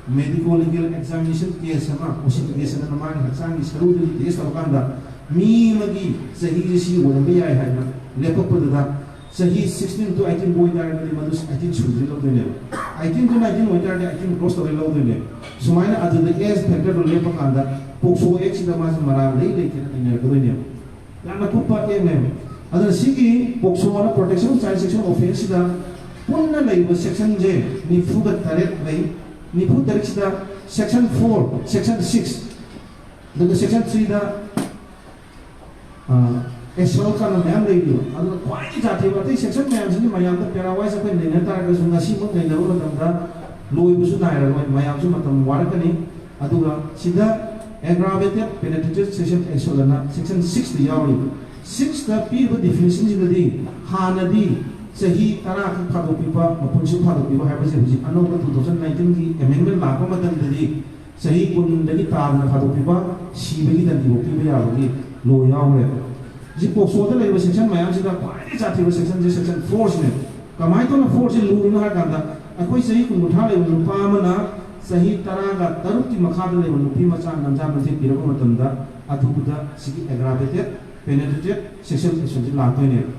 medico legal examination test ꯑꯃ, OCT test ꯑꯃ ꯃꯥꯒꯤ ꯍꯛꯆꯥꯡꯒꯤ ꯁꯔꯨꯗꯒꯤ test ꯇꯧꯔꯀꯥꯟꯗ ꯃꯤ ꯑꯃꯒꯤ ꯆꯍꯤꯁꯦ ꯁꯤ ꯑꯣꯏꯔꯝꯕ ꯌꯥꯏ ꯍꯥꯏꯅ ꯂꯦꯞꯄꯛꯄꯗꯨꯗ ꯆꯍꯤ sixteen to eighteen ꯑꯣꯏꯇꯥꯔꯒꯗꯤ ꯃꯗꯨ eighteen ꯁꯨꯗ꯭ꯔꯤ ꯂꯧꯗꯣꯏꯅꯦꯕ꯫ Eighteen to nineteen ꯑꯣꯏꯇꯥꯔꯗꯤ eighteen cross ꯇꯧꯔꯦ ꯂꯧꯗꯣꯏꯅꯦꯕ꯫ ꯁꯨꯃꯥꯏꯅ ꯑꯗꯨꯗ age factorꯗꯣ ꯂꯦꯞꯄ ꯀꯥꯟꯗ POCSO Actꯁꯤꯗ ꯃꯥꯁꯦ ꯃꯔꯥꯜ ꯂꯩ ꯂꯩꯇꯦꯅ ꯅꯩꯅꯔꯛꯀꯗꯣꯏꯅꯦꯕ꯫ ꯌꯥꯝꯅ ꯀꯨꯞꯄ Actꯅꯦꯕ꯫ ꯑꯗꯨꯅ ꯁꯤꯒꯤ POCSO ꯑꯅ Protection of Child Sexual Offenceꯁꯤꯗ ꯄꯨꯟꯅ ꯂꯩꯔꯤꯕ ꯁꯦꯛꯁꯟꯁꯦ ꯅꯤꯐꯨꯒ ꯇꯔꯦꯠ ꯂꯩ꯫ ꯅꯤꯐꯨ ꯇꯔꯦꯠꯁꯤꯗ ꯁꯦꯛꯁꯟ ꯐꯣꯔ, ꯁꯦꯛꯁꯟ ꯁꯤꯛꯁ, ꯑꯗꯨꯒ ꯁꯦꯛꯁꯟ ꯊ꯭ꯔꯤꯗ ꯑꯦꯁꯣꯜ ꯀꯥꯟꯅ ꯃꯌꯥꯝ ꯂꯩꯔꯤꯕ꯫ ꯑꯗꯨꯒ ꯈ꯭ꯋꯥꯏꯗꯒꯤ ꯖꯥꯊꯤꯕ ꯑꯇꯩ ꯁꯦꯛꯁꯟ ꯃꯌꯥꯝꯁꯤꯗꯤ ꯃꯌꯥꯝꯗ ꯄꯦꯔꯥꯋꯥꯏꯁ ꯑꯩꯈꯣꯏ ꯅꯩꯅ ꯇꯥꯔꯒꯁꯨ ꯉꯁꯤꯃꯛ ꯅꯩꯅꯕ ꯃꯇꯝꯗ ꯂꯣꯏꯕꯁꯨ ꯅꯥꯏꯔꯔꯣꯏ, ꯃꯌꯥꯝꯁꯨ ꯃꯇꯝ ꯋꯥꯔꯛꯀꯅꯤ꯫ ꯑꯗꯨꯒ ꯁꯤꯗ ꯑꯦꯒ꯭ꯔꯥꯕꯦꯇꯦꯠ ꯄꯦꯅꯦꯇ꯭ꯔꯦꯇꯦꯠ ꯁꯦꯛꯁꯟ ꯑꯦꯁꯣꯜ ꯑꯅ ꯁꯦꯛꯁꯟ ꯁꯤꯛꯁꯇ ꯌꯥꯎꯔꯤꯕ꯫ ꯁꯤꯛꯁꯇ ꯄꯤꯔꯤꯕ ꯗꯤꯐꯤꯅꯤꯁꯟꯁꯤꯗꯗꯤ ꯍꯥꯟꯅꯗꯤ ꯆꯍꯤ ꯇꯔꯥꯈꯛ ꯊꯥꯗꯣꯛꯄꯤꯕ, ꯃꯄꯨꯟꯁꯤ ꯊꯥꯗꯣꯛꯄꯤꯕ ꯍꯥꯏꯕꯁꯦ ꯍꯧꯖꯤꯛ ꯑꯅꯧꯕ two thousand nineteenꯒꯤ amendment ꯂꯥꯛꯄ ꯃꯇꯝꯗꯗꯤ ꯆꯍꯤ ꯀꯨꯟꯗꯒꯤ ꯇꯥꯗꯅ ꯊꯥꯗꯣꯛꯄꯤꯕ, ꯁꯤꯕꯒꯤ ꯗꯟꯗꯤꯐꯥꯎ ꯄꯤꯕ ꯌꯥꯕꯒꯤ ꯂꯣ ꯌꯥꯎꯈ꯭ꯔꯦꯕ꯫ ꯍꯧꯖꯤꯛ ꯄꯣꯛꯁꯣꯗ ꯂꯩꯔꯤꯕ ꯁꯦꯛꯁꯟ ꯃꯌꯥꯝꯁꯤꯗ ꯈ꯭ꯋꯥꯏꯗꯒꯤ ꯁꯥꯊꯤꯕ ꯁꯦꯛꯁꯟꯁꯦ ꯁꯦꯛꯁꯟ ꯐꯣꯔꯁꯤꯅꯦ꯫ ꯀꯃꯥꯏꯅ ꯇꯧꯅ ꯐꯣꯔꯁꯤ ꯂꯨꯔꯤꯅꯣ ꯍꯥꯏ ꯀꯥꯟꯗ, ꯑꯩꯈꯣꯏ ꯆꯍꯤ ꯀꯨꯟ ꯀꯨꯟꯊ꯭ꯔꯥ ꯂꯩꯕ ꯅꯨꯄꯥ ꯑꯃꯅ ꯆꯍꯤ ꯇꯔꯥꯒ ꯇꯔꯨꯛꯀꯤ ꯃꯈꯥꯗ ꯂꯩꯕ ꯅꯨꯄꯤ ꯃꯆꯥ ꯅꯝꯖꯥ ꯅꯝꯊꯦꯛ ꯄꯤꯔꯛꯄ ꯃꯇꯝꯗ, ꯑꯗꯨꯗ ꯁꯤꯒꯤ ꯑꯦꯒ꯭ꯔꯥꯕꯦꯇꯦꯠ ꯄꯦꯅꯦꯇ꯭ꯔꯦꯇꯦꯠ ꯁꯦꯛꯁꯨꯋꯦꯜ ꯑꯦꯁꯣꯜꯁꯤ ꯂꯥꯛꯇꯣꯏꯅꯦꯕ꯫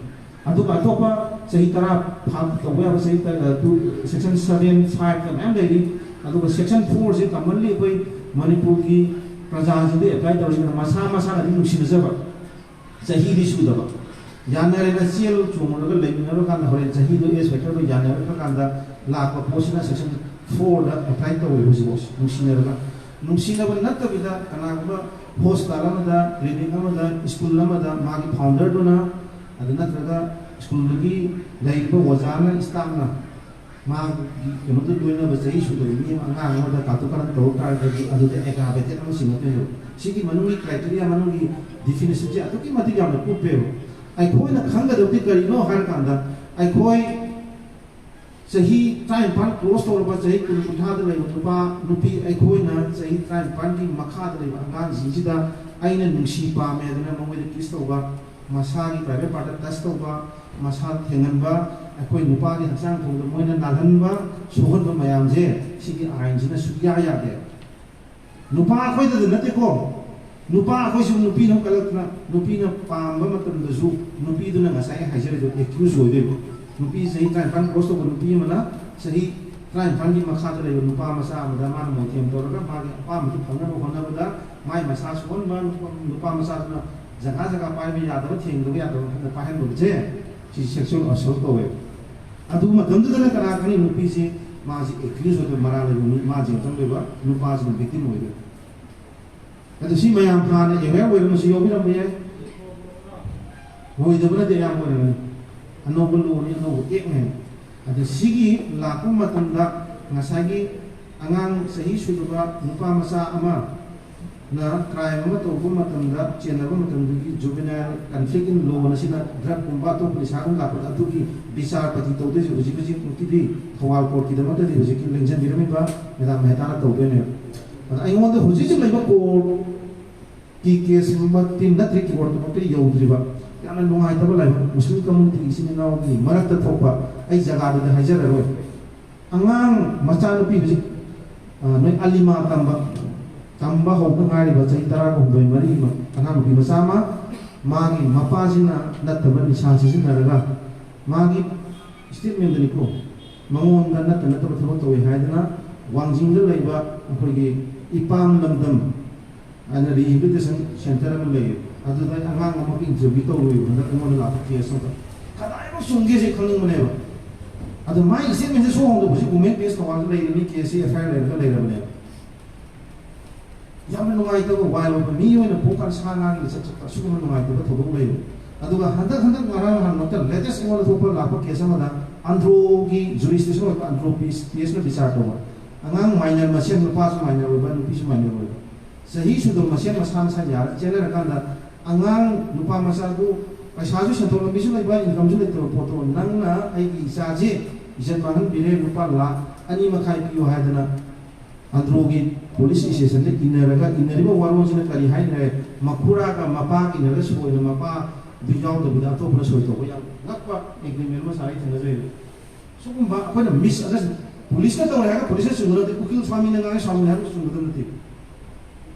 ꯑꯗꯨꯒ ꯑꯇꯣꯞꯄ ꯆꯍꯤ ꯇꯔꯥ ꯐꯥ ꯇꯧꯕ ꯌꯥꯕ ꯆꯍꯤ ꯇꯔꯥ, ꯇꯨ, ꯁꯦꯛꯁꯟ ꯁꯚꯦꯟ, ꯐꯥꯏꯚꯇ ꯃꯌꯥꯝ ꯂꯩꯔꯤ꯫ ꯑꯗꯨꯒ ꯁꯦꯛꯁꯟ ꯐꯣꯔꯁꯤ commonly ꯑꯩꯈꯣꯏ ꯃꯅꯤꯄꯨꯔꯒꯤ ꯄ꯭ꯔꯖꯥꯁꯤꯡꯗ ꯑꯦꯄ꯭ꯂꯥꯏ ꯇꯧꯔꯤꯁꯤꯅ ꯃꯁꯥ ꯃꯁꯥꯅꯗꯤ ꯅꯨꯡꯁꯤꯅꯖꯕ ꯆꯍꯤꯗꯤ ꯁꯨꯗꯕ, ꯌꯥꯅꯔꯦꯅ ꯆꯦꯜ ꯆꯣꯡꯉꯨꯔꯒ ꯂꯩꯃꯤꯟꯅꯔ ꯀꯥꯟꯗ ꯍꯣꯔꯦꯟ ꯆꯍꯤꯗꯣ ꯑꯦꯖ ꯐꯦꯛꯇꯔꯗꯣ ꯌꯥꯅꯔꯛꯇ꯭ꯔ ꯀꯥꯟꯗ ꯂꯥꯛꯄ ꯄꯣꯠꯁꯤꯅ ꯁꯦꯛꯁꯟ ꯐꯣꯔꯗ ꯑꯦꯄ꯭ꯂꯥꯏ ꯇꯧꯋꯦꯕ ꯍꯧꯖꯤꯛꯐꯥꯎꯁꯦ ꯅꯨꯡꯁꯤꯅꯔꯒ꯫ ꯅꯨꯡꯁꯤꯅꯕ ꯅꯠꯇꯕꯤꯗ ꯀꯅꯥꯒꯨꯝꯕ ꯍꯣꯁꯄꯤꯇꯥꯜ ꯑꯃꯗ, ꯀ꯭ꯂꯤꯅꯤꯛ ꯑꯃꯗ, ꯁ꯭ꯀꯨꯜ ꯑꯃꯗ ꯃꯥꯒꯤ ꯐꯥꯎꯟꯗꯔꯗꯨꯅ, ꯑꯗꯨ ꯅꯠꯇ꯭ꯔꯒ ꯁ꯭ꯀꯨꯜꯗꯨꯒꯤ ꯂꯩꯔꯤꯕ ꯑꯣꯖꯥꯅ, ꯏꯁꯇꯥꯐꯅ ꯃꯥꯒꯤ ꯀꯩꯅꯣꯗ ꯂꯣꯏꯅꯕ ꯆꯍꯤ ꯁꯨꯗꯕ ꯃꯤ ꯑꯃ, ꯑꯉꯥꯡ ꯑꯃꯗ ꯀꯥꯇꯨ ꯀꯥꯔꯟ ꯇꯧꯔꯛ ꯇꯥꯔꯒꯗꯤ ꯑꯗꯨꯗ ꯑꯦꯒ꯭ꯔꯥꯕꯦꯇꯦꯠ ꯑꯃ ꯆꯤꯡꯉꯛꯇꯣꯏꯅꯦꯕ꯫ ꯁꯤꯒꯤ ꯃꯅꯨꯡꯒꯤ ꯀ꯭ꯔꯥꯏꯇꯦꯔꯤꯌꯥ ꯃꯅꯨꯡꯒꯤ ꯗꯤꯐꯤꯅꯤꯁꯟꯁꯦ ꯑꯗꯨꯛꯀꯤ ꯃꯇꯤꯛ ꯌꯥꯝꯅ ꯀꯨꯞꯄꯦꯕ꯫ ꯑꯩꯈꯣꯏꯅ ꯈꯪꯒꯗꯕꯗꯤ ꯀꯔꯤꯅꯣ ꯍꯥꯏꯔꯀꯥꯟꯗ, ꯑꯩꯈꯣꯏ ꯆꯍꯤ ꯇꯔꯥꯅꯤꯄꯥꯟ ꯀ꯭ꯔꯣꯁ ꯇꯧꯔꯕ, ꯆꯍꯤ ꯀꯨꯟ ꯀꯨꯟꯊ꯭ꯔꯥꯗ ꯂꯩꯕ ꯅꯨꯄꯥ ꯅꯨꯄꯤ, ꯑꯩꯈꯣꯏꯅ ꯆꯍꯤ ꯇꯔꯥꯅꯤꯄꯥꯟꯒꯤ ꯃꯈꯥꯗ ꯂꯩꯕ ꯑꯉꯥꯡꯁꯤꯡꯁꯤꯗ ꯑꯩꯅ ꯅꯨꯡꯁꯤ ꯄꯥꯝꯃꯦ ꯍꯥꯏꯗꯅ ꯃꯉꯣꯏꯗ ꯀꯤꯁ ꯇꯧꯕ, ꯃꯁꯥꯒꯤ ꯄ꯭ꯔꯥꯏꯚꯦꯠ ꯄꯥꯔꯠꯇ ꯇꯆ ꯇꯧꯕ, ꯃꯁꯥ ꯊꯦꯡꯍꯟꯕ, ꯑꯩꯈꯣꯏ ꯅꯨꯄꯥꯒꯤ ꯍꯛꯆꯥꯡ ꯈꯣꯡꯗ ꯃꯣꯏꯅ ꯅꯥꯜꯍꯟꯕ, ꯁꯣꯛꯍꯟꯕ ꯃꯌꯥꯝꯁꯦ ꯁꯤꯒꯤ ꯑꯥꯏꯟꯁꯤꯅ ꯁꯨꯛꯌꯥ ꯌꯥꯗꯦ꯫ ꯅꯨꯄꯥ ꯑꯩꯈꯣꯏꯗꯗ ꯅꯠꯇꯦꯀꯣ, ꯅꯨꯄꯥ ꯑꯩꯈꯣꯏꯁꯨ ꯅꯨꯄꯤꯅ ꯑꯃꯨꯛ ꯀꯜꯂꯛꯇꯅ, ꯅꯨꯄꯤꯅ ꯄꯥꯝꯕ ꯃꯇꯝꯗꯁꯨ ꯅꯨꯄꯤꯗꯨꯅ ꯉꯁꯥꯏ ꯍꯥꯏꯖꯔꯤꯗꯣ ꯑꯦꯀ꯭ꯌꯨꯁ ꯑꯣꯏꯗꯣꯏꯕ꯫ ꯅꯨꯄꯤ ꯆꯍꯤ ꯇꯔꯥꯅꯤꯄꯥꯟ ꯀ꯭ꯔꯣꯁ ꯇꯧꯕ ꯅꯨꯄꯤ ꯑꯃꯅ ꯆꯍꯤ ꯇꯔꯥꯅꯤꯄꯥꯟꯒꯤ ꯃꯈꯥꯗ ꯂꯩꯕ ꯅꯨꯄꯥ ꯃꯆꯥ ꯑꯃꯗ ꯃꯥꯅ ꯃꯣꯏꯊꯦꯝ ꯇꯧꯔꯒ ꯃꯥꯒꯤ ꯑꯄꯥꯝꯕꯗꯨ ꯐꯪꯅꯕ ꯍꯣꯠꯅꯕꯗ ꯃꯥꯏ ꯃꯁꯥ ꯁꯣꯛꯍꯟꯕ, ꯅꯨꯄꯥ ꯃꯆꯥꯗꯨꯅ ꯖꯒꯥ ꯖꯒꯥ ꯄꯥꯏꯕ ꯌꯥꯗꯕ, ꯊꯦꯡꯗꯕ ꯌꯥꯗꯕ ꯃꯐꯝꯗ ꯄꯥꯏꯍꯟꯕꯁꯦ ꯁꯤ ꯁꯦꯛꯁꯨꯋꯦꯜ ꯑꯁꯣꯜ ꯀꯧꯋꯦꯕ꯫ ꯑꯗꯨ ꯃꯇꯝꯗꯨꯗꯅ ꯀꯅꯥ ꯈꯪꯅꯤ, ꯅꯨꯄꯤꯁꯤ ꯃꯥꯁꯤ ꯑꯦꯀ꯭ꯌꯨꯁ ꯑꯣꯏꯕ, ꯃꯔꯥꯜ ꯂꯩꯕ ꯃꯤ, ꯃꯥꯁꯤ ꯑꯃꯨꯛꯇꯪ ꯂꯩꯕ, ꯅꯨꯄꯥꯁꯤꯅ ꯚꯤꯛꯇꯤꯝ ꯑꯣꯏꯕ꯫ ꯑꯗꯨ ꯁꯤ ꯃꯌꯥꯝ ꯍꯥꯟꯅ ꯑꯦꯋꯦꯌꯔ ꯑꯣꯏꯔꯝꯕꯁꯨ ꯌꯥꯎꯕꯤꯔꯝꯕ ꯌꯥꯏ, ꯑꯣꯏꯗꯕ ꯅꯠꯇꯦ, ꯑꯌꯥꯝꯕ ꯑꯣꯏꯔꯝꯒꯅꯤ꯫ ꯑꯅꯧꯕ ꯂꯣꯅꯤ, ꯑꯅꯧꯕ ꯑꯦꯛꯅꯦ꯫ ꯑꯗ ꯁꯤꯒꯤ ꯂꯥꯛꯄ ꯃꯇꯝꯗ ꯉꯁꯥꯏꯒꯤ ꯑꯉꯥꯡ ꯆꯍꯤ ꯁꯨꯗꯕ ꯅꯨꯄꯥ ꯃꯆꯥ ꯑꯃꯅ ꯀ꯭ꯔꯥꯏꯝ ꯑꯃ ꯇꯧꯕ ꯃꯇꯝꯗ, ꯆꯦꯟꯅꯕ ꯃꯇꯝꯗꯨꯒꯤ ꯖꯨꯕꯦꯅꯥꯏꯜ ꯀꯟꯐ꯭ꯂꯤꯛ ꯏꯟ ꯂꯣ ꯑꯁꯤꯅ ꯗ꯭ꯔꯒꯀꯨꯝꯕ ꯑꯇꯣꯞꯄ ꯅꯤꯁꯥꯒꯨꯝꯕ ꯂꯥꯛꯄꯗ ꯑꯗꯨꯒꯤ ꯕꯤꯆꯥꯔꯄꯇꯤ ꯇꯧꯗꯣꯏꯁꯦ ꯍꯧꯖꯤꯛ ꯍꯧꯖꯤꯛꯃꯛꯀꯤꯗꯤ ꯊꯧꯕꯥꯜ ꯀꯣꯔꯠꯀꯤꯗꯃꯛꯇꯗꯤ ꯍꯧꯖꯤꯛꯀꯤ ꯂꯦꯡꯁꯤꯟꯕꯤꯔꯝꯃꯤꯕ ꯃꯦꯗꯥꯝ ꯃꯦꯍꯇꯥꯅ ꯇꯧꯗꯣꯏꯅꯦꯕ꯫ ꯑꯗ ꯑꯩꯉꯣꯟꯗ ꯍꯧꯖꯤꯛ ꯍꯧꯖꯤꯛ ꯂꯩꯕ ꯀꯣꯔꯠꯀꯤ ꯀꯦꯁꯃꯛꯇꯤ ꯅꯠꯇ꯭ꯔꯤ, ꯀꯣꯔꯠꯇꯃꯛꯇꯤ ꯌꯧꯗ꯭ꯔꯤꯕ, ꯌꯥꯝꯅ ꯅꯨꯡꯉꯥꯏꯇꯕ ꯂꯥꯏꯕꯛ, ꯃꯨꯁꯂꯤꯝ ꯀꯝꯃꯨꯅꯤꯇꯤ ꯏꯆꯤꯟ ꯏꯅꯥꯎꯒꯤ ꯃꯔꯛꯇ ꯊꯣꯛꯄ, ꯑꯩ ꯖꯒꯥꯗꯨꯗꯤ ꯍꯥꯏꯖꯔꯔꯣꯏ꯫ ꯑꯉꯥꯡ ꯃꯆꯥꯅꯨꯄꯤ ꯍꯧꯖꯤꯛ, ꯑ, ꯅꯣꯏ ꯑꯂꯤꯃꯥ ꯇꯝꯕ, ꯇꯝꯕ ꯍꯧꯕ ꯉꯥꯏꯔꯤꯕ ꯆꯍꯤ ꯇꯔꯥꯒ ꯍꯨꯝꯗꯣꯏ ꯃꯔꯤ ꯑꯃ, ꯑꯉꯥꯡ ꯅꯨꯄꯤ ꯃꯆꯥ ꯑꯃ, ꯃꯥꯒꯤ ꯃꯄꯥꯁꯤꯅ ꯅꯠꯇꯕ ꯅꯤꯁꯥ ꯁꯤꯖꯤꯟꯅꯔꯒ ꯃꯥꯒꯤ ꯁ꯭ꯇꯦꯠꯃꯦꯟꯗꯅꯤꯀꯣ, ꯃꯉꯣꯟꯗ ꯅꯠꯇ ꯅꯠꯇꯕ ꯊꯕꯛ ꯇꯧꯏ ꯍꯥꯏꯗꯅ ꯋꯥꯡꯖꯤꯡꯗ ꯂꯩꯕ ꯑꯩꯈꯣꯏꯒꯤ ꯏꯄꯥꯝ ꯂꯝꯗꯝ ꯍꯥꯏꯅ ꯔꯤꯍꯦꯕꯤꯂꯤꯇꯦꯁꯟ ꯁꯦꯟꯇꯔ ꯑꯃ ꯂꯩꯌꯦ꯫ ꯑꯗꯨꯗ ꯑꯩ ꯑꯉꯥꯡ ꯑꯃꯒꯤ ꯏꯟꯇꯔꯚ꯭ꯌꯨ ꯇꯧꯔꯨꯏꯕ, ꯍꯟꯗꯛ ꯑꯩꯉꯣꯟꯗ ꯂꯥꯛꯄ ꯀꯦꯁ ꯑꯃꯗ꯫ ꯀꯗꯥꯏꯃꯨꯛ ꯆꯨꯝꯒꯦꯁꯦ ꯈꯪꯅꯤꯡꯕꯅꯦꯕ꯫ ꯑꯗꯣ ꯃꯥꯏ ꯁ꯭ꯇꯦꯠꯃꯦꯟꯁꯦ ꯁꯣꯝꯗ ꯍꯧꯖꯤꯛ ꯋꯨꯃꯦꯟ ꯄꯦꯖ ꯇꯣꯉꯥꯟꯅ ꯂꯩꯔꯦ, ꯃꯤ ꯀꯦꯁꯁꯤ ꯑꯦꯐ ꯑꯥꯏ ꯑꯥꯔ ꯂꯩꯔꯒ ꯂꯩꯔꯕꯅꯦꯕ꯫ ꯌꯥꯝꯅ ꯅꯨꯡꯉꯥꯏꯇꯕ, ꯋꯥꯏꯜ ꯑꯣꯏꯕ ꯃꯤ ꯑꯣꯏꯅ ꯄꯣꯛꯀꯥꯟꯗ ꯁꯥ ꯉꯥꯒꯤ ꯂꯤꯆꯠ ꯆꯠꯄ, ꯑꯁꯤꯒꯨꯝꯕ ꯅꯨꯡꯉꯥꯏꯇꯕ ꯊꯧꯗꯣꯛ ꯂꯩꯕ꯫ ꯑꯗꯨꯒ ꯍꯟꯗꯛ, ꯍꯟꯗꯛ ꯉꯔꯥꯡ ꯅꯍꯥꯟꯃꯛꯇ ꯂꯦꯇꯦꯁ ꯑꯩꯉꯣꯟꯗ ꯊꯣꯛꯄ ꯂꯥꯛꯄ ꯀꯦꯁ ꯑꯃꯗ ꯑꯟꯗ꯭ꯔꯣꯒꯤ ꯖꯨꯔꯤꯁꯗꯤꯛꯁꯟ ꯑꯣꯏꯕ ꯑꯟꯗ꯭ꯔꯣ ꯄꯤ-, ꯄꯤ ꯑꯦꯁꯅ ꯕꯤꯆꯥꯔ ꯇꯧꯕ꯫ ꯑꯉꯥꯡ ꯃꯥꯏꯅꯔ ꯃꯁꯦꯟ, ꯅꯨꯄꯥꯁꯨ ꯃꯥꯏꯅꯔ ꯑꯣꯏꯕ, ꯅꯨꯄꯤꯁꯨ ꯃꯥꯏꯅꯔ ꯑꯣꯏꯕ꯫ ꯆꯍꯤ ꯁꯨꯗꯕ ꯃꯁꯦꯟ ꯃꯁꯥ ꯃꯁꯥ ꯌꯥꯔ ꯆꯦꯟꯅꯔꯀꯥꯟꯗ ꯑꯉꯥꯡ ꯅꯨꯄꯥ ꯃꯆꯥꯗꯨ ꯄꯩꯁꯥꯁꯨ, ꯁꯦꯟꯊꯣꯛ ꯂꯝꯕꯤꯁꯨ ꯂꯩꯕ, ꯏꯟꯀꯝꯁꯨ ꯂꯩꯇꯕ ꯄꯣꯠꯇꯣ, "ꯅꯪꯅ ꯑꯩꯒꯤ ꯏꯆꯥꯁꯦ ꯏꯖꯠ ꯃꯥꯡꯍꯟꯕꯤꯔꯦ, ꯂꯨꯄꯥ ꯂꯥꯈ ꯑꯅꯤ ꯃꯈꯥꯏ ꯄꯤꯌꯨ" ꯍꯥꯏꯗꯅ ꯑꯟꯗ꯭ꯔꯣꯒꯤ ꯄꯨꯂꯤꯁ ꯁ꯭ꯇꯦꯁꯟꯗ ꯏꯟꯅꯔꯒ, ꯏꯟꯅꯔꯤꯕ ꯋꯥꯔꯣꯜꯁꯤꯅ ꯀꯔꯤ ꯍꯥꯏꯅꯔꯦ? ꯃꯈꯨꯔꯥꯒ ꯃꯄꯥꯒ ꯏꯟꯅꯔꯒ ꯁꯣꯏꯅ ꯃꯄꯥꯗꯨ ꯌꯥꯎꯗꯕꯤꯗ ꯑꯇꯣꯞꯄꯅ ꯁꯣꯏ ꯇꯧꯕ꯫ ꯌꯥꯝ ꯉꯛꯄ ꯑꯦꯒ꯭ꯔꯤꯃꯦꯟ ꯑꯃ ꯁꯥꯔ ꯑꯩ ꯊꯦꯡꯅꯖꯩ꯫ ꯁꯤꯒꯨꯝꯕ ꯑꯩꯈꯣꯏꯅ ꯃꯤꯁ ꯑꯟꯗꯔꯁ꯭ꯇꯦꯟ, ꯄꯨꯂꯤꯁꯅ ꯇꯧꯔꯦ ꯍꯥꯏꯔꯒ ꯄꯨꯂꯤꯁꯅ ꯆꯨꯝꯒꯗꯕ ꯅꯠꯇꯦ, ꯎꯀꯤꯜ ꯁ꯭ꯋꯥꯃꯤꯅ ꯉꯥꯡꯉꯦ ꯁ꯭ꯋꯥꯃꯤꯅ ꯍꯥꯏꯔꯒ ꯆꯨꯝꯒꯗꯕ ꯅꯠꯇꯦ꯫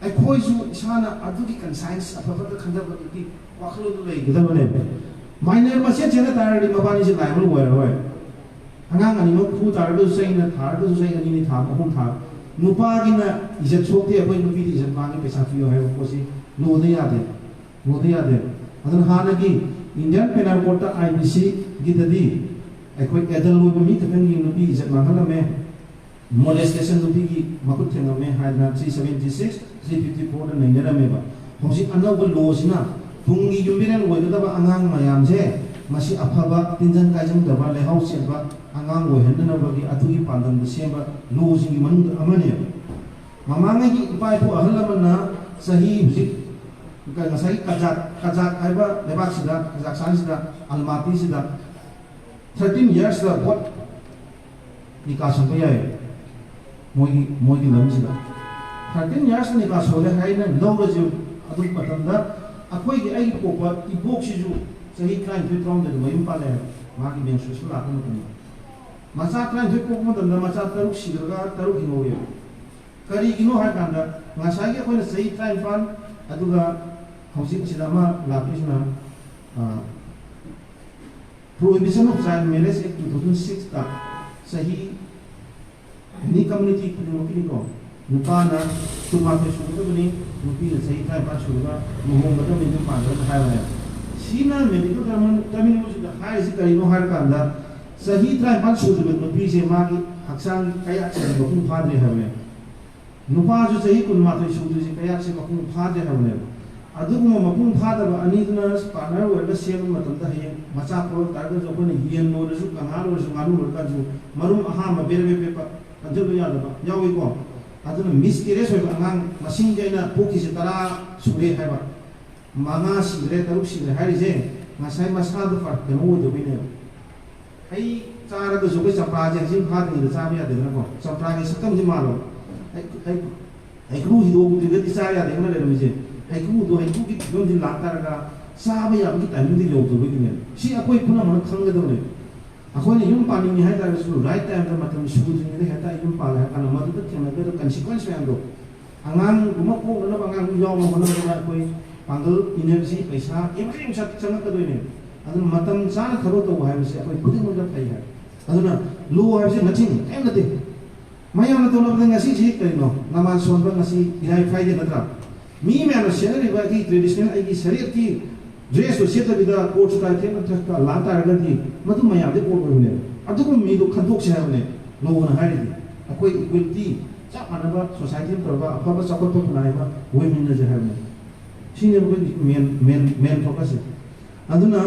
ꯑꯩꯈꯣꯏꯁꯨ ꯏꯁꯥꯅ ꯑꯗꯨꯒꯤ ꯀꯟꯁꯥꯏꯟꯁ ꯑꯐꯕꯗ ꯈꯟꯊꯕꯒꯤ ꯋꯥꯈꯜꯂꯣꯟꯗꯨ ꯂꯩꯒꯗꯕꯅꯦꯕ꯫ ꯃꯥꯏꯅꯔ ꯃꯁꯦꯟ ꯆꯦꯟꯅ ꯇꯥꯔꯒꯗꯤ ꯃꯕꯥꯅꯤꯁꯦ ꯂꯥꯏꯕ ꯑꯣꯏꯔꯔꯣꯏ꯫ ꯑꯉꯥꯡ ꯑꯅꯤꯃꯛ ꯐꯨ ꯇꯥꯔꯒꯁꯨ, ꯆꯩꯅ ꯊꯥꯔꯒꯁꯨ, ꯆꯍꯤ ꯑꯅꯤꯅꯤ ꯊꯥꯕ, ꯑꯍꯨꯝ ꯊꯥꯕ꯫ ꯅꯨꯄꯥꯒꯤꯅ ꯏꯖꯠ ꯁꯣꯛꯇꯦ, ꯑꯩꯈꯣꯏ ꯅꯨꯄꯤꯗꯤ ꯏꯖꯠ ꯃꯥꯡꯉꯦ, ꯄꯩꯁꯥ ꯄꯤꯌꯨ ꯍꯥꯏꯕ ꯄꯣꯠꯁꯤ ꯂꯣꯗ ꯌꯥꯗꯦ, ꯂꯣꯗ ꯌꯥꯗꯦ꯫ ꯑꯗꯨꯅ ꯍꯥꯟꯅꯒꯤ ꯏꯟꯗꯤꯌꯥꯟ ꯄꯦꯅꯥꯜ ꯀꯣꯗꯇ, ꯑꯥꯏ ꯄꯤ ꯁꯤꯒꯤꯗꯗꯤ ꯑꯩꯈꯣꯏ ꯑꯦꯗꯜ ꯑꯣꯏꯕ ꯃꯤ ꯈꯛꯇꯪꯒꯤ ꯅꯨꯄꯤ ꯏꯖꯠ ꯃꯥꯡꯍꯜꯂꯝꯃꯦ, ꯃꯣꯂꯦꯁꯇꯦꯁꯟ ꯅꯨꯄꯤꯒꯤ ꯃꯈꯨꯠ ꯊꯦꯡꯉꯝꯃꯦ ꯍꯥꯏꯗꯅ three seventy six, three fifty ꯐꯣꯔꯗ ꯅꯩꯅꯔꯝꯃꯦꯕ꯫ ꯍꯧꯖꯤꯛ ꯑꯅꯧꯕ ꯂꯣꯁꯤꯅ ꯇꯨꯡꯒꯤ ꯌꯨꯝꯕꯤꯔꯦꯜ ꯑꯣꯏꯒꯗꯕ ꯑꯉꯥꯡ ꯃꯌꯥꯝꯁꯦ ꯃꯁꯤ ꯑꯐꯕ, ꯇꯤꯟꯖꯪ ꯀꯥꯏꯖꯪꯗꯕ, ꯂꯩꯍꯥꯎ ꯆꯦꯟꯕ ꯑꯉꯥꯡ ꯑꯣꯏꯍꯟꯅꯅꯕꯒꯤ ꯑꯗꯨꯒꯤ ꯄꯥꯟꯗꯝꯗ ꯁꯦꯝꯕ ꯂꯣꯁꯤꯡꯒꯤ ꯃꯅꯨꯡꯗ ꯑꯃꯅꯦꯕ꯫ ꯃꯃꯥꯡꯉꯩꯒꯤ ꯏꯄꯥ ꯏꯄꯨ ꯑꯍꯜ ꯂꯃꯟꯅ ꯆꯍꯤ ꯍꯧꯖꯤꯛ ꯉꯁꯥꯏꯒꯤ ꯀꯖꯥꯛ, ꯀꯖꯥꯛ ꯍꯥꯏꯕ ꯂꯩꯕꯥꯛꯁꯤꯗ, ꯀꯖꯥꯛꯁꯇꯥꯟꯁꯤꯗ, ꯑꯜꯃꯥꯇꯤꯁꯤꯗ ꯊꯥꯔꯇꯤꯟ ꯌꯔꯁꯇ ꯚꯣꯠ ꯅꯤꯀꯥ ꯁꯣꯟꯕ ꯌꯥꯏ꯫ ꯃꯣꯏꯒꯤ, ꯃꯣꯏꯒꯤ ꯂꯝꯁꯤꯗ ꯊꯥꯔꯇꯤꯟ ꯌꯔꯁ ꯅꯤꯀꯥ ꯁꯣꯜꯂꯦ ꯍꯥꯏꯅ ꯂꯧꯔꯁꯦ꯫ ꯑꯗꯨ ꯃꯇꯝꯗ ꯑꯩꯈꯣꯏꯒꯤ, ꯑꯩꯒꯤ ꯄꯣꯛꯄ ꯏꯕꯣꯛꯁꯤꯁꯨ ꯆꯍꯤ ꯇꯔꯥꯅꯤꯊꯣꯏ, ꯇꯔꯥꯍꯨꯝꯗꯣꯏꯗ ꯃꯌꯨꯝ ꯄꯥꯜꯂꯦ ꯍꯥꯏꯕ꯫ ꯃꯥꯒꯤ ꯃꯦꯟꯁꯇ꯭ꯔꯨꯑꯦꯁꯟ ꯂꯥꯛꯄ ꯃꯇꯝꯗ ꯃꯆꯥ ꯇꯔꯥꯅꯤꯊꯣꯏ ꯄꯣꯛꯄ ꯃꯇꯝꯗ ꯃꯆꯥ ꯇꯔꯨꯛ ꯁꯤꯈ꯭ꯔꯒ ꯇꯔꯨꯛ ꯍꯤꯡꯍꯧꯋꯦꯕ꯫ ꯀꯔꯤꯒꯤꯅꯣ ꯍꯥꯏ ꯀꯥꯟꯗ ꯉꯁꯥꯏꯒꯤ ꯑꯩꯈꯣꯏꯅ ꯆꯍꯤ ꯇꯔꯥꯅꯤꯄꯥꯟ, ꯑꯗꯨꯒ ꯍꯧꯖꯤꯛ ꯑꯁꯤꯗ ꯑꯃ ꯂꯥꯛꯇꯣꯏꯁꯤꯅ, ꯑ, Prohibition of Child Marriage Act two thousand six ꯇ ꯆꯍꯤ ꯑꯦꯅꯤ ꯀꯝꯃ꯭ꯌꯨꯅꯤꯇꯤ ꯈꯨꯗꯤꯡꯃꯛꯀꯤꯗꯤꯀꯣ, ꯅꯨꯄꯥꯅ ꯀꯨꯟꯃꯥꯊꯣꯏ ꯁꯨꯒꯗꯕꯅꯤ, ꯅꯨꯄꯤꯅ ꯆꯍꯤ ꯇꯔꯥꯅꯤꯄꯥꯟ ꯁꯨꯔꯒ ꯂꯨꯍꯣꯡꯒꯗꯕꯅꯤ, ꯌꯨꯝ ꯄꯥꯟꯒꯗꯕꯅꯤ ꯍꯥꯏꯕꯅꯦ꯫ ꯁꯤꯅ ꯃꯦꯗꯤꯀꯦꯜ ꯇꯔꯃꯤꯅꯣꯂꯣꯖꯤꯗ ꯍꯥꯏꯔꯤꯁꯤ ꯀꯔꯤꯅꯣ ꯍꯥꯏꯔꯀꯥꯟꯗ, ꯆꯍꯤ ꯇꯔꯥꯅꯤꯄꯥꯟ ꯁꯨꯗ꯭ꯔꯤꯕ ꯅꯨꯄꯤꯁꯦ ꯃꯥꯒꯤ ꯍꯛꯆꯥꯡꯒꯤ ꯀꯌꯥꯠꯁꯤꯡ ꯃꯄꯨꯡ ꯐꯥꯗ꯭ꯔꯤ ꯍꯥꯏꯕꯅꯦ꯫ ꯅꯨꯄꯥꯁꯨ ꯆꯍꯤ ꯀꯨꯟꯃꯥꯊꯣꯏ ꯁꯨꯗ꯭ꯔꯤꯁꯦ ꯀꯌꯥꯠꯁꯦ ꯃꯄꯨꯡ ꯐꯥꯗ꯭ꯔꯦ ꯍꯥꯏꯕꯅꯦꯕ꯫ ꯑꯗꯨꯒꯨꯝꯕ ꯃꯄꯨꯡ ꯐꯥꯗꯕ ꯑꯅꯤꯗꯨꯅ ꯄꯥꯔꯠꯅꯔ ꯑꯣꯏꯔꯒ ꯁꯦꯝꯕ ꯃꯇꯝꯗ ꯍꯌꯦꯡ ꯃꯆꯥ ꯄꯣꯛꯂꯛ ꯇꯥꯔꯒꯁꯨ ꯑꯩꯈꯣꯏꯅ ꯌꯦꯟ ꯂꯣꯏꯔꯁꯨ, ꯀꯪꯉꯥ ꯂꯣꯏꯔꯁꯨ, ꯉꯥꯅꯨ ꯂꯣꯏꯔꯀꯥꯟꯁꯨ ꯃꯔꯨꯝ ꯑꯍꯥꯟꯕ ꯕꯦꯔꯦ ꯕꯦꯔꯦ ꯄꯦꯠꯄ ꯀꯟꯖꯟꯕ ꯌꯥꯗꯕ ꯌꯥꯎꯏꯀꯣ꯫ ꯑꯗꯨꯅ ꯃꯤꯁꯀꯦꯔꯦꯖ ꯑꯣꯏꯕ ꯑꯉꯥꯡ ꯃꯁꯤꯡꯁꯦ ꯑꯩꯅ ꯄꯣꯛꯈꯤꯁꯦ ꯇꯔꯥ ꯁꯨꯔꯦ ꯍꯥꯏꯕ, ꯃꯉꯥ ꯁꯤꯈ꯭ꯔꯦ, ꯇꯔꯨꯛ ꯁꯤꯈ꯭ꯔꯦ ꯍꯥꯏꯔꯤꯁꯦ ꯉꯁꯥꯏ ꯃꯁꯥꯗꯣ ꯐ-, ꯀꯩꯅꯣ ꯑꯣꯏꯗꯕꯩꯅꯦꯕ꯫ ꯍꯩ ꯆꯥꯔꯒꯁꯨ ꯑꯩꯈꯣꯏ ꯆꯝꯄ꯭ꯔꯥꯁꯦ ꯍꯩꯖꯤꯡ ꯐꯥꯗ꯭ꯔꯤꯉꯩꯗ ꯆꯥꯕ ꯌꯥꯗꯦꯗꯅꯀꯣ꯫ ꯆꯝꯄ꯭ꯔꯥꯒꯤ ꯁꯛꯇꯝꯁꯤ ꯃꯥꯜꯂꯣ꯫ ꯍꯩ-, ꯍꯩ-, ꯍꯩꯀ꯭ꯔꯨ ꯍꯤꯗꯣꯛꯇ꯭ꯔꯤꯉꯩꯗꯤ ꯆꯥ ꯌꯥꯗꯦꯅ ꯂꯩꯔꯝꯃꯤꯁꯦ꯫ ꯍꯩꯀ꯭ꯔꯨꯗꯣ ꯍꯩꯀ꯭ꯔꯨꯒꯤ ꯐꯤꯕꯝꯁꯤ ꯂꯥꯛꯇꯥꯔꯒ ꯆꯥꯕ ꯌꯥꯕꯒꯤ ꯇꯥꯏꯃꯤꯡꯗꯤ ꯌꯧꯗꯕꯒꯤꯅꯦ꯫ ꯁꯤ ꯑꯩꯈꯣꯏ ꯄꯨꯝꯅꯃꯛꯅ ꯈꯪꯒꯗꯕꯅꯦ꯫ ꯑꯩꯈꯣꯏꯅ ꯌꯨꯝ ꯄꯥꯟꯅꯤꯡꯉꯤ ꯍꯥꯏ ꯇꯥꯔꯒꯁꯨ ꯔꯥꯏꯠ ꯇꯥꯏꯝꯗ ꯃꯇꯝ ꯁꯨꯗ꯭ꯔꯤꯉꯩꯗ ꯍꯦꯛꯇ ꯌꯨꯝ ꯄꯥꯜꯂꯦ ꯍꯥꯏ ꯀꯥꯟꯗ ꯃꯗꯨꯗ ꯊꯦꯡꯅꯒꯗꯕ ꯀꯟꯁꯤꯀ꯭ꯋꯦꯟꯁ ꯃꯌꯥꯝꯗꯣ, ꯑꯉꯥꯡꯒꯨꯝꯕ ꯄꯣꯛꯅꯅꯕ ꯑꯉꯥꯡ ꯌꯥꯎꯅ ꯍꯣꯠꯅꯕꯗ ꯑꯩꯈꯣꯏ ꯄꯥꯡꯒꯜ, ꯏꯅꯔꯖꯤ, ꯄꯩꯁꯥ, everything ꯆꯪꯉꯛꯀꯗꯣꯏꯅꯦ꯫ ꯑꯗꯨꯅ ꯃꯇꯝ ꯆꯥꯅ ꯊꯕꯛ ꯇꯧꯕ ꯍꯥꯏꯕꯁꯦ ꯑꯩꯈꯣꯏ ꯈꯨꯗꯤꯡꯃꯛꯇ ꯐꯩ ꯍꯥꯏ꯫ ꯑꯗꯨꯅ ꯂꯣ ꯍꯥꯏꯕꯁꯦ ꯅꯊꯤꯡ ꯀꯔꯤꯝ ꯅꯠꯇꯦ꯫ ꯃꯌꯥꯝꯅ ꯇꯧꯅꯕꯗ ꯉꯁꯤꯁꯤ ꯀꯔꯤꯅꯣ? ꯅꯃꯥꯖ ꯁꯣꯟꯕ ꯉꯁꯤ ꯏꯔꯥꯏ, ꯐ꯭ꯔꯥꯏꯗꯦ ꯅꯠꯇ꯭ꯔꯥ? ꯃꯤ ꯃꯌꯥꯝꯅ ꯁꯦꯠꯅꯔꯤꯕ ꯑꯩꯒꯤ ꯇ꯭ꯔꯦꯗꯤꯁꯅꯦꯜ, ꯑꯩꯒꯤ ꯁꯔꯤꯌꯠꯀꯤ ꯗ꯭ꯔꯦꯁꯇꯣ ꯁꯦꯠꯇꯕꯤꯗ ꯀꯣꯠꯁꯨ ꯇꯥꯏ, ꯊꯦꯛꯅ ꯊꯛꯇ ꯂꯥꯛ ꯇꯥꯔꯒꯗꯤ ꯃꯗꯨ ꯃꯌꯥꯝꯗꯩ ꯑꯣꯠ ꯑꯣꯏꯕꯅꯦꯕ꯫ ꯑꯗꯨꯒꯨꯝꯕ ꯃꯤꯗꯣ ꯈꯟꯗꯣꯛꯁꯦ ꯍꯥꯏꯕꯅꯦ꯫ ꯂꯣꯅ ꯍꯥꯏꯔꯤꯗꯤ ꯑꯩꯈꯣꯏ ꯏꯀ꯭ꯋꯦꯂꯤꯇꯤ, ꯆꯞ ꯃꯥꯟꯅꯕ ꯁꯣꯁꯥꯏꯇꯤ ꯑꯃ ꯇꯧꯔꯒ ꯑꯐꯕ ꯆꯥꯎꯈꯠꯄ ꯈꯨꯟꯅꯥꯏ ꯑꯃ ꯑꯣꯏꯃꯤꯟꯅꯁꯦ ꯍꯥꯏꯕꯅꯦ꯫ ꯁꯤꯅꯦꯕ ꯑꯩꯈꯣꯏꯒꯤ ꯃꯦꯟ ꯃꯦꯟ ꯃꯦꯟ ꯐꯣꯀꯁꯁꯦ꯫ ꯑꯗꯨꯅ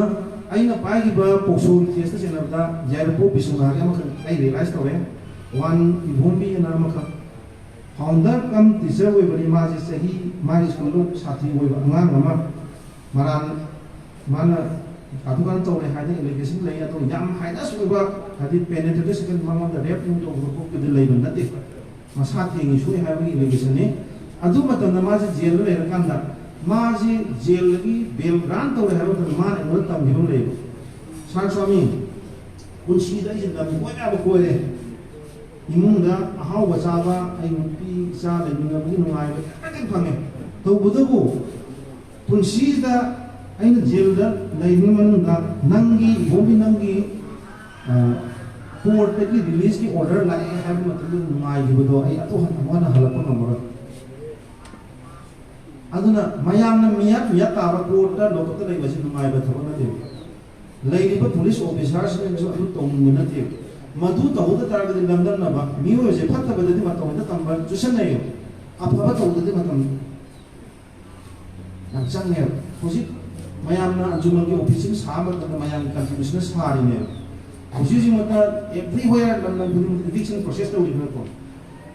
ꯑꯩꯅ ꯄꯥꯏꯈꯤꯕ ꯄꯣꯛꯁꯣꯒꯤ ꯀꯦꯁꯇ ꯆꯦꯟꯅꯕꯗ ꯌꯥꯏꯔꯤꯄꯣꯛ ꯕꯤꯁ꯭ꯋꯅꯥꯊꯀꯤ ꯑꯃꯈꯛ ꯑꯩ ꯔꯤꯌꯦꯂꯥꯏꯁ ꯇꯧꯔꯦ꯫ ꯋꯥꯟ ꯏꯕꯣꯝꯕꯤ ꯑꯅ ꯑꯃꯈꯛ ꯐꯥꯎꯟꯗꯔ ꯀꯝ ꯇꯤꯆꯔ ꯑꯣꯏꯕꯅꯤ꯫ ꯃꯥꯁꯦ ꯆꯍꯤ, ꯃꯥꯒꯤ ꯁ꯭ꯀꯨꯜꯗ ꯁꯥꯇ꯭ꯔꯤ ꯑꯣꯏꯕ ꯑꯉꯥꯡ ꯑꯃ ꯃꯔꯥꯟ, ꯃꯥꯅ ꯀꯥꯊꯣꯛ ꯀꯥꯟ ꯇꯧꯔꯦ ꯍꯥꯏꯅ ꯑꯦꯂꯤꯒꯦꯁꯟ ꯂꯩ꯫ ꯑꯗꯣ ꯌꯥꯝ ꯍꯥꯏꯅꯁ ꯑꯣꯏꯕ, ꯍꯥꯏꯗꯤ ꯄꯦꯅꯦꯇ꯭ꯔꯦꯇꯦꯁꯟ, ꯃꯉꯣꯟꯗ ꯔꯦꯞ ꯅꯨꯡ ꯇꯧꯕ ꯈꯣꯠꯄꯗꯤ ꯂꯩꯕ ꯅꯠꯇꯦ꯫ ꯃꯁꯥ ꯊꯦꯡꯉꯤ ꯁꯣꯛꯏ ꯍꯥꯏꯕꯒꯤ ꯑꯦꯂꯤꯒꯦꯁꯟꯅꯤ꯫ ꯑꯗꯨ ꯃꯇꯝꯗ ꯃꯥꯁꯦ ꯖꯦꯜꯗ ꯂꯩꯔꯀꯥꯟꯗ ꯃꯥꯁꯦ ꯖꯦꯜꯗꯒꯤ ꯕꯦꯜ ꯒ꯭ꯔꯥꯟ ꯇꯧꯔꯦ ꯍꯥꯏꯕ ꯃꯇꯝꯗ ꯃꯥꯅ ꯑꯩꯉꯣꯟꯗ ꯇꯝꯈꯤꯕ ꯑꯃ ꯂꯩꯌꯦꯕ, "ꯁꯥꯔ ꯁ꯭ꯋꯥꯃꯤ, ꯄꯨꯟꯁꯤꯗ ꯑꯩꯁꯦ ꯂꯝ ꯀꯣꯏꯕ ꯌꯥꯕ ꯀꯣꯏꯔꯦ, ꯏꯃꯨꯡꯗ ꯑꯍꯥꯎꯕ ꯆꯥꯕ, ꯑꯩ ꯅꯨꯄꯤ ꯏꯆꯥ ꯂꯩꯃꯤꯟꯅꯕꯒꯤ ꯅꯨꯡꯉꯥꯏꯕ ꯌꯥꯝꯅ ꯐꯪꯉꯦ, ꯇꯧꯕꯇꯕꯨ ꯄꯨꯟꯁꯤꯁꯤꯗ ꯑꯩꯅ ꯖꯦꯜꯗ ꯂꯩꯔꯤꯉꯩ ꯃꯅꯨꯡꯗ ꯅꯪꯒꯤ, ꯏꯕꯣꯝꯕꯤ, ꯅꯪꯒꯤ ꯀꯣꯔꯠꯇꯒꯤ ꯔꯤꯂꯤꯁꯀꯤ ꯑꯣꯔꯗꯔ ꯂꯥꯛꯑꯦ ꯍꯥꯏꯕ ꯃꯇꯝꯗ ꯅꯨꯡꯉꯥꯏꯈꯤꯕꯗꯣ ꯑꯩ ꯑꯗꯨ ꯍꯟꯅ ꯑꯃꯨꯛ ꯍꯟꯅ ꯍꯜꯂꯛꯄ ꯉꯝꯃꯔꯣꯏ꯫ ꯑꯗꯨꯅ ꯃꯌꯥꯝꯅ ꯃꯤꯌꯥꯠ ꯃꯤꯌꯥꯠ ꯇꯥꯕ ꯀꯣꯔꯠꯇ, ꯂꯣꯀꯞꯇ ꯂꯩꯕꯁꯤ ꯅꯨꯡꯉꯥꯏꯕ ꯊꯕꯛ ꯅꯠꯇꯦꯕ꯫ ꯂꯩꯔꯤꯕ ꯄꯨꯂꯤꯁ ꯑꯣꯐꯤꯁꯥꯔꯁꯤꯡꯅꯁꯨ ꯑꯗꯨ ꯇꯧꯅꯤꯡꯕ ꯅꯠꯇꯦꯕ꯫ ꯃꯗꯨ ꯇꯧꯍꯧꯗ ꯇꯥꯔꯒꯗꯤ ꯂꯝꯗꯝꯅꯕ ꯃꯤꯑꯣꯏꯕꯁꯦ ꯐꯠꯇꯕꯗꯗꯤ ꯃꯇꯧ ꯍꯦꯛꯇ ꯇꯝꯕ ꯆꯨꯁꯟꯅꯩꯌꯦꯕ꯫ ꯑꯐꯕ ꯇꯧꯕꯗꯗꯤ ꯃꯇꯝ ꯌꯥꯝ ꯆꯪꯉꯦꯕ꯫ ꯍꯧꯖꯤꯛ ꯃꯌꯥꯝꯅ ꯑꯟꯖꯨꯃꯟꯒꯤ ꯑꯣꯐꯤꯁꯁꯤꯡ ꯁꯥꯕ ꯃꯇꯝꯗ ꯃꯌꯥꯝꯒꯤ ꯀꯟꯇ꯭ꯔꯤꯕ꯭ꯌꯨꯁꯟ ꯁꯥꯔꯤꯅꯦꯕ꯫ ꯍꯧꯖꯤꯛ ꯍꯧꯖꯤꯛꯃꯛꯇ everywhere ꯂꯝ ꯂꯝ ꯈꯨꯗꯤꯡꯃꯛ ꯏꯚꯤꯛꯁꯟ ꯄ꯭ꯔꯣꯁꯦꯁ ꯇꯧꯔꯤꯕꯅꯀꯣ꯫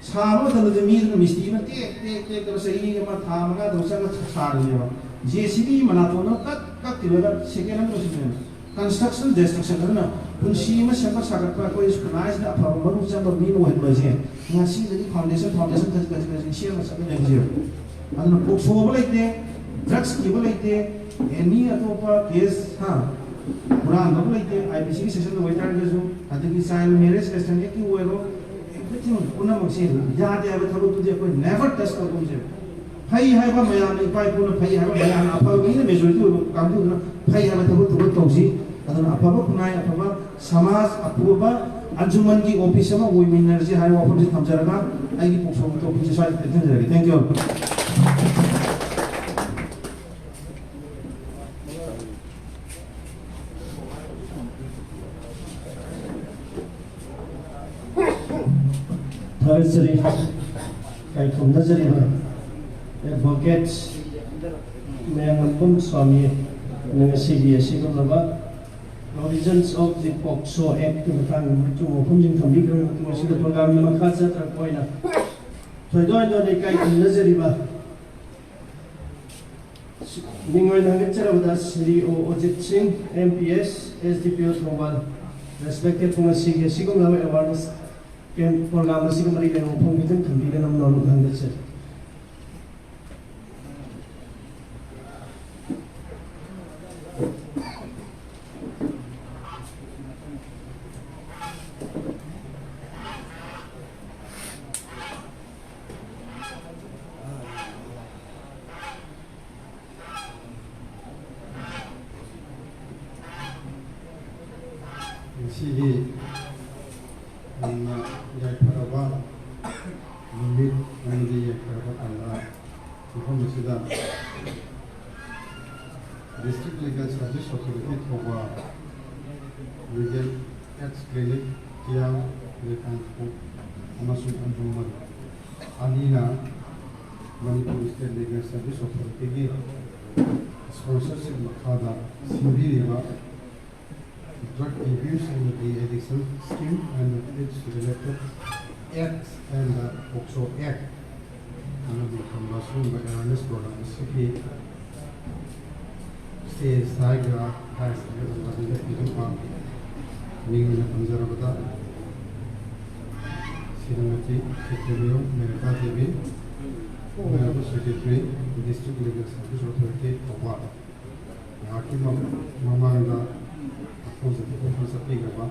ꯁꯥꯕ ꯃꯇꯝꯗꯗꯤ ꯃꯤꯗꯨꯅ ꯃꯤꯁꯇ꯭ꯔꯤ ꯑꯃ ꯇꯦꯛ ꯇꯦꯛ ꯇꯦꯛ ꯇꯧꯔ ꯆꯍꯤ ꯑꯃ ꯊꯥ ꯃꯉꯥ ꯇꯔꯨꯛ ꯆꯪꯉ ꯁꯥꯔꯤꯅꯦꯕ꯫ ꯖꯦ ꯁꯤ ꯕꯤ ꯃꯅꯥꯇꯣꯟ ꯑꯃ ꯀꯛ ꯀꯛ ꯊꯤꯜꯂꯒ ꯁꯦꯀꯦꯟ ꯑꯃ ꯂꯣꯏꯁꯤꯟꯕꯅꯦꯕ꯫ ꯀꯟꯁꯇ꯭ꯔꯛꯁꯟ ꯗꯦꯁꯇ꯭ꯔꯛꯁꯟ ꯑꯗꯨꯅ ꯄꯨꯟꯁꯤ ꯑꯃ ꯁꯦꯝꯒꯠ ꯁꯥꯒꯠꯄ ꯑꯩꯈꯣꯏ ꯈꯨꯟꯅꯥꯏꯁꯤꯗ ꯑꯐꯕ ꯃꯔꯨ ꯆꯪꯕ ꯃꯤ ꯑꯃ ꯑꯣꯏꯍꯟꯕ ꯍꯥꯏꯁꯦ ꯉꯁꯤꯗꯒꯤ ꯐꯥꯎꯟꯗꯦꯁꯟ, ꯐꯥꯎꯟꯗꯦꯁꯟ ꯈꯖꯤꯛ ꯈꯖꯤꯛ ꯈꯖꯤꯛ ꯁꯦꯝꯃ ꯆꯠꯀꯗꯕꯅꯦ ꯍꯧꯖꯤꯛ꯫ ꯑꯗꯨꯅ ꯄꯣꯛꯁꯣ ꯍꯥꯏꯕ ꯂꯩꯇꯦ, ꯗ꯭ꯔꯒꯁ ꯀꯤꯕ ꯂꯩꯇꯦ, ꯑꯦꯅꯤ ꯑꯇꯣꯞꯄ ꯀꯦꯁ, ꯍꯥ, ꯍꯨꯔꯥꯟꯕ ꯑꯃ ꯂꯩꯇꯦ, ꯑꯥꯏ ꯄꯤ ꯁꯤꯒꯤ ꯁꯦꯛꯁꯟꯗ ꯑꯣꯏꯇꯥꯔꯒꯁꯨ, ꯑꯗꯒꯤ ꯆꯥꯏꯜ ꯃꯦꯔꯦꯖ ꯑꯦꯛꯁꯟ ꯑꯦꯛꯀꯤ ꯑꯣꯏꯔꯣ, ꯑꯦꯚ꯭ꯔꯤꯊꯤꯡ ꯄꯨꯝꯅꯃꯛꯁꯦ ꯌꯥꯗꯦ ꯍꯥꯏꯕ ꯊꯕꯛꯇꯨꯗꯤ ꯑꯩꯈꯣꯏ ꯅꯦꯚꯔ ꯇꯆ ꯇꯧꯒꯨꯝꯁꯦ꯫ ꯐꯩ ꯍꯥꯏꯕ ꯃꯌꯥꯝꯅ, ꯏꯄꯥ ꯏꯄꯨꯅ ꯐꯩ ꯍꯥꯏꯕ ꯃꯌꯥꯝꯅ, ꯑꯐꯕ ꯃꯤꯅ ꯃꯦꯖꯣꯔꯤꯇꯤ ꯑꯣꯏꯕ ꯀꯥꯡꯕꯨꯗꯨꯅ ꯐꯩ ꯍꯥꯏꯕ ꯊꯕꯛꯇꯨ ꯑꯩꯈꯣꯏ ꯇꯧꯁꯤ꯫ ꯑꯗꯨꯅ ꯑꯐꯕ ꯈꯨꯟꯅꯥꯏ, ꯑꯐꯕ ꯁꯃꯥꯖ, ꯑꯐꯕ ꯑꯟꯖꯨꯃꯟꯒꯤ ꯑꯣꯐꯤꯁ ꯑꯃ ꯑꯣꯏꯃꯤꯟꯅꯔꯁꯤ ꯍꯥꯏꯕ ꯋꯥꯐꯝꯁꯤ ꯊꯝꯖꯔꯒ ꯑꯩꯒꯤ ꯄꯣꯛꯁꯣꯝꯒꯤ ꯇꯣꯄꯤꯛꯁꯤ ꯁ꯭ꯋꯥꯏꯗ ꯇꯦꯟꯁꯤꯟꯖꯔꯒꯦ꯫ Thank you. ꯏꯀꯥꯏ ꯈꯨꯝꯅꯖꯔꯤꯕ ꯑꯦꯗꯚꯣꯀꯦꯠ ꯃꯌꯥꯡꯂꯝꯕꯝ ꯁ꯭ꯋꯥꯃꯤ ꯉꯁꯤꯒꯤ ꯑꯁꯤꯒꯨꯝꯂꯕ Provisions of the POCSO Act ꯀꯤ ꯃꯇꯥꯡꯗ ꯃꯔꯨꯞ ꯋꯥꯐꯝꯁꯤꯡ ꯊꯝꯕꯤꯈ꯭ꯔꯕ ꯃꯇꯨꯡ ꯑꯁꯤꯗ ꯄ꯭ꯔꯣꯒ꯭ꯔꯥꯝꯒꯤ ꯃꯈꯥ ꯆꯠꯊꯔꯛꯄ ꯑꯣꯏꯅ ꯊꯣꯏꯗꯣꯛ ꯍꯦꯟꯗꯣꯛꯅ ꯏꯀꯥꯏ ꯈꯨꯝꯅꯖꯔꯤꯕ ꯃꯤꯡ ꯑꯣꯏꯅ ꯍꯪꯒꯠꯆꯔꯕꯗ ꯁ꯭ꯔꯤ ꯑꯣ ꯑꯣꯖꯤꯠ ꯁꯤꯡ, M P S, S D ꯄꯤ ꯑꯣ ꯊꯧꯕꯥꯜ, ꯔꯦꯁꯄꯦꯛꯇꯦꯠ ꯄꯨꯡ ꯑꯁꯤꯒꯤ ꯑꯁꯤꯒꯨꯝꯂꯕ ꯑꯦꯋꯥꯔꯅꯦꯁ ꯀꯦꯝꯞ ꯄ꯭ꯔꯣꯒ꯭ꯔꯥꯝ ꯑꯁꯤꯒ ꯃꯔꯤ ꯂꯩꯅꯕ ꯋꯥꯐꯝ ꯈꯤꯇꯪ ꯊꯝꯕꯤꯒꯅꯕ ꯅꯣꯂꯨꯛꯅ ꯍꯪꯒꯠꯆꯔꯤ꯫ ꯉꯁꯤꯒꯤ ꯌꯥꯝꯅ ꯌꯥꯏꯐꯔꯕ ꯅꯨꯃꯤꯠ ꯑꯃꯗꯤ ꯌꯥꯏꯐꯔꯕ ꯇꯥꯟꯖꯥ ꯃꯐꯝ ꯑꯁꯤꯗ District Legal Service Authority Thoubal, Legal Aids Clinic, ꯀꯤꯌꯥꯝ, ꯂꯩꯄꯥꯛꯄꯣꯛ ꯑꯃꯁꯨꯡ ꯑꯟꯖꯨꯃꯟ ꯑꯅꯤꯅ Manipur State Legal Service Authority ꯒꯤ sponsorship ꯃꯈꯥꯗ ꯁꯤꯟꯕꯤꯔꯤꯕ Drug Abuse and De-Addiction Scheme and its related Acts and the POCSO Act ꯑꯃꯗꯤ ꯊꯝꯕ ꯑꯁꯤꯒꯨꯝꯕ awareness program ꯑꯁꯤꯒꯤ stage ꯍꯥꯏꯒꯗ꯭ꯔꯥ, prize ꯍꯥꯏꯒꯗ꯭ꯔꯥ, ꯑꯗꯨꯗ ꯄꯤꯔꯤꯕ ꯃꯤꯡ ꯑꯣꯏꯅ ꯄꯟꯖꯔꯕꯗ ꯁ꯭ꯔꯤꯃꯇꯤ ꯈꯦꯇ꯭ꯔꯤꯃꯌꯨꯝ Menaka Devi, Honorable Secretary, District Legal Service Authority, Thoubal. ꯉꯥꯏꯍꯥꯛꯀꯤ ꯃ-, ꯃꯃꯥꯡꯗ ꯃꯐꯝꯁꯤꯗ ꯏꯐꯝ ꯆꯠꯄꯤꯈ꯭ꯔꯕ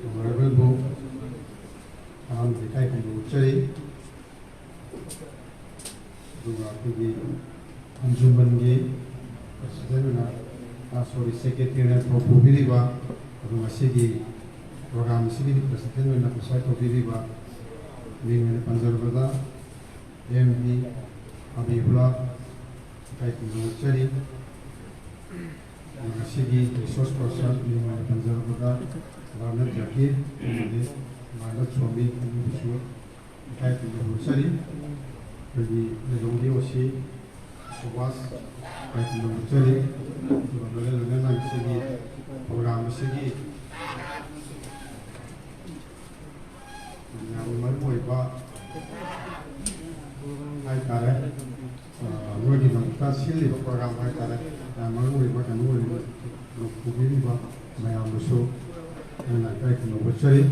Honorable ꯕꯨ ꯑꯍꯥꯟꯕꯗ ꯏꯀꯥꯏ ꯈꯨꯝꯅꯕ ꯎꯠꯆꯔꯤ꯫ ꯑꯗꯨꯒ ꯑꯩꯈꯣꯏꯒꯤ ꯑꯟꯖꯨꯃꯟꯒꯤ president ꯑꯣꯏꯅ, ꯑ, sorry, secretary ꯑꯣꯏꯅ ꯊꯧ ꯄꯨꯕꯤꯔꯤꯕ, ꯑꯗꯨꯒ ꯉꯁꯤꯒꯤ program ꯑꯁꯤꯒꯤ president ꯑꯣꯏꯅ preside ꯇꯧꯕꯤꯔꯤꯕ, ꯃꯤꯡ ꯑꯣꯏꯅ ꯄꯟꯖꯔꯕꯗ ꯑꯦꯝ ꯕꯤ ꯍꯕꯤꯕꯨꯜꯂꯥ, ꯏꯀꯥꯏ ꯈꯨꯝꯅꯕ ꯎꯠꯆꯔꯤ꯫ ꯉꯁꯤꯒꯤ resource person ꯃꯤꯡ ꯑꯣꯏꯅ ꯄꯟꯖꯔꯕꯗ ꯔꯥꯅꯠ ꯖꯀꯤꯔ ꯑꯃꯗꯤ ꯃꯥꯅ ꯁꯣꯝꯒꯤ ꯈꯨꯟꯕꯨꯁꯨ ꯏꯀꯥꯏ ꯈꯨꯝꯅꯕ ꯎꯠꯆꯔꯤ꯫ ꯑꯩꯈꯣꯏꯒꯤ ꯂꯤꯂꯣꯡꯒꯤ ꯑꯣ ꯁꯤ ꯁꯨꯕꯥꯁ ꯏꯀꯥꯏ ꯈꯨꯝꯅꯕ ꯎꯠꯆꯔꯤ꯫ ꯑꯗꯨꯒ ꯂꯣꯏꯅ ꯂꯣꯏꯅꯅ ꯉꯁꯤꯒꯤ ꯄ꯭ꯔꯣꯒ꯭ꯔꯥꯝ ꯑꯁꯤꯒꯤ ꯌꯥꯝꯅ ꯃꯔꯨ ꯑꯣꯏꯕ ꯍꯥꯏꯇꯥꯔꯦ, ꯑ, ꯅꯣꯏꯒꯤꯗꯃꯛꯇ ꯁꯤꯜꯂꯤꯕ ꯄ꯭ꯔꯣꯒ꯭ꯔꯥꯝ ꯍꯥꯏꯇꯥꯔꯦ, ꯌꯥꯝ ꯃꯔꯨ ꯑꯣꯏꯕ ꯀꯩꯅꯣ ꯑꯣꯏꯔꯤꯕ ꯄꯨꯕꯤꯔꯤꯕ ꯃꯌꯥꯝꯕꯨꯁꯨ ꯑꯩꯅ ꯏꯀꯥꯏ ꯈꯨꯝꯅꯕ ꯎꯠꯆꯔꯤ꯫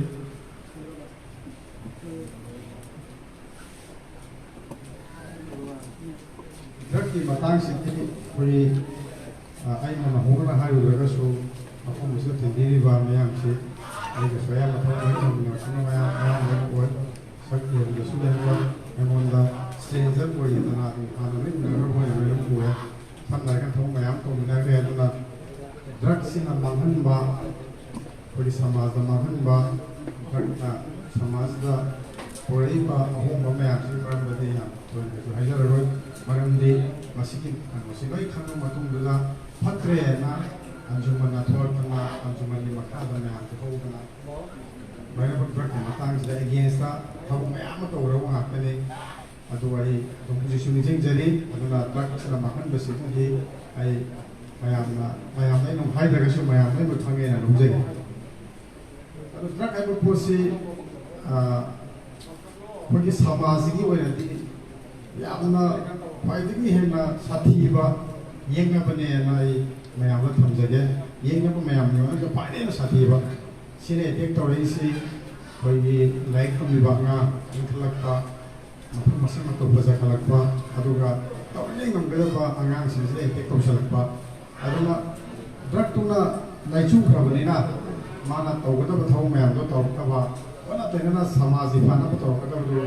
ꯗ꯭ꯔꯛꯀꯤ ꯃꯇꯥꯡꯁꯤꯗꯤ ꯑꯩꯈꯣꯏ, ꯑ, ꯑꯩꯅ ꯅꯧꯍꯧꯅ ꯍꯥꯏꯔꯨꯗ꯭ꯔꯒꯁꯨ ꯃꯐꯝ ꯑꯁꯤꯗ ꯇꯤꯟꯕꯤꯔꯤꯕ ꯃꯌꯥꯝꯁꯤ ꯑꯩꯒꯁꯨ ꯑꯌꯥꯝꯕ ꯊꯕꯛ ꯂꯣꯏꯅ ꯇꯧꯃꯤꯟꯅꯔꯛꯄꯅ ꯃꯌꯥꯝ ꯑꯌꯥꯝꯕ ꯑꯣꯏ꯫ ꯁꯛ ꯌꯦꯡꯕꯗꯁꯨ ꯂꯦꯡꯕ ꯑꯩꯉꯣꯟꯗ ꯁ꯭ꯇꯔꯦꯟꯖꯔ ꯑꯣꯏꯗꯅ ꯑꯗꯨꯝ ꯍꯥꯟꯅ ꯂꯣꯏ ꯎꯅꯈ꯭ꯔꯕ ꯑꯣꯏꯅ ꯂꯣꯏꯅ ꯎꯔꯦ꯫ ꯁꯝꯅ ꯍꯥꯏꯔꯀꯥꯟꯗ ꯊꯕꯛ ꯃꯌꯥꯝ ꯇꯧꯃꯤꯟꯅꯈ꯭ꯔꯦ꯫ ꯑꯗꯨꯅ ꯗ꯭ꯔꯛꯁꯤꯅ ꯃꯥꯡꯍꯟꯕ, ꯑꯩꯈꯣꯏꯒꯤ ꯁꯃꯥꯖꯇ ꯃꯥꯡꯍꯟꯕ, ꯗ꯭ꯔꯛꯅ ꯁꯃꯥꯖꯇ ꯄꯨꯔꯛꯏꯕ ꯑꯍꯣꯡꯕ ꯃꯌꯥꯝꯁꯤꯒꯤ ꯃꯔꯝꯗꯗꯤ ꯌꯥꯝ ꯊꯣꯏꯅꯁꯨ ꯍꯥꯏꯖꯔꯔꯣꯏ꯫ ꯃꯔꯝꯗꯤ ꯃꯁꯤꯒꯤ ꯀꯩꯅꯣꯁꯤ ꯂꯣꯏ ꯈꯪꯉ ꯃꯇꯨꯡꯗꯨꯗ ꯐꯠꯇ꯭ꯔꯦꯅ ꯑꯟꯖꯨꯃꯟꯅ ꯊꯣꯛꯂꯛꯇꯅ ꯑꯟꯖꯨꯃꯟꯒꯤ ꯃꯈꯥꯗ ꯃꯌꯥꯝꯁꯦ ꯍꯧꯗꯅ ꯂꯣꯏꯅꯃꯛ ꯗ꯭ꯔꯛꯀꯤ ꯃꯇꯥꯡꯁꯤꯗ ꯑꯦꯒꯦꯟꯁꯇ ꯊꯕꯛ ꯃꯌꯥꯝ ꯑꯃ ꯇꯧꯔꯕ ꯉꯥꯛꯇꯅꯤ꯫ ꯑꯗꯨ ꯑꯩ ꯑꯗꯨꯝ ꯍꯧꯖꯤꯛꯁꯨ ꯅꯤꯡꯁꯤꯡꯖꯔꯤ꯫ ꯑꯗꯨꯅ ꯗ꯭ꯔꯛꯁꯤꯅ ꯃꯥꯡꯍꯟꯕꯁꯤꯗꯗꯤ ꯑꯩ ꯃꯌꯥꯝꯅ, ꯃꯌꯥꯝꯗ ꯑꯩꯅ ꯍꯥꯏꯗ꯭ꯔꯒꯁꯨ ꯃꯌꯥꯝ ꯂꯣꯏꯅꯃꯛ ꯈꯪꯉꯦꯅ ꯂꯧꯖꯩ꯫ ꯑꯗꯨ ꯗ꯭ꯔꯛ ꯍꯥꯏꯕ ꯄꯣꯠꯁꯤ, ꯑ, ꯑꯩꯈꯣꯏꯒꯤ ꯁꯃꯥꯖꯁꯤꯒꯤ ꯑꯣꯏꯅꯗꯤ ꯌꯥꯝꯅ ꯈ꯭ꯋꯥꯏꯗꯒꯤ ꯍꯦꯟꯅ ꯁꯥꯊꯤꯕ ꯌꯦꯛꯅꯕꯅꯦꯅ ꯑꯩ ꯃꯌꯥꯝꯗ ꯊꯝꯖꯒꯦ꯫ ꯌꯦꯛꯅꯕ ꯃꯌꯥꯝꯒꯤ ꯃꯅꯨꯡꯗ ꯈ꯭ꯋꯥꯏꯗꯒꯤ ꯍꯦꯟꯅ ꯁꯥꯊꯤꯕ ꯁꯤꯅ ꯑꯦꯇꯦꯛ ꯇꯧꯔꯛꯏꯁꯤ ꯑꯩꯈꯣꯏꯒꯤ ꯂꯥꯏꯔꯤꯛ ꯇꯝꯂꯤꯕ ꯑꯉꯥꯡ ꯏꯟꯈꯠꯂꯛꯄ, ꯃꯐꯝ ꯃꯁꯛ ꯃꯇꯧ ꯐꯖꯈꯠꯂꯛꯄ, ꯑꯗꯨꯒ ꯇꯧꯔꯤꯉꯩ ꯉꯝꯒꯗꯕ ꯑꯉꯥꯡꯁꯤꯡꯁꯤꯗ ꯑꯦꯇꯦꯛ ꯇꯧꯁꯜꯂꯛꯄ꯫ ꯑꯗꯨꯅ ꯗ꯭ꯔꯛꯇꯨꯅ ꯂꯥꯏꯆꯨꯈ꯭ꯔꯕꯅꯤꯅ ꯃꯥꯅ ꯇꯧꯒꯗꯕ ꯊꯕꯛ ꯃꯌꯥꯝꯗꯣ ꯇꯧꯔꯛꯇꯕ, ꯑꯣꯟꯅ ꯇꯩꯅꯅ ꯁꯃꯥꯖꯒꯤ ꯐꯅꯕ ꯇꯧꯔꯛꯀꯗꯕꯗꯨ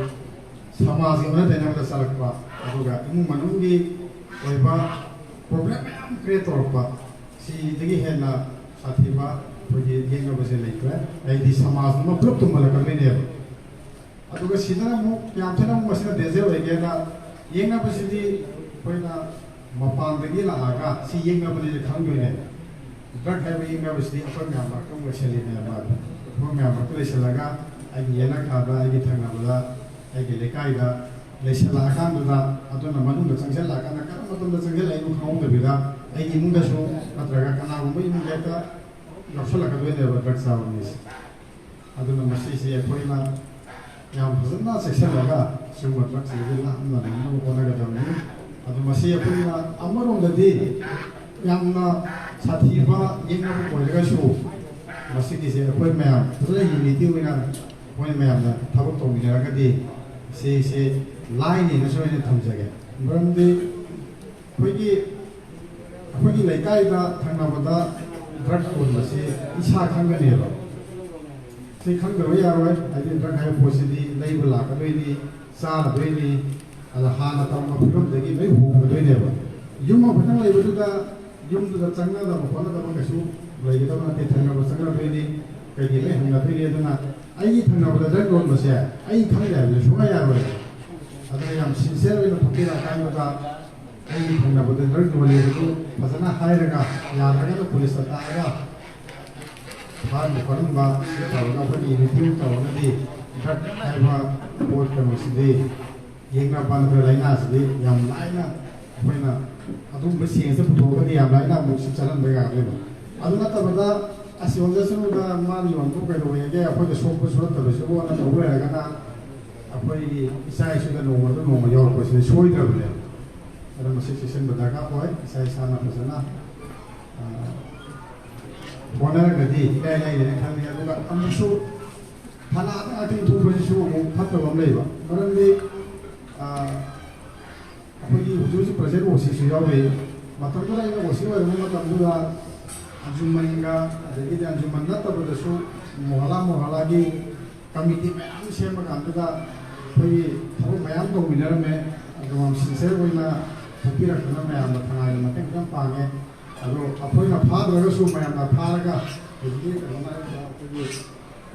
ꯁꯃꯥꯖꯒꯤ ꯑꯣꯟꯅ ꯇꯩꯅꯕꯗ ꯆꯠꯂꯛꯄ, ꯑꯗꯨꯒ ꯏꯃꯨꯡ ꯃꯅꯨꯡꯒꯤ ꯑꯣꯏꯕ ꯄ꯭ꯔꯣꯕ꯭ꯂꯦꯝ ꯃꯌꯥꯝ ꯀ꯭ꯔꯤꯌꯦꯠ ꯇꯧꯔꯛꯄ꯫ ꯁꯤꯗꯒꯤ ꯍꯦꯟꯅ ꯁꯥꯊꯤꯕ ꯑꯩꯈꯣꯏꯒꯤ ꯌꯦꯛꯅꯕꯁꯦ ꯂꯩꯇ꯭ꯔꯦ꯫ ꯑꯩꯗꯤ ꯁꯃꯥꯖ ꯑꯃ ꯄꯨꯂꯞ ꯇꯨꯝꯍꯜꯂꯛꯀꯗꯣꯏꯅꯦꯕ꯫ ꯑꯗꯨꯒ ꯁꯤꯗꯅ ꯑꯃꯨꯛ ꯌꯥꯝ ꯊꯤꯅ ꯑꯃꯨꯛ ꯃꯁꯤꯅ ꯗꯦꯟꯖꯔ ꯑꯣꯏꯒꯦꯅ ꯌꯦꯛꯅꯕꯁꯤꯗꯤ ꯑꯩꯈꯣꯏꯅ ꯃꯄꯥꯟꯗꯒꯤ ꯂꯥꯛꯑꯒ ꯁꯤ ꯌꯦꯛꯅꯕꯅꯦꯅ ꯈꯪꯗꯣꯏꯅꯦ꯫ ꯗ꯭ꯔꯛ ꯍꯥꯏꯕ ꯌꯦꯛꯅꯕꯁꯤꯗꯤ ꯑꯩꯈꯣꯏ ꯃꯌꯥꯝ ꯃꯔꯛꯇ ꯑꯃꯨꯛ ꯂꯩꯁꯜꯂꯤꯅꯦꯕ꯫ ꯑꯩꯈꯣꯏ ꯃꯌꯥꯝ ꯃꯔꯛꯇ ꯂꯩꯁꯜꯂꯒ ꯑꯩꯒꯤ ꯌꯦꯅꯈꯥꯗ, ꯑꯩꯒꯤ ꯊꯪꯅꯕꯗ, ꯑꯩꯒꯤ ꯂꯩꯀꯥꯏꯗ ꯂꯩꯁꯜꯂꯛꯑꯀꯥꯟꯗꯨꯗ, ꯑꯗꯨꯅ ꯃꯅꯨꯡꯗ ꯆꯪꯁꯤꯜꯂꯛꯑꯀꯥꯟꯗ ꯀꯔꯝꯕ ꯃꯇꯝꯗ ꯆꯪꯁꯤꯜꯂꯛꯏꯅꯣ ꯈꯪꯍꯧꯗꯕꯤꯗ, ꯑꯩꯒꯤ ꯏꯃꯨꯡꯗꯁꯨ ꯅꯠꯇ꯭ꯔꯒ ꯀꯅꯥꯒꯨꯝꯕ ꯏꯃꯨꯡꯗ ꯍꯦꯛꯇ ꯌꯥꯎꯁꯜꯂꯛꯀꯗꯣꯏꯅꯦꯕ ꯗ꯭ꯔꯒ ꯆꯥꯕ ꯃꯤꯁꯦ꯫ ꯑꯗꯨꯅ ꯃꯁꯤꯁꯦ ꯑꯩꯈꯣꯏꯅ ꯌꯥꯝ ꯐꯖꯅ ꯆꯦꯛꯁꯤꯜꯂꯒ ꯁꯤꯒꯨꯝꯕ ꯗ꯭ꯔꯒꯁꯤꯡꯁꯦ ꯂꯥꯞꯅ ꯂꯩꯅꯕ ꯍꯣꯠꯅꯒꯗꯕꯅꯤ꯫ ꯑꯗꯨ ꯃꯁꯤ ꯑꯩꯈꯣꯏꯅ ꯑꯃꯔꯣꯝꯗꯗꯤ ꯌꯥꯝꯅ ꯁꯥꯊꯤꯕ ꯌꯦꯛꯅꯕ ꯑꯣꯏꯔꯒꯁꯨ, ꯃꯁꯤꯒꯤꯁꯦ ꯑꯩꯈꯣꯏ ꯃꯌꯥꯝ ꯐꯖꯅ ꯌꯨꯅꯤꯇꯤ ꯑꯣꯏꯅ ꯑꯩꯈꯣꯏ ꯃꯌꯥꯝꯅ ꯊꯕꯛ ꯇꯧꯃꯤꯟꯅꯔꯒꯗꯤ ꯁꯤꯁꯦ ꯂꯥꯏꯅꯦꯅꯁꯨ ꯑꯩꯅ ꯊꯝꯖꯒꯦ꯫ ꯃꯔꯝꯗꯤ ꯑꯩꯈꯣꯏꯒꯤ, ꯑꯩꯈꯣꯏꯒꯤ ꯂꯩꯀꯥꯏꯗ ꯊꯪꯅꯕꯗ ꯗ꯭ꯔꯒ ꯌꯣꯟꯕꯁꯤ ꯏꯁꯥ ꯈꯪꯒꯅꯦꯕ꯫ ꯁꯤ ꯈꯪꯗꯕ ꯌꯥꯔꯣꯏ꯫ ꯍꯥꯏꯗꯤ ꯗ꯭ꯔꯒ ꯍꯥꯏꯕ ꯄꯣꯠꯁꯤꯗꯤ ꯂꯩꯕ ꯂꯥꯛꯀꯗꯣꯏꯅꯤ, ꯆꯥꯔꯗꯣꯏꯅꯤ, ꯑꯗ ꯍꯥꯟꯅ ꯇꯧꯔꯝꯕ ꯐꯤꯕꯝꯗꯒꯤ ꯂꯣꯏ ꯍꯣꯡꯒꯗꯣꯏꯅꯦꯕ꯫ ꯌꯨꯝ ꯑꯃꯈꯛꯇꯪ ꯂꯩꯕꯗꯨꯗ ꯌꯨꯝꯗꯨꯗ ꯆꯪꯅꯗꯕ ꯈꯣꯠꯅꯗꯕ ꯀꯩꯁꯨ ꯂꯩꯒꯗꯕ ꯅꯠꯇꯦ꯫ ꯊꯪꯅꯕ ꯆꯪꯅꯗꯣꯏꯅꯤ, ꯀꯩꯒꯤ ꯂꯣꯏ ꯍꯪꯅꯗꯣꯏꯅꯤ꯫ ꯑꯗꯨꯅ ꯑꯩꯒꯤ ꯊꯪꯅꯕꯗ ꯗ꯭ꯔꯒ ꯌꯣꯟꯕꯁꯦ ꯑꯩ ꯈꯪꯗꯦ ꯍꯥꯏꯕꯁꯦ ꯁꯨꯡꯌꯥ ꯌꯥꯔꯣꯏ꯫ ꯑꯗꯨꯅ ꯌꯥꯝ ꯁꯤꯟꯁꯤꯌꯔ ꯑꯣꯏꯅ ꯊꯣꯛꯄꯤꯔꯛꯑꯀꯥꯟꯗꯨꯗ ꯑꯩꯒꯤ ꯊꯪꯅꯕꯗ ꯗ꯭ꯔꯒ ꯌꯣꯜꯂꯤ ꯑꯗꯨ ꯐꯖꯅ ꯍꯥꯏꯔꯒ, ꯌꯥꯗ꯭ꯔꯒꯅ ꯄꯨꯂꯤꯁꯇ ꯇꯥꯛꯑꯒ ꯐꯥꯍꯟꯕ ꯈꯣꯠꯍꯟꯕ ꯁꯤ ꯇꯧꯔꯒ ꯑꯩꯈꯣꯏꯒꯤ ꯔꯤꯚ꯭ꯌꯨ ꯇꯧꯔꯒꯗꯤ ꯗ꯭ꯔꯒ ꯍꯥꯏꯕ ꯄꯣꯠ ꯀꯩꯅꯣꯁꯤꯗꯤ, ꯌꯦꯛꯅꯕ ꯅꯠꯇ꯭ꯔꯒ ꯂꯥꯏꯅꯥꯁꯤꯗꯤ ꯌꯥꯝ ꯂꯥꯏꯅ ꯑꯩꯈꯣꯏꯅ ꯑꯗꯨꯒꯨꯝꯕ ꯁꯦꯟꯁꯇ ꯄꯨꯊꯣꯛꯑꯒꯗꯤ ꯌꯥꯝ ꯂꯥꯏꯅ ꯑꯃꯨꯛ ꯁꯤ ꯆꯠꯍꯟꯕ ꯌꯥꯒꯗꯣꯏꯕ꯫ ꯑꯗꯨ ꯅꯠꯇꯕꯗ ꯑꯁ ꯌꯣꯟꯖꯁꯅꯨꯗ, ꯃꯥꯅ ꯌꯣꯟꯕ ꯀꯩꯗꯧꯋꯦꯒꯦ, ꯑꯩꯈꯣꯏꯗ ꯁꯣꯛꯄꯁꯨ ꯅꯠꯇꯕꯁꯤꯕꯨꯅ ꯇꯧ ꯂꯩꯔꯒꯅ ꯑꯩꯈꯣꯏꯒꯤ ꯏꯆꯥ ꯏꯁꯨꯗ ꯅꯣꯡꯃꯗ ꯅꯣꯡꯃ ꯌꯥꯎꯔꯛꯄꯁꯤꯗꯤ ꯁꯣꯏꯗ꯭ꯔꯕꯅꯦꯕ꯫ ꯑꯗꯨꯅ ꯃꯁꯤ ꯆꯦꯛꯁꯤꯟꯕ ꯗꯔꯀꯥꯔ ꯑꯣꯏ꯫ ꯏꯁꯥ ꯏꯁꯥꯅ ꯐꯖꯅ, ꯑ, ꯍꯣꯠꯅꯔꯒꯗꯤ ꯏꯔꯥꯏ ꯂꯥꯏꯗꯅ ꯈꯜꯂꯤ꯫ ꯑꯗꯨꯒ ꯑꯃꯨꯛꯁꯨ ꯐꯅꯥꯗ ꯉꯥꯛꯇ ꯏꯟꯊꯣꯛꯄꯁꯤꯁꯨ ꯑꯃꯨꯛ ꯐꯠꯇꯕ ꯑꯃ ꯂꯩꯕ꯫ ꯃꯔꯝꯗꯤ, ꯑ, ꯑꯩꯈꯣꯏꯒꯤ ꯍꯧꯖꯤꯛ ꯍꯧꯖꯤꯛ ꯄ꯭ꯔꯖꯦꯟ ꯑꯣ ꯁꯤꯁꯨ ꯌꯥꯎꯔꯤ꯫ ꯃꯇꯝꯗꯨꯗ ꯑꯩꯅ ꯑꯣ ꯁꯤ ꯑꯣꯏꯔꯕ ꯃꯇꯝꯗꯨꯗ ꯑꯟꯖꯨꯃꯟꯒ, ꯑꯗꯒꯤꯗꯤ ꯑꯟꯖꯨꯃꯟ ꯅꯠꯇꯕꯗꯁꯨ ꯃꯣꯍꯂꯥ ꯃꯣꯍꯂꯥꯒꯤ ꯀꯃꯤꯇꯤ ꯃꯌꯥꯝ ꯁꯦꯝꯕ ꯀꯥꯟꯗꯨꯗ ꯑꯩꯈꯣꯏꯒꯤ ꯊꯕꯛ ꯃꯌꯥꯝ ꯇꯧꯃꯤꯟꯅꯔꯝꯃꯦ꯫ ꯑꯗꯨꯒ ꯁꯤꯟꯁꯤꯌꯔ ꯑꯣꯏꯅ ꯊꯣꯛꯄꯤꯔꯛꯇꯅ ꯃꯌꯥꯝꯅ ꯊꯉꯥꯏꯒꯤ ꯃꯇꯦꯡ ꯃꯌꯥꯝ ꯄꯥꯡꯉꯦ꯫ ꯑꯗꯣ ꯑꯩꯈꯣꯏꯅ ꯐꯥꯗ꯭ꯔꯒꯁꯨ ꯃꯌꯥꯝꯅ ꯐꯥꯔꯒ ꯍꯧꯖꯤꯛꯀꯤ ꯀꯩꯅꯣꯅ ꯑꯩꯈꯣꯏꯒꯤ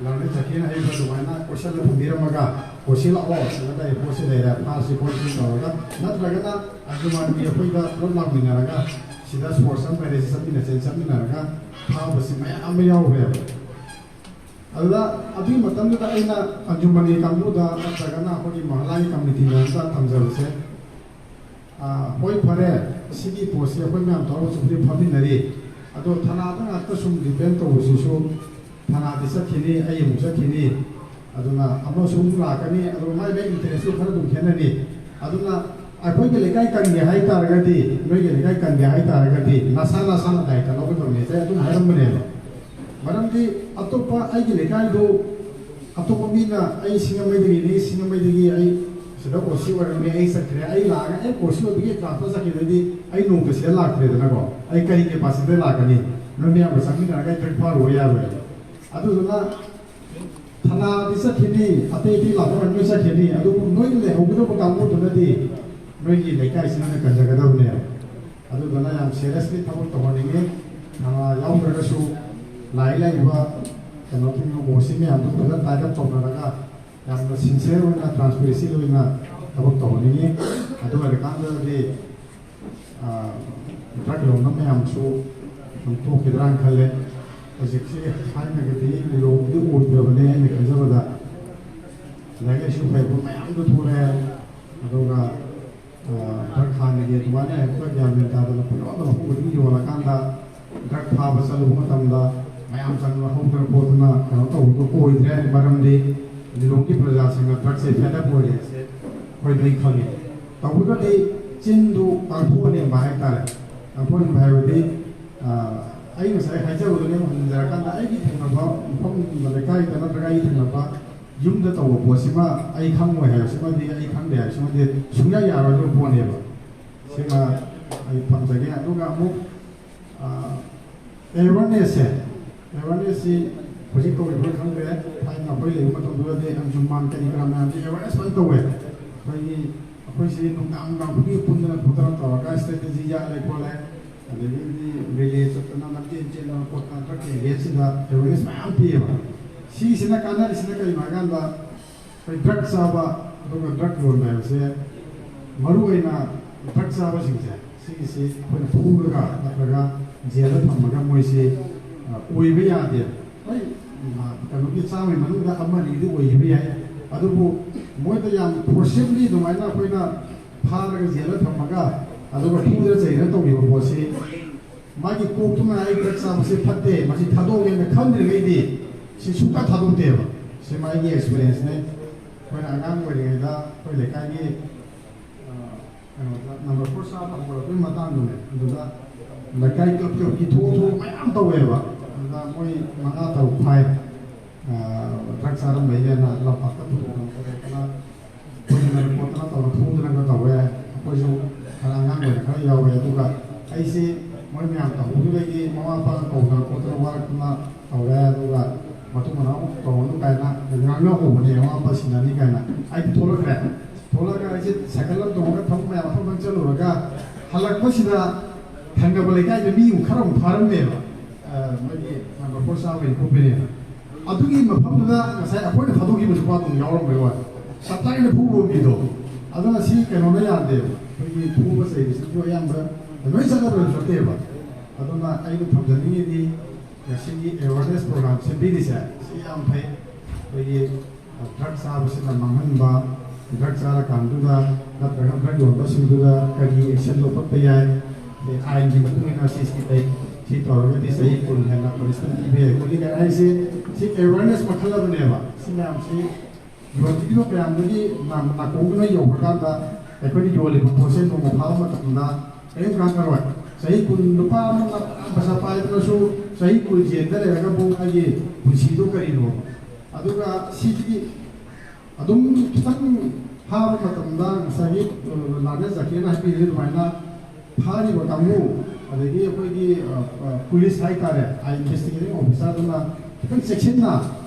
ꯂꯥꯡꯅ ꯆꯠꯀꯦꯅ ꯍꯥꯏꯕ ꯑꯗꯨꯃꯥꯏꯅ ꯀꯣꯏꯁꯜꯂ ꯊꯝꯕꯤꯔꯝꯃꯒ, "ꯀꯣꯏꯁꯤ ꯂꯥꯛꯑꯣ, ꯁꯤꯗ ꯂꯩ ꯄꯣꯠꯁꯤ ꯂꯩꯔꯦ, ꯐꯥꯔꯁꯤ ꯈꯣꯠꯁꯤ" ꯇꯧꯔꯒ, ꯅꯠꯇ꯭ꯔꯒꯅ ꯑꯗꯨꯃꯥꯏꯅ ꯑꯩꯈꯣꯏꯗ ꯄꯨꯂꯞ ꯂꯥꯛꯃꯤꯟꯅꯔꯒ ꯁꯤꯗ ꯁꯣꯔꯁ ꯑꯃ ꯂꯩꯔꯦ, ꯆꯠꯃꯤꯟꯅꯁꯦ, ꯆꯠꯃꯤꯟꯅꯔꯒ ꯐꯥꯕꯁꯤ ꯃꯌꯥꯝ ꯑꯃ ꯌꯥꯎꯈ꯭ꯔꯦꯕ꯫ ꯑꯗꯨꯗ ꯑꯗꯨꯒꯤ ꯃꯇꯝꯗꯨꯗ ꯑꯩꯅ ꯑꯟꯖꯨꯃꯟꯒꯤ ꯀꯥꯡꯕꯨꯗ ꯅꯠꯇ꯭ꯔꯒꯅ ꯑꯩꯈꯣꯏꯒꯤ ꯃꯍꯜꯂꯥꯒꯤ ꯀꯝꯃꯤꯇꯤꯅ ꯑꯝꯇ ꯊꯝꯖꯕꯁꯦ, ꯑꯥ, ꯍꯣꯏ, ꯐꯔꯦ, ꯁꯤꯒꯤ ꯄꯣꯠꯁꯦ ꯑꯩꯈꯣꯏ ꯃꯌꯥꯝ ꯊꯕꯛ ꯆꯠꯄꯗꯤ ꯐꯝꯃꯤꯟꯅꯔꯤ, ꯑꯗꯣ ꯊꯅꯥꯗ ꯉꯥꯛꯇ ꯁꯨꯝ ꯗꯤꯄꯦꯟ ꯇꯧꯕꯁꯤꯁꯨ, ꯊꯅꯥꯗꯤ ꯆꯠꯈꯤꯅꯤ, ꯑꯩ ꯑꯃꯨꯛ ꯆꯠꯈꯤꯅꯤ, ꯑꯗꯨꯅ ꯑꯃꯁꯨ ꯑꯃꯨꯛ ꯂꯥꯛꯀꯅꯤ, ꯑꯗꯨꯒ ꯃꯥꯏ ꯃꯥꯏ ꯏꯟꯇꯔꯦꯁꯇꯨ ꯈꯔ ꯑꯗꯨꯝ ꯈꯦꯠꯅꯅꯤ꯫ ꯑꯗꯨꯅ ꯑꯩꯈꯣꯏꯒꯤ ꯂꯩꯀꯥꯏ ꯀꯟꯒꯦ ꯍꯥꯏ ꯇꯥꯔꯒꯗꯤ, ꯅꯣꯏꯒꯤ ꯂꯩꯀꯥꯏ ꯀꯟꯒꯦ ꯍꯥꯏ ꯇꯥꯔꯒꯗꯤ ꯅꯁꯥ ꯅꯁꯥꯅ ꯗꯥꯏꯇ ꯂꯧꯒꯗꯕꯅꯤ, ꯑꯩ ꯑꯗꯨꯝ ꯍꯥꯏꯔꯝꯕꯅꯦꯕ꯫ ꯃꯔꯝꯗꯤ ꯑꯇꯣꯞꯄ ꯑꯩꯒꯤ ꯂꯩꯀꯥꯏꯗꯨ ꯑꯇꯣꯞꯄ ꯃꯤꯅ ꯑꯩ ꯁꯤꯡꯖꯃꯩꯗꯒꯤꯅꯤ, ꯁꯤꯡꯖꯃꯩꯗꯒꯤ ꯑꯩ ꯁꯤꯗ ꯑꯣ ꯁꯤ ꯑꯣꯏꯔꯝꯃꯦ, ꯑꯩ ꯆꯠꯈ꯭ꯔꯦ, ꯑꯩ ꯂꯥꯛꯑꯒ ꯑꯦ ꯑꯣ ꯁꯤ ꯑꯣꯏꯕꯒꯤ ꯇ꯭ꯔꯥꯟꯁꯐꯔ ꯆꯠꯈꯤꯕꯗꯩꯗꯤ ꯑꯩ ꯅꯣꯡꯃꯇ ꯁꯤꯗ ꯂꯥꯛꯇ꯭ꯔꯦꯗꯅꯀꯣ, ꯑꯩ ꯀꯔꯤ ꯀꯦꯄꯥꯁꯤꯇꯤꯗ ꯂꯥꯛꯀꯅꯤ? ꯅꯣꯏ ꯃꯌꯥꯝꯒ ꯆꯪꯃꯤꯟꯅꯔꯒ ꯑꯩ ꯇ꯭ꯔꯤꯞ ꯐꯥꯔꯨꯕ ꯌꯥꯔꯣꯏ꯫ ꯑꯗꯨꯗꯨꯅ ꯊꯅꯥꯗꯤ ꯆꯠꯈꯤꯅꯤ, ꯑꯇꯩ ꯑꯇꯩ ꯂꯥꯛꯄ ꯃꯌꯥꯝ ꯂꯣꯏ ꯆꯠꯈꯤꯅꯤ, ꯑꯗꯨꯕꯨ ꯅꯣꯏ ꯂꯩꯍꯧꯒꯗꯧꯕ ꯀꯥꯡꯕꯨꯗꯨꯅꯗꯤ ꯅꯣꯏꯒꯤ ꯂꯩꯀꯥꯏꯁꯤꯅ ꯀꯟꯖꯒꯗꯕꯅꯦꯕ꯫ ꯑꯗꯨꯗꯨꯅ ꯌꯥꯝ ꯁꯦꯔꯤꯌꯁꯂꯤ ꯊꯕꯛ ꯇꯧꯍꯟꯅꯤꯡꯉꯤ꯫ ꯊꯅꯥ ꯌꯥꯎꯗ꯭ꯔꯒꯁꯨ ꯂꯥꯛꯏ ꯂꯥꯛꯏꯕ ꯀꯩꯅꯣ ꯊꯤꯡꯉꯕꯣ ꯁꯤ ꯃꯌꯥꯝꯗꯣ ꯐꯖꯅ ꯇꯥꯏꯠ ꯑꯞ ꯇꯧꯅꯔꯒ ꯌꯥꯝꯅ ꯁꯤꯟꯁꯤꯌꯔ ꯑꯣꯏꯅ ꯇ꯭ꯔꯥꯟꯁꯄꯦꯔꯦꯟꯁꯤ ꯑꯣꯏꯅ ꯊꯕꯛ ꯇꯧꯍꯟꯅꯤꯡꯉꯤ꯫ ꯑꯗꯨ ꯑꯣꯏꯔꯀꯥꯟꯗꯗꯤ ꯗ꯭ꯔꯛ ꯌꯣꯟꯕ ꯃꯌꯥꯝꯁꯨ ꯑꯗꯨꯝ ꯇꯣꯛꯈꯤꯗ꯭ꯔꯥꯅ ꯈꯜꯂꯦ꯫ ꯍꯧꯖꯤꯛꯁꯤ ꯊꯥꯏꯅꯒꯗꯤ ꯂꯤꯂꯣꯡꯗꯤ ꯑꯣꯏꯗ꯭ꯔꯕꯅꯦ ꯑꯩꯅ ꯈꯟꯖꯕꯗ꯫ ꯂꯥꯏꯔꯤꯛ ꯂꯥꯏꯁꯨ ꯍꯩꯕ ꯃꯌꯥꯝꯗꯨ ꯊꯣꯛꯂꯛꯑꯦ꯫ ꯑꯗꯨꯒ ꯗ꯭ꯔꯛ ꯍꯥꯟꯅꯒꯤ ꯑꯗꯨꯃꯥꯏꯅ ꯍꯦꯛꯇ ꯒ꯭ꯌꯥꯟ ꯃꯦꯟ ꯇꯥꯗꯅ ꯄꯨꯡꯌꯣꯟꯗ ꯃꯐꯝ ꯈꯨꯗꯤꯡ ꯌꯣꯜꯂꯀꯥꯟꯗ ꯗ꯭ꯔꯛ ꯐꯥꯕ ꯆꯠꯂꯨꯕ ꯃꯇꯝꯗ ꯃꯌꯥꯝ ꯆꯪꯕ ꯍꯧꯗꯅ ꯈꯣꯠꯇꯅ ꯀꯩꯅꯣ ꯇꯧꯕꯗꯣ ꯑꯣꯏꯗ꯭ꯔꯦ꯫ ꯃꯔꯝꯗꯤ ꯂꯤꯂꯣꯡꯒꯤ ꯄ꯭ꯔꯖꯥꯁꯤꯡꯅ ꯗ꯭ꯔꯛꯁꯦ ꯐꯦꯗ ꯑꯞ ꯑꯣꯏꯔꯦ ꯍꯥꯏꯁꯦ ꯑꯩꯈꯣꯏ ꯂꯣꯏ ꯈꯪꯉꯤ꯫ ꯇꯧꯕꯇꯗꯤ ꯆꯤꯟꯗꯨ ꯀꯥꯡꯊꯣꯛꯍꯟꯅꯤꯡꯕ ꯍꯥꯏꯇꯥꯔꯦ꯫ ꯀꯥꯡꯊꯣꯛꯍꯟꯅꯤꯡꯕ ꯍꯥꯏꯕꯗꯤ ꯑꯩ ꯉꯁꯥꯏ ꯍꯥꯏꯖꯕꯗꯨꯅꯦ ꯑꯃꯨꯛ ꯍꯟꯖꯔꯀꯥꯟꯗ ꯑꯩꯒꯤ ꯊꯪꯅꯕ ꯃꯐꯝ ꯂꯩꯀꯥꯏꯗ ꯅꯠꯇ꯭ꯔꯒ ꯑꯩꯒꯤ ꯊꯪꯅꯕ ꯌꯨꯝꯗ ꯇꯧꯕ ꯄꯣꯠꯁꯤꯃ ꯑꯩ ꯈꯪꯉꯣꯏ ꯍꯥꯏꯕꯁꯤꯃꯗꯤ, ꯑꯩ ꯈꯪꯗꯦ ꯍꯥꯏꯕꯁꯤꯃꯗꯤ ꯁꯨꯡꯌꯥ ꯌꯥꯔꯣꯏꯗꯕ ꯄꯣꯠꯅꯦꯕ꯫ ꯁꯤꯃ ꯑꯩ ꯊꯝꯖꯒꯦ꯫ ꯑꯗꯨꯒ ꯑꯃꯨꯛ ꯑꯦꯋꯦꯔꯅꯦꯁꯁꯦ, ꯑꯦꯋꯦꯔꯅꯦꯁꯁꯤ ꯍꯧꯖꯤꯛ ꯇꯧꯔꯤꯕ꯭ꯔꯥ ꯈꯪꯗ꯭ꯔꯦ꯫ ꯊꯥꯏꯅ ꯑꯩꯈꯣꯏ ꯂꯩꯕ ꯃꯇꯝꯗꯨꯗꯗꯤ ꯑꯟꯖꯨꯃꯥꯟ ꯀꯔꯤ ꯀꯔꯥ ꯃꯌꯥꯝꯁꯤ ꯑꯦꯋꯦꯔꯅꯦꯁ ꯐꯖꯅ ꯇꯧꯋꯦ꯫ ꯑꯩꯈꯣꯏꯒꯤ ꯑꯩꯈꯣꯏꯁꯤ ꯅꯨꯡꯗꯥꯡ ꯅꯨꯡꯗꯥꯡ ꯈꯨꯗꯤꯡꯒꯤ ꯄꯨꯟꯗꯅ ꯈꯣꯠꯇꯅ ꯇꯧꯔꯒ ꯏꯁꯇ꯭ꯔꯦꯇꯦꯖꯤ ꯌꯥꯠꯂꯦ ꯈꯣꯠꯂꯦ, ꯑꯗꯒꯤꯗꯤ ꯔꯤꯂꯦ ꯆꯠꯇꯅ ꯂꯝꯖꯦꯟ ꯆꯦꯟꯗꯅ ꯈꯣꯠꯇꯅ ꯗ꯭ꯔꯛꯀꯤ ꯑꯦꯒꯦꯟꯁꯁꯤꯗ ꯑꯦꯋꯦꯔꯅꯦꯁ ꯃꯌꯥꯝ ꯄꯤꯌꯦꯕ꯫ ꯁꯤꯒꯤꯁꯤꯅ ꯀꯥꯟꯅꯔꯤꯁꯤꯅ ꯀꯩꯅꯣ ꯍꯥꯏꯀꯥꯟꯗ, ꯑꯩꯈꯣꯏ ꯗ꯭ꯔꯛ ꯆꯥꯕ ꯑꯗꯨꯒ ꯗ꯭ꯔꯛ ꯌꯣꯟꯕ ꯍꯥꯏꯕꯁꯦ, ꯃꯔꯨꯑꯣꯏꯅ ꯗ꯭ꯔꯛ ꯆꯥꯕꯁꯤꯡꯁꯦ, ꯁꯤꯒꯤꯁꯤ ꯑꯩꯈꯣꯏꯅ ꯐꯨꯔꯒ ꯅꯠꯇ꯭ꯔꯒ ꯖꯦꯜꯗ ꯊꯝꯃꯒ ꯃꯣꯏꯁꯤ ꯑꯣꯏꯕ ꯌꯥꯗꯦꯕ꯫ ꯍꯣꯏ, ꯀꯩꯅꯣꯒꯤ ꯆꯥꯝꯃꯒꯤ ꯃꯅꯨꯡꯗ ꯑꯃ ꯑꯅꯤꯗꯤ ꯑꯣꯏꯈꯤꯕ ꯌꯥꯏ꯫ ꯑꯗꯨꯕꯨ ꯃꯣꯏꯗ ꯌꯥꯝ forcibly ꯑꯗꯨꯃꯥꯏꯅ ꯑꯩꯈꯣꯏꯅ ꯐꯥꯔꯒ ꯖꯦꯜꯗ ꯊꯝꯃꯒ ꯑꯗꯨꯒ ꯐꯨꯗꯅ ꯆꯩꯗꯅ ꯇꯧꯈꯤꯕ ꯄꯣꯠꯁꯤ, ꯃꯥꯒꯤ ꯀꯣꯛꯇꯨꯅ "ꯑꯩ ꯗ꯭ꯔꯒ ꯆꯥꯕꯁꯦ ꯐꯠꯇꯦ, ꯃꯁꯤ ꯊꯥꯗꯣꯛꯑꯒꯦꯅ" ꯈꯟꯗ꯭ꯔꯤꯉꯩꯗꯤ ꯁꯤ ꯁꯨꯡꯊꯥ ꯊꯥꯗꯣꯛꯇꯦꯕ꯫ ꯁꯤ ꯃꯥꯒꯤ experienceꯅꯦ꯫ ꯑꯩꯈꯣꯏꯅ ꯑꯉꯥꯡ ꯑꯣꯏꯔꯤꯉꯩꯗ ꯑꯩꯈꯣꯏ ꯂꯩꯀꯥꯏꯒꯤ, ꯑ, ꯀꯩꯅꯣꯗ number four ꯆꯥꯕ ꯍꯧꯒꯠꯂꯛꯄꯒꯤ ꯃꯇꯥꯡꯗꯨꯅꯦ꯫ ꯑꯗꯨꯗ ꯂꯩꯀꯥꯏ club clubꯀꯤ ꯊꯣꯛ ꯊꯣꯛ ꯃꯌꯥꯝ ꯇꯧꯋꯦꯕ꯫ ꯑꯗꯨꯗ ꯃꯣꯏ ꯃꯉꯥ ꯇꯔꯨꯛ ꯐꯥꯏ꯫ ꯑ, ꯗ꯭ꯔꯒ ꯆꯥꯔꯝꯕꯩꯅꯦꯅ ꯂꯝꯄꯥꯛꯇ ꯄꯨꯊꯣꯛꯇꯅ ꯈꯣꯠꯇꯅ ꯑꯩꯈꯣꯏꯅ ꯔꯤꯄꯣꯔꯠꯇꯅ ꯇꯧꯔ ꯐꯨꯗꯅꯒ ꯇꯧꯋꯦ꯫ ꯑꯩꯈꯣꯏꯁꯨ ꯈꯔ ꯑꯉꯥꯡ ꯑꯣꯏꯅ ꯈꯔ ꯌꯥꯎꯋꯦ꯫ ꯑꯗꯨꯒ ꯑꯩꯁꯤ ꯃꯣꯏ ꯃꯌꯥꯝ ꯇꯧꯍꯧꯕꯗꯒꯤ ꯃꯃꯥ ꯃꯄꯥꯅ ꯀꯧꯗꯅ ꯈꯣꯠꯇꯅ ꯋꯥꯔꯛꯇꯅ ꯇꯧꯔꯦ꯫ ꯑꯗꯨꯒ ꯃꯇꯨꯡ ꯃꯅꯥꯎ ꯇꯧꯔꯅꯨ ꯀꯥꯏꯅ ꯉꯥꯡꯅꯍꯧꯕꯅꯦ, "ꯃꯃꯥ ꯃꯄꯥ ꯁꯤꯟꯅꯅꯤ" ꯀꯥꯏꯅ꯫ ꯑꯩꯗꯤ ꯊꯣꯛꯂꯛꯈ꯭ꯔꯦ꯫ ꯊꯣꯛꯂꯛꯑꯒ ꯑꯩꯁꯦ ꯁꯥꯏꯀꯜ ꯑꯃ ꯇꯣꯡꯉꯒ ꯊꯕꯛ ꯃꯌꯥꯝ ꯃꯐꯝ ꯃꯐꯝ ꯆꯠꯂꯨꯔꯒ ꯍꯜꯂꯛꯄꯁꯤꯗ ꯊꯪꯅꯕ ꯂꯩꯀꯥꯏꯗ ꯃꯤ ꯑꯃꯨꯛ ꯈꯔ ꯑꯃꯨꯛ ꯐꯥꯔꯝꯃꯦꯕ꯫ ꯑ, ꯃꯣꯏꯒꯤ number four ꯆꯥꯕꯒꯤ ꯈꯣꯠꯄꯅꯦꯅ꯫ ꯑꯗꯨꯒꯤ ꯃꯐꯝꯗꯨꯗ ꯉꯁꯥꯏ ꯑꯩꯈꯣꯏꯅ ꯊꯥꯗꯣꯛꯈꯤꯕ ꯅꯨꯄꯥꯗꯨ ꯑꯃꯨꯛ ꯌꯥꯎꯔꯝꯕꯩ ꯋꯥꯅꯤ꯫ ꯆꯞ ꯆꯥꯅ ꯐꯨꯕ ꯃꯤꯗꯣ꯫ ꯑꯗꯨꯅ ꯁꯤ ꯀꯩꯅꯣꯅ ꯌꯥꯗꯦꯕ꯫ ꯑꯩꯈꯣꯏꯒꯤ ꯐꯨꯕ ꯆꯩꯕꯁꯤꯁꯨ ꯑꯌꯥꯝꯕ ꯂꯣꯏ ꯆꯠꯀꯗꯕꯁꯨ ꯅꯠꯇꯦꯕ꯫ ꯑꯗꯨꯅ ꯑꯩꯅ ꯊꯝꯖꯅꯤꯡꯉꯤꯗꯤ ꯉꯁꯤꯒꯤ awareness program ꯁꯦꯝꯕꯤꯔꯤꯁꯦ ꯁꯤ ꯌꯥꯝ ꯐꯩ꯫ ꯑꯩꯈꯣꯏꯒꯤ ꯗ꯭ꯔꯒ ꯆꯥꯕꯁꯤꯅ ꯃꯥꯡꯍꯟꯕ, ꯗ꯭ꯔꯒ ꯆꯥꯔꯀꯥꯟꯗꯨꯗ ꯅꯠꯇ꯭ꯔꯒ ꯗ꯭ꯔꯒ ꯌꯣꯟꯕꯁꯤꯡꯗꯨꯗ ꯀꯔꯤ action ꯂꯧꯈꯠꯄ ꯌꯥꯏ, ꯑꯗꯩ ꯑꯥꯏꯟꯒꯤ ꯃꯇꯨꯡ ꯏꯟꯅ ꯁꯤ ꯁꯤ ꯂꯩ, ꯁꯤ ꯇꯧꯔꯒꯗꯤ ꯆꯍꯤ ꯀꯨꯟ ꯍꯦꯟꯅ punishment ꯄꯤꯕ ꯌꯥꯏ ꯈꯣꯠꯂꯤ ꯀꯥꯏꯅ ꯍꯥꯏꯁꯦ꯫ ꯁꯤ awareness ꯃꯈꯜ ꯑꯃꯅꯦꯕ꯫ ꯁꯤ ꯃꯌꯥꯝꯁꯤ ꯌꯣꯟꯕꯤꯔꯤꯕ ꯃꯌꯥꯝꯗꯨꯒꯤ ꯅꯥ-, ꯅꯥꯀꯣꯡꯗꯨꯅ ꯌꯧꯈ꯭ꯔꯀꯥꯟꯗ ꯑꯩꯈꯣꯏꯅ ꯌꯣꯜꯂꯤꯕ ꯄꯣꯠꯁꯦ ꯅꯣꯡꯃ ꯐꯥꯕ ꯃꯇꯝꯗ ꯀꯔꯤꯝ ꯀꯥꯟꯅꯔꯣꯏ꯫ ꯆꯍꯤ ꯀꯨꯟ ꯅꯨꯄꯥ ꯑꯃꯅ ꯄꯩꯁꯥ ꯄꯥꯏꯗꯨꯅꯁꯨ ꯆꯍꯤ ꯀꯨꯟ ꯖꯦꯜꯗ ꯂꯩꯔꯒꯕꯨ ꯃꯥꯒꯤ ꯄꯨꯟꯁꯤꯗꯣ ꯀꯔꯤꯅꯣ? ꯑꯗꯨꯒ ꯁꯤꯒꯤ ꯑꯗꯨꯝ ꯈꯤꯇꯪ ꯐꯥꯕ ꯃꯇꯝꯗ ꯉꯁꯥꯏꯒꯤ, ꯑ, ꯂꯥꯗꯦ ꯖꯥꯀꯤꯔꯅ ꯍꯥꯏꯕꯤꯔꯤꯕ ꯑꯗꯨꯃꯥꯏꯅ ꯐꯥꯔꯤꯕ ꯀꯥꯡꯕꯨ, ꯑꯗꯒꯤ ꯑꯩꯈꯣꯏꯒꯤ, ꯑ, ꯑ, ꯄꯨꯂꯤꯁ ꯍꯥꯏꯇꯥꯔꯦ, ꯑꯥꯏ investigating officerꯗꯨꯅ ꯈꯤꯇꯪ ꯆꯦꯛꯁꯤꯟꯅ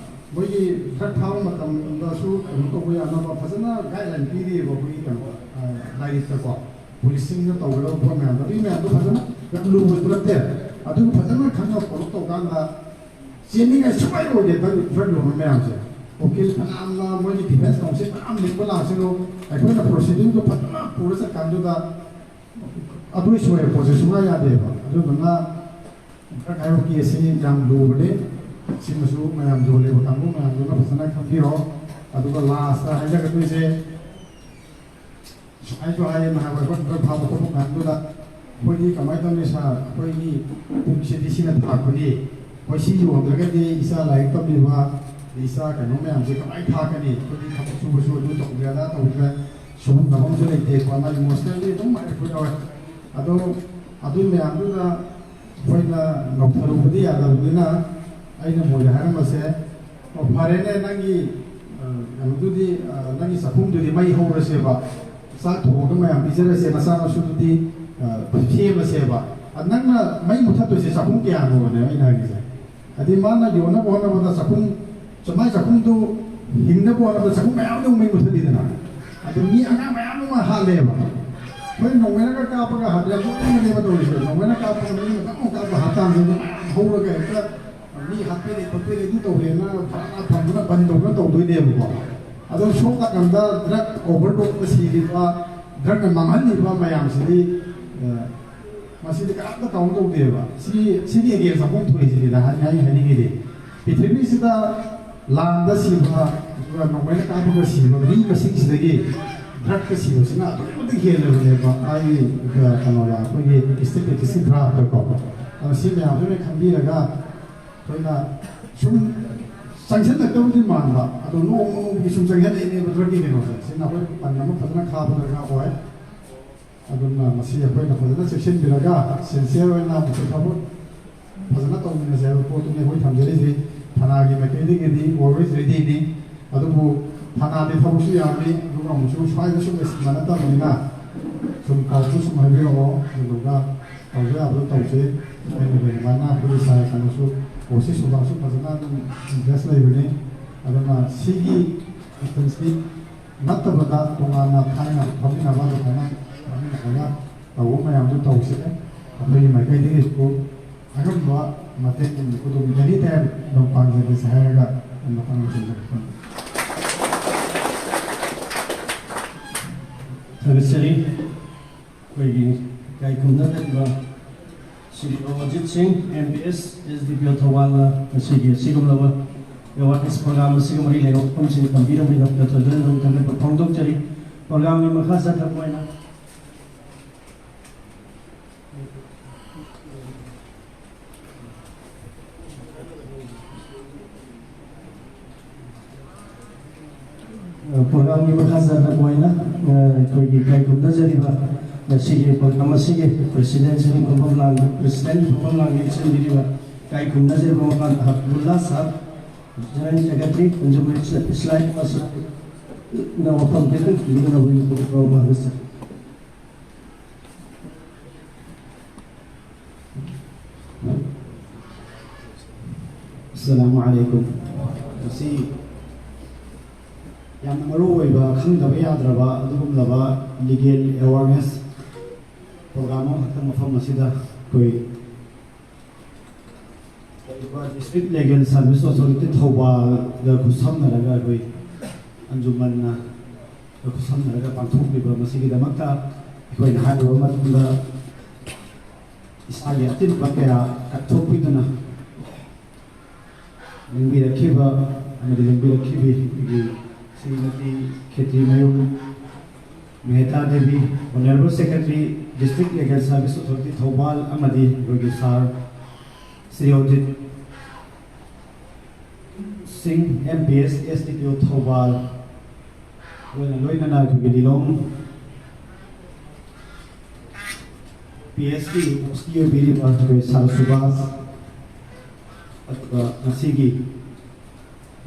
ꯃꯣꯏꯒꯤ ꯗ꯭ꯔꯒ ꯐꯥꯕ ꯃꯇꯝꯗꯁꯨ ꯀꯩꯅꯣ ꯇꯧꯕ ꯌꯥꯅꯕ ꯐꯖꯅ guideline ꯄꯤꯔꯤꯑꯕ ꯑꯩꯈꯣꯏꯒꯤ ꯀꯩꯅꯣꯗ, ꯑ, ꯂꯥꯏꯔꯤꯛꯇꯀꯣ꯫ ꯄꯨꯂꯤꯁꯁꯤꯡꯅ ꯇꯧꯒꯗꯕ ꯄꯣꯠ ꯃꯌꯥꯝꯗꯣ, ꯑꯗꯨꯒꯤ ꯃꯌꯥꯝꯗꯣ ꯐꯖꯅ ꯌꯥꯝ ꯂꯨꯕꯁꯨ ꯅꯠꯇꯦ꯫ ꯑꯗꯨ ꯐꯖꯅ ꯈꯪꯅ follow ꯇꯧꯀꯥꯟꯗ ꯆꯦꯟꯅꯤꯡꯉꯥꯏ ꯁꯨꯡꯂꯩ ꯑꯣꯏꯗꯦ ꯗ꯭ꯔꯒ, ꯗ꯭ꯔꯒ ꯌꯣꯟꯕ ꯃꯌꯥꯝꯁꯦ꯫ ꯎꯀꯤꯜ ꯐꯅꯌꯥꯝꯅ ꯃꯣꯏꯒꯤ defence counsel ꯃꯌꯥꯝ ꯂꯤꯡꯕ ꯂꯥꯛꯁꯤꯅꯨ, ꯑꯩꯈꯣꯏꯅ proceedingꯗꯣ ꯐꯖꯅ ꯄꯨꯔ ꯆꯠꯀꯥꯟꯗꯨꯗ ꯑꯗꯨꯒꯤ ꯁꯣꯏꯕ ꯄꯣꯠꯁꯦ ꯁꯨꯡꯌꯥ ꯌꯥꯗꯦꯕ꯫ ꯑꯗꯨꯗꯨꯅ ꯗ꯭ꯔꯒ ꯍꯥꯏꯕ caseꯁꯤ ꯌꯥꯝ ꯂꯨꯕꯅꯤ꯫ ꯁꯤꯃꯁꯨ ꯃꯌꯥꯝ ꯌꯣꯜꯂꯤꯕ ꯀꯥꯡꯕꯨ ꯃꯌꯥꯝꯗꯨꯅ ꯐꯖꯅ ꯈꯪꯕꯤꯔꯣ꯫ ꯑꯗꯨꯒ ꯂꯥꯁꯇ ꯍꯥꯏꯖꯒꯗꯣꯏꯁꯦ, ꯁꯨꯃꯥꯏꯁꯨ ꯍꯥꯏꯌꯦ, ꯅꯍꯥꯟꯋꯥꯏ ꯑꯩꯈꯣꯏ ꯍꯟꯗꯛ ꯐꯥꯕ ꯈꯣꯠꯄ ꯃꯌꯥꯝꯗꯨꯗ ꯑꯩꯈꯣꯏꯗꯤ ꯀꯃꯥꯏꯅ ꯇꯧꯅꯤ ꯁꯥꯔ, ꯑꯩꯈꯣꯏꯒꯤ ꯄꯨꯛꯁꯤꯗꯤ ꯁꯤꯅ ꯊꯥꯛꯄꯅꯤ, ꯑꯩꯈꯣꯏ ꯁꯤ ꯌꯣꯟꯗ꯭ꯔꯒꯗꯤ ꯏꯆꯥ ꯂꯥꯏꯔꯤꯛ ꯇꯝꯂꯤꯕ, ꯏꯆꯥ ꯀꯩꯅꯣ ꯃꯌꯥꯝꯁꯦ ꯀꯃꯥꯏꯅ ꯊꯥꯛꯀꯅꯤ? ꯑꯩꯈꯣꯏꯗꯤ ꯊꯕꯛ ꯁꯨꯕꯁꯨ ꯑꯗꯨ ꯇꯧꯗ꯭ꯔꯦ, ꯑꯗꯥ ꯇꯧꯗ꯭ꯔꯦ, ꯁꯨꯐꯝ ꯅꯣꯝꯐꯝꯁꯨ ꯂꯩꯇꯦ, ꯀꯣꯟꯅ ꯏꯃꯣꯁꯅꯦꯜꯂꯤ ꯑꯗꯨꯝ ꯍꯥꯏꯔꯛꯄ ꯌꯥꯎꯋꯦ꯫ ꯑꯗꯣ ꯑꯗꯨ ꯃꯌꯥꯝꯗꯨꯗ ꯑꯩꯈꯣꯏꯅ ꯅꯧꯊꯔꯨꯕꯗꯤ ꯌꯥꯗꯕꯅꯤꯅ ꯑꯩꯅ ꯃꯣꯏꯗ ꯍꯥꯏꯔꯝꯕꯁꯦ, "ꯑꯣ, ꯐꯔꯦꯅꯦ, ꯅꯪꯒꯤ, ꯑ, ꯀꯩꯅꯣꯗꯨꯗꯤ, ꯑ, ꯅꯪꯒꯤ ꯆꯥꯛꯈꯨꯝꯗꯨꯗꯤ ꯃꯩ ꯍꯧꯔꯁꯦꯕ, ꯆꯥꯛ ꯊꯣꯡꯉꯒ ꯃꯌꯥꯝ ꯄꯤꯖꯔꯁꯦ, ꯅꯆꯥ ꯃꯁꯨꯗꯨꯗꯤ, ꯑ, ꯁꯦꯝꯃꯁꯦꯕ꯫ ꯑ, ꯅꯪꯅ ꯃꯩ ꯃꯨꯊꯠꯇꯣꯏꯁꯦ ꯆꯥꯛꯈꯨꯝ ꯀꯌꯥꯅꯣꯕꯅꯦ?" ꯑꯩꯅ ꯍꯥꯏꯔꯤꯁꯦ꯫ ꯍꯥꯏꯗꯤ ꯃꯥꯅ ꯌꯣꯟꯅꯕ ꯍꯣꯠꯅꯕꯗ ꯆꯥꯛꯈꯨꯝ, ꯃꯥꯏ ꯆꯥꯛꯈꯨꯝꯗꯨ ꯍꯤꯡꯅꯕ ꯍꯣꯠꯅꯕꯗ ꯆꯥꯛꯈꯨꯝ ꯃꯌꯥꯝꯗꯨ ꯃꯩ ꯃꯨꯊꯠꯂꯤꯗꯅ꯫ ꯑꯗꯨ ꯃꯤ ꯑꯉꯥꯡ ꯃꯌꯥꯝ ꯑꯃ ꯍꯥꯠꯂꯦꯕ꯫ ꯑꯩꯈꯣꯏ ꯅꯣꯡꯃꯩꯅꯒ ꯀꯥꯞꯄꯒ ꯍꯥꯠꯂꯦ, ꯌꯥꯝ ꯅꯣꯛꯅꯤꯡꯕꯅꯦꯕ ꯇꯧꯔꯤꯁꯦ꯫ ꯅꯣꯡꯃꯩꯅ ꯀꯥꯞꯄꯒ ꯃꯤ ꯃꯌꯥꯝ ꯑꯃ ꯀꯥꯞꯄ ꯍꯥꯠꯇꯥꯟꯁꯤꯗ ꯃꯌꯥꯝ ꯍꯧꯔꯒ ꯍꯦꯛꯇ ꯃꯤ ꯍꯥꯠꯄꯤꯔꯦ ꯈꯣꯠꯄꯤꯔꯦ ꯑꯗꯨ ꯇꯧꯔꯦꯅ ꯐꯖꯅ ꯐꯖꯅ ꯕꯟ ꯇꯧꯗꯅ ꯇꯧꯗꯣꯏꯅꯦꯕꯀꯣ꯫ ꯑꯗꯣ ꯁꯣꯝ ꯅꯥꯀꯟꯗ ꯗ꯭ꯔꯒ ꯑꯣꯚꯔꯗꯣꯁꯇ ꯁꯤꯔꯤꯕ, ꯗ꯭ꯔꯒꯅ ꯃꯥꯡꯍꯜꯂꯤꯕ ꯃꯌꯥꯝꯁꯤꯗꯤ, ꯑ, ꯃꯁꯤꯗꯤ ꯀꯅꯥꯝꯇ ꯀꯥꯎꯟ ꯇꯧꯗꯦꯕ꯫ ꯁꯤ, ꯁꯤꯒꯤ ꯑꯦꯒꯦꯟꯁ ꯑꯃꯨꯛ ꯊꯣꯛꯏꯁꯤꯅꯤꯗ ꯍꯥꯏ-, ꯍꯥꯏ-, ꯍꯥꯏꯅꯤꯡꯉꯤꯗꯤ꯫ ꯄ꯭ꯔꯤꯊꯤꯕꯤꯁꯤꯗ ꯂꯥꯟꯗ ꯁꯤꯕ, ꯑꯗꯨꯒ ꯅꯣꯡꯃꯩꯅ ꯀꯥꯞꯄꯒ ꯁꯤꯕ ꯃꯤ ꯃꯁꯤꯡꯁꯤꯗꯒꯤ ꯗ꯭ꯔꯒꯇ ꯁꯤꯕꯁꯤꯅ ꯑꯗꯨꯛꯀꯤ ꯃꯇꯤꯛ ꯍꯦꯜꯂꯕꯅꯦꯕ꯫ ꯑꯩꯒꯤ, ꯑ, ꯀꯩꯅꯣꯗ, ꯑꯩꯈꯣꯏꯒꯤ ꯁ꯭ꯇꯦꯇꯤꯁꯇꯤꯛꯁꯀꯤ ꯒ꯭ꯔꯥꯐꯇꯀꯣ꯫ ꯑꯗꯣ ꯁꯤ ꯃꯌꯥꯝꯁꯦ ꯂꯣꯏ ꯈꯟꯕꯤꯔꯒ ꯑꯩꯈꯣꯏꯅ ꯁꯨꯝ ꯆꯪꯁꯤꯜꯂꯛꯇꯕꯗꯤ ꯃꯥꯟꯕ, ꯑꯗꯣ ꯅꯣꯡꯃ ꯅꯣꯡꯃꯒꯤ ꯁꯨꯝ ꯆꯪꯁꯤꯜꯂꯛꯏꯅꯦꯕ ꯗ꯭ꯔꯒꯀꯤ ꯀꯩꯅꯣꯁꯦ꯫ ꯁꯤꯅ ꯑꯩꯈꯣꯏ ꯄꯟ ꯑꯃ ꯐꯖꯅ ꯈꯥꯕ ꯗꯔꯀꯥꯔ ꯑꯣꯏ꯫ ꯑꯗꯨꯅ ꯃꯁꯤ ꯑꯩꯈꯣꯏꯅ ꯐꯖꯅ ꯆꯦꯛꯁꯤꯟꯕꯤꯔꯒ, ꯁꯤꯟꯁꯤꯌꯔ ꯑꯣꯏꯅ ꯑꯃꯨꯛꯁꯨ ꯊꯕꯛ ꯐꯖꯅ ꯇꯧꯃꯤꯟꯅꯁꯦ ꯍꯥꯏꯕ ꯄꯣꯠꯇꯨꯅꯤ ꯑꯩꯈꯣꯏ ꯊꯝꯖꯔꯤꯁꯤ꯫ ꯊꯅꯥꯒꯤ ꯃꯥꯏꯀꯩꯗꯒꯤꯗꯤ always readyꯅꯤ꯫ ꯑꯗꯨꯕꯨ ꯊꯅꯥꯗꯤ ꯊꯕꯛꯁꯨ ꯌꯥꯝꯃꯤ, ꯑꯗꯨꯒ ꯑꯃꯨꯛꯁꯨ ꯁ꯭ꯋꯥꯏꯗ ꯁꯨꯝ ꯂꯩꯁꯤꯟꯕ ꯅꯠꯇꯕꯅꯤꯅ ꯁꯨꯝ ꯄꯥꯎꯁꯨ ꯁꯨꯝ ꯍꯥꯏꯕꯤꯔꯛꯑꯣ, ꯑꯗꯨꯗꯨꯒ ꯇꯧꯕ ꯌꯥꯕꯗꯣ ꯇꯧꯁꯤ꯫ ꯑꯩꯅ ꯑꯗꯨꯃꯥꯏꯅ ꯑꯩꯈꯣꯏꯒꯤ ꯁꯥꯔ ꯀꯩꯅꯣꯁꯨ, ꯑꯣ, ꯁꯤ ꯁꯨꯕꯥꯁꯁꯨ ꯐꯖꯅ ꯑꯗꯨꯝ ꯏꯟꯇꯔꯦꯁ ꯂꯩꯕꯅꯤ꯫ ꯑꯗꯨꯅ ꯁꯤꯒꯤ ꯏꯟꯁꯇꯤꯇ꯭ꯌꯨꯠ ꯅꯠꯇꯕꯗ ꯇꯣꯉꯥꯟꯅ ꯊꯥꯏꯅ ꯐꯝꯃꯤꯟꯅꯕ ꯑꯗꯨꯃꯥꯏꯅ ꯐꯝꯃꯤꯟꯅꯔꯒ ꯇꯧꯕ ꯃꯌꯥꯝꯗꯨ ꯇꯧꯁꯦ꯫ ꯑꯩꯈꯣꯏꯒꯤ ꯃꯥꯏꯀꯩꯗꯒꯤꯁꯨ ꯑꯉꯝꯕ ꯃꯇꯦꯡ ꯑꯗꯨꯝ ꯑꯦꯅꯤ ꯇꯥꯏꯝ ꯑꯗꯨꯝ ꯄꯥꯡꯖꯒꯦꯁꯦ ꯍꯥꯏꯔꯒ ꯑꯩ ꯃꯇꯥꯡ ꯂꯣꯏꯁꯤꯟꯖꯔꯒꯦ꯫ ꯊꯥꯒꯠꯆꯔꯤ꯫ ꯑꯩꯈꯣꯏꯒꯤ ꯏꯀꯥꯏ ꯈꯨꯝꯅꯗꯔꯤꯕ ꯁ꯭ꯔꯤ ꯑꯣꯖꯤꯠ ꯁꯤꯡ, M P S, S D ꯄꯤ ꯑꯣ ꯊꯧꯕꯥꯜꯅ ꯉꯁꯤꯒꯤ ꯑꯁꯤꯒꯨꯝꯂꯕ ꯑꯦꯋꯥꯔꯅꯦꯁ ꯄ꯭ꯔꯣꯒ꯭ꯔꯥꯝ ꯑꯁꯤꯒ ꯃꯔꯤ ꯂꯩꯅꯕ ꯋꯥꯐꯝꯁꯤꯡ ꯊꯝꯕꯤꯔꯝꯕꯒꯤꯗꯃꯛꯇ ꯊꯣꯏꯗꯣꯛ ꯍꯦꯟꯗꯣꯛꯅ ꯊꯥꯒꯠꯄ ꯐꯣꯡꯗꯣꯛꯆꯔꯤ꯫ ꯄ꯭ꯔꯣꯒ꯭ꯔꯥꯝꯒꯤ ꯃꯈꯥ ꯆꯠꯊꯕ ꯑꯣꯏꯅ ꯄ꯭ꯔꯣꯒ꯭ꯔꯥꯝꯒꯤ ꯃꯈꯥ ꯆꯠꯊꯕ ꯑꯣꯏꯅ, ꯑ, ꯑꯩꯈꯣꯏꯒꯤ ꯏꯀꯥꯏ ꯈꯨꯝꯅꯖꯔꯤꯕ ꯉꯁꯤꯒꯤ ꯄ꯭ꯔꯣꯒ꯭ꯔꯥꯝ ꯑꯁꯤꯒꯤ ꯄ꯭ꯔꯦꯁꯤꯗꯦꯟꯁꯤꯡ ꯐꯝꯐꯝ ꯂꯥꯡ-, ꯄ꯭ꯔꯦꯁꯤꯗꯦꯟꯒꯤ ꯐꯝꯐꯝ ꯂꯥꯡꯗ ꯆꯦꯟꯕꯤꯔꯤꯕ ꯏꯀꯥꯏ ꯈꯨꯝꯅꯖꯔꯤꯕ ꯃꯃꯥꯟ ꯍꯕꯤꯕꯨꯜꯂꯥ ꯁꯥꯍꯕ, ꯖꯦꯅꯔꯦꯜ ꯁꯦꯀ꯭ꯔꯦꯇꯔꯤ, ꯑꯟꯖꯨꯃꯟ ꯏꯁꯂꯥꯏꯝ ꯑꯁꯤꯅ ꯋꯥꯐꯝ ꯈꯤꯇꯪ ꯄꯤꯕꯤꯗꯨꯅ ꯑꯩꯈꯣꯏꯒꯤ ꯄ꯭ꯔꯣꯒ꯭ꯔꯥꯝ ꯑꯗꯨ ꯑꯁꯂꯥꯃꯨ ꯑꯂꯥꯏꯀꯨꯝ꯫ ꯉꯁꯤ ꯌꯥꯝꯅ ꯃꯔꯨ ꯑꯣꯏꯕ, ꯈꯪꯗꯕ ꯌꯥꯗ꯭ꯔꯕ ꯑꯗꯨꯒꯨꯝꯂꯕ ꯂꯤꯒꯦꯜ ꯑꯦꯋꯥꯔꯅꯦꯁ ꯄ꯭ꯔꯣꯒ꯭ꯔꯥꯝ ꯑꯃꯈꯛꯇꯪ ꯃꯐꯝ ꯑꯁꯤꯗ ꯑꯩꯈꯣꯏ ꯂꯩꯔꯤꯕ ꯗꯤꯁꯇ꯭ꯔꯤꯛ ꯂꯤꯒꯦꯜ ꯁꯥꯔꯚꯤꯁ ꯑꯣꯊꯣꯔꯤꯇꯤ ꯊꯧꯕꯥꯜꯒ ꯈꯨꯠꯁꯝꯅꯔꯒ ꯑꯩꯈꯣꯏ ꯑꯟꯖꯨꯃꯟꯅ ꯈꯨꯠꯁꯝꯅꯔꯒ ꯄꯥꯡꯊꯣꯛꯂꯤꯕ ꯃꯁꯤꯒꯤꯗꯃꯛꯇ ꯑꯩꯈꯣꯏꯅ ꯍꯥꯏꯔꯨꯕ ꯃꯇꯝꯗ ꯏꯁꯥꯒꯤ ꯑꯆꯤꯟꯕ ꯀꯌꯥ ꯀꯠꯊꯣꯛꯄꯤꯗꯨꯅ ꯂꯦꯡꯕꯤꯔꯛꯈꯤꯕ ꯑꯃꯗꯤ ꯂꯦꯡꯕꯤꯔꯛꯈꯤꯕꯤ ꯑꯩꯈꯣꯏꯒꯤ Shrimati Khetrimayum Mehta Devi, honourable secretary, district legal service authority ꯊꯧꯕꯥꯜ, ꯑꯃꯗꯤ ꯑꯩꯈꯣꯏꯒꯤ ꯁꯥꯔ ꯁ꯭ꯔꯤ ꯑꯣꯖꯤꯠ ꯁꯤꯡ, M P S, S D ꯄꯤ ꯑꯣ ꯊꯧꯕꯥꯜ, ꯂꯣꯏꯅ ꯂꯣꯏꯅꯅ ꯑꯩꯈꯣꯏꯒꯤ ꯂꯤꯂꯣꯡ ꯄꯤ ꯑꯩꯆ ꯗꯤ ꯑꯣꯏꯕꯤꯔꯤꯕ ꯑꯩꯈꯣꯏ ꯁꯥꯔ ꯁꯨꯕꯥꯁ, ꯑꯗꯨꯒ ꯉꯁꯤꯒꯤ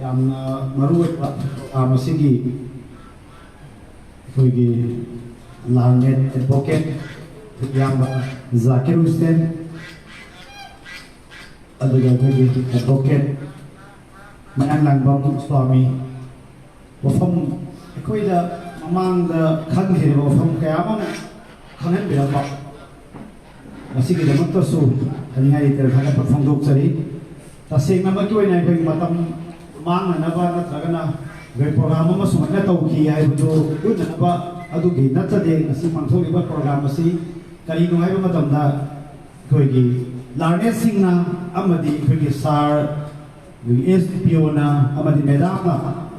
ꯌꯥꯝꯅ ꯃꯔꯨꯑꯣꯏꯕ ꯄ꯭ꯔꯣꯒ꯭ꯔꯥꯝ ꯑꯁꯤꯒꯤ ꯑꯩꯈꯣꯏꯒꯤ ꯂꯥꯔꯅꯦꯠ ꯑꯦꯗꯚꯣꯀꯦꯠ ꯏꯌꯥꯝꯕ ꯖꯥꯀꯤꯔ ꯍꯨꯁꯦꯟ, ꯑꯗꯨꯒ ꯑꯩꯈꯣꯏꯒꯤ ꯑꯦꯗꯚꯣꯀꯦꯠ ꯃꯌꯥꯡꯂꯥꯡꯕꯝ ꯁ꯭ꯋꯥꯃꯤ, ꯋꯥꯐꯝ ꯑꯩꯈꯣꯏꯗ ꯃꯃꯥꯡꯗ ꯈꯪꯈꯤꯗ꯭ꯔꯤꯕ ꯋꯥꯐꯝ ꯀꯌꯥ ꯑꯃ ꯈꯪꯍꯟꯕꯤꯔꯛꯄ, ꯃꯁꯤꯒꯤꯗꯃꯛꯇꯁꯨ ꯍꯥꯏꯅꯤꯡꯉꯥꯏ ꯂꯩꯇꯅ ꯊꯥꯒꯠꯄ ꯐꯣꯡꯗꯣꯛꯆꯔꯤ꯫ ꯇꯁꯦꯡꯅꯃꯛꯀꯤ ꯑꯣꯏꯅ ꯑꯩꯈꯣꯏꯒꯤ ꯃꯇꯝ ꯃꯥꯡꯅꯅꯕ ꯅꯠꯇ꯭ꯔꯒꯅ ꯑꯩꯈꯣꯏ ꯄ꯭ꯔꯣꯒ꯭ꯔꯥꯝ ꯑꯃ ꯁꯨꯃꯥꯏꯅ ꯇꯧꯈꯤ ꯍꯥꯏꯕꯗꯨ ꯎꯠꯅꯅꯕ ꯑꯗꯨꯒꯤ ꯅꯠꯆꯗꯦ꯫ ꯉꯁꯤ ꯄꯥꯡꯊꯣꯛꯂꯤꯕ ꯄ꯭ꯔꯣꯒ꯭ꯔꯥꯝ ꯑꯁꯤ ꯀꯔꯤꯅꯣ ꯍꯥꯏꯕ ꯃꯇꯝꯗ, ꯑꯩꯈꯣꯏꯒꯤ ꯂꯥꯔꯅꯦꯠꯁꯤꯡꯅ ꯑꯃꯗꯤ ꯑꯩꯈꯣꯏꯒꯤ ꯁꯥꯔ, ꯑꯩꯈꯣꯏꯒꯤ ꯑꯦꯁ ꯄꯤ ꯑꯣꯅ ꯑꯃꯗꯤ ꯃꯦꯗꯥꯝꯅ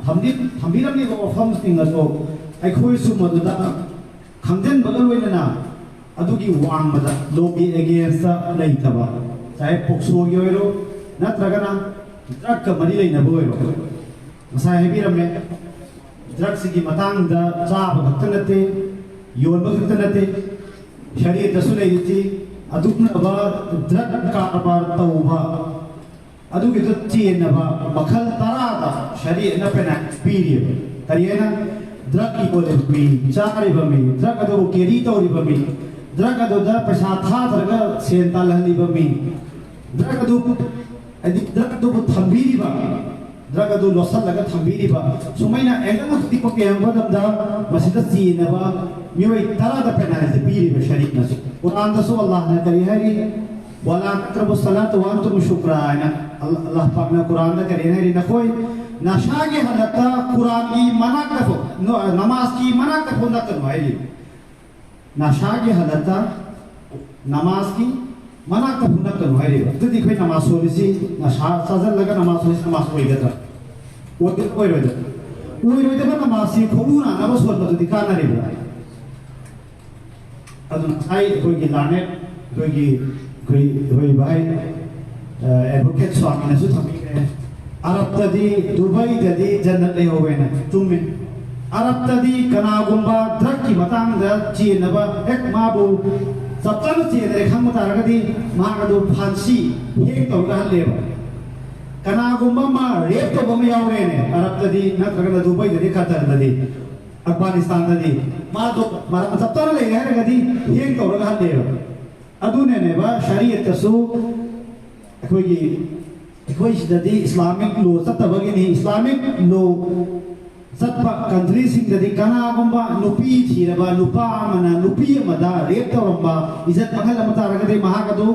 ꯊꯝꯕꯤ-, ꯊꯝꯕꯤꯔꯝꯂꯤꯕ ꯋꯥꯐꯝꯁꯤꯡ ꯑꯗꯨ ꯑꯩꯈꯣꯏꯁꯨ ꯃꯗꯨꯗ ꯈꯪꯖꯤꯟꯕꯒ ꯂꯣꯏꯅꯅ ꯑꯗꯨꯒꯤ ꯋꯥꯡꯃꯗ ꯂꯣꯒꯤ ꯑꯦꯒꯦꯟꯁꯇ ꯂꯩꯇꯕ, ꯆꯥꯍꯦ ꯄꯣꯛꯁꯣꯒꯤ ꯑꯣꯏꯔꯣ ꯅꯠꯇ꯭ꯔꯒꯅ ꯗ꯭ꯔꯛꯀ ꯃꯔꯤ ꯂꯩꯅꯕ ꯑꯣꯏꯔꯣ, ꯉꯁꯥꯏ ꯍꯥꯏꯕꯤꯔꯝꯃꯦ, ꯗ꯭ꯔꯛꯁꯤꯒꯤ ꯃꯇꯥꯡꯗ ꯆꯥꯕ ꯈꯛꯇ ꯅꯠꯇꯦ, ꯌꯣꯟꯕ ꯈꯛꯇ ꯅꯠꯇꯦ, ꯁꯔꯤꯌꯠꯇꯁꯨ ꯂꯩꯔꯤꯁꯤ ꯑꯗꯨꯒꯨꯝꯂꯕ ꯗ꯭ꯔꯛ ꯀꯔꯕꯥꯔ ꯇꯧꯕ ꯑꯗꯨꯒꯤꯗꯨ ꯆꯦꯟꯅꯕ ꯃꯈꯜ ꯇꯔꯥꯗ ꯁꯔꯤꯌꯠꯅ ꯄꯦꯅꯥꯜꯇꯤ ꯄꯤꯔꯤꯕ꯫ ꯀꯔꯤ ꯍꯥꯏꯅ? ꯗ꯭ꯔꯛ ꯌꯣꯜꯂꯤꯕ ꯃꯤ, ꯆꯥꯔꯤꯕ ꯃꯤ, ꯗ꯭ꯔꯛ ꯑꯗꯨꯕꯨ ꯀꯦꯔꯤ ꯇꯧꯔꯤꯕ ꯃꯤ, ꯗ꯭ꯔꯛ ꯑꯗꯨꯗ ꯄꯩꯁꯥ ꯊꯥꯗꯔꯒ ꯁꯦꯟ ꯇꯥꯜꯍꯜꯂꯤꯕ ꯃꯤ, ꯗ꯭ꯔꯛ ꯑꯗꯨ, ꯍꯥꯏꯗꯤ ꯗ꯭ꯔꯛ ꯑꯗꯨꯕꯨ ꯊꯝꯕꯤꯔꯤꯕ, ꯗ꯭ꯔꯛ ꯑꯗꯨ ꯂꯣꯠꯁꯤꯜꯂꯒ ꯊꯝꯕꯤꯔꯤꯕ, ꯁꯨꯃꯥꯏꯅ ꯑꯦꯡꯒꯜ ꯈꯨꯗꯤꯡꯃꯛ ꯌꯦꯡꯕ ꯃꯇꯝꯗ ꯃꯁꯤꯗ ꯆꯦꯟꯅꯕ ꯃꯤꯑꯣꯏ ꯇꯔꯥꯗ ꯄꯦꯅꯥꯜꯇꯤ ꯄꯤꯔꯤꯕ ꯁꯔꯤꯛꯅꯁꯨ꯫ ꯀꯨꯔꯥꯟꯗꯁꯨ ꯑꯜꯂꯥꯍꯅ ꯀꯔꯤ ꯍꯥꯏꯔꯤ? "ꯋꯥꯂꯥ ꯇꯛꯔꯕꯨ ꯁꯂꯥꯇ ꯋꯥꯟꯇꯨꯝ ꯁꯨꯀ꯭ꯔꯥ" ꯍꯥꯏꯅ ꯑꯜ-, ꯑꯜꯂꯥꯍ ꯄꯥꯛꯅ ꯀꯨꯔꯥꯟꯗ ꯀꯔꯤ ꯍꯥꯏꯔꯤ? "ꯅꯈꯣꯏ ꯅꯁꯥꯒꯤ ꯍꯜꯂꯛꯇ ꯀꯨꯔꯥꯟꯒꯤ ꯃꯅꯥꯛꯇ ꯐꯥꯎ, ꯅ-, ꯅꯃꯥꯖꯀꯤ ꯃꯅꯥꯛꯇ ꯐꯥꯎ ꯅꯠꯇꯅꯨ" ꯍꯥꯏꯔꯤ꯫ ꯅꯁꯥꯒꯤ ꯍꯜꯂꯛꯇ ꯅꯃꯥꯖꯀꯤ ꯃꯅꯥꯛꯇ ꯐꯥꯎ ꯅꯠꯇꯅꯨ ꯍꯥꯏꯔꯤꯕ꯫ ꯑꯗꯨꯗꯤ ꯑꯩꯈꯣꯏ ꯅꯃꯥꯖ ꯁꯣꯜꯂꯤꯁꯤ, ꯅꯁꯥ ꯆꯥꯁꯤꯜꯂꯒ ꯅꯃꯥꯖ ꯁꯣꯜꯂꯤꯁꯤ ꯅꯃꯥꯖ ꯑꯣꯏꯒꯗ꯭ꯔꯥ? ꯑꯣꯏꯒꯗ꯭ꯔꯥ ꯑꯣꯏꯔꯣꯏꯗ꯭ꯔꯥ? ꯑꯣꯏꯔꯣꯏꯗꯕ ꯅꯃꯥꯖꯁꯤ ꯈꯣꯡꯎ ꯅꯥꯅꯕ ꯁꯣꯟꯕꯗꯨꯗꯤ ꯀꯥꯟꯅꯔꯤꯕ꯭ꯔꯥ? ꯑꯗꯨꯅ ꯉꯁꯥꯏ ꯑꯩꯈꯣꯏꯒꯤ ꯂꯥꯔꯅꯦꯠ, ꯑꯩꯈꯣꯏꯒꯤ, ꯑꯩꯈꯣꯏ, ꯑꯩꯈꯣꯏ ꯚꯥꯏ, ꯑ, ꯑꯦꯗꯚꯣꯀꯦꯠ ꯁ꯭ꯋꯥꯃꯤꯅꯁꯨ ꯊꯝꯕꯤꯈ꯭ꯔꯦ꯫ ꯑꯔꯕꯇꯗꯤ, ꯗꯨꯕꯩꯗꯗꯤ ꯖꯟꯅꯠ ꯂꯩꯍꯧꯋꯦꯅ꯫ ꯆꯨꯝꯃꯤ꯫ ꯑꯔꯕꯇꯗꯤ ꯀꯅꯥꯒꯨꯝꯕ ꯗ꯭ꯔꯛꯀꯤ ꯃꯇꯥꯡꯗ ꯆꯦꯟꯅꯕ, ꯍꯦꯛ ꯃꯥꯕꯨ ꯆꯞ ꯆꯥꯅ ꯆꯦꯟꯅꯔꯦ ꯈꯪꯕ ꯇꯥꯔꯒꯗꯤ, ꯃꯍꯥꯛ ꯑꯗꯨ ꯐꯥꯟꯁꯤ ꯍꯦꯛ ꯇꯧꯔꯒ ꯍꯜꯂꯦꯕ꯫ ꯀꯅꯥꯒꯨꯝꯕ ꯑꯃ ꯔꯦꯞ ꯇꯧꯕ ꯑꯃ ꯌꯥꯎꯔꯦꯅꯦ, ꯑꯔꯕꯇꯗꯤ ꯅꯠꯇ꯭ꯔꯒꯅ ꯗꯨꯕꯩꯗꯗꯤ, ꯈꯇꯔꯗꯗꯤ, ꯑꯐꯒꯥꯅꯤꯁꯇꯥꯟꯗꯗꯤ, ꯃꯥꯗꯣ ꯃꯔꯝ ꯆꯞ ꯆꯥꯅ ꯂꯩꯔꯦ ꯍꯥꯏꯔꯒꯗꯤ ꯍꯦꯡ ꯇꯧꯔꯒ ꯍꯜꯂꯦꯕ꯫ ꯑꯗꯨꯅꯅꯦꯕ ꯁꯔꯤꯌꯠꯇꯁꯨ ꯑꯩꯈꯣꯏꯒꯤ, ꯑꯩꯈꯣꯏ ꯁꯤꯗꯗꯤ ꯏꯁꯂꯥꯃꯤꯛ ꯂꯣ ꯆꯠꯇꯕꯒꯤꯅꯤ꯫ ꯏꯁꯂꯥꯃꯤꯛ ꯂꯣ ꯆꯠꯄ ꯀꯟꯇ꯭ꯔꯤꯁꯤꯡꯗꯗꯤ ꯀꯅꯥꯒꯨꯝꯕ ꯅꯨꯄꯤ ꯊꯤꯔꯕ ꯅꯨꯄꯥ ꯑꯃꯅ ꯅꯨꯄꯤ ꯑꯃꯗ ꯔꯦꯞ ꯇꯧꯔꯝꯕ, ꯏꯖꯠ ꯃꯥꯡꯍꯜꯂꯝꯕ ꯇꯥꯔꯒꯗꯤ ꯃꯍꯥꯛ ꯑꯗꯨ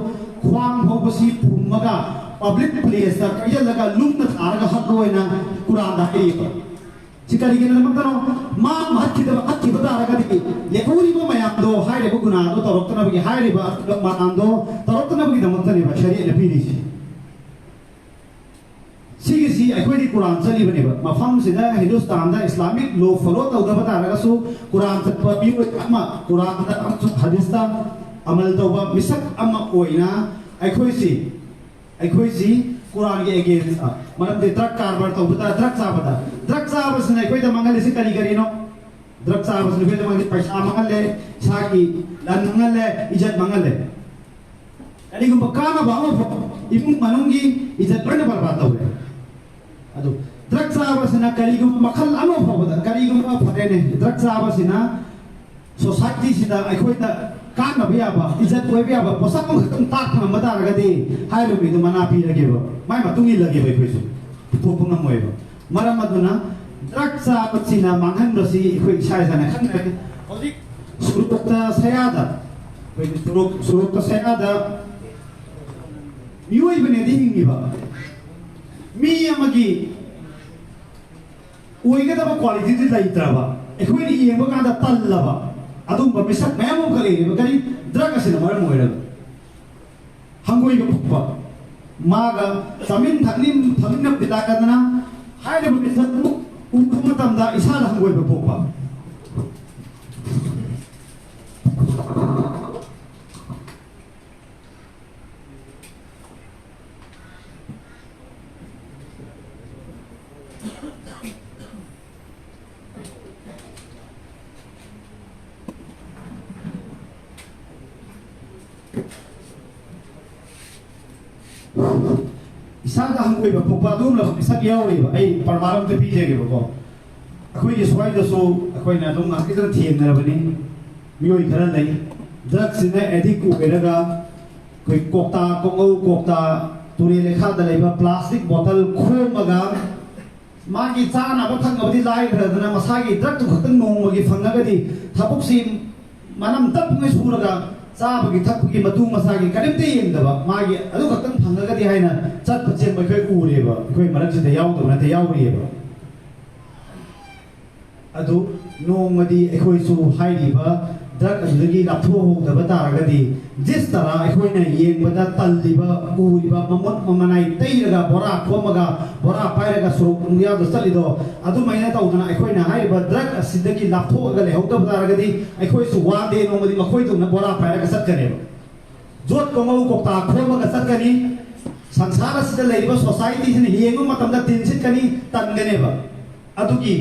ꯈ꯭ꯋꯥꯡ ꯐꯥꯎꯕꯁꯤ ꯐꯨꯝꯃꯒ ꯄꯕ꯭ꯂꯤꯛ ꯄ꯭ꯂꯦꯁꯇ ꯀꯣꯏꯁꯤꯜꯂꯒ ꯂꯨꯝꯅ ꯊꯥꯔꯒ ꯍꯠꯂꯣ ꯍꯥꯏꯅ ꯀꯨꯔꯥꯟꯗ ꯍꯥꯏꯔꯤꯕ꯫ ꯁꯤ ꯀꯔꯤꯒꯤꯗꯃꯛꯇꯅꯣ? ꯃꯥ ꯃꯍꯠꯈꯤꯗꯕ, ꯍꯠꯈꯤꯕ ꯇꯥꯔꯒꯗꯤ ꯂꯦꯝꯍꯧꯔꯤꯕ ꯃꯌꯥꯝꯗꯣ, ꯍꯥꯏꯔꯤꯕ ꯒꯨꯅꯥꯗꯣ ꯇꯧꯔꯛꯇꯅꯕꯒꯤ, ꯍꯥꯏꯔꯤꯕ ꯃꯌꯥꯝꯗꯣ ꯇꯧꯔꯛꯇꯅꯕꯒꯤꯗꯃꯛꯇꯅꯦꯕ ꯁꯔꯤꯌꯠꯅ ꯄꯤꯔꯤꯁꯦ꯫ ꯁꯤꯒꯤꯁꯤ ꯑꯩꯈꯣꯏꯗꯤ ꯀꯨꯔꯥꯟ ꯆꯠꯂꯤꯕꯅꯦꯕ꯫ ꯃꯐꯝꯁꯤꯗ ꯍꯤꯟꯗꯨꯁꯇꯥꯟꯗ ꯏꯁꯂꯥꯃꯤꯛ ꯂꯣ ꯐꯣꯂꯣ ꯇꯧꯗꯕ ꯇꯥꯔꯒꯁꯨ, ꯀꯨꯔꯥꯟ ꯆꯠꯄ ꯃꯤꯑꯣꯏ ꯑꯃ, ꯀꯨꯔꯥꯟꯗ ꯑꯃꯁꯨꯡ ꯍꯗꯤꯁꯇ ꯑꯃꯜ ꯇꯧꯕ ꯃꯤꯁꯛ ꯑꯃ ꯑꯣꯏꯅ ꯑꯩꯈꯣꯏꯁꯤ, ꯑꯩꯈꯣꯏꯁꯤ ꯀꯨꯔꯥꯟꯒꯤ ꯑꯦꯒꯦꯟꯁꯇ, ꯃꯔꯝꯗꯤ ꯗ꯭ꯔꯒ ꯀꯔꯕꯥꯔ ꯇꯧꯕꯗ, ꯗ꯭ꯔꯒ ꯆꯥꯕꯗ, ꯗ꯭ꯔꯒ ꯆꯥꯕꯁꯤꯅ ꯑꯩꯈꯣꯏꯗ ꯃꯥꯡꯍꯜꯂꯤꯁꯤ ꯀꯔꯤ ꯀꯔꯤꯅꯣ? ꯗ꯭ꯔꯒ ꯆꯥꯕꯁꯤꯅ ꯑꯩꯈꯣꯏꯗ ꯃꯥꯡꯍꯜꯂꯤ, ꯄꯩꯁꯥ ꯃꯥꯡꯍꯜꯂꯦ, ꯏꯁꯥꯒꯤ ꯂꯟ ꯃꯥꯡꯍꯜꯂꯦ, ꯏꯖꯠ ꯃꯥꯡꯍꯜꯂꯦ꯫ ꯀꯔꯤꯒꯨꯝꯕ ꯀꯥꯟꯅꯕ ꯑꯃ ꯐꯥꯎ, ꯏꯃꯨꯡ ꯃꯅꯨꯡꯒꯤ ꯏꯖꯠ ꯂꯣꯏꯅ ꯕꯔꯕꯥꯗ ꯇꯧꯔꯦ꯫ ꯑꯗꯨ ꯗ꯭ꯔꯒ ꯆꯥꯕꯁꯤꯅ ꯀꯔꯤꯒꯨꯝꯕ ꯃꯈꯜ ꯑꯃ ꯐꯥꯎꯕꯗ, ꯀꯔꯤꯒꯨꯝꯕ, ꯐꯔꯦꯅꯦ, ꯗ꯭ꯔꯒ ꯆꯥꯕꯁꯤꯅ ꯁꯣꯁꯥꯏꯇꯤꯁꯤꯗ ꯑꯩꯈꯣꯏꯗ ꯀꯥꯟꯅꯕ ꯌꯥꯕ, ꯏꯖꯠ ꯑꯣꯏꯕ ꯌꯥꯕ ꯄꯣꯠꯁꯛ ꯑꯃꯈꯛꯇꯪ ꯇꯥꯛꯄ ꯉꯝꯕ ꯇꯥꯔꯒꯗꯤ, ꯍꯥꯏꯔꯤꯕ ꯃꯤꯗꯨ ꯃꯅꯥ ꯄꯤꯔꯒꯦꯕ, ꯃꯥꯏ ꯃꯇꯨꯡ ꯏꯜꯂꯒꯦꯕ ꯑꯩꯈꯣꯏꯁꯨ꯫ ꯄꯨꯊꯣꯛꯄ ꯉꯝꯃꯣꯏꯕ꯫ ꯃꯔꯝ ꯑꯗꯨꯅ ꯗ꯭ꯔꯒ ꯆꯥꯕꯁꯤꯅ ꯃꯥꯡꯍꯟꯕꯁꯤ ꯑꯩꯈꯣꯏ ꯏꯁꯥ ꯏꯁꯥꯅ ꯈꯪꯗ꯭ꯔꯦ꯫ ꯍꯧꯖꯤꯛ ꯁꯨꯔꯨꯛꯇ ꯁꯌꯥꯗ, ꯑꯩꯈꯣꯏꯒꯤ ꯁꯨꯔꯨꯛ-, ꯁꯨꯔꯨꯛꯇ ꯁꯌꯥꯗ ꯃꯤꯑꯣꯏꯕꯅꯦꯗꯤ ꯍꯤꯡꯉꯤꯕ, ꯃꯤ ꯑꯃꯒꯤ ꯑꯣꯏꯒꯗꯕ ꯀ꯭ꯋꯥꯂꯤꯇꯤꯗꯤ ꯂꯩꯇ꯭ꯔꯕ, ꯑꯩꯈꯣꯏꯅ ꯌꯦꯡꯕ ꯀꯥꯟꯗ ꯇꯜꯂꯕ ꯑꯗꯨꯒꯨꯝꯕ ꯃꯤꯁꯛ ꯃꯌꯥꯝ ꯑꯃꯈꯛ ꯂꯩꯔꯤꯕ꯫ ꯀꯔꯤ? ꯗ꯭ꯔꯒ ꯑꯁꯤꯅ ꯃꯔꯝ ꯑꯣꯏꯔꯒ꯫ ꯍꯪꯒꯣꯏꯕ ꯄꯣꯛꯄ꯫ ꯃꯥꯒ ꯆꯥꯃꯤꯟ ꯊꯛꯃꯤꯟ ꯊꯛꯃꯤꯟꯅꯕꯗꯤ ꯇꯥꯔꯒꯗꯅ ꯍꯥꯏꯔꯤꯕ ꯃꯤꯁꯛ ꯑꯗꯨ ꯎꯕ ꯃꯇꯝꯗ ꯏꯁꯥꯗ ꯍꯪꯒꯣꯏꯕ ꯄꯣꯛꯄ꯫ ꯏꯁꯥꯗ ꯍꯪꯒꯣꯏꯕ ꯄꯣꯛꯄ ꯑꯗꯨꯒꯨꯝꯂꯕ ꯃꯤꯁꯛ ꯌꯥꯎꯔꯤꯕ꯫ ꯑꯩ ꯄ꯭ꯔꯃꯥꯟ ꯑꯝꯇ ꯄꯤꯖꯒꯦꯕꯀꯣ꯫ ꯑꯩꯈꯣꯏꯒꯤ ꯁ꯭ꯋꯥꯏꯗꯁꯨ ꯑꯩꯈꯣꯏꯅ ꯑꯗꯨꯝ ꯉꯥꯏꯍꯥꯛꯀꯤꯗꯪ ꯊꯦꯡꯅꯔꯕꯅꯤ꯫ ꯃꯤꯑꯣꯏ ꯈꯔ ꯂꯩ, ꯗ꯭ꯔꯒꯁꯤꯅ ꯑꯦꯗꯤꯛ ꯑꯣꯏꯔꯒ ꯑꯩꯈꯣꯏ ꯀꯣꯛꯇꯥ, ꯀꯣꯉꯧ ꯀꯣꯛꯇꯥ, ꯇꯨꯔꯦꯜ ꯂꯩꯈꯥꯗ ꯂꯩꯕ ꯄ꯭ꯂꯥꯁꯇꯤꯛ ꯕꯣꯇꯜ ꯈꯣꯝꯃꯒ ꯃꯥꯒꯤ ꯆꯥꯅꯕ ꯊꯛꯅꯕꯗꯤ ꯂꯥꯏꯈ꯭ꯔꯗꯅ, ꯃꯁꯥꯒꯤ ꯗ꯭ꯔꯒꯇꯨ ꯈꯛꯇꯪ ꯅꯣꯡꯃꯒꯤ ꯐꯪꯉꯒꯗꯤ ꯊꯕꯛꯁꯤ ꯃꯅꯝ ꯇꯞꯄꯉꯩ ꯁꯨꯔꯒ ꯆꯥꯕꯒꯤ ꯊꯛꯄꯒꯤ ꯃꯇꯨ ꯃꯆꯥꯒꯤ ꯀꯔꯤꯝꯇ ꯌꯦꯡꯗꯕ, ꯃꯥꯒꯤ ꯑꯗꯨ ꯈꯛꯇꯪ ꯐꯪꯉꯒꯗꯤ ꯍꯥꯏꯅ ꯆꯠꯄ ꯆꯦꯟꯕ ꯑꯩꯈꯣꯏ ꯎꯔꯦꯕ꯫ ꯑꯩꯈꯣꯏ ꯃꯔꯛꯁꯤꯗ ꯌꯥꯎꯗꯕ ꯅꯠꯇꯦ, ꯌꯥꯎꯔꯤꯑꯕ꯫ ꯑꯗꯨ ꯅꯣꯡꯃꯗꯤ ꯑꯩꯈꯣꯏꯁꯨ ꯍꯥꯏꯔꯤꯕ ꯗ꯭ꯔꯒ ꯑꯗꯨꯗꯒꯤ ꯂꯥꯞꯊꯣꯛꯍꯧꯗꯕ ꯇꯥꯔꯒꯗꯤ, ꯖꯤꯁ ꯇꯔꯥ ꯑꯩꯈꯣꯏꯅ ꯌꯦꯡꯕꯗ ꯇꯜꯂꯤꯕ, ꯎꯔꯤꯕ, ꯃꯃꯨꯠ ꯃꯃꯅꯥꯏ ꯇꯩꯔꯒ, ꯕꯣꯔꯥ ꯈꯣꯝꯃꯒ, ꯕꯣꯔꯥ ꯄꯥꯏꯔꯒ ꯁꯣꯔꯣꯛ ꯈꯣꯡꯌꯥꯗ ꯆꯠꯂꯤꯗꯣ, ꯑꯗꯨꯃꯥꯏꯅ ꯇꯧꯗꯅ ꯑꯩꯈꯣꯏꯅ ꯍꯥꯏꯔꯤꯕ ꯗ꯭ꯔꯒ ꯑꯁꯤꯗꯒꯤ ꯂꯥꯞꯊꯣꯛꯑꯒ ꯂꯩꯍꯧꯗꯕ ꯇꯥꯔꯒꯗꯤ, ꯑꯩꯈꯣꯏꯁꯨ ꯋꯥꯟ ꯗꯦ ꯅꯣꯡꯃꯗꯤ ꯃꯈꯣꯏꯗꯧꯅ ꯕꯣꯔꯥ ꯄꯥꯏꯔꯒ ꯆꯠꯀꯅꯦꯕ꯫ ꯖꯣꯠ ꯀꯣꯃꯧ ꯀꯧꯇꯥ ꯈꯣꯝꯃꯒ ꯆꯠꯀꯅꯤ꯫ ꯁꯪꯁꯥꯔ ꯑꯁꯤꯗ ꯂꯩꯔꯤꯕ ꯁꯣꯁꯥꯏꯇꯤꯁꯤꯅ ꯌꯦꯡꯕ ꯃꯇꯝꯗ ꯇꯤꯟꯁꯤꯠꯀꯅꯤ, ꯇꯟꯒꯅꯦꯕ꯫ ꯑꯗꯨꯒꯤ,